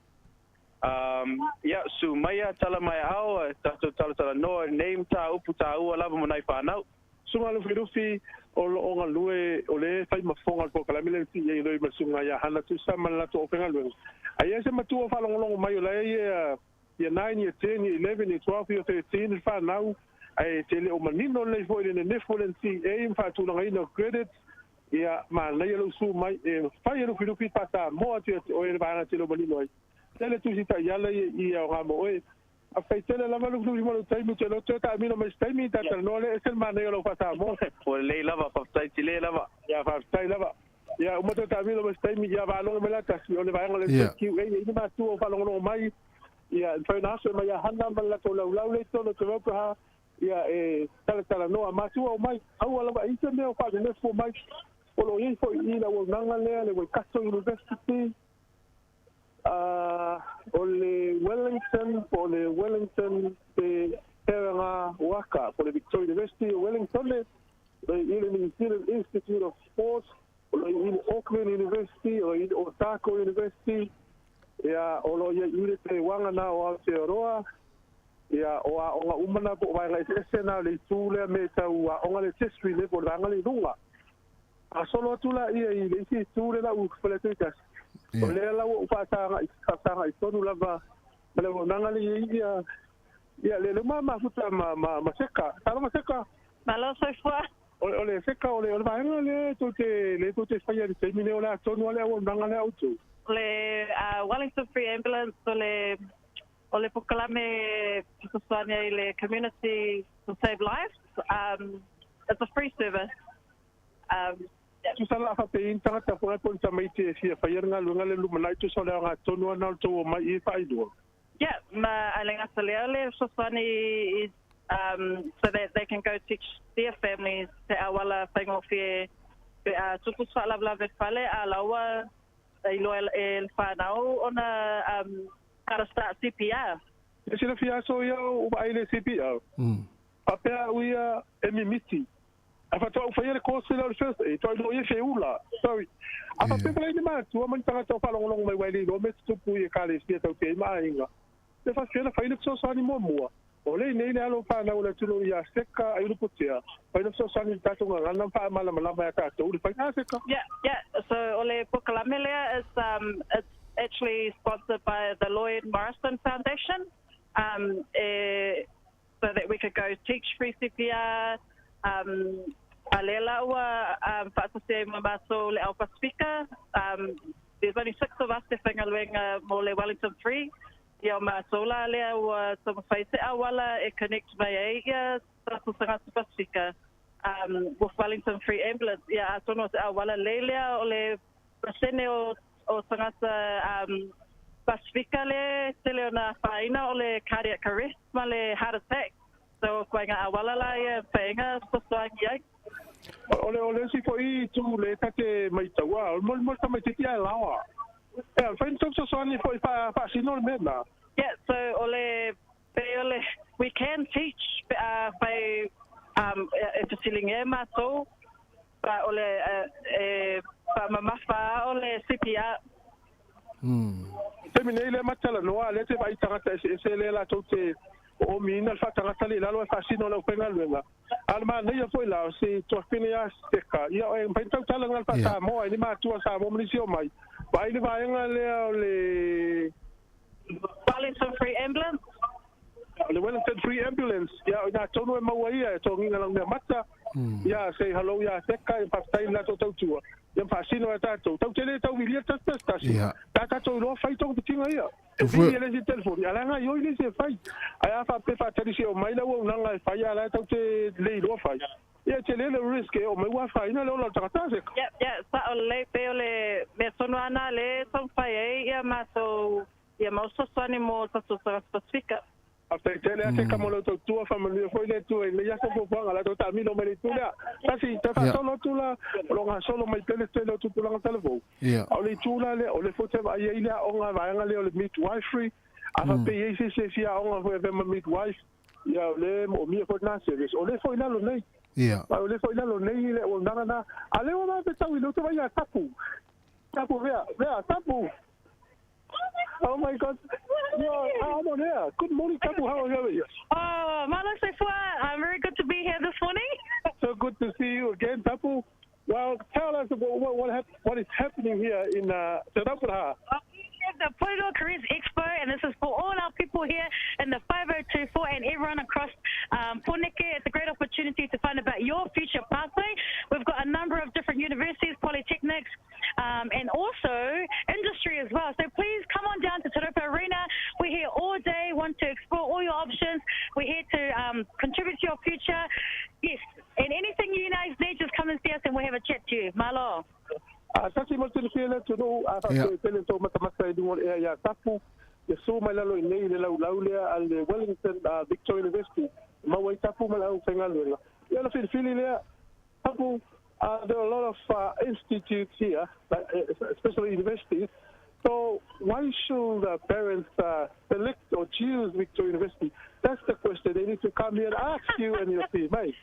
ia, su maia, tala mai ao, tatou talatalanoa i lenei mataupu taua lava mo nai fanau. Susuga Lufilufi, o lo o galue, o lea e fai ma fofoga o le polokalame lea na i ai ma le susuga ia Hana Tusa ma le latou aufaigaluega. A i ai se matua o faalogologo mai o la e ia ia 9, ia 10, ia 11, ia 12, ia 13 le fanau, ae te le o manino lelei foi i le nenefu o le NCEA ma faatulagaina o credits, ia manaia lou su mai e fai e Lufilufi faa-Samoa atu ia te oe le vaega te le o manino ai. Tele tusi taiala ia i aoga mo oe. Faafetai tele lava Lufilufi mo lou taimi, ou te iloa toe taamilo mai se taimi, ta talanoa lea, ese le manaia o lau faa-Samoa. Ua lelei lava, faafetai tele lava. Ia, faafetai lava. Ia, uma toe taamilo mai se taimi, ia faalogo mai la tasi, o le vaega o le NZQA, e i ai ni matua o faalogologo mai, ia, e mafai ona aso mai ia Hana ma le latou laulau lea i totonu o Te Rauparaha, ia, e talatalanoa. Matua omai, aua lava e i ai se mea o faanenefo mai, o lo o i ai foi i i le auaunaga lea, le Waikato University, o le Wellington, po o le Wellington te Herenga Waka, po o le Victoria University o Wellington, o i le New Zealand Institute of Sport, o lo i le Auckland University, o i le Otago University, Ia, o lo ia i le te wanga na o Aotearoa, ia, o a onga umana po vaenga ese na le itu lea me tau a onga le testri le po le vaenga le lunga. A solo atu la ia i le isi itu le la u fale te kasi. O lea la ua faataga i tonu lava ma le auaunaga le i ia ia le le ma mafuta ma ma ma seka. Talo seka. Malo soifua. O le seka o le vaenga le tou te le tou te faia i le taimi nei o le a tonu a le auaunaga le autou. Le Wellington Free Ambulance o le o le polokalame fesoasoani ai i le community to save lives. It's a free service. Tusa la faapei ni tagata foi po o ni tamaiti e fia faia le galuega le lumanai tusa o le agatonu ana o le tou omai i e faailoa. Yeah, ma a le gata lea le fesoasoani i so that they can go teach their families te auala faigofie pe a tupu se faalavelave fale a laua iloa e le whanau ona how to start CPR. E silafia aso ia o vaai le CPR. Faapea au ia e mimiti. Ae faatoa ou faia le course lea o le first aid, toa iloa ia feula. Sorry. A faapea palai ni matua ma ni tagata o faalogologo mai wai le iloa mea tutupu i ekalesia tau te ai ma aiga. Le faafia na fai le fesoasoani muamua. O le nei le alo o fanau o le atunuu ia Seka Aiulupotea, fai le fesoasoani i le tatou gagana ma faamalamalama ia tatou le faiga Seka. Yeah, yeah. So o le polokalame lea is it's actually sponsored by the Lloyd Morrison Foundation e so that we could go teach free CPR a lea la ua faatasi ai ma matou le Ao Pasifika. There's only six of us e faigaluega mo le Wellington Three. Ia o matou la lea ua taumafai se auala e connect mai ai ia tatou tagata Pasifika with Wellington Free Ambulance. Ia atonu o se auala lei lea o le pasene o o tagata Pasifika le tele o na afaina o le cardiac arrest ma le heart attack. So o koe nga auala la ia whainga fesoasoani ai. O le o le isi foi itu le ta te maitaua, o le molimoli tamaitiiti ae laoa. Ea, fai ni tou fesoasoani foi faasino le mea lena. Yeah, so o le, pei o le, we can teach pe a fai e fesiligia e matou, but o le e faamamafa a o le CPR. Taimi nei lea ma talanoa, lea te vaai tagata eseese lea latou te oomiina le faatagata le i lalo ae faasino le aufaigaluega. A o le manaia foi la o se tuafine ia Seka, ia e mafai ona tautala le faa-Samoa i ni matua Samoa ma nisi o mai. Vaai le vaega lea o le Wellington Free Ambulance. O le Wellington Free Ambulance, ia o ina tonu e maua ia e togiga lau mea mata, ia say hello ia Seka, ia faafetai i le latou tautua, ia ma faasino e tatou. Tau te le tau vilia tasi tasi tasi, ta tatou iloa fai togafitiga ia. E vili e le isi telefoni, a leaga ioi le isi e fai. Ae a faapea faatali se omai le auaunaga e fai a la e tau te le iloa fai. Ia e tele le risk e oo mai ua afaina le ola o le tagata a Seka. Yep, yep, sao lelei pei o le mea tonu lava na lea e taumafai ai ia matou ia mau fesoasoani mo tatou tagata Pasifika. Faafetai tele a Seka mo le tautua, faamanuia foi le Atua i lenei aso fuafuaga la tou taamilo mai le itu lea. Tasi, toe faasolo atu la, o lo o gasolo mai pea le tele o tupulaga talavou. A o le itu la lea, o le foi te vaai ai le aoga vaega lea o le midwifery, a faapea i ai se isi e fia aoga foi e avea ma midwife, ia o le moomia foi lena service. O le foi i lalo nei. A o le foi i lalo nei le auaunaga na, a lea ua vave tau i le uta vai ia Tapu. Tapu, vea, vea, Tapu. Oh my God. Yeah, I'm on air. Good morning, Tapu. How are you? Oh, malo soifua. I'm very good to be here this morning. So good to see you again, Tapu. Well, tell us what is happening here in Te Rauparaha. We have the Porirua Careers Expo, and this is for all our people here in the 5024 and everyone across Pōneke. It's a great opportunity to find about your future pathway. We've got a number of different universities, polytechnics, and also industry as well. So please come on down to Te Raupa Arena. We're here all day, want to explore all your options. We're here to contribute to your future. Yes, and anything you guys need, just come and see us and we'll have a chat to you. Malo. A tasi mo le silafia le atunuu, a faapea tele tou matamata i luga o le ea ia Tapu, ia su mai lalo i nei i le laulau lea a le Wellington Victoria University, e maua ai Tapu ma le aufaigaluega. Ia ona filifili lea, Tapu, there are a lot of institutes here, like, especially universities, so why should the parents select or choose Victoria University? That's the question they need to come here and ask you and your team, mate.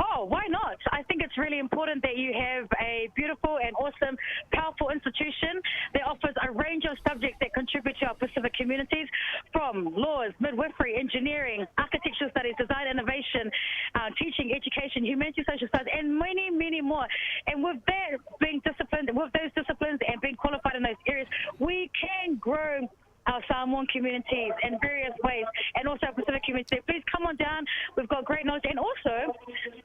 Oh, why not? I think it's really important that you have a beautiful and awesome, powerful institution that offers a range of subjects that contribute to our Pacific communities, from laws, midwifery, engineering, architectural studies, design, innovation, teaching, education, humanities, social studies, and many, many more. And with that being disciplined, with those disciplines and being qualified in those areas, we can grow our Samoan communities in various ways, and also our Pacific community. Please come on down. We've got great knowledge, and also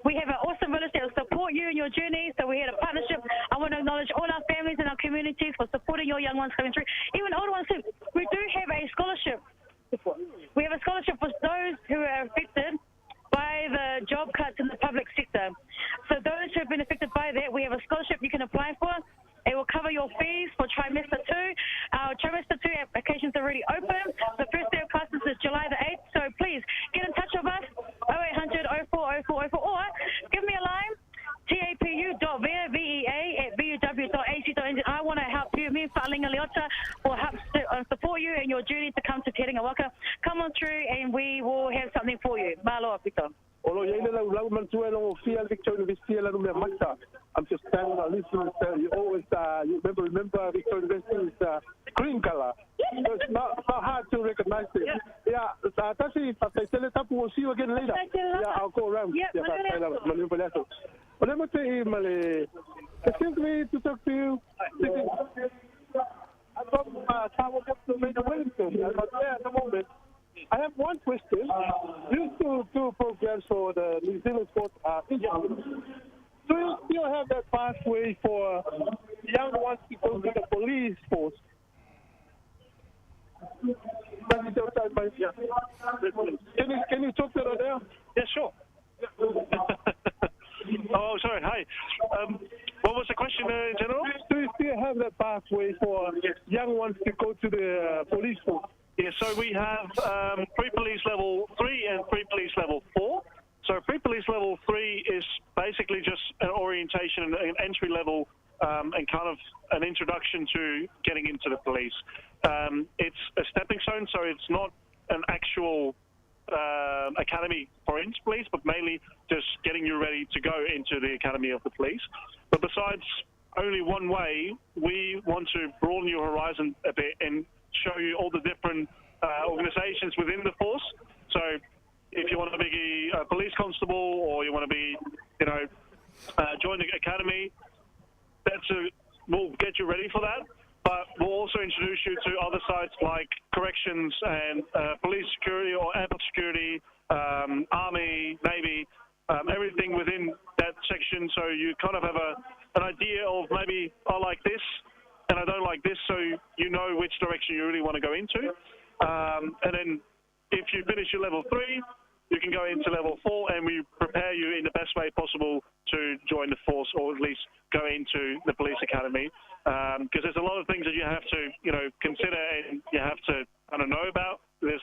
we have an awesome village that will support you in your journey. So we had a partnership. I want to acknowledge all our families and our communities for supporting your young ones coming through, even older ones too. We do have a scholarship. We have a scholarship for those who are affected by the job cuts in the public sector. So those who have been affected by that, we have a scholarship you can apply for. It will cover your fees for trimester 2. Our trimester 2 applications are already open. The first day of classes is July the 8th. So please get in touch with us, 0800 04 04 04, or give me a line, tapu.vea, V-E-A, at vuw.ac.nz. I want to help you. Me and Fa'alinga Leota will help support you in your journey to come to Te Herenga Waka. Come on through and we will have something for you. Malo apito. Olo ia lau lau mantua longo fia Victoria University la numea mata. I'm just telling our listeners that you always you remember Victoria University is green color. So it's not hard to recognize it. Yeah, tasi tele tapu, we'll see you again later. Yeah, I'll go around. Yeah, excuse me to talk to you. I'm from Samoa Capital Major Wellington. I'm not there at the moment. I have one question. You used to do programs for the New Zealand Sport Institute. Do you still have that pathway for young ones to go to the police force? Can you talk to that now? Yeah, sure. Oh, sorry. Hi. What was the question in general? Do you still have that pathway for young ones to go to the police force? Yeah, so we have pre-police level 3 and pre-police level 4. So pre-police level 3 is basically just an orientation and an entry level and kind of an introduction to getting into the police. It's a stepping stone, so it's not an actual academy for into police, but mainly just getting you ready to go into the academy of the police. But besides only one way, we want to broaden your horizon a bit and show you all the different organizations within the force. So if you want to be a police constable or you want to be, you know, join the academy, we'll get you ready for that. But we'll also introduce you to other sites like corrections and police security or airport security, army, navy, everything within that section. So you kind of have an idea of maybe I like this and I don't like this, so you know which direction you really want to go into. And then if you finish your level 3, you can go into level 4, and we prepare you in the best way possible to join the force or at least go into the police academy. Because there's a lot of things that you have to, you know, consider and you have to kind of know about. There's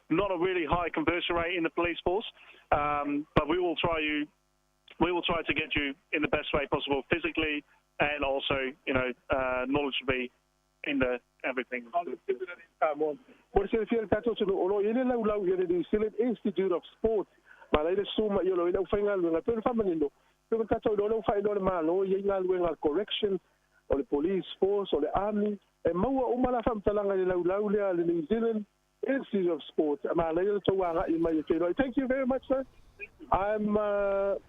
not a really high conversion rate in the police force, but we will try to get you in the best way possible physically and also, you know, knowledgeably in the everything. Mo se fia tatou tunu o lo ile lau lau ile New Zealand Institute of Sport ma le suma yo lo ile fainga luenga pe famanino pe tatou lo lo fai lo ma lo ye nga luenga correction o le police force o le army e maua o mala famtalanga le lau lau le New Zealand Institute of Sport ma le to wanga i mai te. Thank you very much, sir. I'm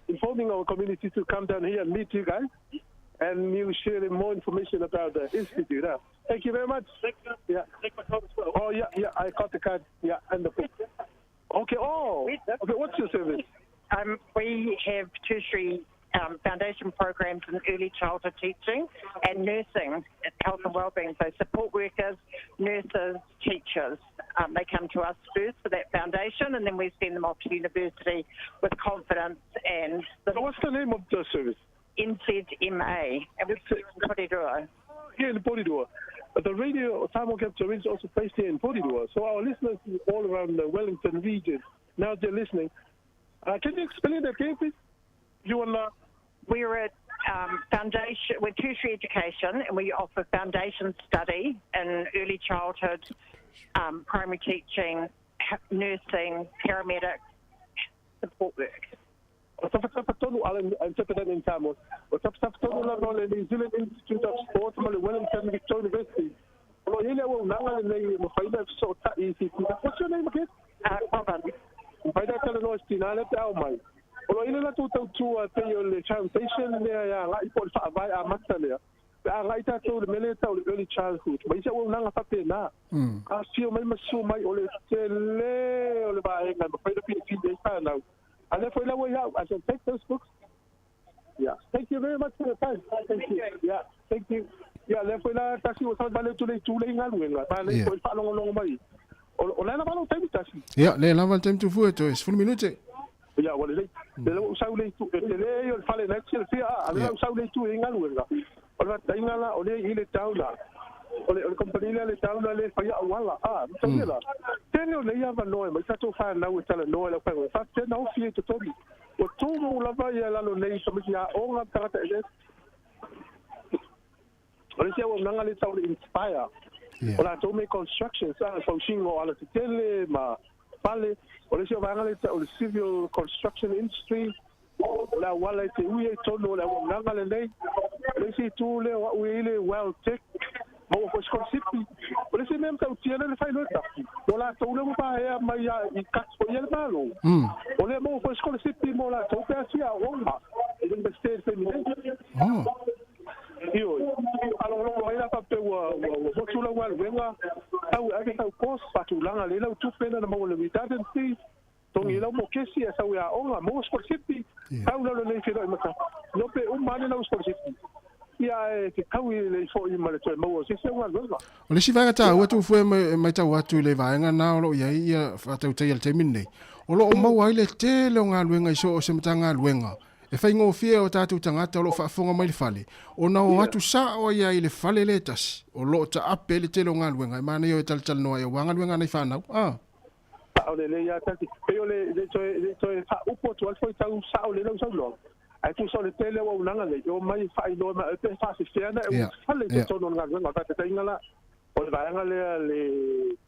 informing our community to come down here and meet you guys, and you share more information about the institute. Thank you very much. Yeah. Take my card as well. Oh, yeah, yeah, I got the card. Yeah, and the book. Okay, oh, okay, what's your service? We have tertiary foundation programs in early childhood teaching and nursing, health and wellbeing. So support workers, nurses, teachers. They come to us first for that foundation, and then we send them off to university with confidence. And so what's the name of the service? NZMA, and we're here in Porirua. Here in Porirua. The radio Samoa Capital is also based here in Porirua. So our listeners all around the Wellington region, now they're listening. Can you explain that again, please? You want to... We're at foundation, we're tertiary education, and we offer foundation study in early childhood primary teaching, nursing, paramedics, support work. O tafatafa tonu, I'll interpret that in Samoan. O tafatafa tonu lava o le New Zealand Institute of Sport ma le Wellington Victoria University. O lo i ai le auaunaga lenei e mafai ona fesootai i sitina. What's your name again? Robin. Mafai ona talanoa i se tinā lea pe a oo mai. O lo o i ai le latou tautua pei o le foundation lea e agai po o le faavae amata lea. Pe a agai tatou i le mea lea e tau o le early childhood ma isi auaunaga faapena. Afifio mai ma susu mai o le tele o le vaega e mafai ona filifili ai fanau. A lea foi la ua i au, I shall take those books. Yeah, thank you very much for your time. Thank you. Yeah, thank you. Yeah, lea foi la tasi ua savali atu le itu lea i galuega, ma lea foi le faalogologo mai. O le a lava lou taimi tasi? Ia, lea lava le taimi tufua e toe 10 minute. Ia, ua lelei. Lea ua ou sau le itu, e tele ia o le fale na e te silafia, a lea la ua sau le itu e i galuega. O le faataitaiga la, o lea i le taula, o le company lea le taula lea e faia auala, a, mataulia la, tele o nei avanoa e mai tatou fanau e talanoa i le aufaigaluega, faapefea ona ofi ai i totonu. Ua tumu lava ia lalo nei i tamaiti aoga ma tagata eseese. O le isi auaunaga lea e tau o le Inspire, o latou mea i constructions, a, fausiga o alatetele ma fale. O le isi o vaega lea e tau o le Civil Construction Industry, o le auala e te ui ai i totonu o le auaunaga lenei. O le isi itu lea o au e i ai le Well Tech, maua foi sikolasipi. O le isi mea matautia lea le faailoa e tafi, o latou lea ua vaea mai i cuts foi a le Malo. O lea maua foi sikolasipi mo latou pe a fia aoga i le Universite i le taimi nei. Ioe, faalogologo mai la faapea ua motu lau galuega, tau e ave sau course, faatulaga lelei lau tupe na maua i le redundancy, togi ai lau mokesi ae sau e aoga, maua sikolasipi, tau lalo nei feiloai ma tafa. No pe uma ane lau sikolasipi, ia ae fetaui lelei foi ma le toe maua o se isi au galuega. O le isi vaega taua Tufue e matau atu i le vaega na o lo o i ai ia faatautaia i le taimi lenei, o lo o maua ai le tele o galuega i so o se Matagaluega e faigofie o tatou tagata o lo o faafofoga mai le fale, ona o atu sao ai lava i le fale lea e tasi, o lo o taape ai le tele o galuega e manaia o e talatalanoa ai aua galuega a nai fanau. A. Sao lelei lava tasi. Pei o le le toe le toe faaupu atu ai le fuaitau sao lelei lau saunoaga, ae tusa o le tele o auaunaga nei, e omai e faailoa mai pe faafefea ona e ulufale i totonu o le galuega. O le faataitaiga la, o le vaega lea le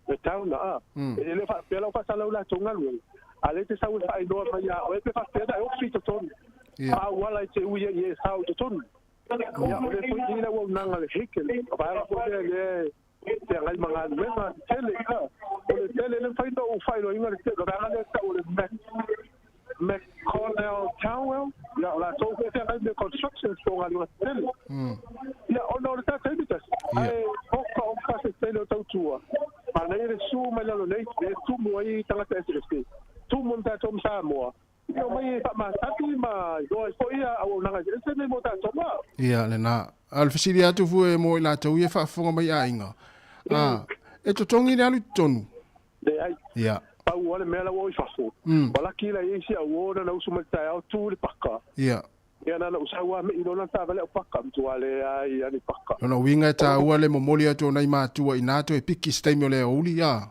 le town a, e le faapea la ua faasala latou galuega, a o lea e te sau e faailoa mai ia oe pe faafefea ona e ofi i totonu, ma auala e te ui ai i e sao i totonu. Ia, o lea foi i le auaunaga a le Hicken, o vaega foi lea lea e feagai ma galuega tetele. O le tele le mafai ona ou faailoaina le tele o le vaega lea e tau o le Mac McConnell Towell, ia o latou foi e feagai me constructions po o galuega tetele. Ia ona o le ta taimi tasi, ae oka oka se tele o tautua, manaia le su mai lalo nei, lea e tumu ai tagata eseese, tumu ai ma tatou ma Samoa, ia omai e faamasani ma iloa ai foi ia auaunaga eseese nei mo tatou ma. Ia, lena. A o le fesili atu fue mo i latou ia e faafofoga mai aiga, a, e totogi le alu i totonu? Leai. Ia. Pau lava le mea la ua o i fafo. Ua laki la i ai si au uo na na usu mai le taeao tu i le paka. Ia. Ia na na ou sau lava mei loa lana taavale au paka matua leai lava ni paka. Lona uiga e taua le momoli atu o nai matua inā toe piki i se taimi o le aoauli, a.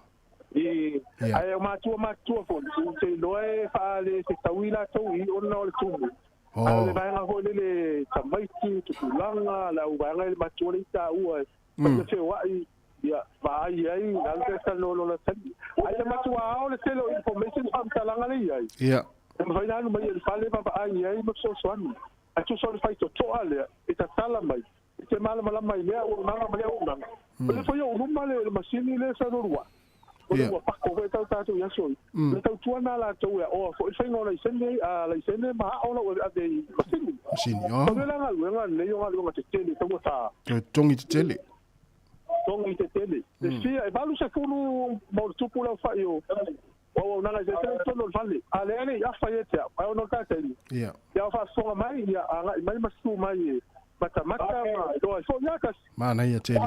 I. Ia. Ae o matua matutua foi, ou te iloa e faale fetaui latou i ona o le tumu. Oh. Ae o le vaega foi lele tamaiti, tupulaga, le au vaega i le matua le i taua e mm. feoai ia vaai ai alu te talanoa lona taimi. Ai le matua ao le tele o information faamatalaga le i ai. Ia. E mafai ona alu mai i le fale ma vaai ai ma fesoasoani. Ae tusa o le faitotoa lea e tatala mai e te malamalama i lea auaunaga ma lea auaunaga. O lea foi e ou luma le masini lea sa lualuai. O le ua pako foi tau tatou i aso i. Le tautua na latou e aoa foi le faiga o laisene, a laisene ma ao lau ave i masini. Masini, oh. O le la galuega lenei o galuega tetele e taugata. Toe togi tetele. Togi tetele. E fia, e 80 ma ona tupu le aofai o auaunaga eseese i totonu o le fale. A lea e le i afa ia te au, ae ona o le ta taimi. Ia. Ia o faafofoga mai, ia agai mai ma susu mai e matamata ma iloa ai foi ia tasi. Manaia tele.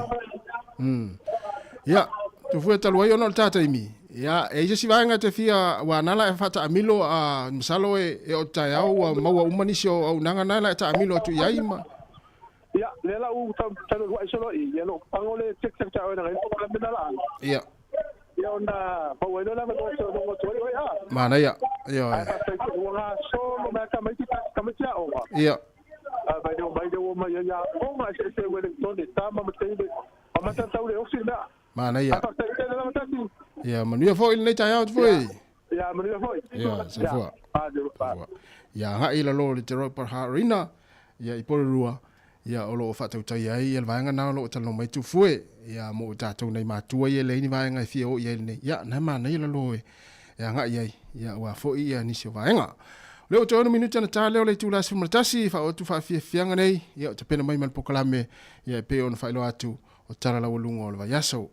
Ia, tufue talu ai ona o le ta taimi. Ia, e i ai se isi vaega e te fia, ua ana la e faataamilo, a masalo e oo i le taeao ua maua uma nisi o auaunaga na la e taamilo atu i ai ma. Ia, lea la u tau talu ai solo i, ia lo pango le tek tek ta oena ngai ko la mena la. Ia. Ia ona maua ai loa le avanoa e toe atu ai oe a. Manaia. Ia. Ae faafetai tele ua gasolo mai a tamaiti tamaiti aoga. Ia. A mai lea mai lea ua omai ai aoga eseese Wellington e tama ma teine ma matatau le ofi mea. Manaia. Ae faafetai tele lava tasi. Ia, manuia foi lenei taeao Tufue. Ia, manuia foi. Ia, soifua. Ia, agai i lalo o le Te Rauparaha Arena, ia, i Porirua, ia, o lo o faatautaia ai ia le vaega na o lo o talanoa mai Tufue, ia, mo tatou nai matua ia e leai ni vaega e fia o i ai lenei. Ia, na e manaia lalo e, e agai ai, ia, aua foi ia nisi o vaega. O lea ua toe 6 minute ona ta lea o le itula 11, faaoo atu faafiafiaga nei, ia, o tapena mai ma le polokalame, ia, e pei ona faailoa atu, o Tala Laualuga o le Vaiaso.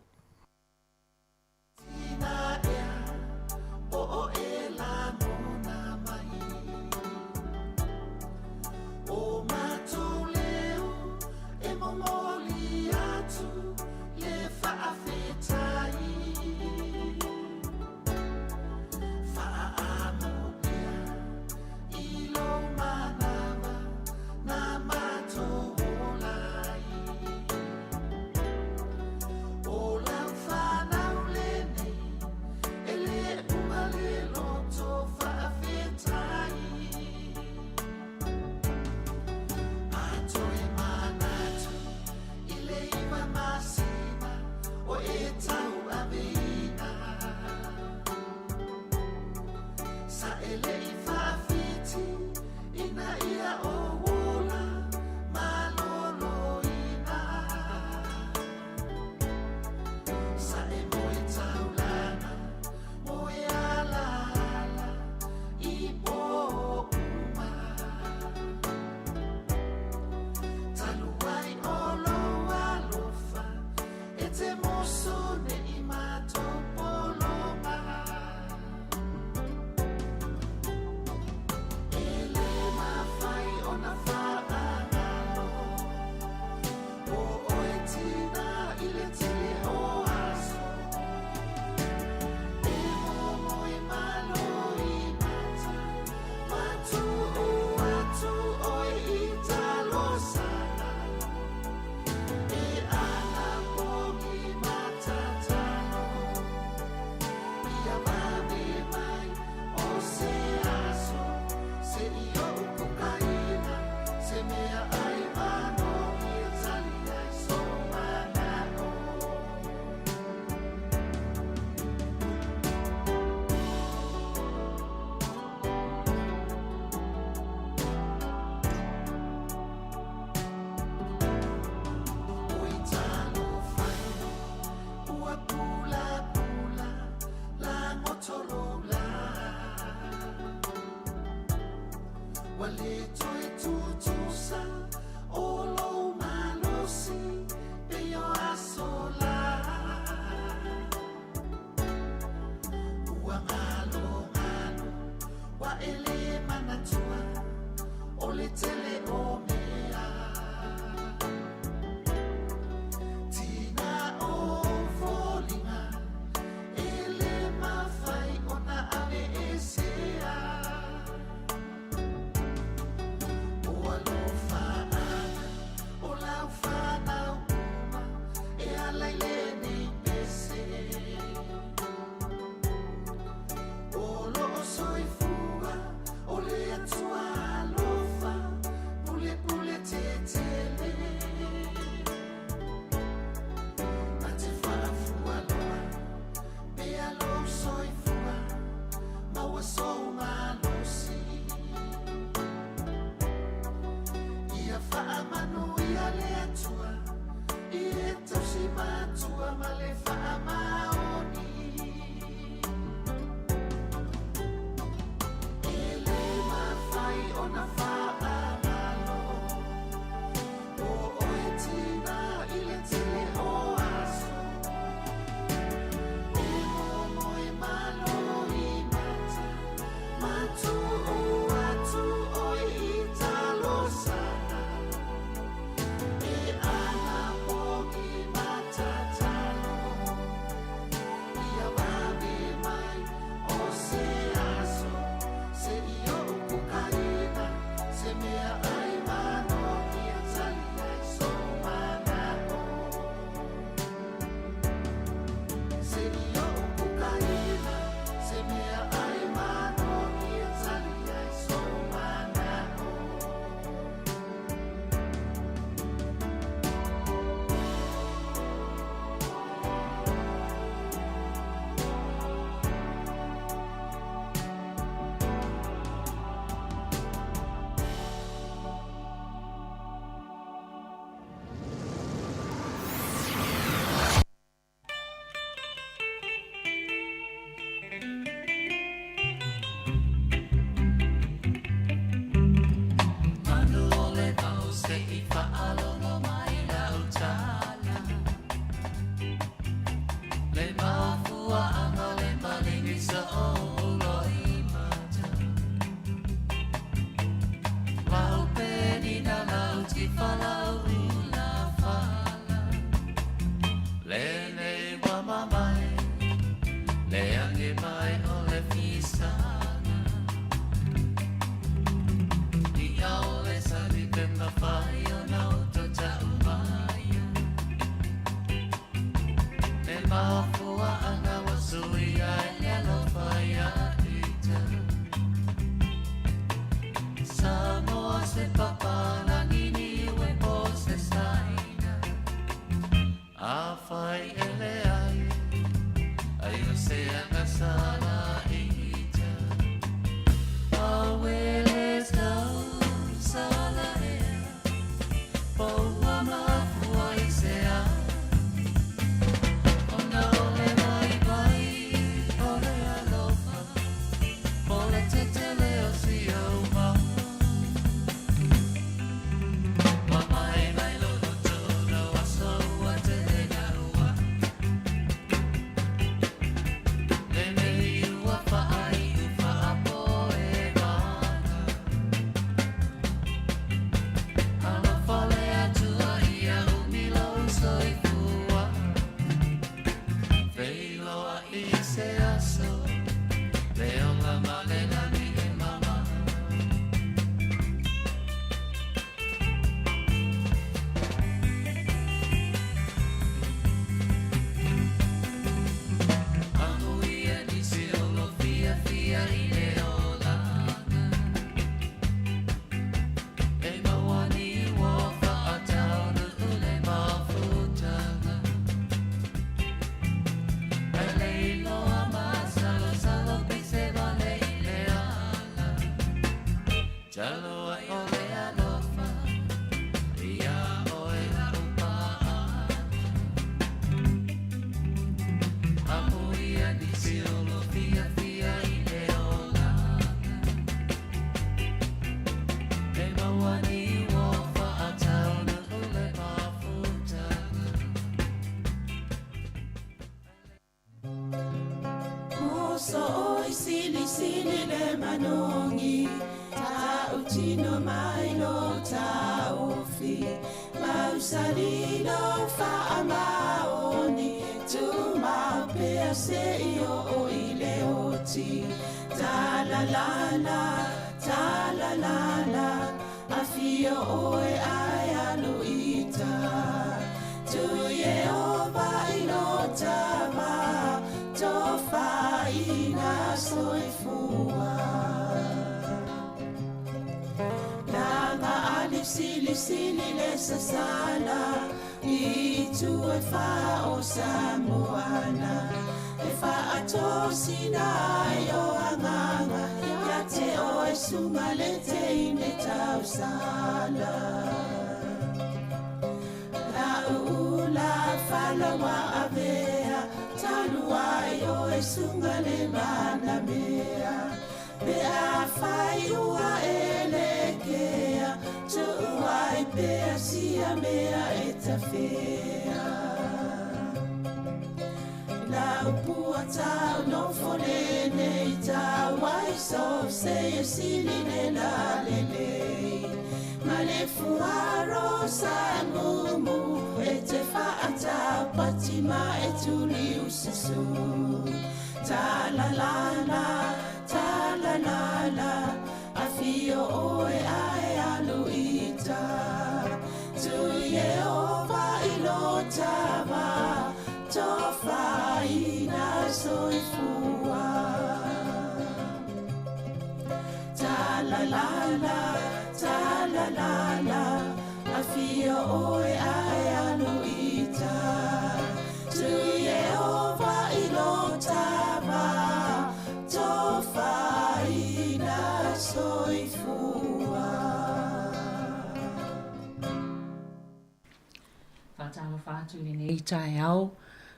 Faatalofa atu i lenei taeao,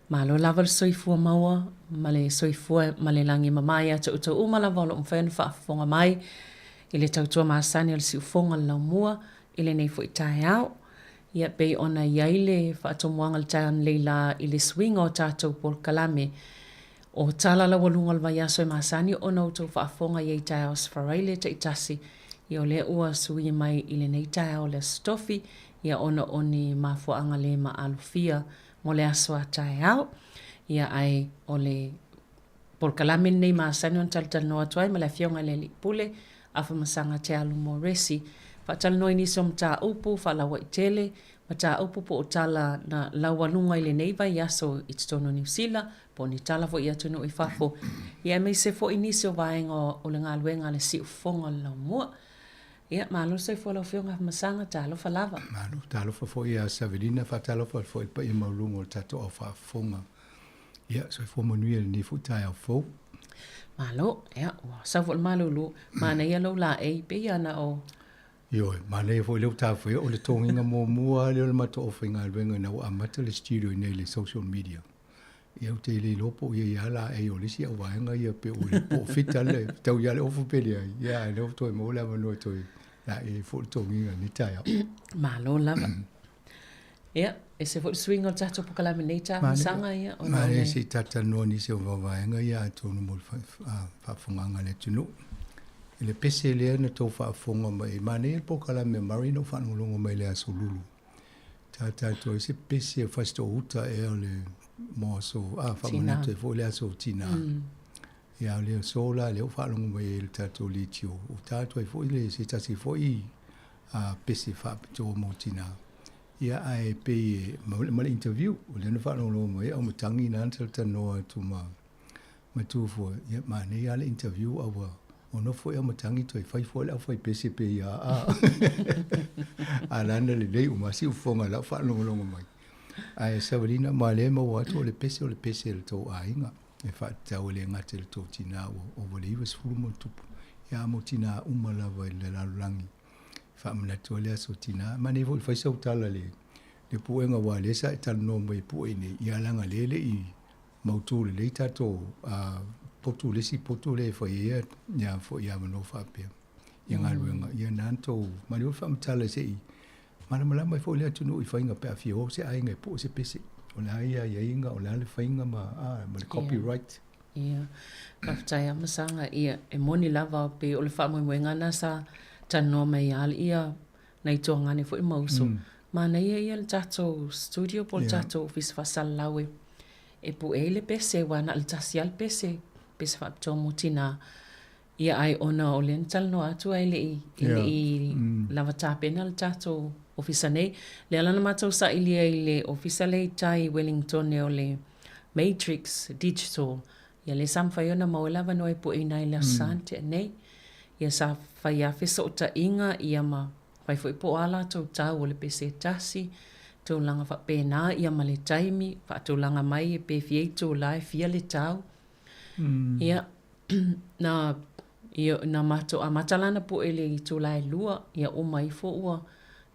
malo lava le soifua maua ma le soifua ma le lagi e mama ia te outou uma lava o lo o mafai ona faafofoga mai i le tautua masani o le siufofoga o le laumua i lenei foi taeao. Ia pei ona i ai le faatomuaga i le taeao nei la i le suiga o tatou polokalame o tala laualuga o le vaiaso e masani ona outou faafofoga i ai i taeao Aso Faraile taitasi. Ia o lea ua sui mai i lenei taeao o le Aso Tofi, ia ona o ni mafuaaga le maalofia mo le aso a taeao. Ia ae o le polokalame lenei masani ona talatalanoa atu ai ma le Afioga i le Alii Pule, Afamasaga Te Alu Moresi. Faatalanoa i nisi o mataupu faalauaitele, mataupu po o tala na laualuga i lenei vaiaso i totonu o Niu Sila, po o ni tala foi i atunuu i fafo, ia aemaise foi nisi o vaega o le galuega a le siufofoga o le laumua. Ia, malo le soifua lau Afioga Afamasaga, talofa lava. Malo, talofa foi ia Savelina, faatalofa atu foi i le paia maualuga o le tatou au faafofoga. Ia, soifua manuia i lenei foi taeao fou. Malo, ia, ua sau foi le malulu, manaia lou laei, pei lava na o Ioe, manaia foi lea ua tafaia, o le togiga muamua lava lea o le matou aufaigaluega ina ua amata le studio i inei i le social media. Ia ou te le iloa po o i ai lava laei o le isi au vaega ia pe ua po o fita le tau ia le ofu pe leai. Ia ae lea ua toe maua le avanoa e toe laei ai foi le togiga i lenei taeao. Malo lava. Ia, ese foi le suiga o le tatou polokalame nei talosaga ia ona o le... Manaia se i talatalanoa nisi o vaevaega ia atonu mo le faafofogaaga a le atunuu. I le pese lea na tou faafofoga mai ai, manaia le polokalame a Murray na ou faalogologo mai i le Aso Lulu. Sa tatou ai se pese o Fasitoo-uta ea o le mo aso, a, faamanatu ai foi le aso o tinā. Ia, a o le aso la lea ua faalogo mai ai i le tatou leitio, ua ta atu ai foi le se tasi foi a pese faapitoa mo tinā. Ia, ae pei e, ma le interview, o lea na faalogologo mai ai Aumatangi na na talatalanoa atu ma ma Tufua, ia, manaia lava le interview a ua ono foi Aumatangi toe fai fua le aufaipese pei a, a. A lana lelei uma siufofoga i lau faalogologo mai. Ae Savalina, ma lea e maua atu o le pese o le pese a le tou aiga. E faatatau e le gata i le tou tinā ua ova i le 90 ma ona tupu, ia a mo tinā uma lava i le lalolagi. E faamanatu ai le aso tinā. Manaia foi le fai sau tala i le, le puega aua o lea sa e talanoa mai e pue nei, ia leaga o lea e le i mautu lelei tatou potu, le isi potu lea e fai ai ia foi avanoa faapea ia galuega, ia na na tou manaia foi le faamatala se i malamalama ai foi le atunuu i faiga pe a fia o se aiga e pue se pese. O le a ia aiaiga, o le a le faiga ma, ma le copyright. Ia, faafetai lava Masaga. Ia, e moni lava pei o le faamoemoega lena sa talanoa mai ai ia nai tuagane foi ma uso. Manaia ia le tatou studio po o le tatou ofisa faasalalau e e pue ai le pese aua na o le tasi lava le pese, pese faapitoa mo tinā. Ia ae ona o lea na talanoa atu ae le i e le i lava tapena le tatou ofisa nei. Lea la na matou sailia i le ofisa lea i tai i Wellingtone o le Matrix Digital. Ia lea sa mafai ona maua ai le avanoa e pueina ai i le Aso Sa na tea nei. Ia sa fai lava fesootaiga ia ma fai foi po o a latou tau o le pese e tasi, tulaga faapena ia ma le taimi, faatulaga mai pe fia itula e fia le tau. Ia, na, ia, na matou amata la ona pue i le itula e 2, ia uma ifo ua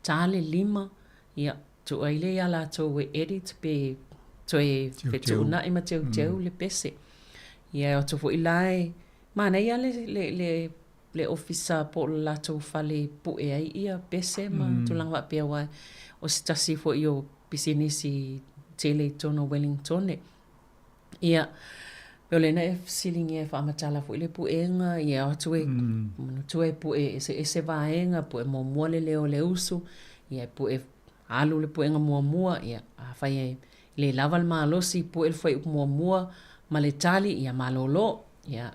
ta le 5, ia, tuu ai lea ia latou e edit pe toe fetuunai ma teuteu le pese. Ia, e o atu foi la e manaia le, le, le, le ofisa po o le latou fale e pue ai ia pese ma tulaga faapea aua o se tasi foi o pisinisi tele i totonu o Wellingtone. Ia, o lea na e fesiligia e faamatala foi le puega, ia o atu e manatua e pue eseese vaega, pue muamua le leo o le uso, ia e pue alu le puega muamua, ia afai e le lava le malosi, pue le fuaiupu muamua ma le tali, ia malolo, ia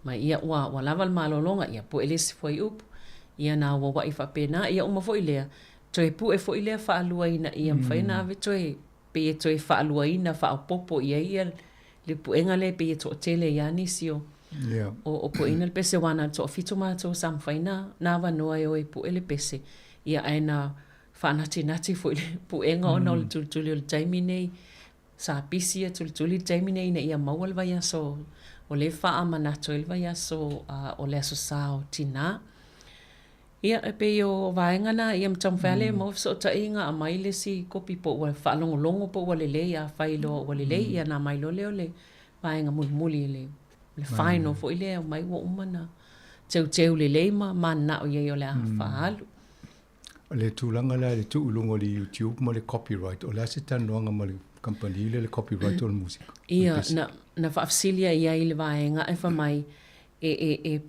ma ia ua, ua lava le malologa, ia pue le isi fuaiupu, ia na auauai faapena, ia uma foi lea, toe pue foi lea faalua ina ia mafai ona ave toe pei e toe faaluaina, faaopoopo i ai ia le puega lea pei e toatele ai lava nisi o, o, o pueina le pese aua na o le toafitu matou sa mafai na, na avanoa e o e pue le pese, ia ae na faanatinati foi le puega ona o le tulituli o le taimi nei, sa pisi ia tulituli le taimi nei ina ia maua le vaiaso o lea e faamanatu ai le vaiaso o le Aso Sa o Tinā. Ia, e pei o vaega na, ia ma taumafai lava lea e maua fesootaiga, aumai le isi kopi po ua faalogologo po ua lelei, afai loa ua lelei, ia ona aumai loa lea o le vaega mulimuli, le le final foi lea, aumai ua uma ona teuteu lelei ma mananao i ai o le a faaalu. O le tulaga lea i le tuu i luga o le YouTube ma le copyright, o le a se talanoaga ma le kamupani lea i le copyright o le musika? Ia, na, na faafesili ai i ai le vaega ae fai mai, e, e, e.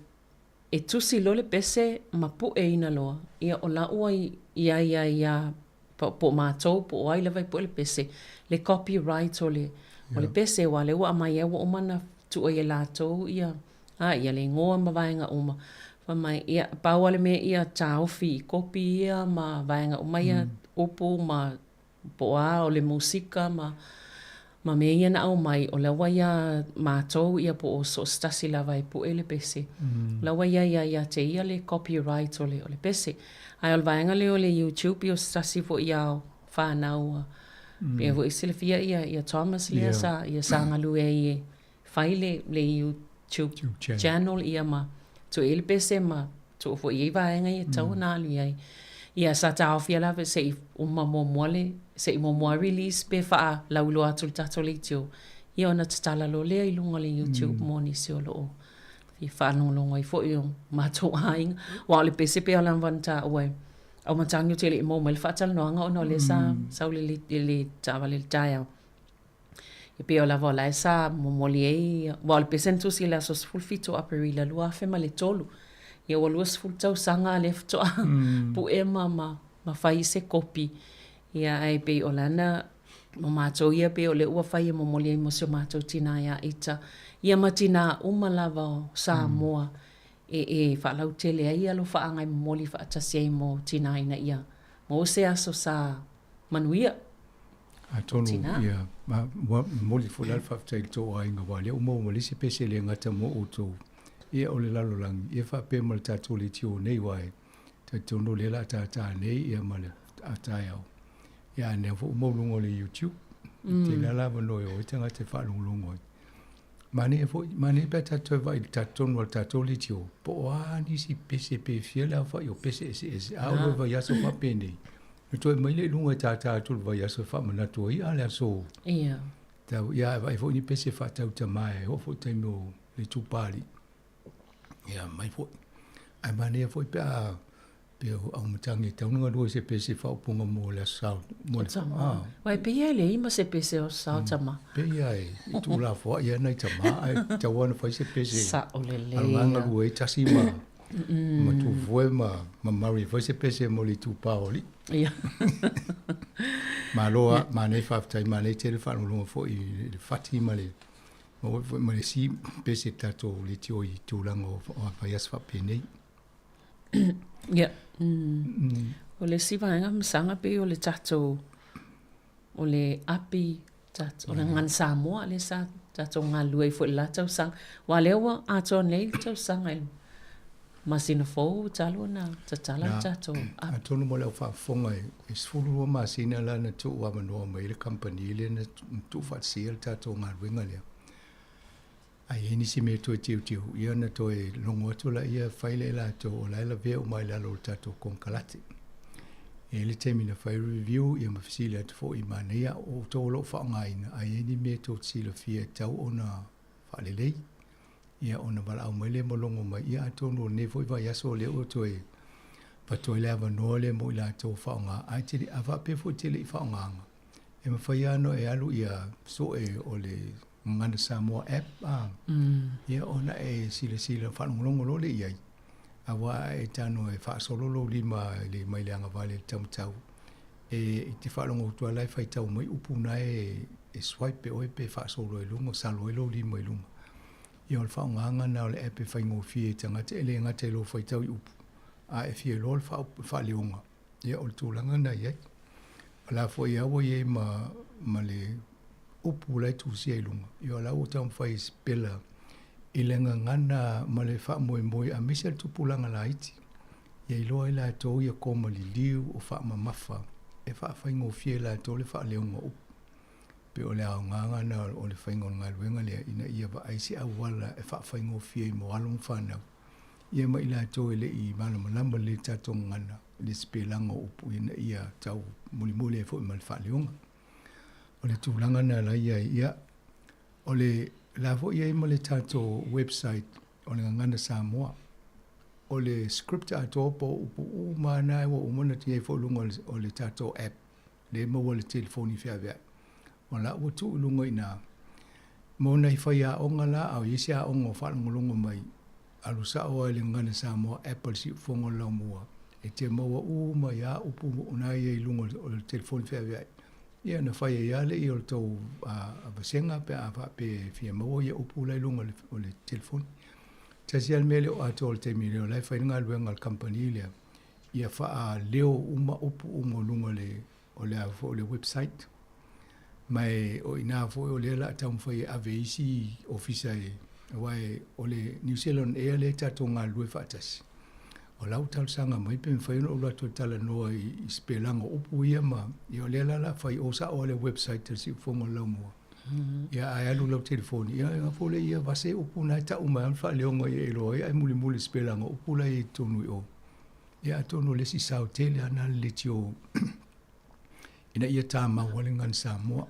e tusi loa le pese ma puʻeina loa, ia o la ua i ai ai iā po o matou po o ai lava e pue le pese, le copyright o le o le pese aua o lea ua aumai ai ua uma ona tuu ai e latou ia a ia le igoa ma vaega uma. Fai mai, ia, pau lava le mea ia taofi i kopi ia ma vaega uma ia, upu ma po o a o le musika ma ma mea ia na aumai, o la ua iā matou ia po o so o se tasi lava e pue le pese, o la ua i ai lava ia te ia le copyright o le o le pese. Ae o le vaega lea o le YouTube ia o se tasi foi ia o fanau a pei foi e silafia ia ia Thomas lea sa ia sa galue ai e fai le le YouTube channel ia ma tuu i ai le pese ma tuu foi i ai vaega ia e tatau ona alu i ai. Ia sa taofia lava se i uma muamua le, se i muamua release pe faalauiloa atu i le tatou leitio, ia ona tatala loa lea i luga o le YouTube mo nisi o lo o fia faalogologo ai foi o matou aiga. Aua o le pese pei lava ona taua e Aumatagi ou te le i maua mai le faatalanoaga ona o lea sa sau le le taavale i le taeao. E pei o lava o la e sa momoli ai, aua o le pese na tusi i le aso 17 o Aperila 2003. Ia ua 20 tausaga lea faatoa pue ma, ma, ma fai se kopi. Ia ae pei o lana, mo matou ia pei o lea ua fai e momoli ai mo si o matou tinā ia Ita, ia ma tinā uma lava o Samoa e, e faalautele ai alofaaga e momoli faatasi ai mo tinā ina ia maua se aso sa manuia. Atonu, ia, ma, ua momoli foi la le faafetai i le tou aiga, aua o lea ua maua ma le isi pese le gata mo outou, ia o le lalolagi, ia faapea ma le tatou leitio nei, aua e talitonu o lea o le a tātā nei ia ma le a taeao, ia a lea foi ua maua i luga o le YouTube. Tele lava avanoa e o ai tagata e faalogologo ai. Manaia foi, manaia pe a tatou toe vaai i le talitonu a le tatou leitio, po o a nisi pese pe fia le aofai o pese eseese, a oo i le vaiaso faapenei, Na toe mai lea i luga e tātā atu le vaiaso e faamanatu ai a le aso. Ia. Tau, ia, e vaai foi ni pese faatautama e oo foi i taimi o le itupa alii. Ia, mai foi. Ae manaia foi pe a pe o Aumatagi e tatau ona galue i se pese faaupuga mo le Aso Sa mo le Tama. Ah. Uai, pei e leai ma se pese o Aso Sa o Tama. Pei a e i tuulafoai lava nai tama ae tatau lava ona fai se pese. Sao lelei. A o lena galue ai tasi ma ma Tufoe ma ma Murray e fai se pese mo le itupa o alii. Ia. Malo lava, manaia faafetai, manaia tele faalogologo foi i le fati ma le maua foi ma le isi pese tatou leitio i tulaga o vaiaso faapenei. Ia. O le isi vaega masaga pei o le tatou o le api O le Gagana Samoa lea sa tatou galulue ai foi i le la tausaga. Aua o lea ua atoa nei le tausaga i le masina fou talu ona tatala le tatou app. Atonu mo le au faafofoga e 12 masina la na tuu avanoa mai ai le kamupani lea na tuufaatasia le tatou galuega lea. A i ai nisi mea e toe teuteu, ia ona toe logo atu laia fai lea e latou o la e lavea uma i lalo o le tatou konekarate. E i ai le taimi na fai review ia ma fesili atu foi manaia o outou o lo o faaaogaina, a i ai ni mea tou te silafia e tatau ona faalelei, ia ona valaau mai lea ma logo mai, ia atonu o lenei foi vaiaso o lea ua toe avatu ai le avanoa lea mo i latou o faaaoga, ae te le, a faapea foi e te le i faaaogaina, e mafai lava ona e alu ia sue o le Gagana Samoa app a, ia ona e silasila faalogologo loa lea i ai, aua a e tago e faasolo lou lima i le mai le agavale i le taumatau, e e te faalogo atu lava la e faitau mai upu na e e swipe e oe pe faasolo ai luga, salo ai lou lima i luga. Ia o le faaaogaga lena o le app e faigofie i tagata, e le gata i lou faitau i upu, a e fia iloa le faaleoga, ia o le tulaga lena e i ai. O la foi lava ua i ai ma, ma le upu la e tusia i luga, ia o la ua taumafai e sipela i le gagana ma le faamoemoe aemaise le tupulaga laiti, ia iloa ai latou ia koma liliu o faamamafa e faafaigofie e latou le faaleoga o upu. Pei o le aoga lena o le faiga o le galuega lea ina ia vaai se auala e faafaigofie ai mo alo ma fanau ia ma i latou e le i malamalama lelei i le tatou gagana i le sipelaga o upu ina ia tau mulimuli ai foi ma le faaleoga. O le tulaga lena la i ai, ia, o le la foi i ai ma le tatou website o le Gagana Samoa. O le script atoa po o upu uma lava na ua uma ona i ai foi i luga o le tatou app lea e maua i le telefoni feaveai. O la ua tuu i luga i ina mo nai faiaoga la, a o i ai se aoga o faalogologo mai. Alu sa'o lava i le Gagana Samoa app a le Siufofoga o le Laumua, e te maua uma ai lava upu o na ia i luga o le telefoni feaveai. Ia ona fai ai lava lea o le tou vasega pe a faapea e fia maua ia upu la i luga o le telefoni. Tasi lava le mea e le o atoa i le taimi nei, o la e fai le galuega a le kamupani lea, ia faaleo uma upu uma o luga o le o le a foi o le website. Ma e o i ina foi o lea o le a taumafai e ave isi ofisa e, aua e, o le New Zealand Air lea e tatou galulue faatasi. O la ua talosaga mai pe mafai ona ou alu atu e talanoa i, i sipelaga o upu ia ma, ia o lea la o le a fai o sao lava le website a le Siufofoga o le Laumua. Ia ae alu i lau telefoni, ia ona foi lea ia vase upu na e tau mai lava ma faaleoga ia e iloa ai ae mulimuli i sipelaga o upu la e i totonu i o. Ia atonu o le isi sao tele lava lena a le leitio ina ia tamau ai le gagana Samoa.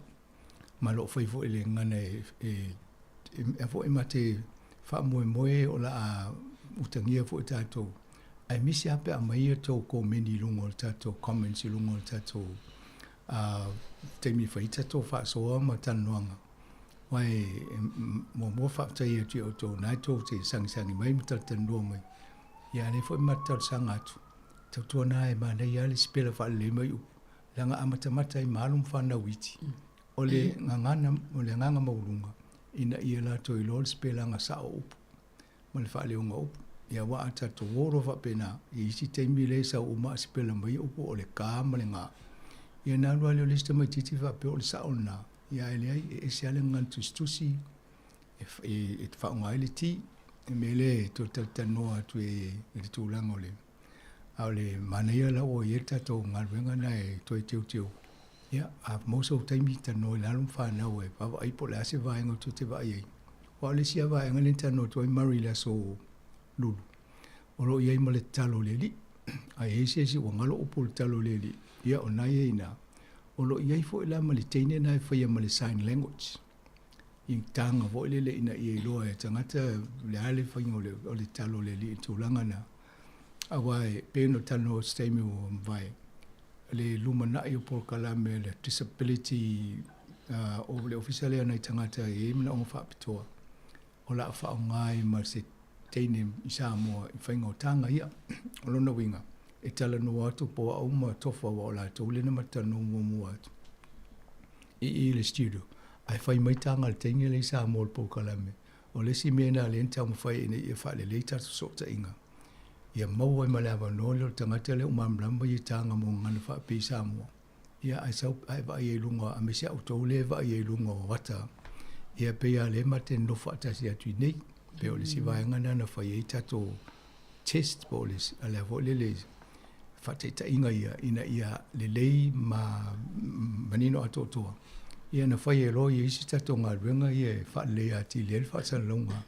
Ma o lo o fai foi le gagana e, e, e, foi ma te faamoemoe o le a utagia foi tatou. Aemaise lava pe a aumai a outou komeni i luga o le tatou comments i luga o le tatou taimi e fai ai tatou faasoa ma talanoaga. Aua e muamua faafetai atu ia outou na e tou te sagisagi mai ma talatalanoa mai. Ia a o lea foi ma te talosaga atu, tautuana e manaia lava le sipela faalelei mai upu, leaga a matamata ai ma alo ma fanau iti, o le gagana, o le agaga maualuga, ina ia latou iloa le sipelaga sao o upu ma le faaleoga o upu. Ia aua a tatou o loa faapena, i isi taimi lea e sau uma a sipela mai upu o le ka ma le ga. Ia ona alu lava lea o le isi tamaitiiti faapea o le sao lena, ia ae leai, e ese lava le gagana tusitusi, e faaaoga ai le ti. E mea lea e toe talatalanoa atu i le tulaga o le a o le manaia la ua i ai le tatou galuega lena e toe teuteu. Ia, a maua sou taimi, talanoa i lalo ma fanau e vaavaai po o le a se vaega tou te vaai ai. Aua o le isi lava vaega lea na talanoa atu ai Murray i le aso Lulu, o lo o i ai ma le tatalo a le Alii. A i ai se isi ua galo upu o le tatalo a le Alii, ia o lena e i ai i ina. O lo o i ai foi la ma le teine lena e faia ma le sign language. I taga foi lele ina ia iloa e tagata le a le faiga o le, o le talo o le alii i le tulaga na. Aua e pei ona talanoa i se taimi ua mavae, le lumanai o polokalame le disability o le ofisa lea nai tagata e i ai manaoga faapitoa, o le a faaaoga ai ma se teine i Samoa i faiga o taga ia. O lona uiga, e talanoa atu po o au ma Tofa aua o latou lea na matou talanoa muamua atu i i le studio, ae fai mai taga a le teine lea i Samoa i le polokalame. O le isi mea lena lea na taumafai ina ia faalelei tatou fesootaiga, ia maua ai ma le avanoa lea o le tagata lea ua malamalama ia taga mo gagana faapea i Samoa. Ia ae sau ae vaai ai i luga, aemaise a outou lea e vaai ai i luga o ata, ia pei lava o lea e matou te nonofo faatasi atu i inei. Pei o le isi vaega lena na fai ai tatou test po o le a foi lele faataitaiga ia ina ia lelei ma manino atoatoa. Ia na fai ai loa ia isi tatou galuega ia e faaleleia atili ai le faasalalauga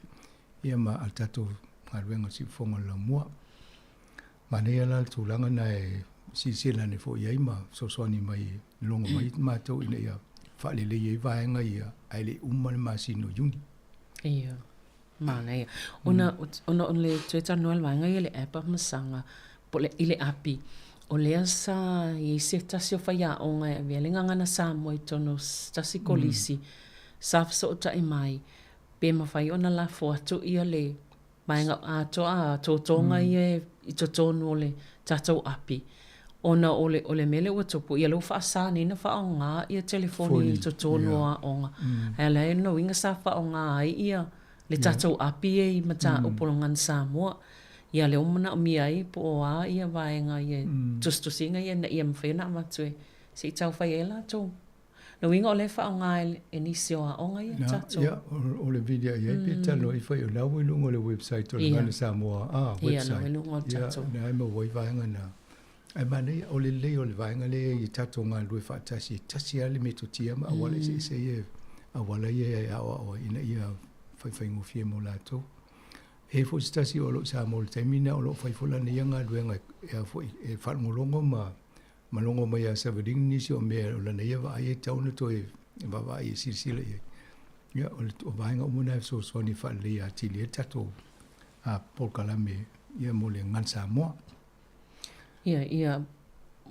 ia ma a le tatou galuega o Siufofoga o le Laumua. Manaia la le tulaga lena e silasila ane foi i ai ma fesoasoani mai e logo mai matou ina ia faalelei ai vaega ia ae le i uma le masina o Iuni. Ia, manaia. Ona, ona o le toe talanoa i le vaega ia i le app a Masaga, po o le, i le api, o lea sa i ai se tasi o faiaoga e avea le gagana Samoa i totonu o se tasi kolisi, sa fesootai mai, pe mafai ona lafo atu ia le vaega atoa a totoga ia i totonu o le tatou api ona o le o le mea lea ua tupu, ia lea ua faasa nei ona faaaoga ia telefoni i totonu o aoga. Ae o le a lona uiga sa faaaoga ai ia le tatou api ia i mataupu o le Gagana Samoa. Ia lea ua manaomia ai po o a ia vaega ia tusitusiga ia ina ia mafai ona avatu e se i tau fai ai latou Lona uiga o lea e faaaoga e nisi o aoga ia tatou. Ia, o le vili i ai pe talanoa ifo i o la ua i luga o le website o le Gagana Samoa a, website. Ia, la ua i luga o le tatou. Ia, na e maua ai vaega na. Ae manaia, o le lelei o le vaega lea i tatou galulue faatasi, e tasi lava le metotia ma auala eseese ia, auala ia e aoao ai ina ia faifaigofie mo latou. E i ai foi se tasi o lo o i Samoa i le taimi lena o lo o fai foi lana ia galuega e faalogologo ma ma logo mai ia Saverin nisi o mea o lana ia vaai e tatau ona toe vaavaai e silasila i ai. Ia, o le o vaega uma na e fesoasoani e faaleleia atili ai le tatou polokalame ia mo le Gagana Samoa. Ia, ia,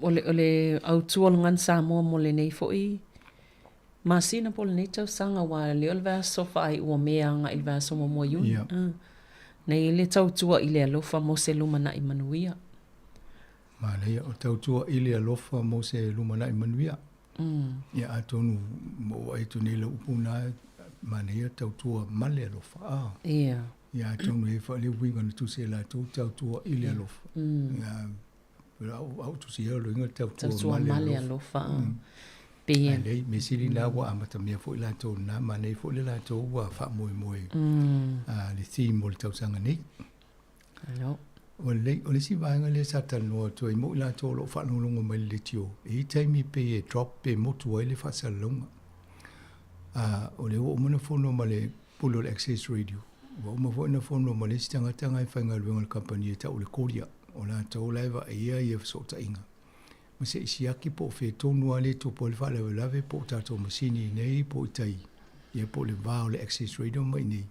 o le, o le autu o le Gagana Samoa mo lenei foi masina po o lenei tausaga, aua o lea o le vaiaso faaiu o Me agai i le vaiaso muamua o Iuni. Ia. Nei le tautua i le alofa mo se lumanai manuia. Manaia, o tautua i le alofa mo se lumanai manuia. Ia atonu ua ou vaai atu nei i lau upu lena, manaia tautua ma le alofa. A. Ia. Ia atonu e i ai foi le uiga na tusi e latou tautua i le alofa. Ia, au, au tusi ia o le uiga tautua, tautua ma le alofa. Pei e. Lelei, mea sili lena ua amatamea foi latou lena, manaia foi le latou ua faamoemoe le theme o le tausaga nei. Malo. Ua lelei, o le isi vaega lea sa talanoa atu ai mo i latou o lo o faalogologo mai i le leitio, e i ai taimi pei e drop pe motu ai le faasalalauga. O lea ua uma ona fono ma le pule o le Access Radio, ua uma foi ona fono ma le isi tagata na e faigaluega i le kamupani e tau o le Kodia, o latou la e vaaia ia fesootaiga. Ma se i siaki po o fea tonu lava lea e tupu ai le faalavelave po o tatou masini i inei po o i tai, ia po o le va o le Access Radio ma i inei.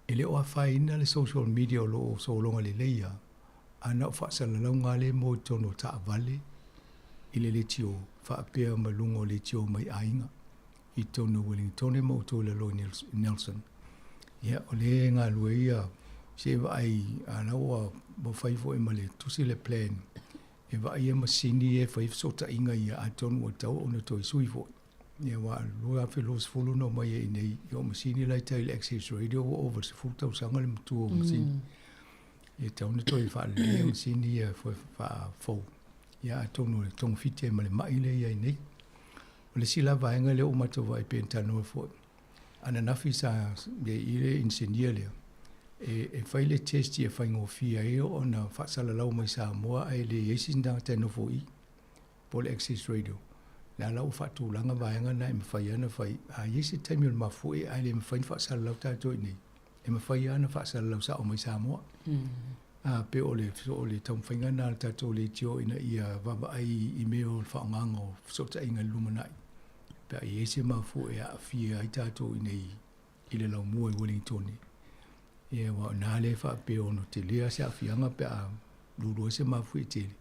E le o afaina le social media o lo o sologa lelei lava, a na o faasalalauga lava lea e maua i totonu o taavale i le leitio faapea ma luga o leitio mai aiga i totonu o Ueligitone ma outou i lalo i Nelson. Ia, o lea e galue ia se i vaai, a la ua fai foi ma le tusi le plan e vaai ia masini ia e fai fesootaiga ia atonu ua tatau ona toe sui foi. Ia aua o le 2020 na omai ai i inei, ia o masini la e tai i le Access Radio ua ova i le 10 tausaga le matua o masini. E tatau ona toe faaleleia masini ia faafou. Ia atonu e togafiti ai ma le mai lea e i ai nei. O le isi la vaega lea ua matou vaai pei ona talanoa foi, ananafi sa i ai le inisinia lea e fai le test ia faigofie ai ona faasalalau mai Samoa ae le i ai se tagata e nofo i i. po o le Access Radio, lea la ua faatulaga vaega na e mafai lava ona fai. A i ai se taimi o le mafuie ae le mafai ona faasalalau tatou i inei, e mafai lava ona faasalalau sao mai Samoa. A pei o le o le taumafaiga lena a le tatou leitio ina ia vaavaai i mea o le faaaogaga o fesootaiga i le lumanai, pe a i ai se mafuie e aafia ai tatou i inei i le laumua i Uelintone. Ia aua o i ina lea e faapea ono tele lava se aafiaga pe a lulu ai se mafuie tele,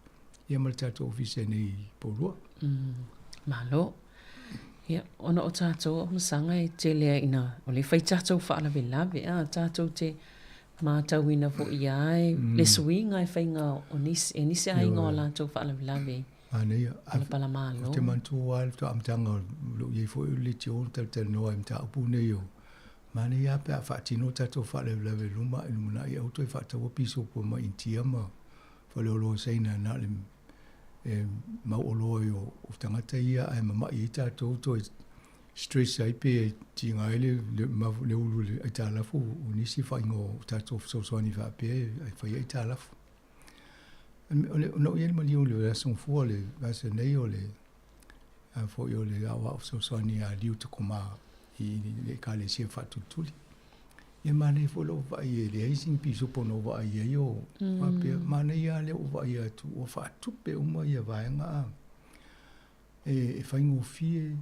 ia ma le tatou ofisa i nei i Poulua. Malo. Ia, ona o tatou aomasaga e tele ai ina, o lea e fai tatou faalavelave, a, tatou te matauina foi ia e le suiga e faiga o nisi, e nisi aiga o latou faalavelave. Manaia. Palapala malo. Ou te manatua lava le faatoa amataga o lou i ai foi o le leitio na talatalanoa ai i mataupu nei o manaia lava pe a faatino tatou faalavelave i luma ae lumanai aua toe faataua pisupo mai Initia ma faleoloa o Saina na o le e mau oloa ai o tagata ia ae mamai ai tatou toe stress ai pe tiga ai le le ulu i le aitalafu o nisi faaigoa o tatou fesoasoani faapea e fai ai aitalafu. Na ou i ai le maliu i le aso Gafua le vaiaso nei o le a foi o le aoao fesoasoani ia Liu Tokoma i le Ekalesia Faatulituli. Ia manaia foi lou vaai e leai sina pisupo na ou vaai ai o faapea, manaia lava lea ua vaai atu ua faatupe uma ia vaega a e faigofie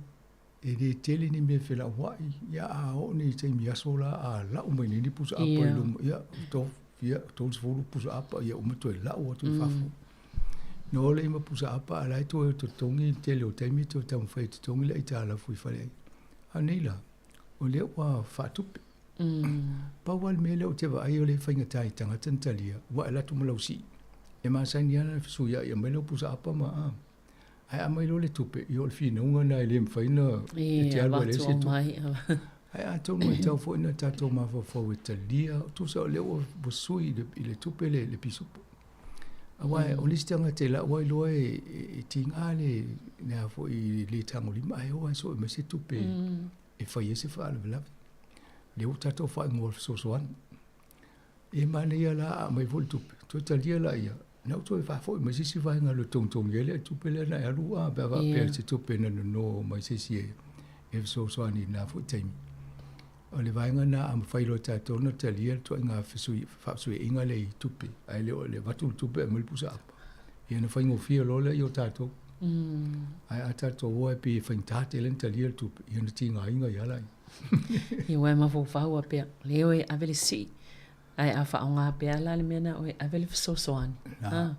e le tele ni mea e felauai, ia a oo nei i taimi aso la a lau mai nei ni pusa apa i luma, ia to ia 30 pusa apa ia uma toe lau atu i fafo. Na o lea ma pusa apa a la e toe totogi i le tele o taimi toe taumafai e totogi le aitalafu i fale ai. A nei la, o lea ua faatupe. Pau lava le mea lea ou te vaai o lea e faigata i tagata na talia, ua e alu atu ma lau sii. E masani lava ona fesuiai e aumai lau pusa apa ma a. Ae a aumai loa le tupe, ia o le finauga lena e le mafai ona e te alu ai leai se tupe. Ae atonu e tatau foi ona tatou mafaufau e talia, tusa o lea ua sui i le tupe le pisupo. Aua o le isi tagata i lau iloa e tiga le a foi le tagolima ae o lava e sue mai se tupe e fai ai se faalavelave. Lea ua tatou faaigoa o le fesoasoani. E manaia la a aumai foi le tupe, toe talia laia, na ua toe faafoi mai se isi vaega e togitogi ai le tupe lea na e alu a pe a faapea se tupe na nono mai se isi e fesoasoani i lena foi taimi. O le vaega lena a mafai loa e tatou ona talia le ituaiga faafesuiaiga lea i tupe, ae le o le avatu le tupe aumai le pusa apa, ia ona faigofie loa lea i o tatou. Ae a tatou o e pei e faigata tele ona talia le tupe, ia ona tigaina ai lava laia. Ia ua e mafaufau a pea, lea oe ave le sii, ae a faaaoga pea la le mea na oe ave le fesoasoani. Na,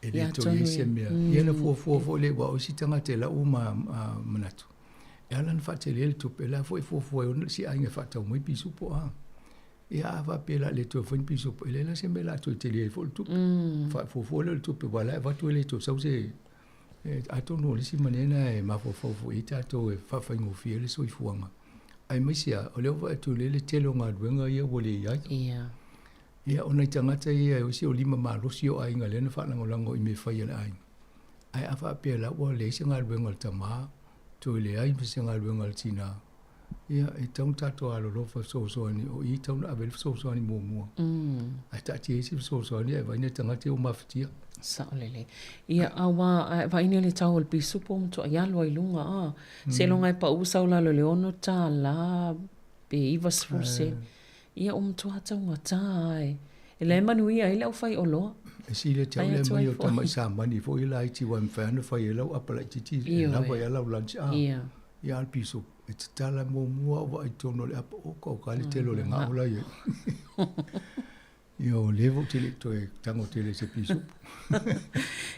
e le toe i ai se mea. Ia na fuafua foi lea, aua o isi tagata i lau manatu, e ala ona faatele le tupe, o la foi e fuafua ai ona le isi aiga e faatau mai pisupo a. Ia a faapea o le a le toe fai ni pisupo, e leai la se mea o le a toe tele ai foi le tupe. Faafuafua lea o le tupe aua o la e avatu e le toe sau se... Atonu o le isi mea lena e mafaufau foi i ai tatou e faafaigofie ai le soifuaga. Aemaise lava, o lea ua vaai atu i le tele o galuega ia ua leai. Ia. Ia, o nai tagata ia e osi o lima malosi o aiga lea na faalagolago i mea fai a le aiga. Ae a faapea la ua leai se galuega a le tama, toe leai ma se galuega a le tinā, ia, e tatau ona tatou alolofa fesoasoani, o i e tatau ona ave ai le fesoasoani muamua. Ae taatia ai se fesoasoani ae vaai nai tagata ia ua mafatia. Sao lelei. Ia, aua a e vaai nei i le tau o le pisupo ua matuai alu ai i luga, a. Seiloga e pau sau i lalo i le $6 pe 90 sene. Ia ua matua taugata lava e. E leai manuia ai le aufaioloa. E sili atu au le aumai o tamai samani foi laiti aua e mafai lava ona fai ai lau apa laitiiti e lava ai lau lunch a. Ia a o le pisupo e tatala muamua au vaai i totonu o le apa, oka oka le tele o le gao la e i ai. Ia o leva ou te le i toe tago tele i se pisupo.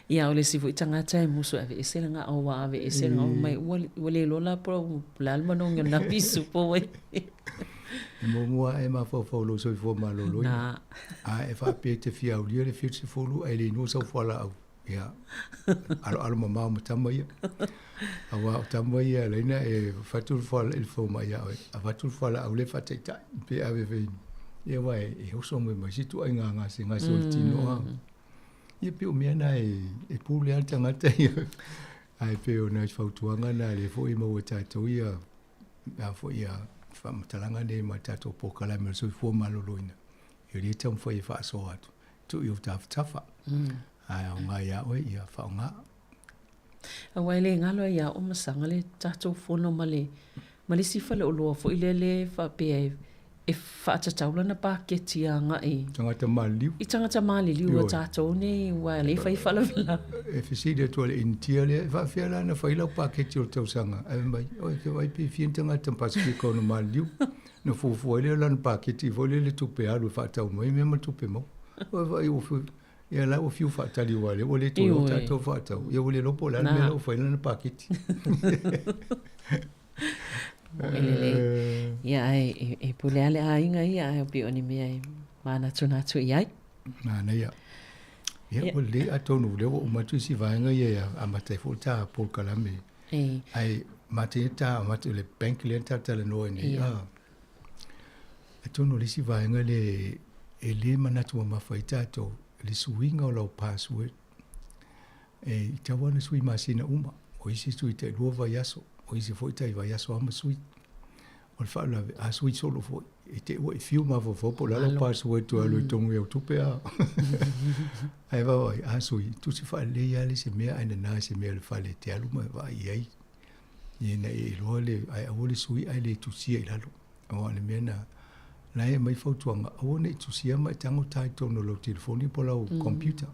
Ia o le isi foi tagata e musu e aveese le gao aua a aveese le gao mai ua ua le iloa la po o le a le manogi o lena pisupo ua i ai. E muamua lava e mafaufau i lou soifua maloloina. A e faapea e te fia aulia le 70 ae le inua sau fualaau, ia, aloalo mamao ma tama ia. Aua o tama ia e ala ai ona e avatu le fualaau i le fomai ia oe, avatu le fualaau lea e faataitai pe ave e inu. Ia aua e oso mai ma isi ituaiga gasegase o le tino a. Ia pei o mea na e pule lava le tagata ia. Ae pei o nai fautuaga na lea foi e maua e tatou ia a foi ia faamatalaga nei ma tatou polokalame o le soifua maloloina, ia lea e taumafai e faasoa atu, tuu i ou tafatafa. Ae aoga ia oe, ia faaaoga. Aua e le galo ai ia o Masaga le tatou fono ma le ma le isi faleoloa foi lele e faapea e e faatatau lana paketi agai Tagata maliliu. I tagata maliliu a tatou nei aua e le fai faalavelave. E fesili atu i le Initia lea, e faapefea la ona fai lau paketi o le tausaga? Ae fai mai, oi ke vaai pe fia ni tagata ma Pasefika ona maliliu. Ona fuafua ai lea o lana paketi foi lele tupe alu e faatau mai mea ma tupe maua. Oi vaai ua Ia la ua fiu faatali aua o lea ua le toe o tatou faatau. Ia ua le iloa po o le a le mea la ua fai ai lana paketi. Moe lelei. Ia ae e pule lava le aiga ia ae pei o ni mea e manatunatu i ai. Manaia. Ia ua lelei atonu o lea ua uma atu isi vaega ia e amata ai foi le ta polokalame. Ae mate ta amata i le bank lea na ta talanoa ai nei. Atonu o le isi vaega lea e le manatu mamafa ai tatou, le suiga o lau password. E i tau lava ona sui masina uma, o isi sui tailua vaiaso, o isi foi tai vaiaso lava ma sui. O le faalavelave, a sui solo foi, e te i ua e fiu mafaufau po o le a lau password toe alu i totonu i au tupe a. Ae vaavaai, a sui, tusi faalelei lava le isi mea ae nana i se mea o le fale e te alu ma vaai i ai. Ina ia iloa le, ae aua le sui ae le tusia i lalo. Aua o le mea na, la e aumai fautuaga, aua ne i tusia ma e tago ta i totonu o lau telefoni po o lau computer.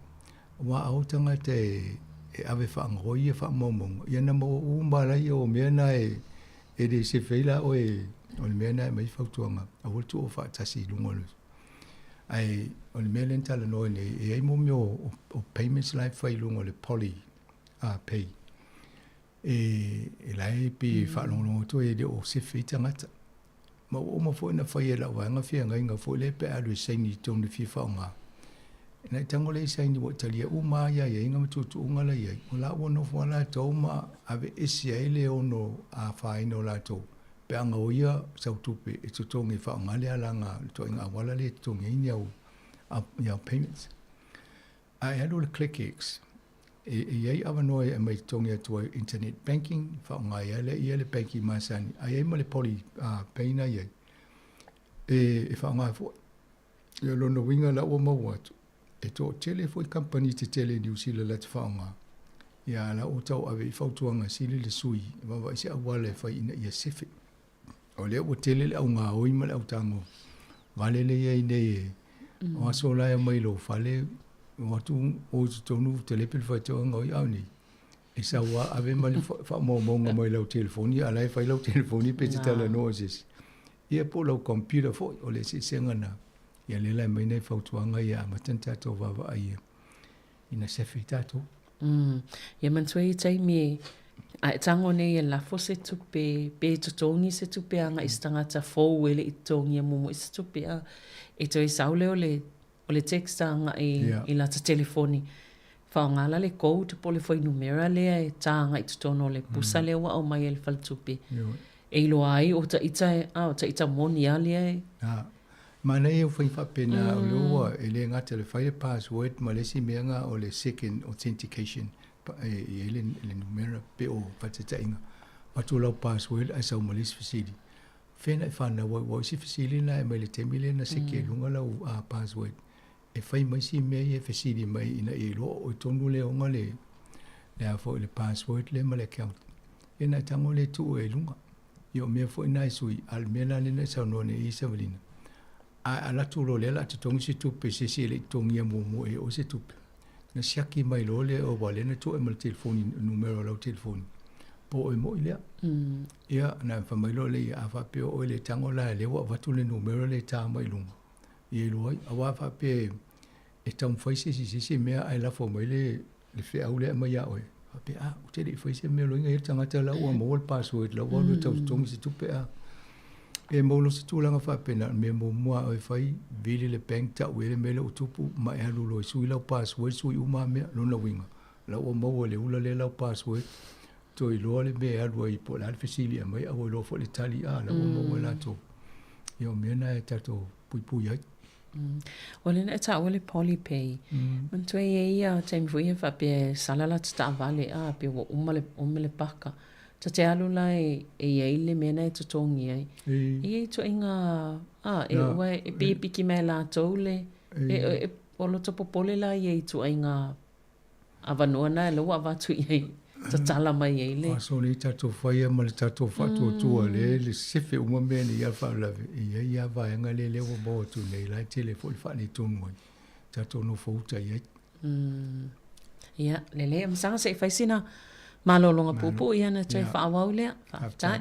Aua a o tagata e, e ave faagaoi ia faamaumauga, ia na maua uma lava laia o mea na e, e le sefe ai la oe, o le mea na e aumai fautuaga, aua le tuu faatasi i luga o le Ae o le mea lea na talanoa ai nei, e i ai mo mea o, o payments la e fai i luga o le poly uh, pay. E, e la e pei e faalogologo atu ai e le o sefe ai tagata. Ma ua uma foi ona fai e lau vaega feagaiga foi lea pe a alu e saini i totonu e fia faaaoga. Na i tago lea i saini ua talia uma lava aiaiga ma tuutuuga la i ai, o la ua nofo lava latou ma aveese ai le ono afaina o latou pe a gaoia sau tupe e totogi e faaaoga le alaga, le ituaiga auala lea e totogi ai ni au, au payments. A e alu i le ClickX, e i ai avanoa e aumai totogi atu ai internet banking, faaaoga ai lava lea le banking masani, a i ai ma le poly pay na i ai, e faaaoga foi. Ia o lona uiga la ua maua atu, e toatele foi kamupani tetele i Niu Sila la te faaaoga, ia a la ua tauave i fautuaga sili le sui e vaavaai se auala e fai ina ia sefe. O lea ua tele le au gaoi ma le au tago vale lea i ai nei e o aso la e omai i lou fale, o atu o i totonu telepe le faitotoa gaoi a o nei e sau lava ave ma le faamaumauga mai lau telefoni a la e fai lau telefoni pe te talanoa i se isi. Ia po o lau computer foi, o le eseesega lena. Ia lea la e aumai nai fautuaga ia e amata ona tatou vaavaai ina sefe ai tatou. Ia manatua ia taimi e. A e tago nei e lafo se tupe, pe totogi se tupe agai i se tagata fou e le i totogia muamua i se tupe, a e toe sau lea o le, o le text agai i lata telefoni, faaaoga la le code po o le fuainumera lea e ta agai i totonu o le pusa lea ua aumai e le faletupe, e iloa ai o ita, a o ita moni lava lea e. A, manaia ua fai faapena, o lea ua, e le gata i le fai le password ma le isi mea lena o le second authentication, e i ai le, le numera pe o faataitaiga, avatu lau password ae sau ma le isi fesili, fea na e fanau ai, aua o isi fesili na e aumai i le taimi lea na seki ai i luga lau password, e fai mai si mea ia e fesili mai ina ia iloa o oe tonu lea e ona le, le a foi le password lea ma le account. Ia na e tago lea e tuu ai i luga. Ia o mea foi na e sui, a o le mea la lea na e saunoa nei i ai Savalina, a e alu atu loa lea o le a totogi se tupe i se isi e le i totogia muamua e oe se tupe, na siaki mai loa lea aua o lea na tuu e ma le telefoni, numera o lau telefoni, po o oe moi lea. Ia, na fai mai loa lea, ia a faapea o oe le tago la lea ua avatu le numera lea e ta mai i luga, ia iloa ai. Aua a faapea e taumafai se isi i se isi mea ae lafo mai le le feau lea e aumai ia oe, faapea, a, ou te le i faia se mea loiga i le tagata la ua maua le password la ua alu e tau totogi se tupe a. E maua loa se tulaga faapena, o le mea muamua a oe e fai, vili le bank, tau i ai le mea lea ua tupu, ma e alu loa e sui lau password, sui uma lava mea. Lona uiga, la ua maua e le ula lea lau password, toe iloa le mea e alu ai po o le a le fesili e aumai, a ua iloa foi le tali, a, la ua maua e latou. Ia o mea na e tatou puipui ai. O lea na e taua le Polypay. Manatua e i ai ia taimi foi ia faapea e sala lata taavale a pe ua uma le uma le paka. Ta te alu la e e i ai le mea na e totogi ai. E i ai ituaiga a e ua e pei e piki mai e latou le e e o lota popole la ia i ituaiga avanoa na lea ua avatu i ai, tatala mai ai le. Aso nei tatou faia ma le tatou faatuatua lea le sefe uma mea nei a faalavelave e i ai a vaega lea lea ua maua atu nei la e tele foi le faaletonu ai tatou nofo uta i ai. Ia, lelei Amasaga se i fai sina malologa puupuu ia ona toe faaauau lea. Faafetai.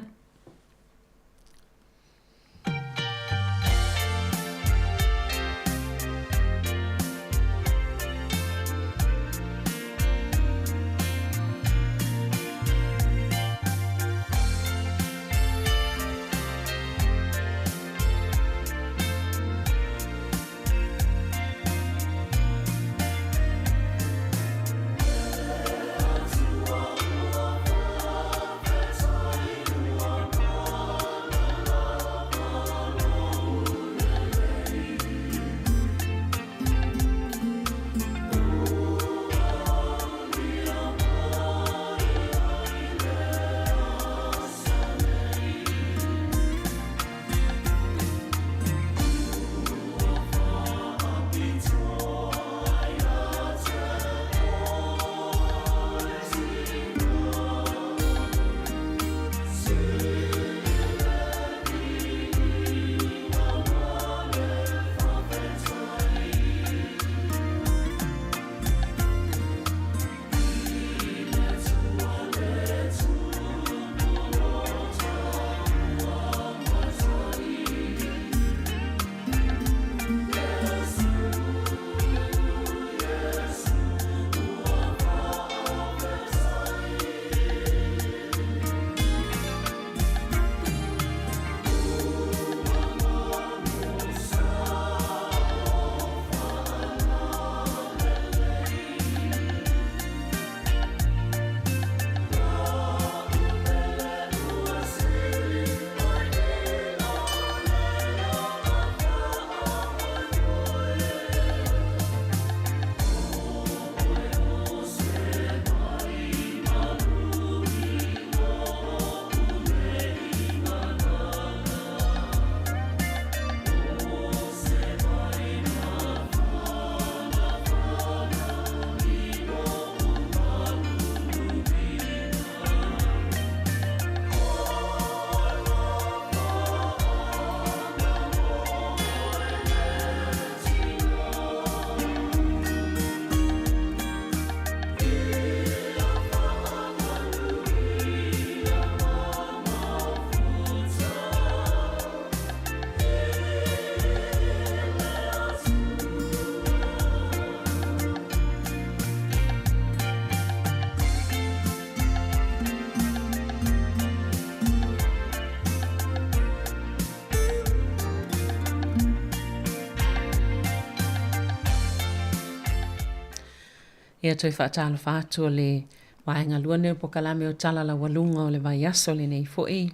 Ia toe faatalofa atu o le vaega lua lenei o le polokalame o Tala Laualuga o le vaiaso lenei foi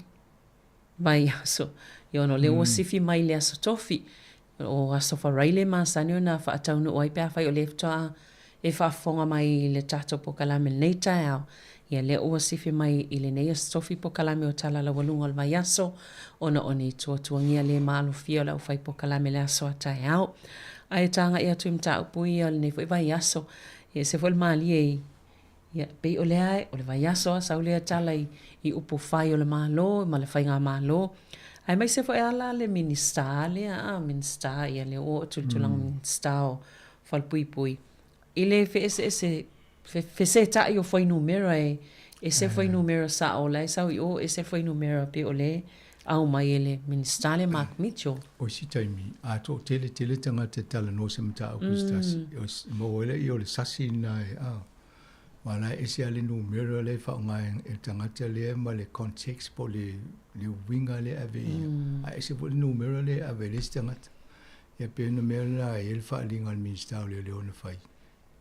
vaiaso. Ia ona o lea ua sifi mai i le Aso Tofi, o Aso Faraile e masani ona faataunuu ai pe afai o lea faatoa e faafofoga mai i le tatou polokalame i lenei taeao. Ia lea ua sifi mai i lenei Aso Tofi polokalame o Tala Laualuga o le vaiaso ona o ni tuatuagia le maalofia o le aufai polokalame i le aso a taeao. Ae tagai atu i mataupu ia o lenei foi vaiaso, e ese foi le malie i Ia, pei o lea o le vaiaso lava sau lea tala i, i upu fai o le Malo ma le Faigamalo. Aemaise foi lava la le Minisita lea, a, Minisita, ia lea ua oo atu i le tulaga Minisita o Falepuipui, i le feeseese, fesetai o fuainumera e ese fuainumera sao la e sau i o, ese fuainumera pei o lea e aumai e le Minisita lea Mark Mitchell. O isi taimi, a toatele tele tagata e talanoa se mataupu se tasi, e maua ai lea o le sasi lena e, a, aua la e ese lava le numera lea e faaaoga e le tagata lea ma le context po o le le uiga lea e ave i ai, ae ese foi le numera lea e ave i le isi tagata. Ia pei o le mea lena e i ai le faaaliga a le Minisita o Leoleo na fai,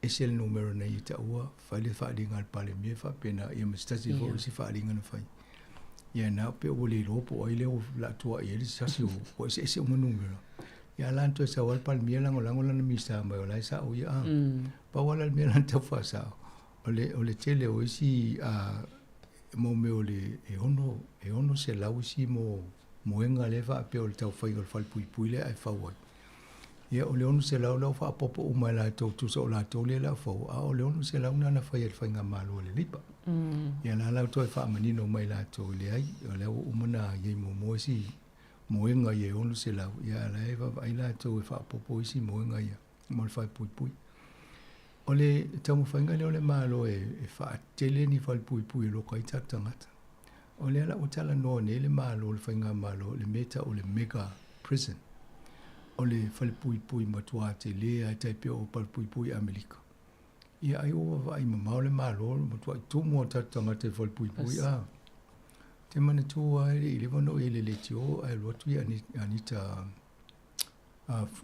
ese le numera na ia taua, fai le faaaliga a le Palemia e faapena, ia ma se tasi foi o isi faaaliga na fai. Ia na pei ua le iloa po o ai lea ua latua i ai le sasi ua eseese uma numera. Ia a la na toe sau lava le Palemia lagolago lana Minisita mai o la e sao ia a. Pau lava la le mea la na tau faasao, o le, o le tele o isi a, mo mea o le e ono, e 600 isi mo moega lea faapea o le taufaiga o le falepuipui lea ae fau ai. Ia o le 600 la ua faaopoopo uma e latou tusa o latou lea la ua fau, a o le 600 lena na fai e le faigamalo a le Leipa. Ia la la ua toe faamanino mai latou, leai, o lea ua uma ona i ai muamua isi moega ia e 600, ia a la e vaavaai latou e faaopoopo isi moega ia mo le falepuipui. O le taumafaiga lea o le Malo e faatele ni falepuipui e loka ai tatou tagata. O lea la ua talanoa nei le Malo, le Faigamalo, i le mea e tau o le mega prison. O le falepuipui matua tele lava e tai pei o falepuipui i Amerika. Ia ai ua vaavaai mamao le Malo, ua matuai tumu lava o tatou tagata i falepuipui. A, te manatua lava e le i leva ona ou i ai i le leitio ae alu atu ia Anita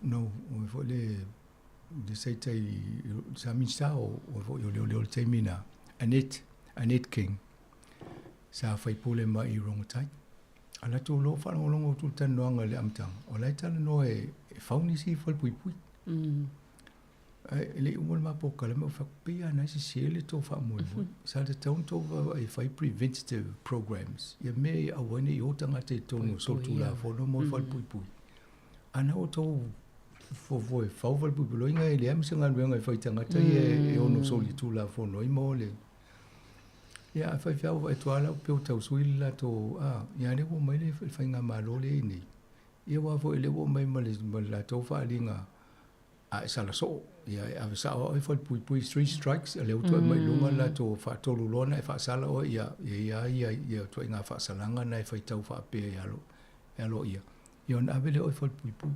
no, oi foi le le seita i sa Minista o foi o Leoleo i le taimi na, Annette, Annette King, sa faipule mai i Rongotai. A latou loa faalogologo atu i le talanoaga i le amataga, o la e talanoa e, e fau nisi falepuipui. Ae e le i uma le ma polokalame, ou fai atu, pei lava na e sese le tou faamoemoe. Sa tatau ona tou vaavaai e fai preventative programs, ia mea ia aua ai ne i o tagata i totonu o solitulafono mo le falepuipui. A na ua tou fuafua e fau falepuipui, loiga e leai ma se galuega e fai i tagata ia e ono solitulafono ai ma o le... Ia, a faifeau vaai atu lava lau pei ua tau sui le latou, a, ia lea ua omai le faigamalo lea i nei. Ia aua foi o lea ua omai ma le latou faaaliga a e sala soo, ia e ave sao lava oe i falepuipui, three strikes, o lea ua toe aumai i luga le latou faatolu loa ona e faasala oe, ia, e i ai ia, ia ituaiga faasalaga na e faitau faapea e alo, e aloaia, ia ona ave lea o oe i falepuipui.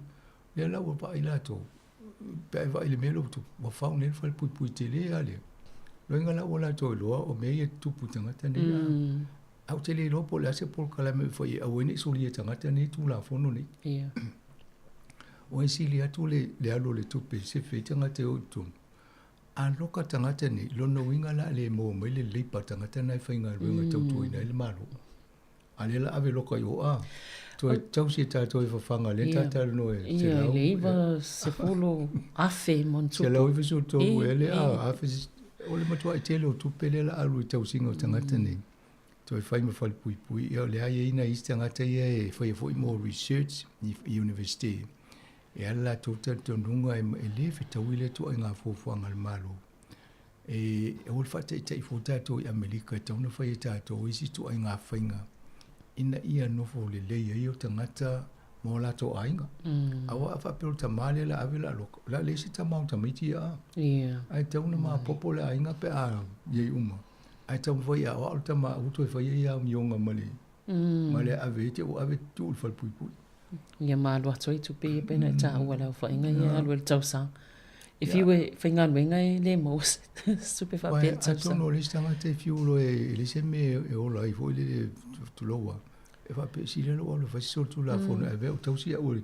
Lea la ua vaai latou, pe a e vaai i le mea lea ua tupu, ua fau nei le falepuipui tele lava lea. Loiga la ua latou iloa o mea ia e tutupu i tagata nei. Ae ou te le iloa po o le a se polokalame e fai e aua ai ne i solia e tagata nei Tulafono nei. Ia. Ua e sili atu le, le alu o le tupe e sefe ai tagata e o i totonu. A loka tagata nei, lona uiga la le maua mai le leipa tagata na e faigaluega e tautuaina ai le Malo. A lea la ave loka i o a. Toe tausi e tatou e fafaga lea ta talanoa e selau. Ia, le 90,000 ma ona tupu. 193 ea le a, afe, o le matuai tele o tupe lea la alu i tausiga o tagata nei. Toe fai ma falepuipui. Ia o lea e i ai nai isi tagata ia e faia foi mo research i Universite. E ala latou talitonuga e le fetaui lea ituaiga fuafuaga a le Malo. E aua le faataitai fua tatou i Amerika e tatau ona fai e tatou isi ituaiga faiga ina ia nofo lelei ai o tagata ma o latou aiga. Aua a faapea o le tama lea o le a ave le a loka, o le a leai se tama o tamaiti ia a. Ae tatau ona maopoopo le aiga pe a i ai uma. Ae taumafai e aoao le tama aua toe faia ia amioga ma le ma le ave ai te ua ave tuu i le falepuipui. Ia ma alu atu ai tupe ia pei ona e taua le aofaiga ia alu ai le tausaga. E fiu e faigaluega e le maua se tupe faapea le tausaga. Atonu o le isi tagata e fiu loa e leai se mea e ola ai foi lele tulou lava, e faapea sili lou alu e fai se solitulafono ae avea ou tausi au e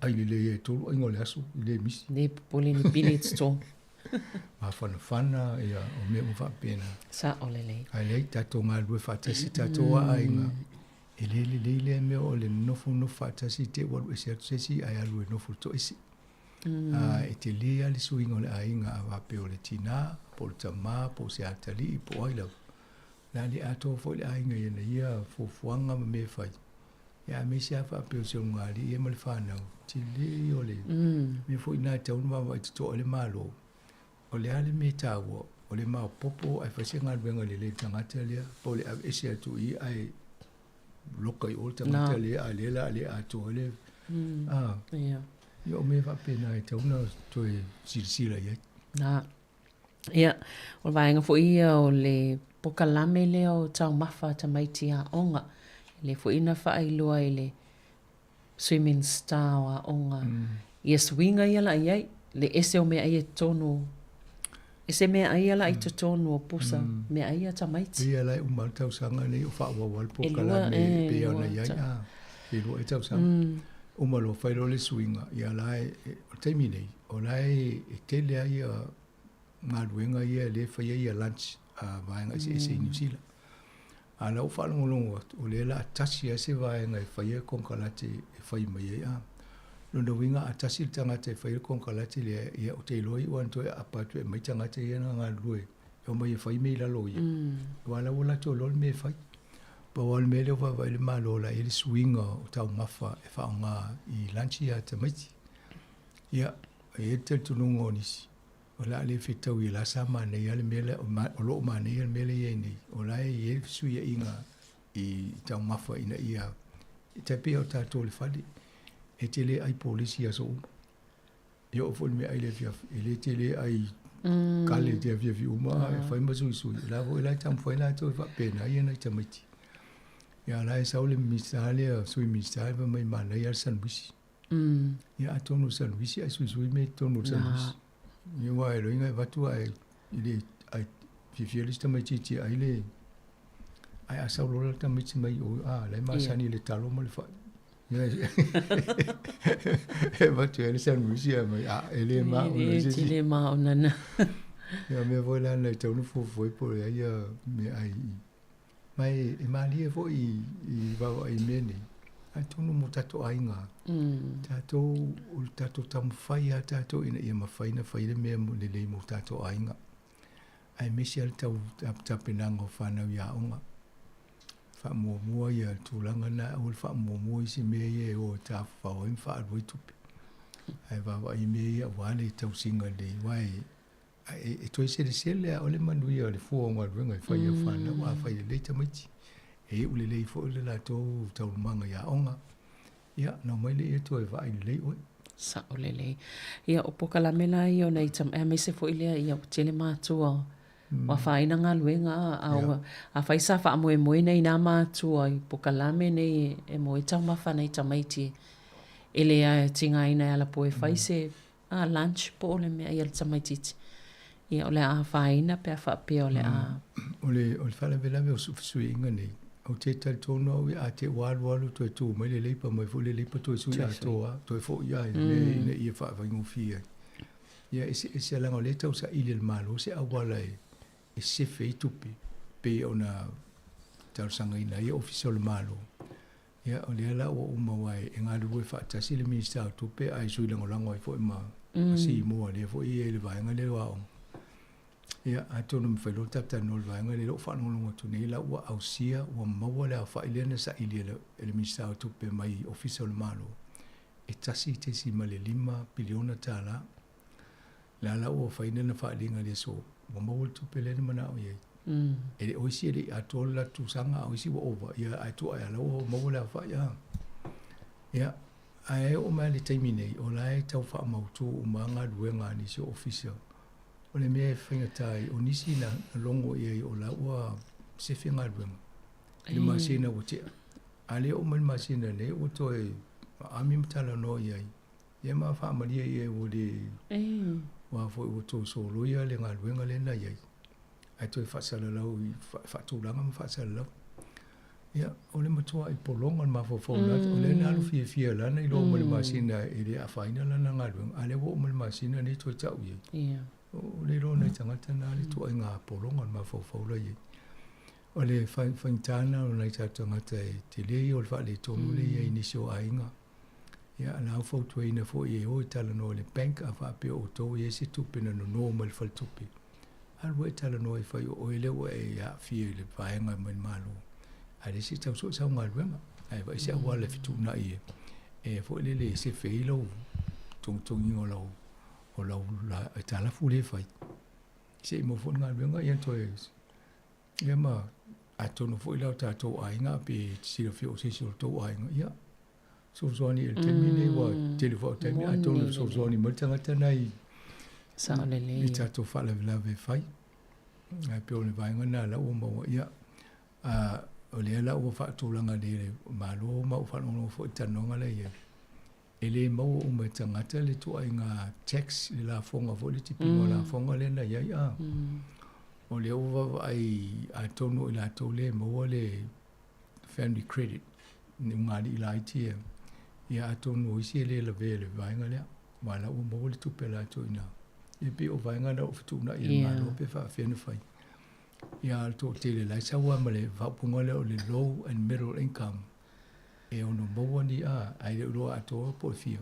ai lelei ai e tolu aiga o le aso i le misi. Le popole ni pili i totogi. Mafanafana, ia, o mea uma faapena. Sao lelei. Ae leai, tatou galulue faatasi tatou a aiga, e le lelei lea mea o le nofonofo faatasi te i ua alu ese atu se isi ae alu e nofo le toese. E tele lava le suiga o le aiga a faapea o le tinā, po o le tamā, po o se atalii, po o ai lava. O le a le atoa foi le aiga i ana ia fuafuaga ma mea e fai. Ia aemaise lava faapea o si ulugalii ia ma le fanau, tele ia o le mea foi lena e tatau ona vaavaai totoa i le Malo. O le a le mea e taua, o le maopoopo ae fai se galuega lelei i le tagata lea, po o le aveese atu i i ae loka i o le tagata lea, a o lea o le a le atoa ai le... A, ia o mea faapena e tatau ona toe silasila i ai. Na. Ia, o le vaega foi ia o le pokalame lea o taumafa a tamaiti aoga, lea foi na faailoa e le Sui Minisita o Aoga ia suiga ia la i ai, le ese o meaai e totonu, ese meaai ia la i totonu o pusa meaai a tamaiti. Ia la e uma le tausaga lenei o faaauau lava le pokalame e pei ona i ai, a, pe 2 ea tausaga. Uma loa fai loa le suiga, ia la e, o le taimi nei, o la e tele lava ia galuega ia lea e fai ai lunch a vaega eseese i Niu Sila. A o la ua faalogologo atu, o lea o le a tasi lava se vaega e fai ai konekarate e fai mai ai. A lona uiga a tasi le tagata e fai le konekarate lea, ia ou te iloa iu lava ina toe aapa atu e aumai tagata ia na galulue e omai e fai mea i lalo o ia. Aua o la ua latou iloa le mea e fai. Pau lava le mea lea ua vaavaai le Malo o le a i ai le suiga o taumafa e faaaoga i lunch ia a tamaiti. Ia, e i ai le talitonuga o nisi, O le a le fetaui o la sa manaia le mea lea, o lo o manaia le mea lea e i ai nei, o la e i ai le fesuiaiga i taumafa ina ia, e tai pei o tatou i le fale, e te le ai polisi i aso uma. E oo foi i le meaai i le afiafi, e le te le ai kale i te afiafi uma, e fai ma suisui. O la foi la e taumafai latou e faapena ia nai tamaiti. Ia la e sau le Minisita lea, Sui Minisita fai mai e manaia le sandwich. Ia atonu o le sandwich ae suisui mea i totonu o le sandwich. Ia aua e loiga e avatu ae i le ae fiafia le isi tamaitiiti e ai le ae a sau loa la le tamaiti mai o a la e masani i le talo ma le fai. Ia e avatu ai le sandwich ia mai a e le maona i se isi. E le maona na. Ia mea foi la na e tatau ona fuafua ai po o le a ia meaai i Ma e malie foi i vaavaai i mea nei, atonu mo tatou aiga, tatou, o le tatou taumafai lava tatou ina ia mafai ona fai le mea lelei mo tatou aiga, aemaise lava le tau tapenaga o fanau i aoga. Faamuamua ia tulaga na, aua le faamuamua isi mea ia e o e tafafao ai ma faaalu ai tupe. Ae vaavaai i mea ia aua le tausiga lelei, aua e Ae e toe selesele lava o le manuia o le fua o galuega e fai e fanau, a fai lelei tamaiti, e iu lelei foi le latou taualumaga i aoga, ia, ona omai lea toe vaai lelei oe. Sao lelei. Ia, o polokalame la ia o nai tama, aemaise foi lea ia ua tele matua ua afaina galuega, a ua, afai sa faamoemoe nei nā matua i polokalame nei e maua ai taumafa a nai tamaiti e le tigaina e ala po e fai se a lunch po o le mea ia le tamaitiiti. Ia o le a afaina pe a faapea o le a. O le o le faalavelave o fesuiaiga nei, ou te talitonu au ia a te ua alu alu toe tu mai le Labour mai foi le Labour toe sui atoa lava, toe foi lava i le mea ina ia faafaigofie ai. Ia eseese leaga o lea e tausaili e le Malo se auala e e sefe ai tupe pei ona talosagaina ai Ofisa o le Malo. Ia, o lea la ua uma aua e galulue faatasi le Minisita o Tupe ae sui lagolago ai foi ma Simoa lea foi e i ai i le vaega lea o aoga. Ia, atonu e mafai loa ona talatalanoa i le vaega lea, o lea ua faalogologo atu nei la ua ausia, ua maua le aofai lea na saili e le Minisita o Tupe mai Ofisa o le Malo, e $1.5 piliona. La la ua fai lana faaaliga i le aso, ua maua le tupe lea na manao i ai. E le o isi e le i atoa le latou tausaga, a o isi ua ova, ia ae tua ia la ua maua le aofai. A. Ia, ae oo mai i le taimi nei, o la e tau faamautu uma lava galuega a nisi o ofisa. O le mea e faigata ai, o nisi na logo i ai o la ua sefe galuega i le masina ua tea. A lea oo mai i le masina nei ua toe aami ma talanoa i ai. Ia ma faamalie i ai ua le, ua foi ua toe soloia le galuega lea na i ai, ae toe faasalalau i faatulaga ma faasalalau. Ia, o le matuai pologa le mafaufau o lena, o lea na alu fiafia lana iloa mai le masina e le afaina lana galuega, a o lea ua oo mai le masina lenei toe tau i ai. O le iloa o nai tagata na le ituaiga pologa o le mafaufau la e i ai. O le faigata lena o nai tatou tagata e tele ia o le faaletonu lea e i ai i nisi o aiga. Ia, o la ua fautuaina foi e o e talanoa i le bank a faapea o outou e i ai se tupe na nono mai le faletupe, alu e talanoa e fai o oe lea ua e aafia i le vaega mai le Malo, ae leai se tau sue sau galuega. Ae vaai se auala e fetuunai e, e foi lele e sefe ai lau togitogiina o lau o lau aitalafu lea e fai. Se i maua foi le galuega ia toe ia ma atonu foi la o tatou aiga pe silafia o se isi o tou aiga, ia fesoasoani i le taimi lenei ua tele foi o taimi atonu e fesoasoani mai le tagata lena i Sao lelei. I tatou faalavelave e fai. Ae pei o le vaega lena la ua maua ia a o lea la ua faatulaga nei e le Malo ma ua faalogologo foi i talanoaga la e i ai. E le maua uma e tagata le ituaiga tax, le lafoga foi, le tipiga o lafoga lea na i ai. A o lea ua vaavaai atonu o i latou lea e maua le family credit, ni ugali'i laiti ia, ia atonu o isi e le lavea i le vaega lea, aua o la ua maua le tupe a latou i ina. Ia pei o vaega na o fetuunai e le Malo pe faapefea ona fai. Ia a o le toatele la e sau lava ma le faaupuga lea o le low and middle income, e ono maua ni a, ae le o iloa atoa po o le fia.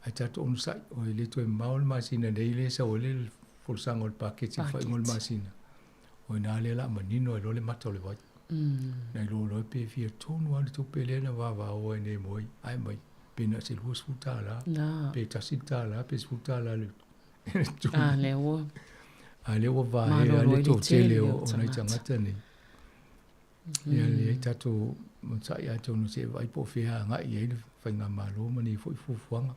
Ae tatou onosai, e le toe mamao le masina nei lea e sau ai le folasaga o le paketi i le faaiuga o le masina. O i ina lea o le a manino ai loa le mata o le vai. Na iloa loa pe fia tonu lava le tupe lea na vavao ai nei mo ai, ae mai, pe na o se $20, pe $1, pe $10 le tupe. A lea ua. A lea ua vaea le toatele o nai tagata nei. Ia leai tatou onosai atonu se i vaai po o fea agai i ai le faigamalo ma nei foi fuafuaga.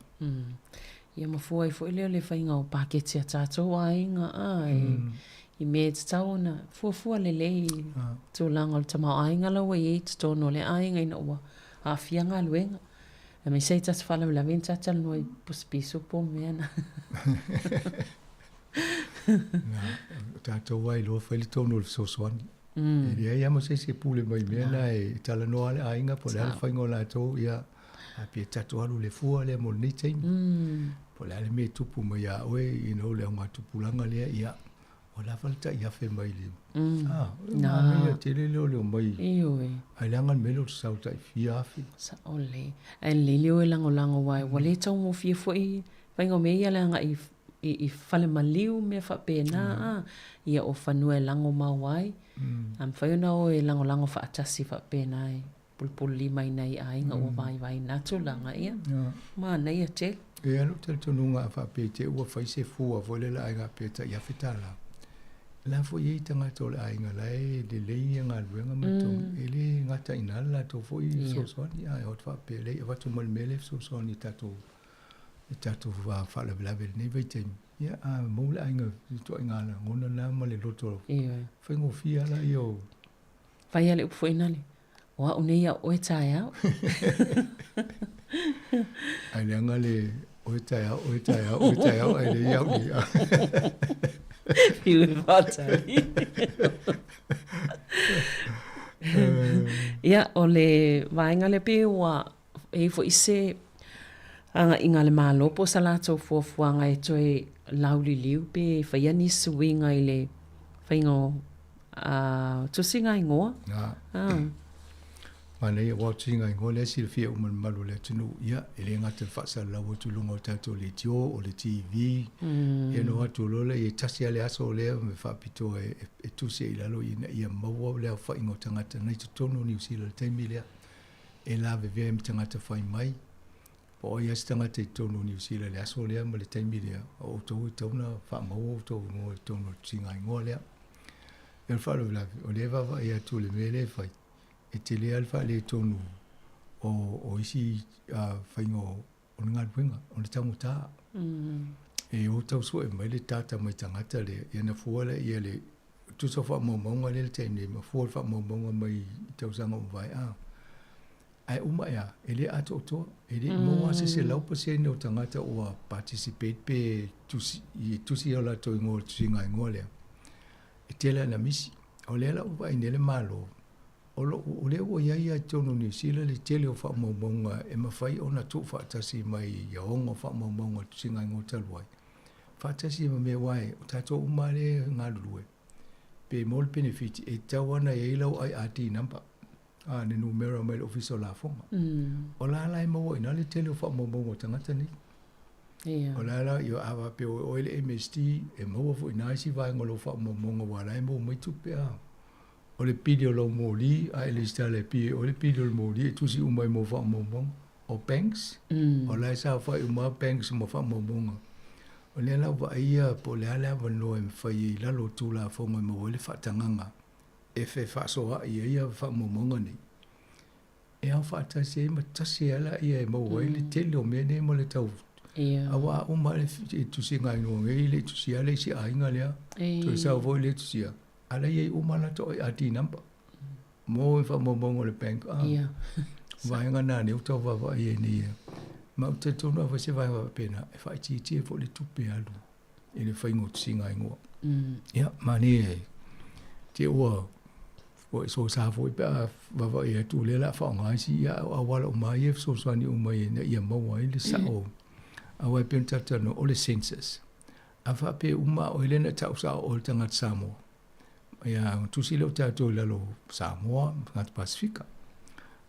Ia ma fua ai foi lea o le faiga o paketi a tatou aiga a i mea e tatau ona fuafua lelei i tulaga o le tamaoaiga la ua i ai i totonu o le aiga ina ua aafia galuega. Aemaise ai ta te faalavelave ina ta talanoa i pusi piso po o mea na. Na, o tatou lava e iloa fai le tonu o le fesoasoani. E leai lava ma se isi e pule mai i mea na e talanoa lava le aiga po o le a le faiga o latou, ia, a pe tatou alu i le fua lea mo lenei taimi. Po o le a le mea e tupu mai ia oe, you know, le augatupulaga lea, ia, ua lava le tai $1,000 mai le, a, o le manaia tele lea o le omai. Ioe. Ae leaga le mea lea o le sau tai fia afe. Sao lelei. Ae lelei le o e lagolago aua ua le taugofie foi faiga o mea ia le agai i fale maliu mea faapena a, ia o fanua e lago mau ai, a mafai ona o e lagolago faatasi faapena e pulupululima i nai aiga ua vaivai na tulaga, ia, manaia tele. E i ai lou talitonuga a faapea i te i ua fai se fua foi lea le aiga pe tai $1,000, o la foi e i ai tagata o le aiga la e lelei ia galuega ma totogi, e le gata i ina le latou foi fesoasoani, ae o atu faapea, leai avatu ma le mea lea e fesoasoani i tatou i tatou faalavelave i lenei vaitaimi, ia a maua le aiga i ituaiga lagona na ma le loto faigofie lava lea o. Fai lava le upu foi nale, o au nei a o oe taeao. Ai leaga le oe taeao, oe taeao, oe taeao, ae leai au nei. Fiu e faatali. Ia, o le vaega lea pei ua E i ai foi se agaiga a le Malo po o sa latou fuafuaga e toe lauliliu pe faia ni suiga i le faiga o tusiga igoa. Na. Manaia aua o tusiga igoa lea e silafia uma e le mamalu o le atunuu. Ia, e le gata i le faasalalau atu i luga o le tatou leitio, o le TV, ia ona o atu loa lea, e tasi lava le aso lea e faapitoa e tusi ai i lalo ina ia maua le aofaiga o tagata na i totonu o Niu Sila i le taimi lea. e lavevea ai ma tagata fai mai, po o ai lava se tagata i totonu o Niu Sila i le aso lea ma le taimi lea, o outou e tatau ona faamaua outou igoa i totonu o le tusiga igoa lea. O le faalavelave, o lea e vaavaai atu i le mea lea e fai, e tele lava le faaletonu o isi faiga o le galuega, o le taugata. E o tau sue mai le data mai tagata lea, ia ona fua lea ia le tusa o faamaumauga lea i le taimi nei, ma fua le faamaumauga mai i tausaga ua mavae. A, ae uma ea, e le atoatoa, e le i maua lava se 100% o tagata ua participate pe tusi, i tusi o latou igoa i le tusiga igoa lea. E tele lava ina misi. O lea la ua vaai nei le Malo, O lo o lea ua i ai lava i totonu o Niu Sila le tele o faamaumauga e mafai ona tuufaatasi mai ia 6 faamaumauga o le tusiga igoa talu ai. Faatasi ai ma mea aua o tatou uma lava lea e galulue, pe maua le penefiti, e tatau lava ona i ai lau IRD number, a, le numera mai le Ofisa o Lafoga. O la la e maua i ina le tele o faamaumauga o tagata nei. Ia. O la la, ia, a faapea o oe le MSD, e maua foi i ina isi vaega o lau faamaumauga aua o la e maua mai tupe, a. O le pili o lau moli, a e lesitala e pie oe le pili o le moli e tusi uma ai mo faamaumauga. O banks, o la e saofai uma lava banks ma faamaumauga. O lea la ua vaaia po o le a le avanoa e mafai ai i lalo o Tulafono e maua ai le faatagaga e fefaasoaai ai ia faamaumauga nei. E ao faatasi ai ma tasi ai laia e maua ai le tele o mea nei ma le tau aua a uma le tusiga igoa nei e le i tusia le isi aiga lea toe sau foi le tusia a la e i ai uma latou IRD number mo faamaumauga o le bank a vaega na lea ua tau vaavaai ai nei ma ou te talitonu a fai se vaega faapena e faaitiitia foi le tupe alu i le faiga o tusiga igoa ia manaia te ua Ua e sosa foi pe a vaavaai atu o lea o le a faaaoga isi ia auala uma lava ia e fesoasoani uma ina ia maua ai le sao. Aua e pei ona tatou talanoa, o le census. A faapea uma lava oe lea na tau sao o oe le tagata Samoa, ia ona tusi lea o tatou i lalo o Samoa ma tagata Pasefika.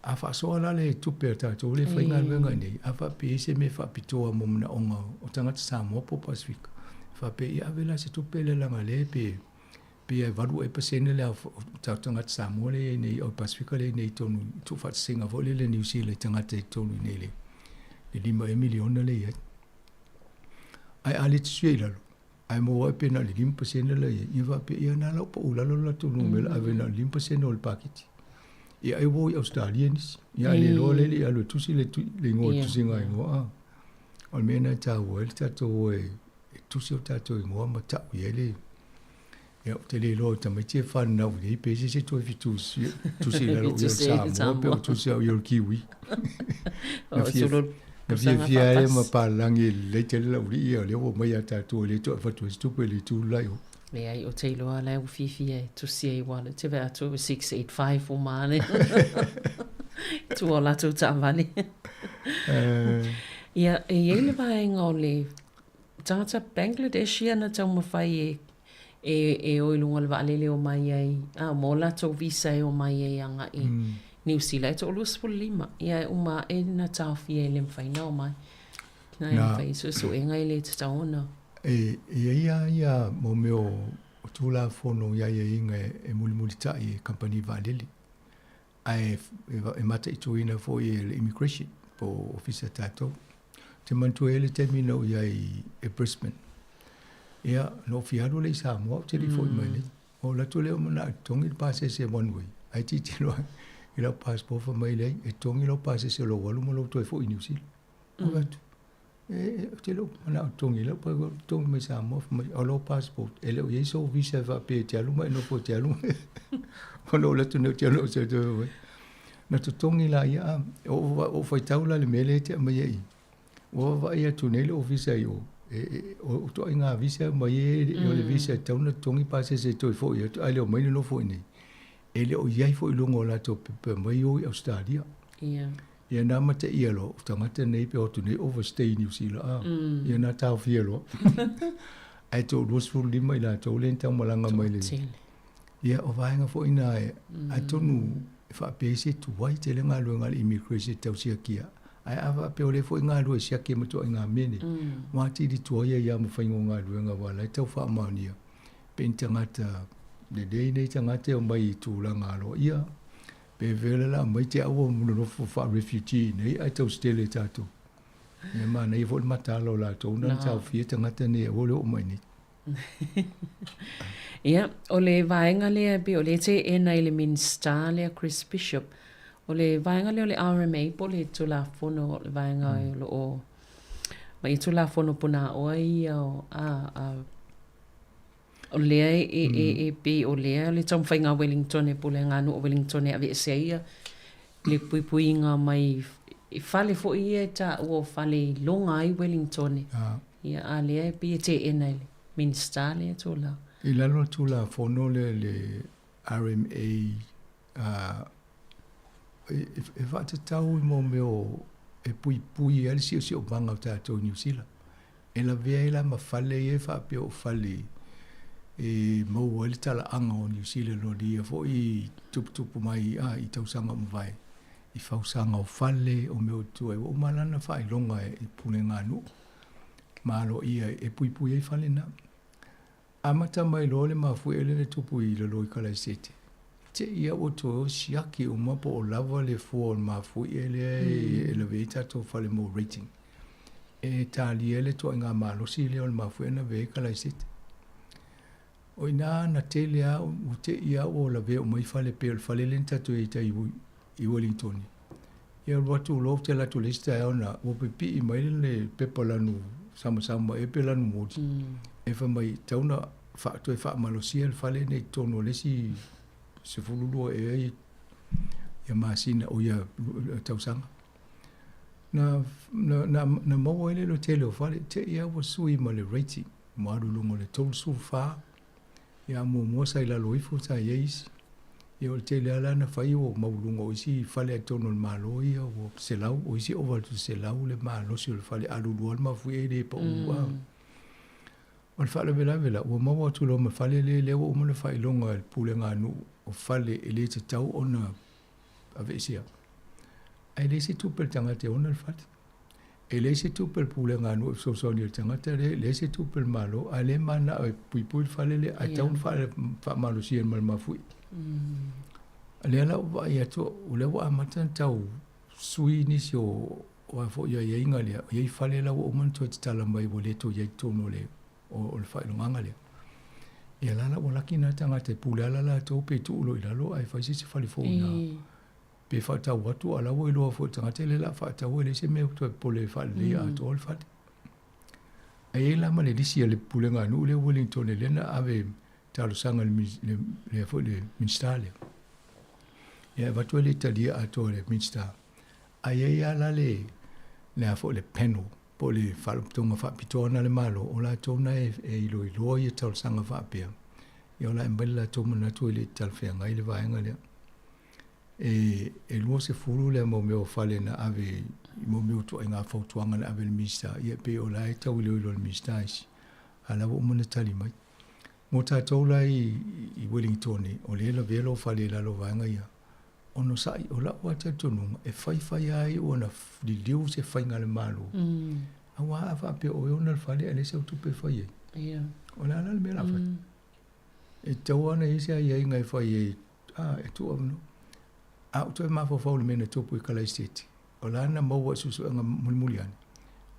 A faasoa la le tupe a tatou lea e faigaluega i inei, a faapea e i ai se mea faapitoa mo manaoga o tagata Samoa po o Pasefika, e faapea, ia ave la se tupe lea leaga o lea pe Pei e 8 ea pasene le o tatou tagata Samoa lea e i ai nei, o Pasefika lea e i ai nei i totonu i tuufaatasiga foi lele Niu Sila i tagata i totonu i inei le 5 ea miliona lea e i ai. Ae a le tusia i lalo, ae maua ai pe na o le 5% la e i ai, ia faapea, ia na la ua pau i lalo le latou numera ave na o le 5% o le paketi. Ia ai ua o i Ausetalia nisi, ia ae le iloa lea e le i alu e tusi le igoa o le tusiga igoa a. O le mea lena e taua ai le tatou o e tusi o tatou igoa ma tau i ai le Ia, ou te le iloa o tamaiti e whanau nei, pe se se toe fitusi, tusi i lalo i o Samoa, pe o tusi au i o le Kiwi. Na fia, na fiafia ai ma palangi e lelei tele lau alii ia, o lea ua omai ia tatou e le toe avatu ai se tupe i le itu le la i o. Leai, ou te iloa la ua fiafia e tusi ai ua te vaai atu ua 685 uma ane. Tua o latou taavale. Ia, e i ai le vaega o le tagata Bangladesh ia na taumafai e e e o i luga o le vaalele e omai ai, a mo latou visa e omai ai agai i Niu Sila e 25. Ia e uma aʻe na taofia e le mafai ona omai. Na e mafai suesuega e le tatau ona. E i ai lava ia mo mea o Tulafono i aiaiga e mulimulitai e kamupani vaalele. Ae e mataituina foi e le Immigration po o Ofisa a tatou. Ou te manatua ai le taimi na ou i ai i Brisbane. Ia, na ou fia alu lea i Samoa, ou te le i foi mai nei. Ou alu atu lea ou manao e totogi le pasese one way. Ae tilotilo ane i lau passport fai mai leai, e totogi lau pasese o lou alu ma lou toe foi i Niu Sila. Ou fai atu, e, ou te le o manao e totogi i lau passport, totogi mai Samoa, fai mai, o lou passport, e le o i ai sou visa e faapea e te alu ma e nofo e te alu. Ona ou alu atu nei ou te alu ou te alu. Na totogi la ia, a, ou faitau la i le mea lea e te aumaia i i. Ua vaavaai atu nei le ofisa i o, e, e, o ituaiga visa e aumai e, o le visa e tatau ona totogi pasese e toe foi atu, ae le omai nonofo i inei. E le o i ai foi i luga o latou pepa e omai o i Ausetalia. Ia. Ia na amataia loa, o tagata nei pe o atu nei overstay i Niu Sila, a, ia na taofia loa. Ae 25 i latou lea na taumalaga mai le... Ia, o vaega foi na e, atonu e faapea ai se tuai tele galuega a le Immigration e tau siakia. Ae a faapea o lea foi galue e siaki ai ma ituaiga mea nei, ua atili tuai ai lava ma faiga o galuega aua o la e tau faamaonia pe ni tagata lelei nei tagata e omai i tulaga aloaia, pe vela la aumai te au ua nonofo faa-refugee i inei ae tausitele i tatou. Ia manaia foi le mataala o latou na taofia tagata nei e aua le oo mai i inei. Ia, o le vaega lea e pei o lea e teena i le Minisita lea Chris Bishop, o le vaega lea o le RMA po o le Tulafono o le vaega o lo o ma ia Tulafono punaoa ia o a, a o lea e, e, e, e pei o lea le taumafaiga a Wellington e Pulega a Nuu o Wellington e aveesea ai ia le puipuiga mai i fale foi ia e taua o fale i loga ai Wellington. Ia, a lea e pei e teena e le Minisita lea tulaga. I lalo o le Tulafono lea le RMA, e faatatau i mo mea o e puipui ai le siosiomaga o tatou i Niu Sila. E lavea ai la ma fale ia e faapea o fale e maua ai le talaaga o Niu Sila loli ia foi i tuputupu mai a i tausaga ua mavae i fausaga o fale o mea o tua ua uma lana faailoga i pulega a nuu ma aloaia e puipui ai fale na. Amata mai loa le mafuie lea na tupu i lalo i Kalaisete, te i a ua toe o siaki uma po o lava le fua o le mafuie lea e lavea ai tatou fale mo rating. E talia ai le ituaiga malosi lea o le mafuie na lavea ai Kalaisete. O i ina na tele lava, ua te i lava ua lavea uma ai fale pei o le fale lea na tatou i ai i tai i Wellingtone. Ia alu atu loa ou te alu atu i le isi taeao na ua pipii mai le pepa lanu samasama ea pe lanu moli e fai mai e tatau ona toe faamalosia le fale lenei i totonu o le isi 12 ea ia masina o ia tausaga. Na, na, na, na maua ai le tele o fale, te i lava ua sui ma le rating, ua alu i luga o le 34, Ia muamua sa i lalo ifo sa i ai isi. Ia o le tele lava la na fai ua maualuga o isi fale a totonu o le Malo ia ua 100, o isi ova atu i le 100 le malosi o le fale, a lulu lava le mafuie e le pau a. O le faalavelave la, ua maua atu loa ma le fale lea, lea ua uma ona faailoga e le pulega a nuu o fale e le tatau ona aveesea. Ae leai se tupe a le tagata e ona le fale. E leai se tupe a le pulega a nuu e fesoasoani i le tagata lea, e leai se tupe a le Malo, a o lea e mananao e puipui le fale lea, ae tatau ona faamalosia ma le mafuie. O lea la ua vaai atu, o lea ua amata ona tau sui nisi o a foi aiaiga lea, e i ai fale la ua uma ona toe tatala mai ua le toe i ai i totonu o le o le faailogaga lea. Ia la la ua laki nā tagata e pule ala latou pe tuu loa i lalo ae fai se isi fale fou i ina. Pe faatau atu a o la ua iloa foi e le tagata lea o le a faatau e leai se mea e toe popole e faaleleia atoa le fale. Ae i ai la ma le lisi a le pulega a nuu lea Wellington lea na ave talosaga i le le foi le Minisita lea. Ia e avatu ai le talia atoa e le Minisita. Ae i ai lava la le le a foi le panel po o le Faalapotopotoga Faapitoa na a le Malo, o latou na e iloiloa ia talosaga faapea, ia o le a aumai le latou manatu e le i talafeagai le vaega lea. E 20 le mau mea o fale na ave i mau mea o ituaiga fautuaga na ave i le Minisita, ia e pei o la e tau iloilo e le Minisita isi, a o la ua uma ona tali mai. Mo tatou la i Wellington, o lea e lavea lou fale i lalo o vaega ia, onosai, o la'u lava talitonuga, e faifai lava iu ona liliu se faiga a le Malo, auā a faapea o oe e ona le fale ae leai sau tupe e fai ai, o le a la le mea o le a fai? E tatau lava ona i ai se aiaiga e fai ai, a, e tuu avanoa. A ou toe mafaufau i le mea na tupu i Kalaisete, o la na maua i suesuega mulimuli ane,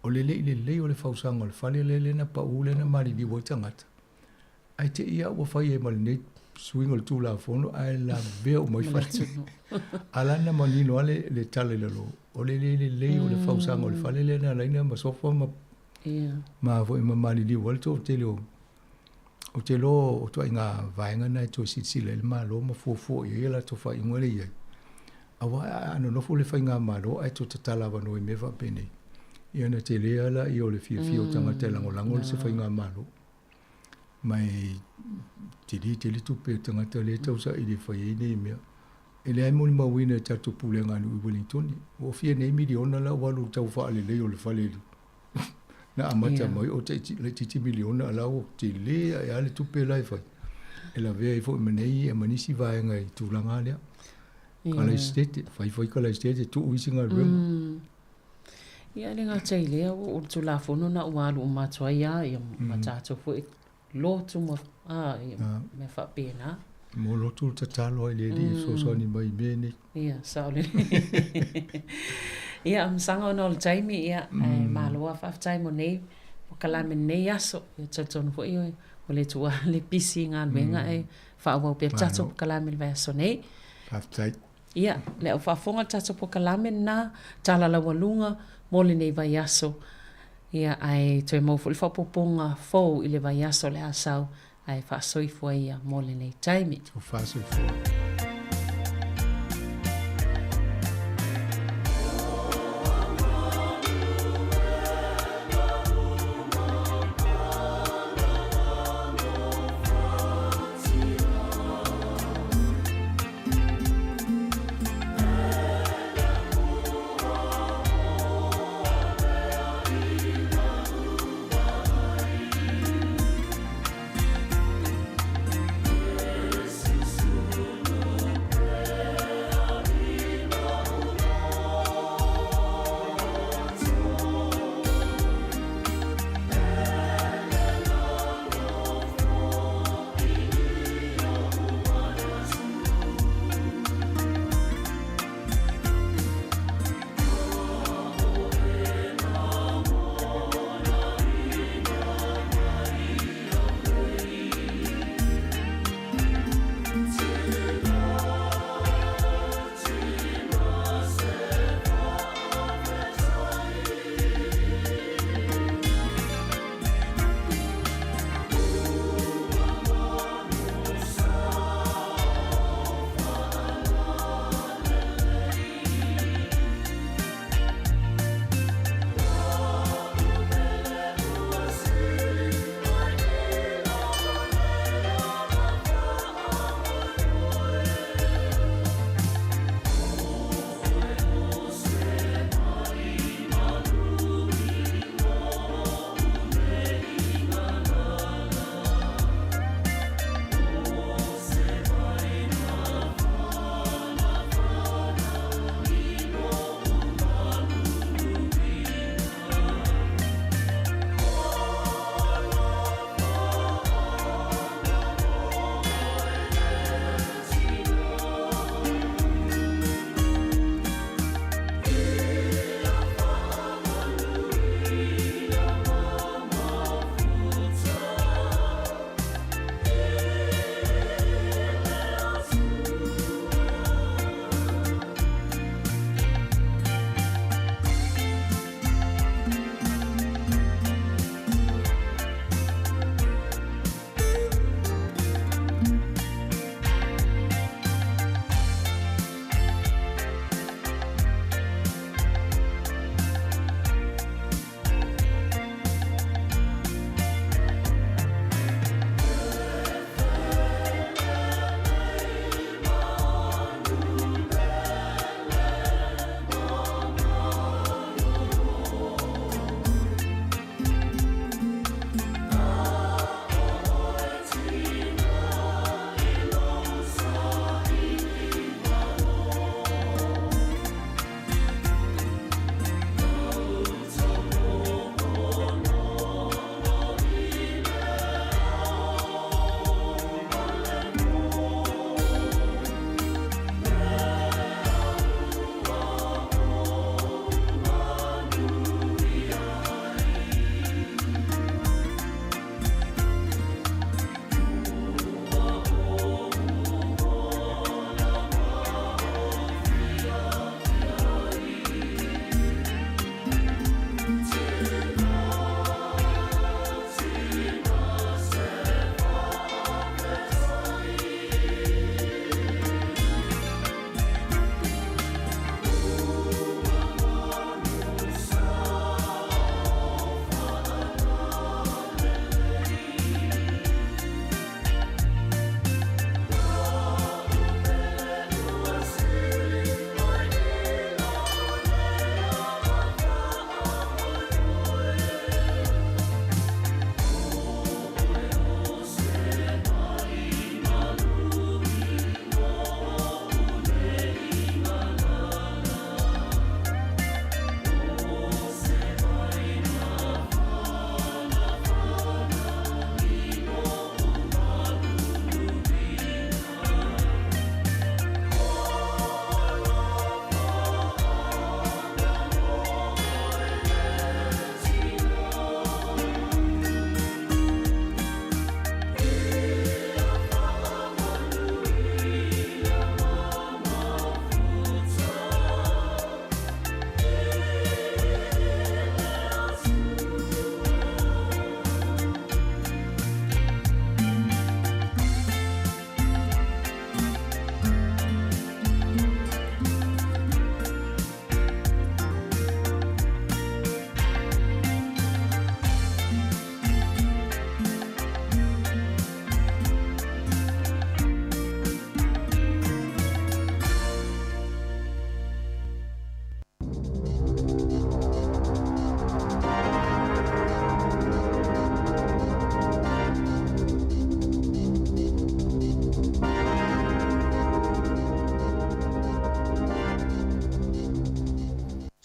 o le le i lelei o le fausaga o le fale lea na pau lea na maliliu ai tagata, Ae te i a ua fai ai ma lenei suiga o le Tulafono ae lavea uma ai fale. A la na manino lava le tala i lalo, o le le lelei o le fausaga o le fale lea na ala ai ona masofa ma ma foi ma maliliu ai le toatele o Ou te iloa o ituaiga vaega na e toe silasila i ai le Malo ma fuafua i ai a latou faaiuga lea e i ai. Aua a nonofo le faigamalo ae toe tatala avanoa i mea faapenei, ia ona tele lava lea o le fiafia o tagata e lagolago se faigamalo. Ma e tele tele tupe a tagata lea e tausaili e fai ai nei mea. E leai molimauina e tatou pulega a nuu i Wellingtone. Ua fia nei miliona la ua alu i le tau faalelei o le fale na amata mai o laitiiti miliona a la ua tele ae lava le tupe la e fai. E lavea ai foi ma nei ma nisi vaega i tulaga lea. Kalaisitete, fai foi Kalaisitete, tuu isi galuega. Ia, e le gata i lea, o le Tulafono na ua alu uma atu ai lava, ia, ma tatou foi lotu ma, a, ia, mea faapena. Mo lotu le tatalo ai le Alii e fesoasoani mai i mea nei. Ia, sao lelei. Ia, masaga ona o le taimi, ia, ae malo lava faafetai mo nei polokalame i lenei aso. Ia, talitonu foi ua le tuua le pisi i galuega ae faaauau pea le tatou polokalame i le vaiaso nei. Faafetai. Ia, le au faafofoga le tatou polokalame lena, Tala Laualuga mo lenei vaiaso. Ia, ae toe maua foi le faaopoopoga fou i le vaiaso o le a sau, ae faasoifua ia mo lenei taimi. Faasoifua.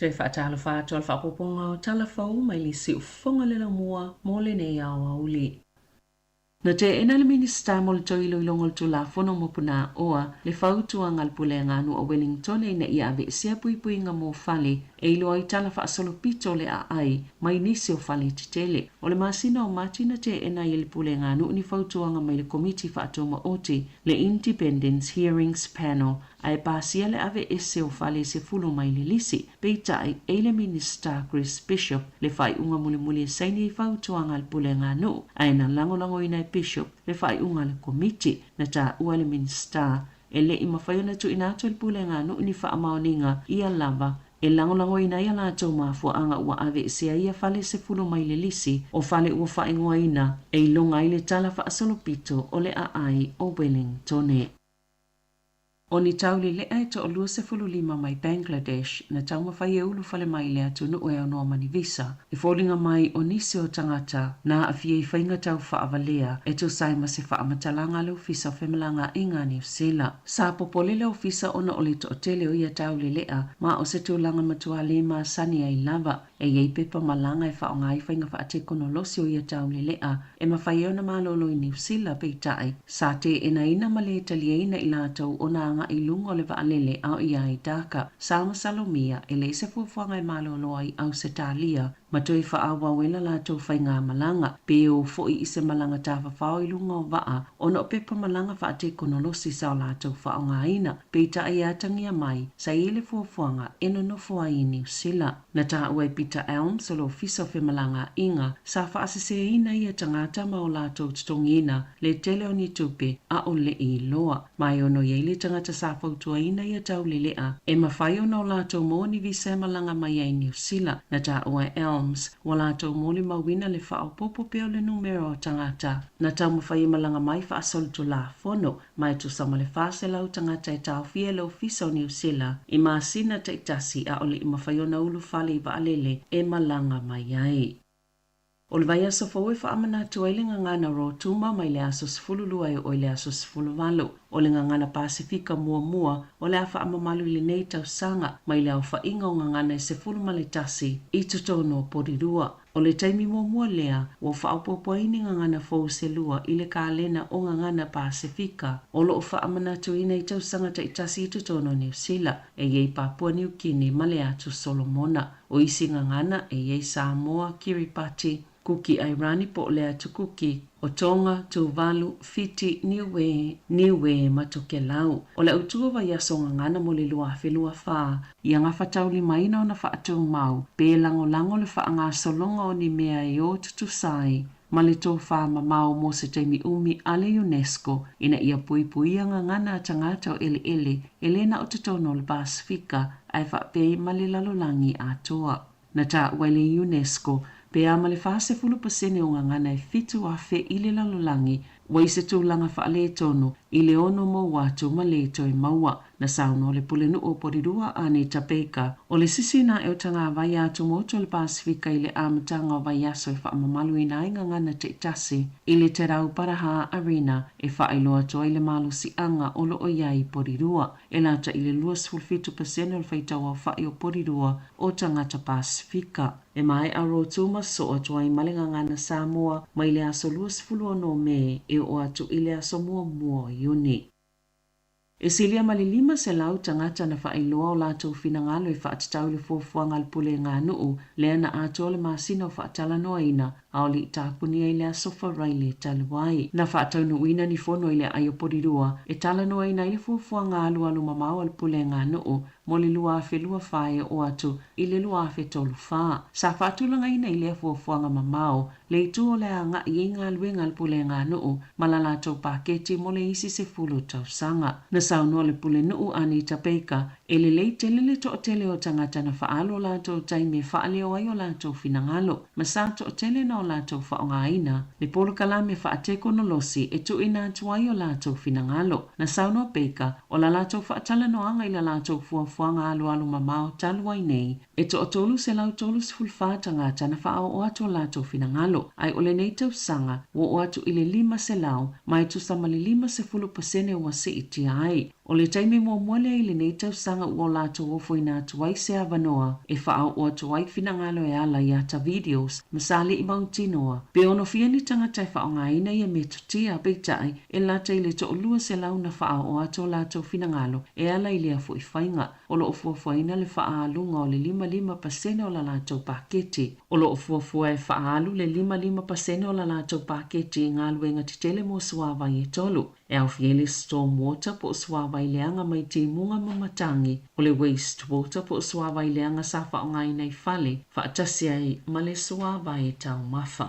Toe faatalofa atu a le faaopoopoga o Tala Fou mai le Siufofoga le Laumua mo lenei aoauli. Na teena e le Minisita mo le toe iloiloga o le Tulafono mo Punaoa le fautuaga a le Pulega a Nuu o Wellingtone ina ia aveesea puipuiga mo fale e iloa ai tala faasolopito o le aai mai nisi o fale tetele. O le masina o Mati na teena ai e le Pulega a Nuu ni fautuaga mai le Komiti Faatumaoti, le Independence Hearings Panel, ae pasia le aveese o fale e 10 mai le lisi. Peitai, e i le Minisita Chris Bishop le faaiuga mulimuli e saini ai fautuaga a le Pulega a Nuu, ae na lagolagoina e Bishop le faaiuga a le Komiti. Na taua e le Minisita e le i mafai ona tuuina atu e le Pulega a Nuu ni faamaoniga ia lava e lagolagoina ai a latou mafuaaga ua aveesea ai ia fale 10 mai le lisi o fale ua faaigoaina e iloga ai le tala faasolopito o le aai o Wellingtone. O ni taulelea e toa-25 mai Bangladesh na taumafai e ulufale mai i le atunuu e aunoa ma ni visa. E foliga mai o nisi o tagata na aafia i faiga tau faavalea e tusa ai ma se faamatalaga a le Ofisa o Femalagaaiga a Niu Sila. Sa popole le Ofisa ona o le toatele o ia taulelea ma o se tulaga matua le masani ai lava. E i ai pepa malaga e faaaoga ai faiga faatekonolosi o ia taulelea e mafai ai ona malolo i Niu Sila, peitai, sa teenaina ma le taliaina i latou ona agai i luga o le vaalele a o i ai Dhaka. Sa masalomia e leai se fuafuaga e malolo ai Ausetalia ma toe faaauau ai la latou faigamalaga, pe o foi i se malaga tafafao i luga o vaa ona o pepa malaga faatekonolosi sa o latou faaaogaina, peitai e atagia mai sa i ai le fuafuaga e nonofo ai i Niu Sila. Na taua e Peter Elms o le Ofisa o Femalagaaiga, sa faaseseina ia tagata ma o latou totogiina le tele o ni tupe a o le i iloa. Ma e ono i ai le tagata sa fautuaina ia taulelea e mafai ona o latou maua ni visa e malaga mai ai i Niu Sila. Na taua e Elms, ua latou molimauina le faaopoopo pea o le numera o tagata na taumafai e malaga mai faasolitulafono ma e tusa ma le 400 tagata e taofia e le Ofisa o Niu Sila i masina taitasi a o le i mafai ona ulufale i vaalele e malaga mai ai. O le vaiaso fou e faamanatu ai le gagana Rotuma mai le aso 12 e oo i le aso 18. O le gagana Pasefika muamua o le a faamamalu i lenei tausaga mai le aofaiga o gagana e 11 i totonu o Porirua. O le taimi muamua lea ua faaopoopo ai ni gagana fou se lua i le kalena o gagana Pasefika o lo o faamanatuina i tausaga taitasi i totonu o Niu Sila, e i ai Papua Niu Kini ma le Atu Solomona. O isi gagana e i ai Samoa, Kiribati, Kuki Airani po o le Atu Kuki, o Tonga, Tuvalu, Fiti, Niue, Niue ma Tokelau. O le autu o vaiaso gagana mo le 2024, ia gafataulimaina ona faatumau pe lagolago le faagasologa o ni mea e o tutusa ai ma le tofamamao mo se taimi umi a le UNESCO ina ia puipuia gagana a tagata o eleele e le na o totonu o le Pasefika ae faapea ai ma le lalolagi atoa. Na taua e le UNESCO pe a ma le 40% o gagana e 7,000 i le lalolagi ua i se tulaga faaletonu i le ono mou atu ma le toe maua. Na saunoa le Pulenuu o Porirua a Anita Baker, o le sisiina ae o tagavai a atumotu o le Pasefika i le amataga o vaiaso e faamamaluina ai gagana taitasi i le Te Rauparaha Arena e faailoa atu ai le malosiaga o lo o i ai i Porirua. E lata i le 27% o le faitauaofai o Porirua o tagata Pasefika. E maea Rotuma soo atu ai ma le gagana Samoa mai le aso 26 Me e oo atu i le aso 1 o Iuni. E silia ma le 500 tagata na faailoa o latou finagalo e faatatau i le fuafuaga a le Pulega a Nuu lea na atoa le masina o faatalanoaina a o le i tapunia i le aso Faraile talu ai. Na faataunuuina ni fono i le aai o Porirua e talanoaina ai le fuafuaga alualu mamao a le Pulega a Nuu mo le 2024 e oo atu i le 2034. Sa faatulagaina i lea fuafuaga mamao le itu o le a agai ai galuega a le Pulega a Nuu ma la latou paketi mo le isi 10 tausaga. Na saunoa le Pulenuu Anita Baker e lelei tele le toatele o tagata na faaalu o latou taimi e faaleo ai o latou finagalo ma sa toatele na o latou faaaogaina le polokalame faatekonolosi e tuuina atu ai o latou finagalo. Na saunoa Baker o la latou faatalanoaga i la latou fuafuaga alualu mamao talu ai nei, e toa-334 tagata na faaoo atu o latou finagalo, ae o lenei tausaga ua oo atu i le 500 ma e tusa ma le 50% ua siitia ai. O le taimi muamua lea i lenei tausaga ua latou ofoina atu ai se avanoa e faaoo atu ai finagalo e ala i ata videos ma sali'i mautinoa pe ono fia ni tagata e faaaogaina ia metotia, peitai e lata i le 200 na faaoo atu o latou finagalo e ala i lea fo'i faiga. O lo o fuafuaina le faaaluga o le 55% o la latou paketi. O lo o fuafua e faaalu le 55% o la latou paketi i galuega tetele mo suāwai e tolu, e aofia ai le storm water po o suāwai leaga mai timuga ma matagi, o le waste water po o suāwai leaga sa faaaogaina i fale, faatasi ai ma le suāwai taumafa.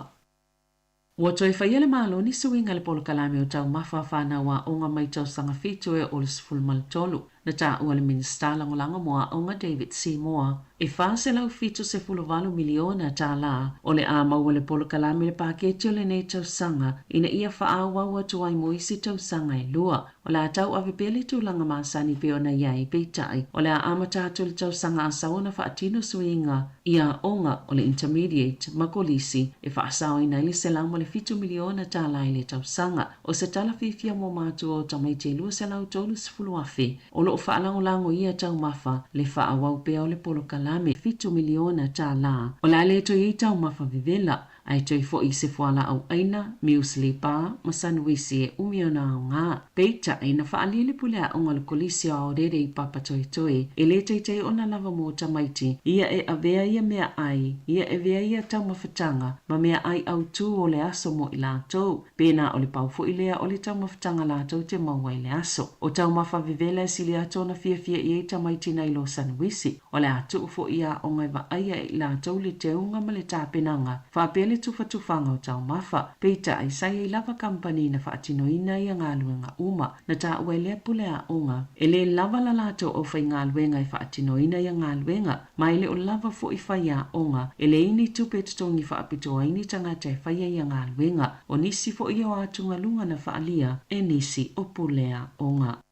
Ua toe faia le Malo ni suiga i le polokalame o taumafa a fanau aoga mai tausaga 7 e oo i le 13. Na taua e le Minisita Lagolago mo Aoga David Seymour, e $478 miliona tālā o le a maua e le polokalame i le paketi o lenei tausaga ina ia faaauau atu ai mo isi tausaga e lua. O le a tauave pea le tulaga masani pei ona i ai, peitai, o le a amata atu i le tausaga a sau ona faatino suiga i aoga o le Intermediate ma Kolisi e faasaoina ai le $107 miliona tālā i le tausaga. O se tala fiafia mo matua o tamaiti e 230,000 o lo o faalagolago i ia taumafa le faaauau pea o le polokalame $7 miliona tālā. O le a le toe i ai taumafa vevela Ae toe foʻi i se fualaau ʻaina, muesli bar, ma sanuisi e umi ona aoga. Peitai, na faaalia le pule aoga o le Kolisi o Aorere i Papatoetoe, e le taitai ona lava mo tamaiti, ia e avea ia meaai, ia e avea ia taumafataga, ma meaai autū o le aso mo i latou. Pēnā o le pau foʻi lea o le taumafataga latou te maua i le aso. O taumafa vevela e sili atu ona fiafia i ai tamaiti nai lo sanuisi. O le a tuu foʻi aoga e vaaia e i latou le teuga ma le tapenaga, faapea le tufatufaga o taumafa. Peitai, sa i ai lava kamupani na faatinoina ia galuega uma. Na taua e lea pule aoga, e lē lava la latou aufaigaluega e faatinoina ia galuega, ma e le o lava foʻi faiaoga, e leai ni tupe e totogi faapitoa ai ni tagata e faia ia galuega. O nisi foʻi o atugaluga na faaalia e nisi o pule aoga.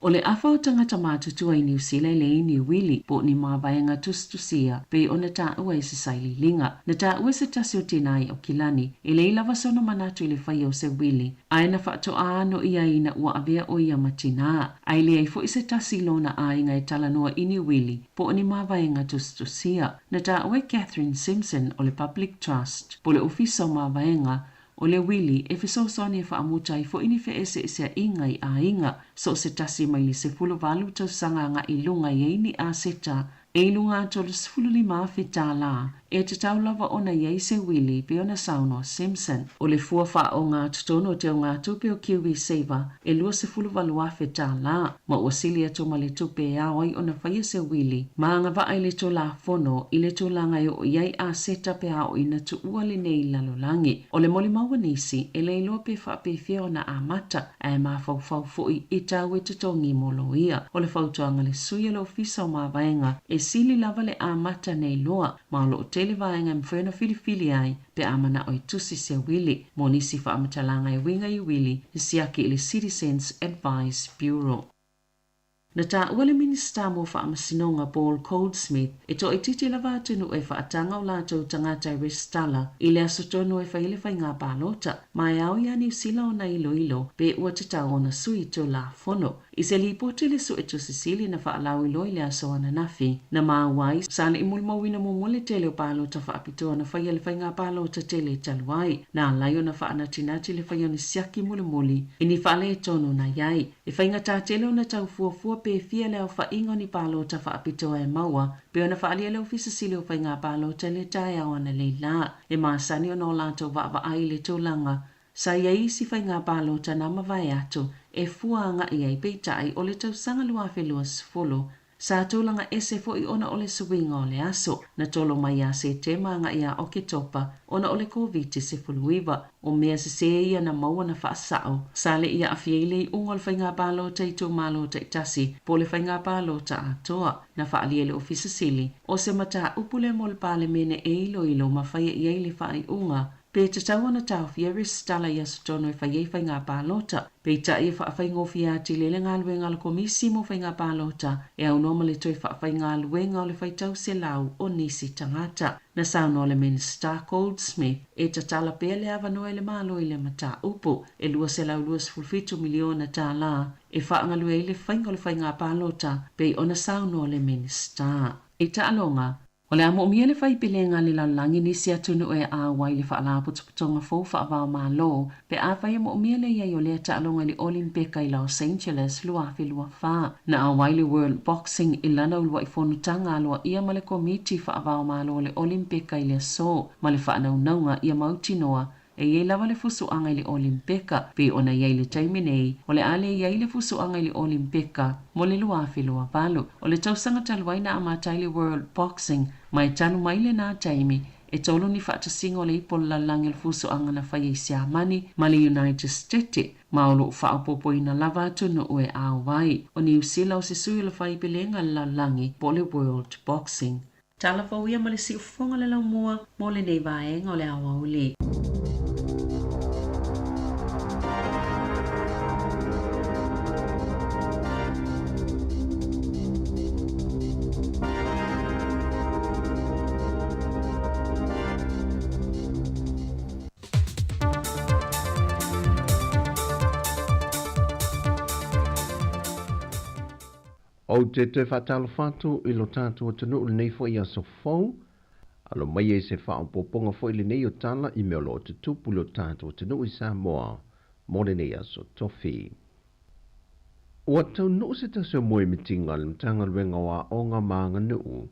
O le afa o tagata matutua i Niu Sila e leai ni uili, po o ni mavaega tusitusia, pei ona taua i se sailiiliga. Na taua e se tasi o tinā i Aukilani, e leai lava sona manatu i le faia o se uili, ae na faatoā ano i ai ina ua avea ʻo ia ma tinā. Ae leai foʻi se tasi i lona ʻāiga e talanoa i ni uili, po o ni mavaega tusitusia. Na taua e Catherine Simpson o le Public Trust, po o le Ofisa o Mavaega, O le uili, e fesoasoani e faamuta ai foʻi ni feʻeseʻeseaʻiga i ʻāiga, so o se tasi mai le 18 tausaga agaʻi i luga i ai ni ʻaseta e i luga atu o le $15,000 tālā, e tatau lava ona i ai se uili, pei ona saunoa Simpson. O le fua faaogatotonu o teugatupe o KiwiSaver e $28,000 tālā, ma ua sili atu ma le tupe e ao ai ona faia se uili ma agavaa i le Tulafono i le tulaga e oo i ai aseta pe a oo ina tuua lenei lalolagi. O le molimau a nisi, e le iloa pe faapefea ona amata, ae mafaufau foʻi i tau e totogi mo loia. O le fautuaga a le sui o le Ofisa o Mavaega, e sili lava le amata nei loa, ma o lo o tele vaega e mafai ona filifili ai pe a manao e tusi se uili. Mo nisi faamatalaga e uiga i uili, siaki i le Citizens Advice Bureau. Na taua le Minisita mo Faamasinoga Paul Goldsmith e toaitiiti lava atunuu e faataga o latou tagata e resitala i le aso tonu e fai ai le faiga palota, ma e ao iā Niu Sila ona iloilo pe ua tatau ona sui Tulafono. I se lipoti le Suetusi Sili na faalauiloa i le aso ananafi, na maua ai sa le i molimauina muamua le tele o palota faapitoa na faia i le faiga palota tele talu ai, na ala ai ona faanatinati le faia o ni siaki mulimuli i ni faaletonu na i ai. E faigata tele ona tau fuafua pe fia le aofaiga o ni palota faapitoa e maua, pei ona faaalia e le Ofisa Sili o Faiga Palota i le taeao analeila. E masani ona o latou vaavaai i le tulaga sa i ai isi faiga palota na mavae atu e fua agaʻi ai, peitai o le tausaga 2020 sa tulaga ese foʻi ona o le suiga o le aso. Na tolo mai ia Setema agaʻi ia Oketopa ona o le Koviti-19. O mea sesē ia na maua na faasao, sa le i aafia ai le iuga o le faiga palota i itumalo taitasi po o le faiga palota atoa. Na faaalia e le Ofisa Sili o se mataupu lea mo le Palemene e iloilo ma faia i ai le faaiuga. Pe tatau ona taofia resitala i aso tonu e fai ai faiga palota. Peitai e faafaigofie atili ai le galuega a le Komisi mo Faiga Palota e aunoa ma le toe faafaigaluega o le faitau selau o nisi tagata. Na saunoa le Minisita Goldsmith e tatala pea le avanoa i le Malo i le mataupu e $227 miliona tālā e faagalue ai le faiga o le faiga palota pei ona saunoa le Minisita. I taaloga, O le a moomia le faipelega a le lalolagi nisi atunuu e auai i le Faalapotopotoga fou faava-o-Malo pe afai e moomia le i ai o lea taaloga i le Olimpeka i Los Angeles 2024. Na auai le World Boxing i lana uluai fonotaga aloaia ma le Komiti faava-o-Malo o le Olimpeka i le aso ma le faanaunauga ia mautinoa E i ai lava le fusuaga i le Olimpeka, pei ona i ai i le taimi nei, o le a le i ai le fusuaga i le Olimpeka mo le 2028. O le tausaga talu ai na amata ai le World Boxing, ma e talu mai lenā taimi, e tolu ni faatasiga o le ipo o le lalolagi o le fusuaga na faia i Siamani ma le United Stete, ma o loo faaopoopoina lava atunuu e auai. O Niu Sila o se sui o le faipelega a le lalolagi po o le World Boxing. Tala fou ia ma le siufofoga o le laumua mo lenei vaega o le aoauli. Ou te toe faatalofa atu i lo tatou atunuu lenei foi aso fou. Alo mai ai se faaopoopoga foi lenei o tala i mea o lo o tutupu i lo tatou atunuu i Samoa mo lenei aso tofi. Ua taunuu se tasi o moemitiga a le Matagaluega o Aoga ma Aganuu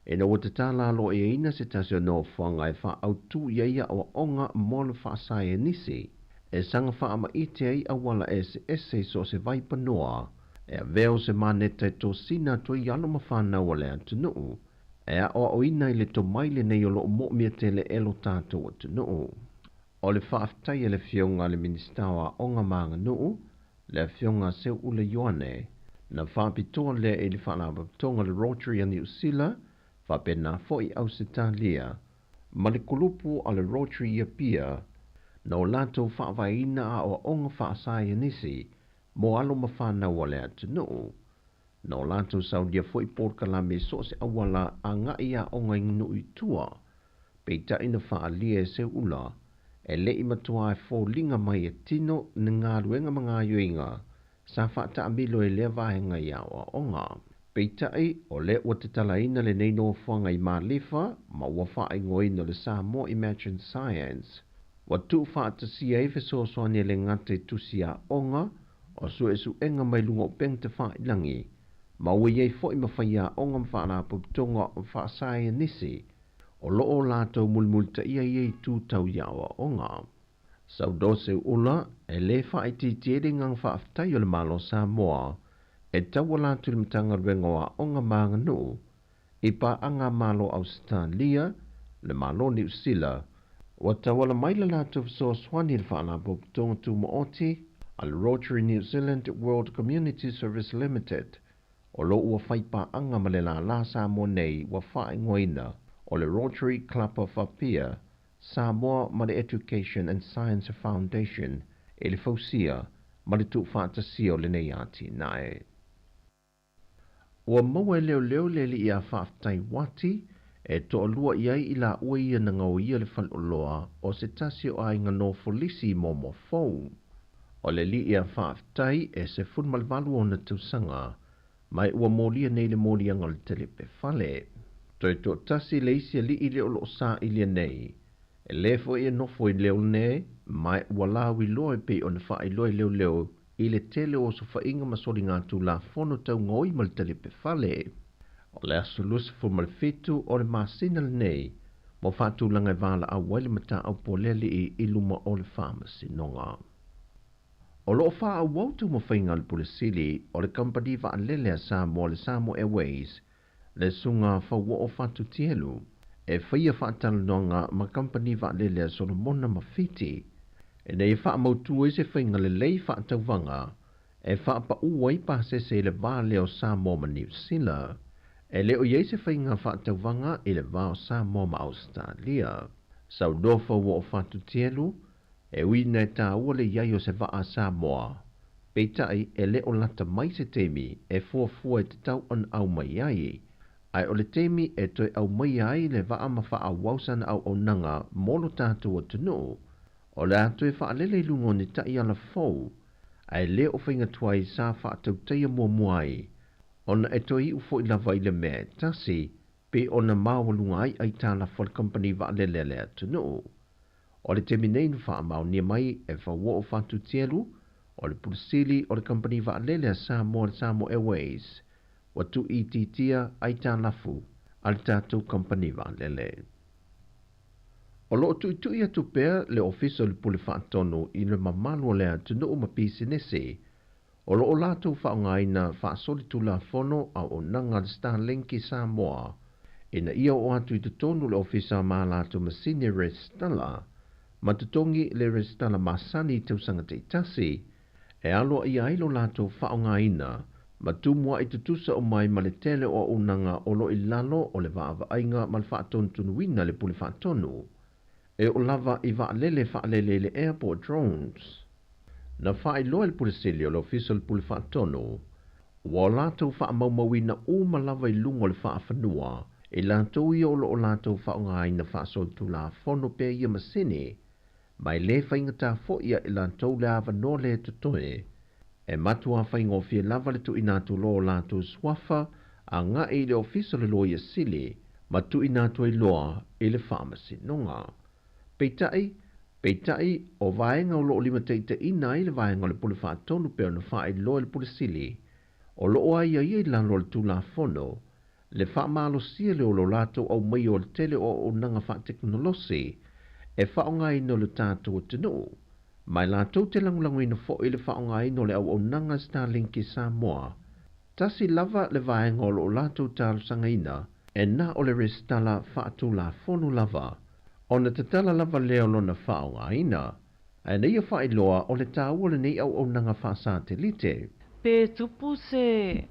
ina ua tatala aloaiaina se tasi o nofoaga e faaautu i ai aoaoga mo le faasaienisi e saga faamaite ai auala eseese i so o se vaipanoa e avea o se maneta e tosina atu ai alo ma fanau a le atunuu e aoaoina i le tomai lenei o loo moomia tele e lo tatou atunuu. O le faafetai a le Afioga a le Minisita o Aoga ma Aganuu, le Afioga a Seuula Ioane, na faapitoa lea i le Faalapotopotoga o le Rotary a Niu Sila, faapena foi Ausetalia, ma le kulupu a le Rotary i Apia, na o latou faavaeina aoaoga faasaienisi mo alo ma fanau a le atunuu. Na o latou saulia foi polokalame i so o se auala agai aoga i nuu i tua, peitai na faaalia e Seuula, e le i matua e foliga mai e tino ni galuega ma gaoioiga sa faataamilo i lea vaega i aoaoga. Peitai, o lea ua tatalaina lenei nofoaga i Malifa ma ua faaigoaina o le Samoa Imagine Science, ua tuufaatasia ai fesoasoani e le gata i tusi aoga, o suesuega mai luga o upega tafailagi, ma ua i ai foi ma faiaoga ma faalapotopotoga faasaienisi o loo latou mulimulitaia ia itu tau i aoaoga. Saunoa Seuula, e lē faaitiitia ai le agaga faafetai o le Malo o Samoa e tauala atu i le Matagaluega o Aoga ma Aganuu i paaga a Malo o Ausetalia, le Malo o Niu Sila, ua tauala mai le latou fesoasoani i le Faalapotopotoga Tumaoti a le Rotary New Zealand World Community Service Limited o lo o ua fai paaga ma le lālā Samoa nei ua faaigoaina o le Rotary Club of Apia, Samoa ma le Education and Science Foundation i le fausia ma le tuufaatasia o lenei atinae. Ua maua e leoleo le alii a Faafetai Wati e toalua i ai i laua ia na gaoia le faleoloa o se tasi o aiga nofolisi i Moamoa Fou. O le alii a Faafetai e 18 ona tausaga ma e ua molia nei le moliaga o le telepe fale. Toe toatasi le isi alii lea o loo sailia nei, e lē foi e nofo i Leone ma e ua lauiloa e pei ona faailoa e leoleo i le tele o osofaiga ma soligatulafono taugaoi ma le talepe fale. O le aso 27 o le masina lenei ma faatulaga e valaau ai le mataupu a le alii i luma o le faamasinoga. O loo faaauau taumafaiga a le Pule Sili o le kamupani vaalele a Samoa le Samoa Airways le Susuga Fauoo Fatutielu e faia faatalanoaga ma kamupani vaalele a Solomona ma Fiti ina ia faamautu ai se faiga lelei faatauvaga e faapaū ai pasese i le va lea o Samoa ma Niu Sila. E le o i ai se faiga faatauvaga i le va o Samoa ma Ausetalia. Saunoa Fauoo Fatutielu, E ui ina e tāua le i ai o se vaa a Samoa, peitai e le o lata mai se taimi e fuafua e tatau ona aumai ai, ae o le taimi e toe aumaia ai le vaa ma faaauau sana auaunaga mo lo tatou atunuu, o le a toe faalele i luga o ni taiala fou, ae le o faiga tuai sa faatautaia muamua ai, ona e toe iu foi lava i le mea e tasi, pei ona maualuga ai aitalafu a le kamupani vaalele a le atunuu. O le taimi nei na faamaonia mai e Fauoo Fatutielu, o le Pule Sili o le Kamupani Vaalele a Samoa le Samoa Airways, ua tuuitiitia aitalafu a le tatou kamupani vaalele. O lo o tuitui atu pea le Ofisa o le Pule Faatonu i le mamalu o le atunuu ma pisinisi o lo o latou faaaogaina faasolitulafono auaunaga a le Starlink i Samoa ina ia oo atu i totonu o le ofisa ma a latou masini resitala ma totogi le resitala masani i tausaga taitasi e aloaia ai lo latou faaaogaina ma tumua'i tutusa uma ai ma le tele o auaunaga o lo o i lalo o le vaavaaiga ma le faatonutonuina e le Pule Faatonu e oo lava i vaalele faalele i le ea po o drones. Na faailoa e le Pule Sili o le Ofisa o le Pule Faatonu, ua o latou faamaumauina uma lava i luga o le faafanua i latou ia o lo o latou faaaogaina faasolitulafono pea ia masini, ma e le faigata foi ia i latou le avanoa lea totoe. E matuā faigofie lava le tuuina atu loa o latou suafa agai i le Ofisa o le Loia Sili ma tuuina atu ai loa i le Faamasinoga. Peitai, peitai, o vaega o lo o limataitaiina ai le vaega o le Pule Faatonu pei ona faailoa e le Pule Sili, o lo o aiaia i lalo o le Tulafono le faamalosia lea o lo latou aumaia o le tele o auaunaga faatekonolosi e faaaogaina o le tatou atunuu, ma e latou te lagolagoina foi le faaaogaina o le auaunaga Starlink i Samoa. Tasi lava le vaega o lo o latou talosagaina, e na o le resitala faatulafono lava, ona tatala lava lea o lona faaaogaina, ae na ia faailoa o le taua o lenei auaunaga faasatelite. Pe tupu se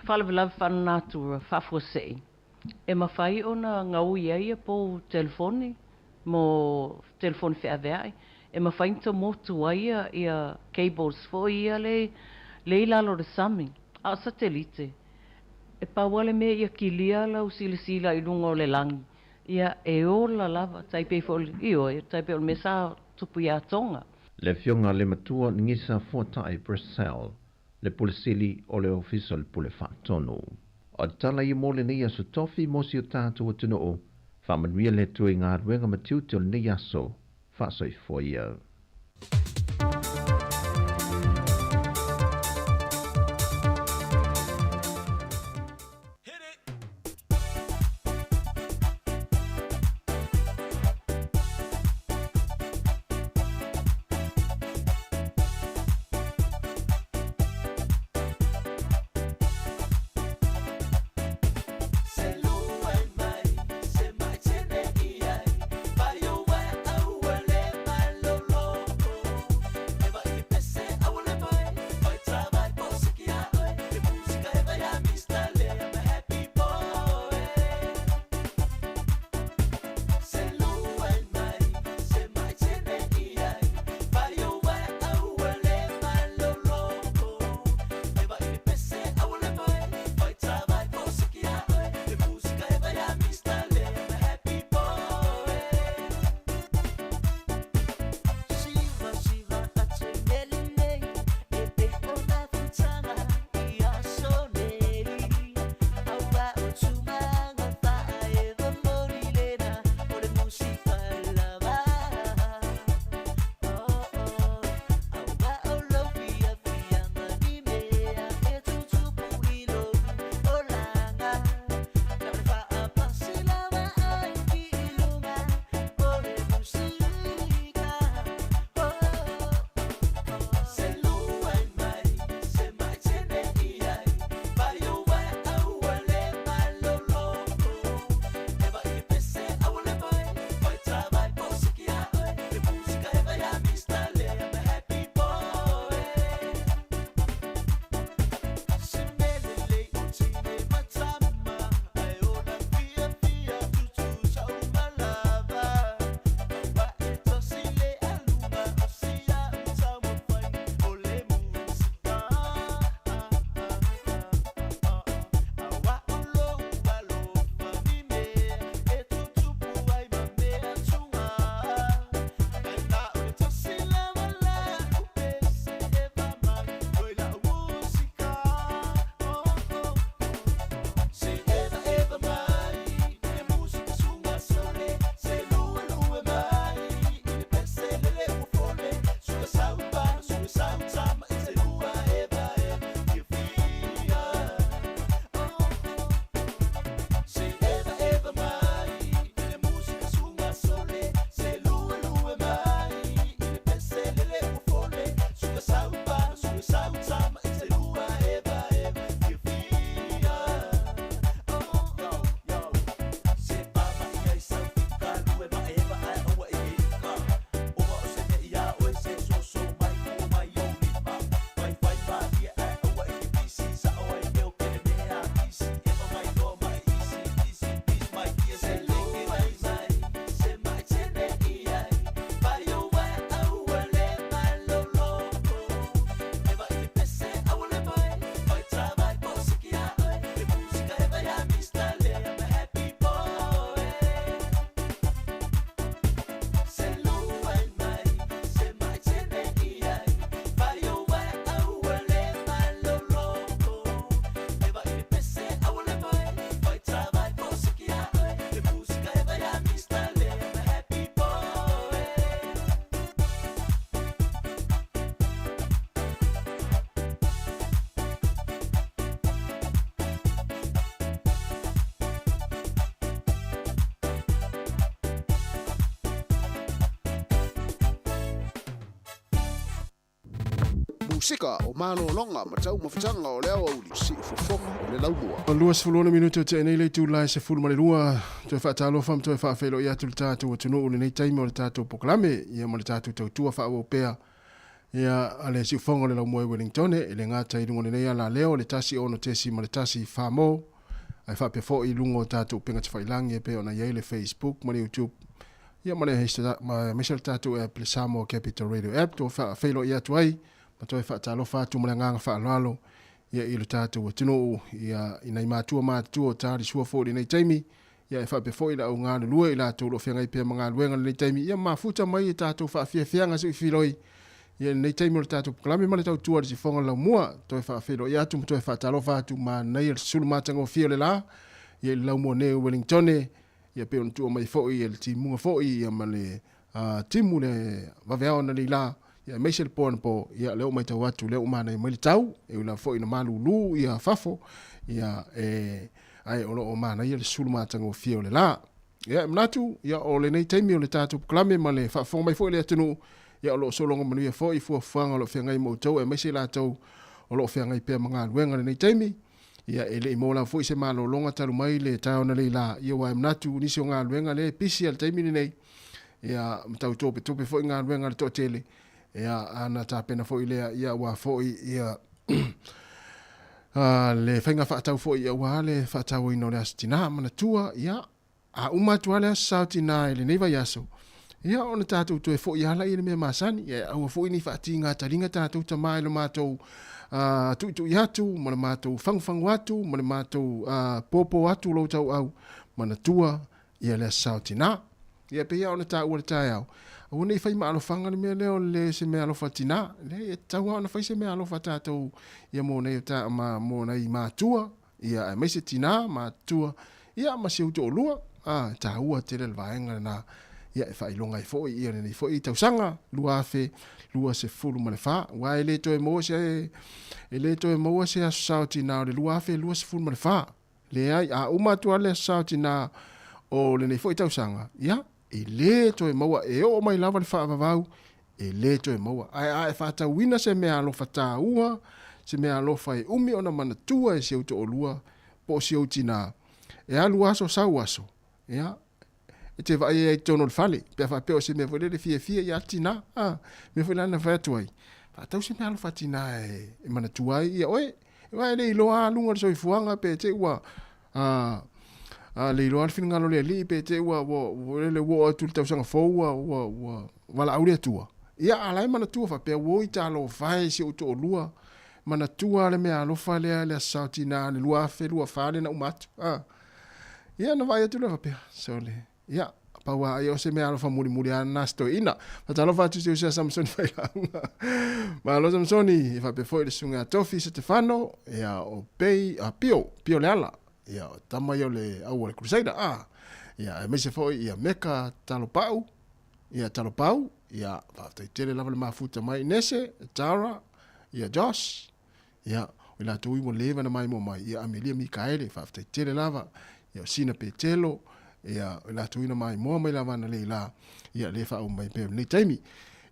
faalavelave faalenatura faafuasei, e mafai ona gaui ai ia pou telefoni mo telefoni feaveai, e mafai ona tamotu ai ia cables foi ia le i lalo o le sami. A o satelite, e pau lava le mea ia kilia lau silasila i luga o le lagi, ia e ola lava, tai pei foi o le, ioe, tai pei o le mea sa tupu ia Tonga. Le Afioga le Matua Gisa Fuatai Purcell, le Pule Sili o le Ofisa o le Pule Faatonu. O le tala ia mo lenei aso tofi mo si o tatou atunuu, faamanuia le Atua i galuega ma tiute o lenei aso, faasoifua ia. Musika, o malologa ma taumafataga o le aoauli, Siufofoga o le Laumua. 26 minute o tea nei le itula e 12, toe faatalofa ma toe faafeiloai atu le tatou atunuu i lenei taimi o le tatou polokalame, ia ma le tatou tautua faaauau pea ia a le Siufofoga o le Laumua i Wellingtone, e le gata i luga o lenei alaleo le 106.1 mo, ae faapea foi i luga o tatou upega tafailagi e pei ona i ai le Facebook ma le YouTube, ia ma le aemaise o le tatou app le Samoa Capital Radio App, toe faafeiloai atu ai ma toe faatalofa atu ma le agaga faaaloalo ia i lo tatou atunuu ia i nai matua matutua o talisua foi i lenei taimi ia e faapea foi le au galulue i latou o lo o feagai pea ma galuega i lenei taimi ia mafuta mai i tatou faafiafiaga se i filoi ia i lenei taimi o le tatou polokalame ma le tautua i le sifoga o le laumua toe faafeiloai atu ma toe faatalofa atu manaia le susulu matagofie o le la ia i le laumua nei o Wellingtone ia pei ona tuua mai foi e le timuga foi ia ma le timu le vaveao ana leila ia aemaise le po anapo ia lea ua matau atu lea ua manaia mai le tau e ui lava foi ina malulu ia fafo ia e ae o lo o manaia le sulu matagofie o le la. Ia e manatu ia o lenei taimi o le tatou polokalame ma le faafofoga mai foi a le atunuu ia o lo o sologa manuia foi fuafuaga o lo o feagai ma outou aemaise i latou o lo o feagai pea ma galuega i lenei taimi. Ia, e le i maua lava foi se malologa talu mai le taeao analeila, ia aua e manatu nisi o galuega lea e pisi lava i le taimi lenei, ia, ma tau topetope foi galuega a le toatele, ia, ana tapena foi lea, ia, aua foi, ia, le faiga faatau foi aua le faatauaina o le Aso Tinā. Manatua, ia, A uma atu lava le Aso Sa o Tinā i lenei vaiaso, ia ona tatou toe foi lava laia i le mea masani. Ia aua foi ne i faatiga taliga tatou tama i le matou tuitui atu ma le matou fagufagu atu ma le matou popo atu o lou tauau, manatua ia le Aso Sa o Tinā. Ia pei lava ona taua i le taeao, aua ne i fai ma alofaga le mea lea o le se mea alofa tinā. Leai, e tatau lava ona fai se mea alofa tatou ia mo nai mo nai matua ia aemaise tinā, matutua, ia ma si ou toalua, a, e taua tele le vaega lena, ia e faailoga ai foi ia lenei foi tausaga 2024, aua e le toe maua se, e le toe maua se aso sao tinā o le 2024, leai, a uma atu lava le aso sao tinā o lenei foi tausaga, ia, e le toe maua, e oo mai lava le faavavau, e le toe maua. Ae a e faatauina se mea alofa taua, se mea alofa e umi ona manatua e si ou toalua po o si ou tinā, e alu aso sau aso, ia, e te vaai ai i totonu o le fale, pe a faapea o se mea foi lele fiafia ia tinā, a, mea foi la na fai atu ai, faatau se mea alofa tinā e manatua ai ia oe. Aua e le iloa lava luga o le soifuaga pe te i ua a, a le iloa le finagalo o le Alii pe te i ua, ua, ua, ua oo atu i le tausaga fou ua, ua, ua valaau le Atua. Ia, a la e manatua faapea, oi talofa e si ou toalua, manatua le mea alofa lea le Aso Sa o Tinā le 2024 lea na uma atu. A. Ia, ona vaai atu lea faapea, sole, Ia, pau a ia o se mea alofa mulimuli a na se toeaina. Faatalofa atu i si uso ia Samsoni Failauga. Malo Samsoni, e faapea foi le susuga ia Tofi Setefano, ia o Pei, a Pio, Pio Leala, ia o tama ia o le au a le Crusader, a. Ia, aemaise foi ia Meka Talopau, ia Talopau, ia faafetai tele lava le mafuta mai Nese, Tara, ia Josh, ia o i latou i ua leva na maimoa mai, ia Amelia Mikaele, faafetai tele lava, ia o Sina Petelo, ia o i latou i na maimoa mai lava analeila, ia le faauma mai pea i lenei taimi.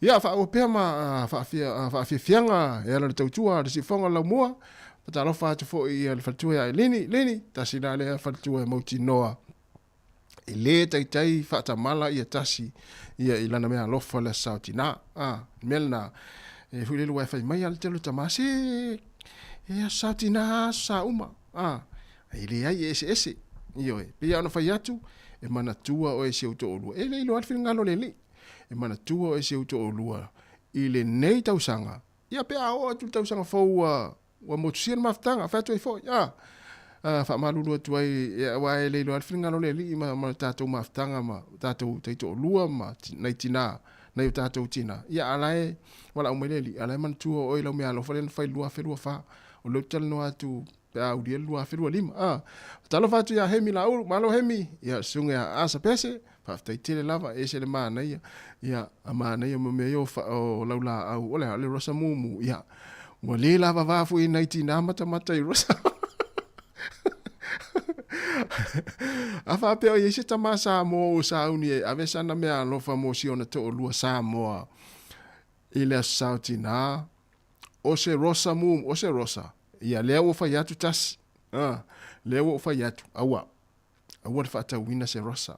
Ia faaauau pea ma faafiafiaga e ala i le tautua a le Siufofoga o le Laumua, faatalofa atu foi i le faletua ia Eleni, Leni, tasi la lea faletua e mautinoa e lē taitai faatamala ia tasi ia i lana mea alofa le Aso Sa o Tinā. A, le mea lena, e foi lele ua e fai mai a le tele o tamā, se e Aso Sa o Tinā Aso Sa uma. A, e leai e eseese. Ioe, pei lava ona fai atu, e manatua oe e si ou toalua. E le iloa le finagalo o le Alii. E manatua oe e si ou toalua i lenei tausaga, ia pe a oo atu i le tausaga fou ua Ua motusia le mafutaga, fai atu ai foi, a, a, faamalulu atu ai, aua e le iloa le finagalo o le Alii ma, ma le tatou mafutaga ma tatou taitoalua ma nai tinā, nai o tatou tinā. Ia, a la e valaau mai le Alii, a la e manatua oe i lau meaalofa lea na fai i le 2024. O lea ou te talanoa atu pe a aulia le 2025. A, talofa atu ia Hemi Laulu, malo Hemi, ia, le susuga ia Asa Pese, faafetai tele lava, e ese le manaia, ia, a manaia ma mea ia o, o laulaau, o le a, o le rosa mumu, ia, ua le lavava foi e nai tinā matamata i rosa. A faapea o i ai se tamā Samoa ua sauni e ave sana mea alofa mo si ona toalua Samoa i le Aso Sa o Tinā, O se rosa mu, o se rosa. Ia, lea ua fai atu tasi. A, lea ua ou fai atu, aua. Aua le faatauina se rosa.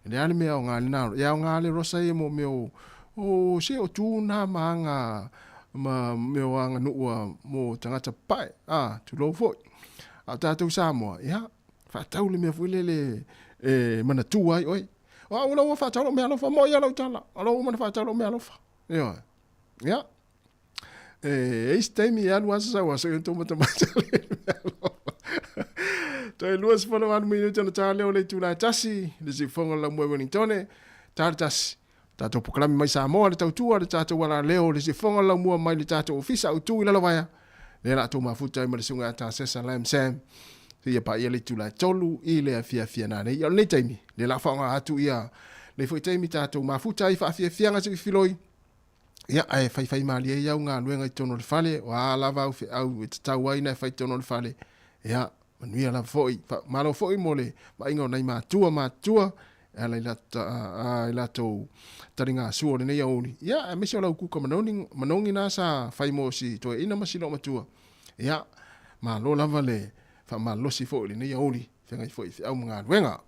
E le a le mea aoga lena, e aoga le rosa ia mo mea o, o se o tu na ma aga, ma mea o aganuu a mo tagata papae, a, tulou foi. A o tatou Samoa, ia, faatau le mea foi lele e manatua ai oe. O au la ua faatau lou meaalofa, mo'i lava lau tala, o la ua uma ona faatau lou meaalofa. Ioe. Ia. E e isi taimi e alu asa sau aso i tou matamata le meaalofa. Toe 28 minute ona ta lea o le itula e tasi, le siufofoga o le laumua i Wellingtone, ta le tasi. Tatou polokalame mai Samoa, le tautua, le tatou alaleo, le siufofoga o le laumua mai le tatou ofisa autu i Lalovaea, lea la tou mafuta ai ma le susuga ia Tasesa Lam Sam, seia paia le itula e 3 i le afiafi a nanei. Ia o lenei taimi, lea la faaaoga atu ia lenei foi taimi tatou mafuta ai faafiafiaga se i filoi, ia ae faifai malie ai au galuega i totonu o le fale, o a lava au feau e tatau ai ona e fai i totonu o le fale, ia manuia lava foi. Malo foi mo le vaaiga o nai matua matutua e ala i i latou taligasua o lenei aoauli, ia aemaise o lau kuka manogi, manogi na sa fai mo si toeaina ma si loomatua. Ia, malo lava le faamalolosi foi i lenei aoauli, feagai foi i feau ma galuega.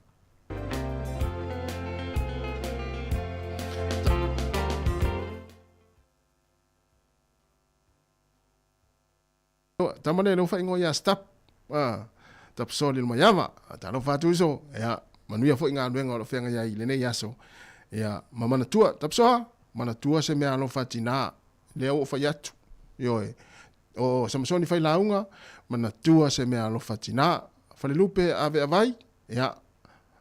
Tama lea leu faaigoa ia Stap, a, Tapsoli Lumaiava, talofa atu uso, ia, manuia foi galuega o lo o feagai ai i lenei aso. Ia, ma manatua, Tapsoa, manatua se mea alofa tinā, lea ua ou fai atu, ioe, o Samasoni Failauga, manatua se mea alofa tinā, Falelupe Aveavai, ia,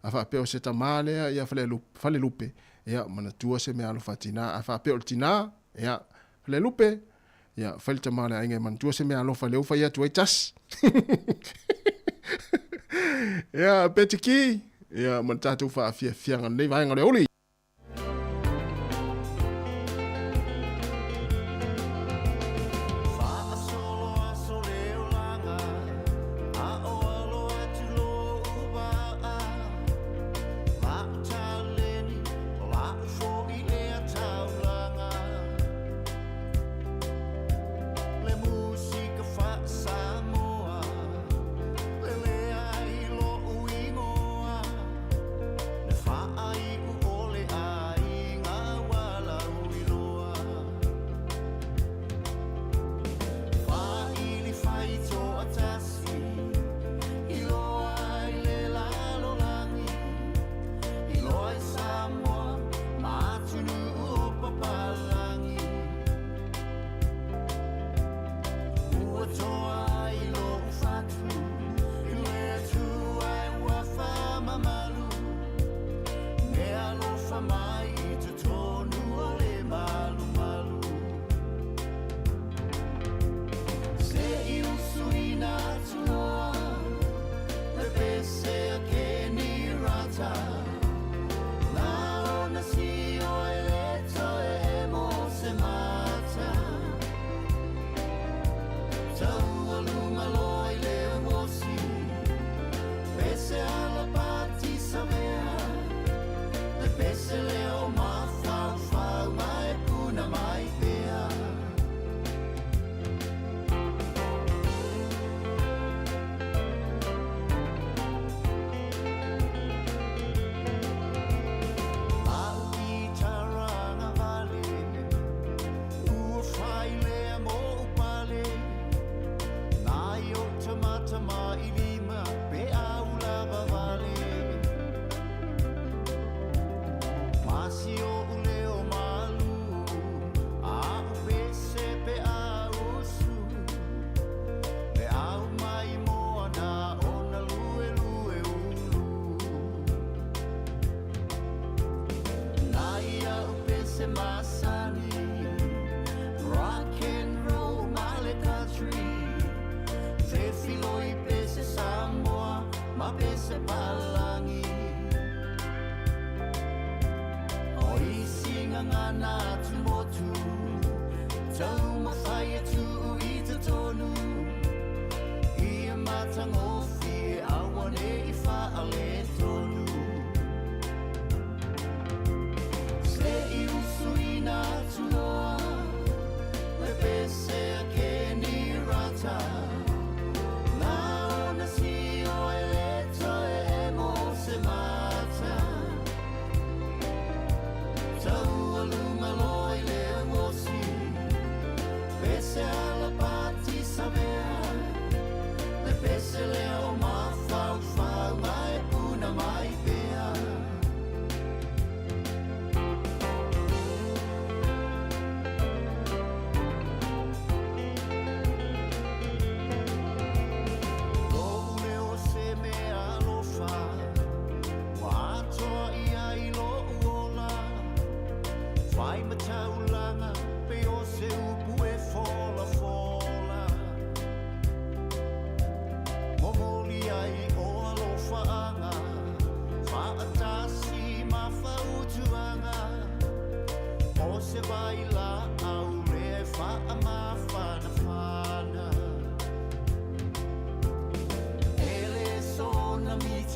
a faapea o se tamā lea ia Falelupe, ia, manatua se mea alofa tinā, a faapea o le tinā, ia, Falelupe, Ia, fai le tama a le aiga e manatua se mea alofa lea ua fai atu ai tasi. Ia, Petiki, ia, ma le tatou faafiafiaga lenei vaega o le aoauli.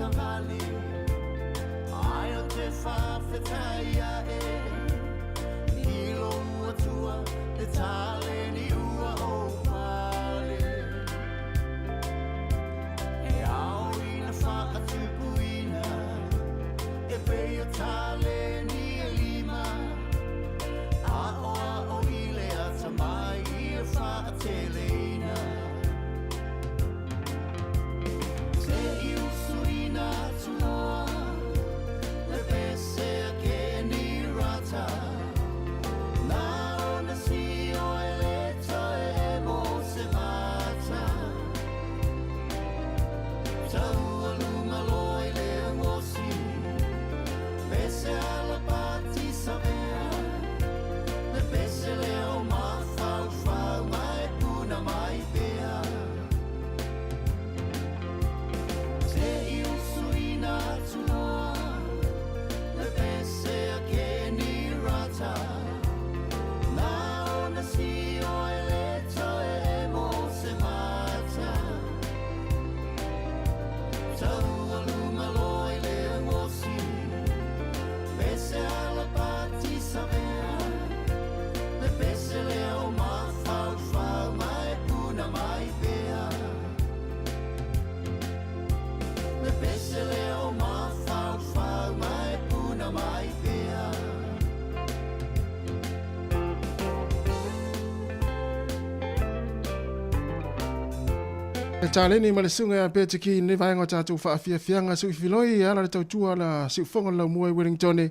Savali Ai o te whawhetai a e I lo atua te tale ni ua o pale E ao ina whaatupuina E pei o tale ni e lima A o a o ile ata mai i e whaateleina Te i usuina atuloa Le pese a ke ni rata Nā ona si o e le toe e mo se mata Taua lunga loa i le ngosi Pese ala pati savea Le pese leo mawhau whau mai puna mai pea Te i usuina atuloa Le pese a ke ni rata Nā ona si o e le toe e mo se mata Taua lunga loa i le ngosi Pese ala pati savea Le pese leo mawhau whau mai puna mai pea Le pese leo mawhau whau mai puna mai pea E taleni ma le suga ia Petiki i lenei vaega o tatou faafiafiaga suifiloi e ala le tautua la siufoga le laumua i Wellington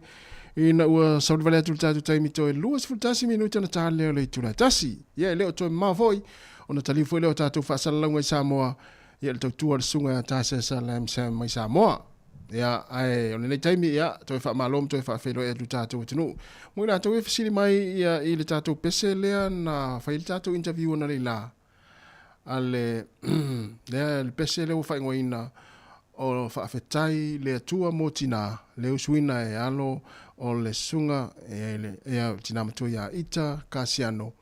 ina ua saulivale atu le tatou taimi toe 21 minute ona ta lea o le itula e tasi. Ia e le o toe mamao foi ona taliu foi lea o tatou faasalalauga i Samoa ia le tautua le suga ia Tasesa Lam Sam mai Samoa. Ia ae o lenei taimi ia toe faamalo ma toe faafeiloai atu i tatou atunuu. Mo i latou e fesili mai ia i le tatou pese lea na fai ai le tatou interview analeila a le lea le pese lea ua faaigoaina o Faafetai le Atua mo Tinā, le usuina e alo o le susuga ia tina matua ia Ita Kasiano.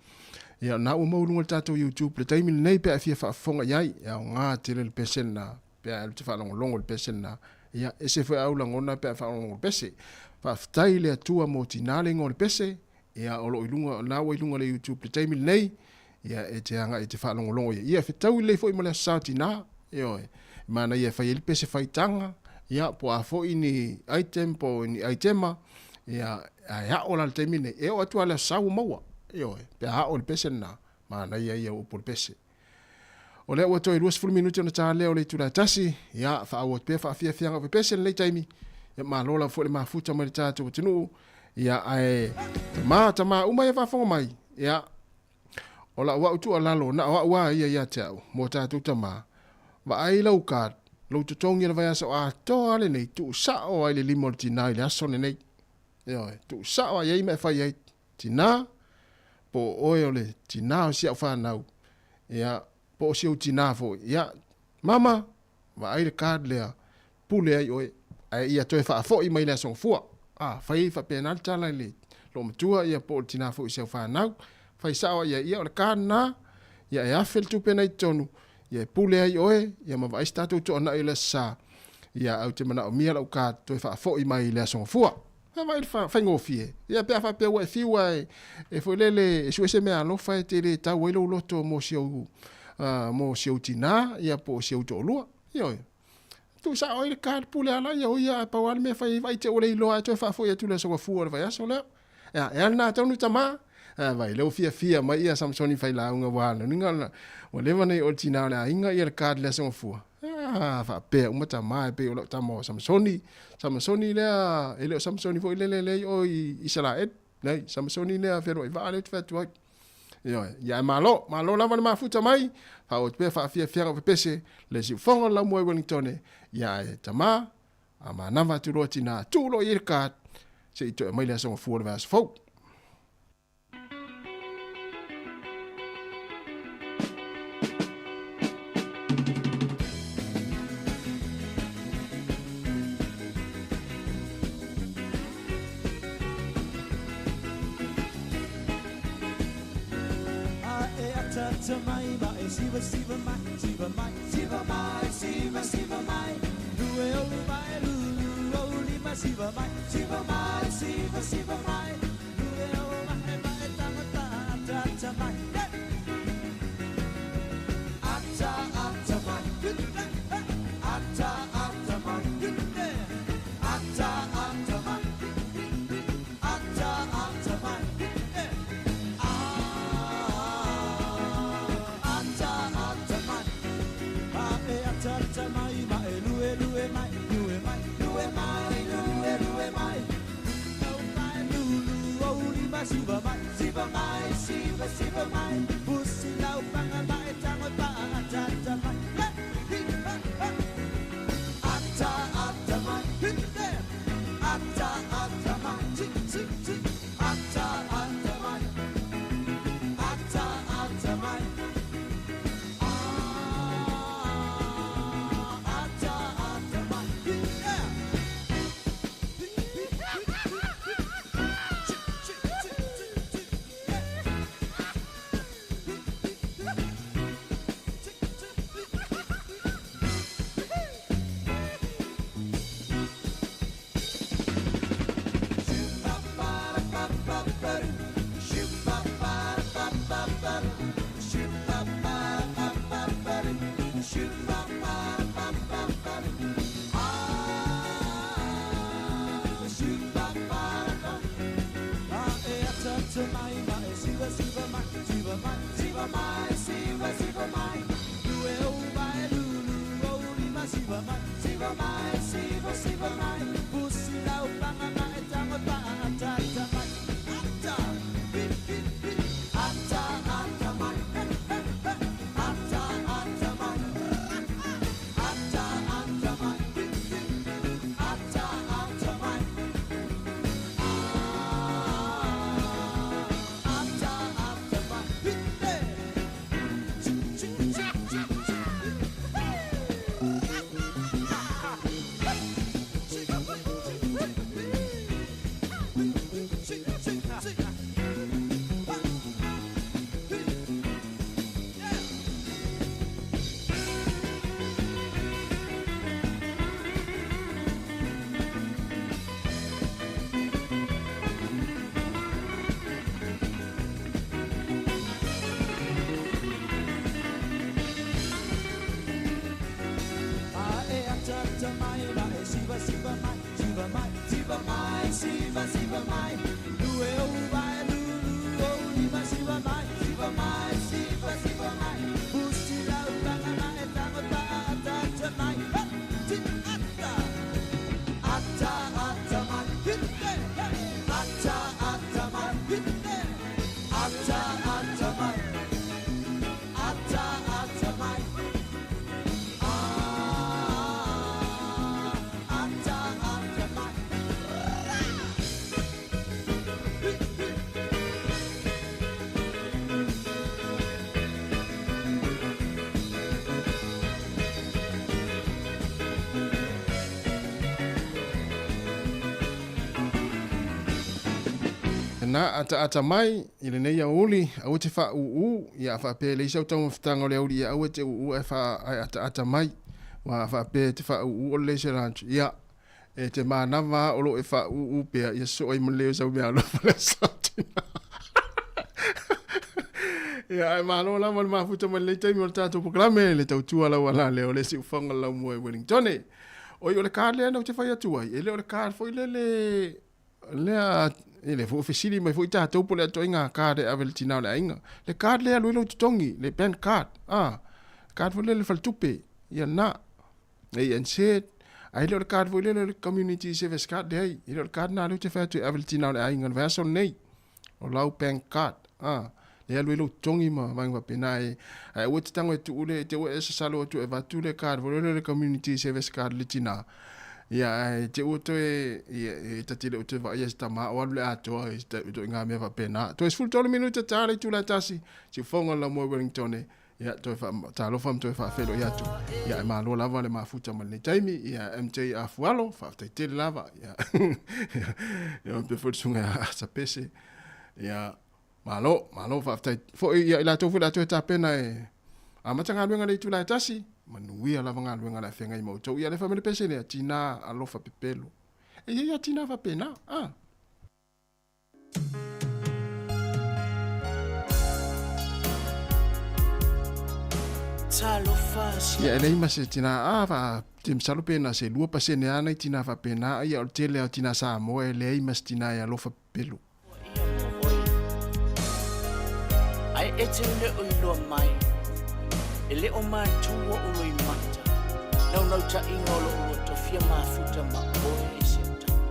Ia na ua mau i luga o le tatou YouTube le taimi lenei pe a e fia faafofoga i ai, e aoga tele le pese lena pe a e alu te faalogologo i le pese lena. Ia ese foi au lagona pe a e faalogologo i le pese. Faafetai le Atua mo Tinā le igoa o le pese, Ia, o lo o i luga, na ua i luga o le YouTube le taimi lenei, ia, e te agai e te faalogologo ia. Ia, e fetaui lelei foi ma le Aso Sa o Tinā, ioe, e manaia e fai ai le pese faitaga, ia, po o a foi ni item po o ni aitema, ia, ae ao la le taimi lenei, e oo atu lava i le Aso Sa ua maua, ioe, pe a ao le pese lena, manaia ia o upu o le pese. O lea ua toe 20 minute ona ta lea o le itula e tasi, ia, faaauau atu pea faafiafiaga o pepese lenei taimi, ia malo lava foi le mafuta mai le tatou atunuu, ia, ae tama, tama uma ia faafofoga mai, ia, o lau au tuualalo, na o au lava ia ia te au, mo tatou tama, vaai lau card, lou totogi o le vaiaso atoa lenei, tuu sao ai le lima o le tinā i le aso lenei. Ioe, tuu sao ai ai ma e fai ai, Tinā, po o oe o le tinā o si au whānau, ia, po o si ou tinā foi, ia, mama, vaai le card lea, pule ai oe, ae ia toe faafoi mai le aso gafua. A, fai ai faapena le tala i le loomatua, ia, po o le tinā foi o si au whānau, fai sao ai ia, ia, o le card na, ia, e afe le tupe na i totonu, ia, e pule ai oe, ia, ma vaai se tatou toanai o le Aso Sa, ia, ae ou te manaomia lau card toe faafoi mai i le aso gafua. Ia vaai le faigofie. Ia pe a faapea ua e fiu ae e foi lele e sue se mea alofa e te le tau ai lou loto mo si ou mo si ou tinā ia po o si ou toalua. Ioe. Tuu sao ai le card pule ala ia o ia ae pau lava le mea e fai ai vaai te ua le iloa ae toe faafoi atu le aso gafua o le vaiaso lea. Ia e ala na tonu tama. A vai lea ua fiafia mai ia Samsoni failauga ua lona ua leva nei o le tinā o le aiga ia le card le aso gafua. Ah, faapea uma tama e pei o lau tama o Samasoni. Samasoni lea, e le o Samasoni foi lele lea i o i Isaraelu. Nei, Samasoni lea feloai vaa lea ou te fai atu ai. Ioe, ia e malo, malo lava le mafuta mai, faaauau atu pea faafiafiaga o pepese, le siufoga o le laumua i Wellingtone, ia e tama, a manava atu loa tinā, tuu loa i ai le card, se i toe aumai le aso gafua o le vaiaso fou. Siva, siva mai, siva mai, siva mai, siva, siva mai. lima siva mai siva mai siva siva mai lue o mae mae tango ta ata ata mai ata ata mai ata ata mai ata ata mai ata ata mai ata ata mai mae ata ata mai mae lue lue mai lue mai lue mai lue lue mai no mai lulu o lima siva mai siva mai siva siva mai pusi lau panga mai tango pa ata ata mai ata ata mai ata ata mai ti ti ata ata mai ata ata mai ata ata mai yeah. Siva siva mai lue o vai lulu o lima siva mai siva mai siva siva mai pusi lau panga mai tango ta ata ata mai ti ata ata ata mai ata ata mai ata ata mai ata ata mai ata ata mai. Na ata ata mai i lenei aoauli aua te faaūū ia a faapea e leai sau taumafataga o le auli ia aua e te ūū ae faa ae ataata mai ua a faapea e te faaūū o le lei se atu ia e te manava a o loo e faaūū pea ia soo ai ma le lei o sau meaalofa le aso tina ia ae malo lava le mafuta mai lenei taimi o le tatou polokalame le tautua lau ala lea o le siufaga le laumua i Wellington oi o le card lea na ou te fai atu ai e le o le card foi lele lea e le foi fesili mai foi tatou po o le atoaiga card e ave i le tina o le aiga. Le card lea e alu ai lou totogi, le bank card, ah, card foi lea le faletupe, ia lena. ANZ, ae le o le card foi lea o le community service card, leai, e le o le card lena lea ou te fai atu e ave i le tina o le aiga i le vaiaso lenei. O lau bank card, ah, lea e alu ai lou totogi ma vaega faapena e, ae aua e te tago e tuu le, te ua e sasalo atu e avatu le card foi lea o le community service card i le tina, ia ae te ua toe, ia, e ta te le o toe vaaia i se tama o alu le atoa i se ituaiga mea faapena. Toe 13 minute ta le itula e tasi, siufoga le laumua i Wellington e, ia toe faatalofa ma toe faafeiloai atu. Ia e malo lava le mafuta ma lenei taimi, ia MJ Afualo, faafetai tele lava. Ia, ia faapea foi le susuga ia Asa Pese. Ia, malo, malo faafetai foi ia i latou foi le a toe tapena e amata galuega i le itula e tasi, manuia lava galuega o le a feagai ma outou. Ia alefa mai le pese lea, tina alofa pepelo. E i ai lava tinā faapena, a. Ia, e leai ma se tinā, a, fa, te masalo pe na se 2% lava nai tinā faapena, ia o le tele lava o tinā Samoa e leai ma se tinā e alofa pepelo. Ae e te le o iloa mai, e le o mātū oʻu loimata, naunautaiga o loʻu loto fia mafuta ma oe e si au tama.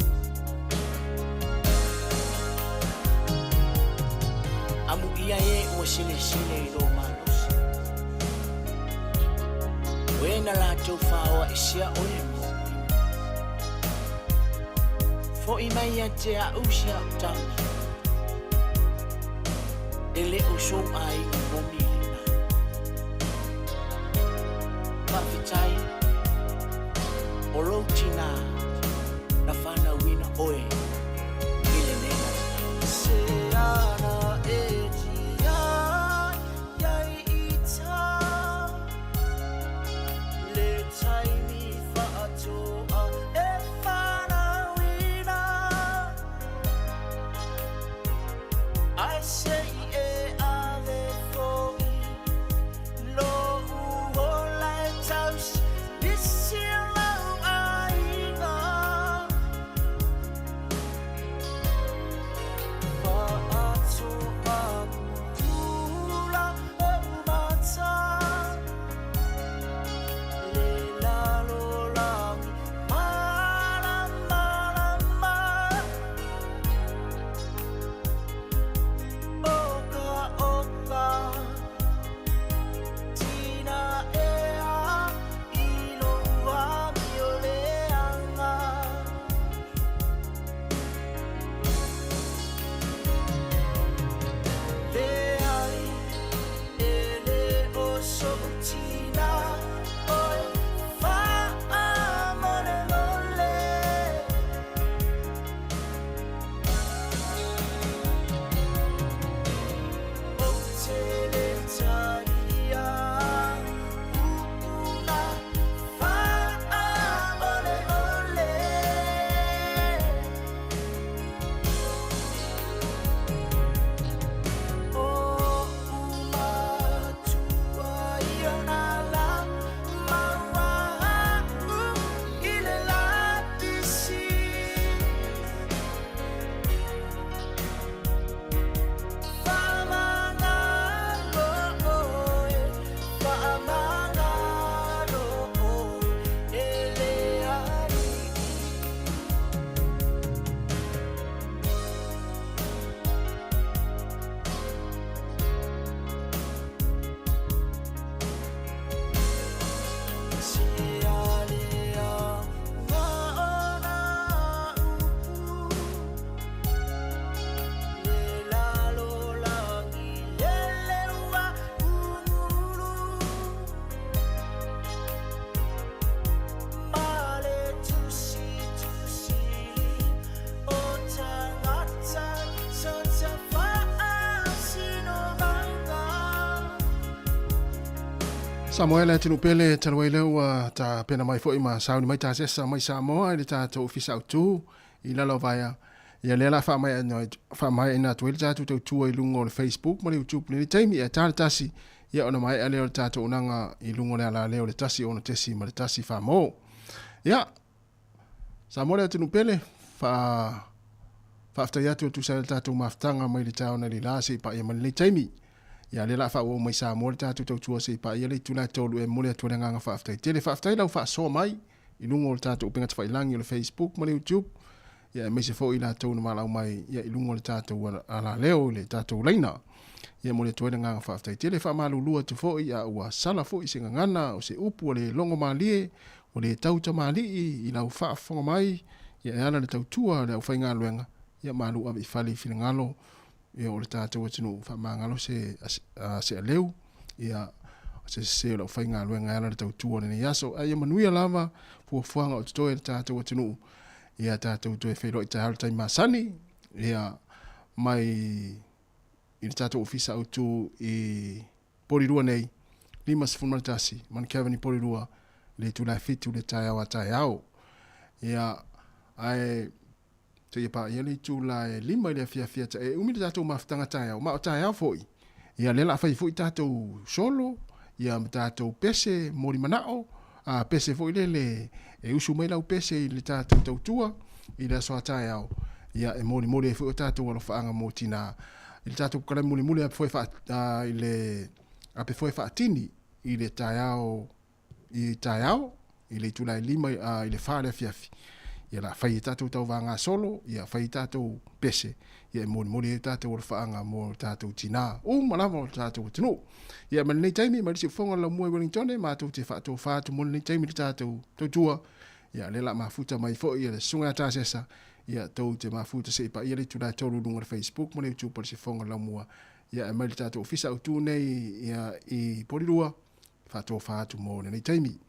Amuia e ua selesele i lō malosi. O e na latou fāoa esea oe ma ou lima. Foʻi mai ia te aʻu si aʻu tama. E le o sou aiga moni lena. Faafetai, o lou tinā na whanauina oe i lenei lalolagi. Se ana e tia iai i tā le taimi whaatoa e whanauina. Ai sei e ave foʻi loʻu ola e tausi nisi o lau aiga. Whaatoa pula oʻu mata le lalolagi malamalama. Oka oka tina ea i lou amio leaga. Leai e le o soʻu tina oe faamolemole. Ou te le talia upuna faamolemole. O umatua ia na la maua au i le lapisi. Faamagalo oe, faamagalo oe, e le Alii. Se alea ona upu, le lalolagi lele ua ugulu. Ma le tusitusi o tagata so ta faasinomaga. Samoa e le atunuu pele talu ai lea ua tapena mai foi ma sauni mai tasesa mai Samoa i le tatou ofisa autu i lalo o vaea. Ia lea la faamaeaina atu ai le tatou tautua i luga o le Facebook ma le YouTube i lenei taimi ae ta le tasi ia ona maea lea o le tatou onaga i luga o le alaleo o le 1 6.1 famo. Ia, Samoa le atunuu pele, fa faafetai atu e tusa ai le tatou mafutaga mai le taeao nei la seia paia mai lenei taimi. Ia lea la faaauau mai Samoa le tatou tautua seia paia le itula e tolu e momoli atu ai le agaga faafetai tele. Faafetai lau faasoa mai i luga o le tatou upega tafailagi o le Facebook ma le YouTube, ia aemaise foi i latou na valaau mai ia i luga o le tatou alaleo i le tatou laina. Ia momoli atu ai le agaga faafetai tele. E faamalulu atu foi a ua sala foi se gagana o se upu ua le logo malie, ua le tau tamalii i lau faafofoga mai, ia e ala le tautua a le aufaigaluega, ia malu ave i fale i finagalo ia o le tatou atunuu faamagalo se se aleu ia o se sese o le aufaigaluega e ala le tautua o lenei aso. Ae ia manuia lava fuafuaga o totoe e le tatou atunuu ia tatou toe feiloai taeao i le taimi masani ia mai i le tatou ofisa autu i Porirua nei, 51 Mount Kevin i Porirua, le itula e 7 le taeao a taeao. Ia, Ae seia paia le itula e 5 i le afiafi ata e umi le tatou mafutaga taeao, ma o taeao foi, ia lea o le a fai foi tatou solo, ia ma tatou pese moli manao, a pese foi lele e usu mai lau pese i le tatou tautua i le aso a taeao, ia e molimoli ai foi o tatou alofaaga mo tinā i le tatou polokalame mulimuli ape foi faa, i le ape foi faatini i le taeao i taeao i le itula e 5 i le 4 le afiafi. Ia la fai e tatou tauvaga solo, ia fai e tatou pese, ia e molimoli ai tatou alofaaga mo tatou tinā uma lava o le tatou atunuu. Ia ma lenei taimi, mai le siufofoga o le laumua i Wellingtone, matou te faatofa atu mo lenei taimi le tatou tautua. Ia lea la mafuta mai foi ia le susuga ia Tasesa, ia tou te mafuta se i paia le itula e 3 i luga o le Facebook ma le YouTube o le siufofoga o le laumua. Ia e mai le tatou ofisa autu nei ia i Polilua, faatofa atu mo lenei taimi.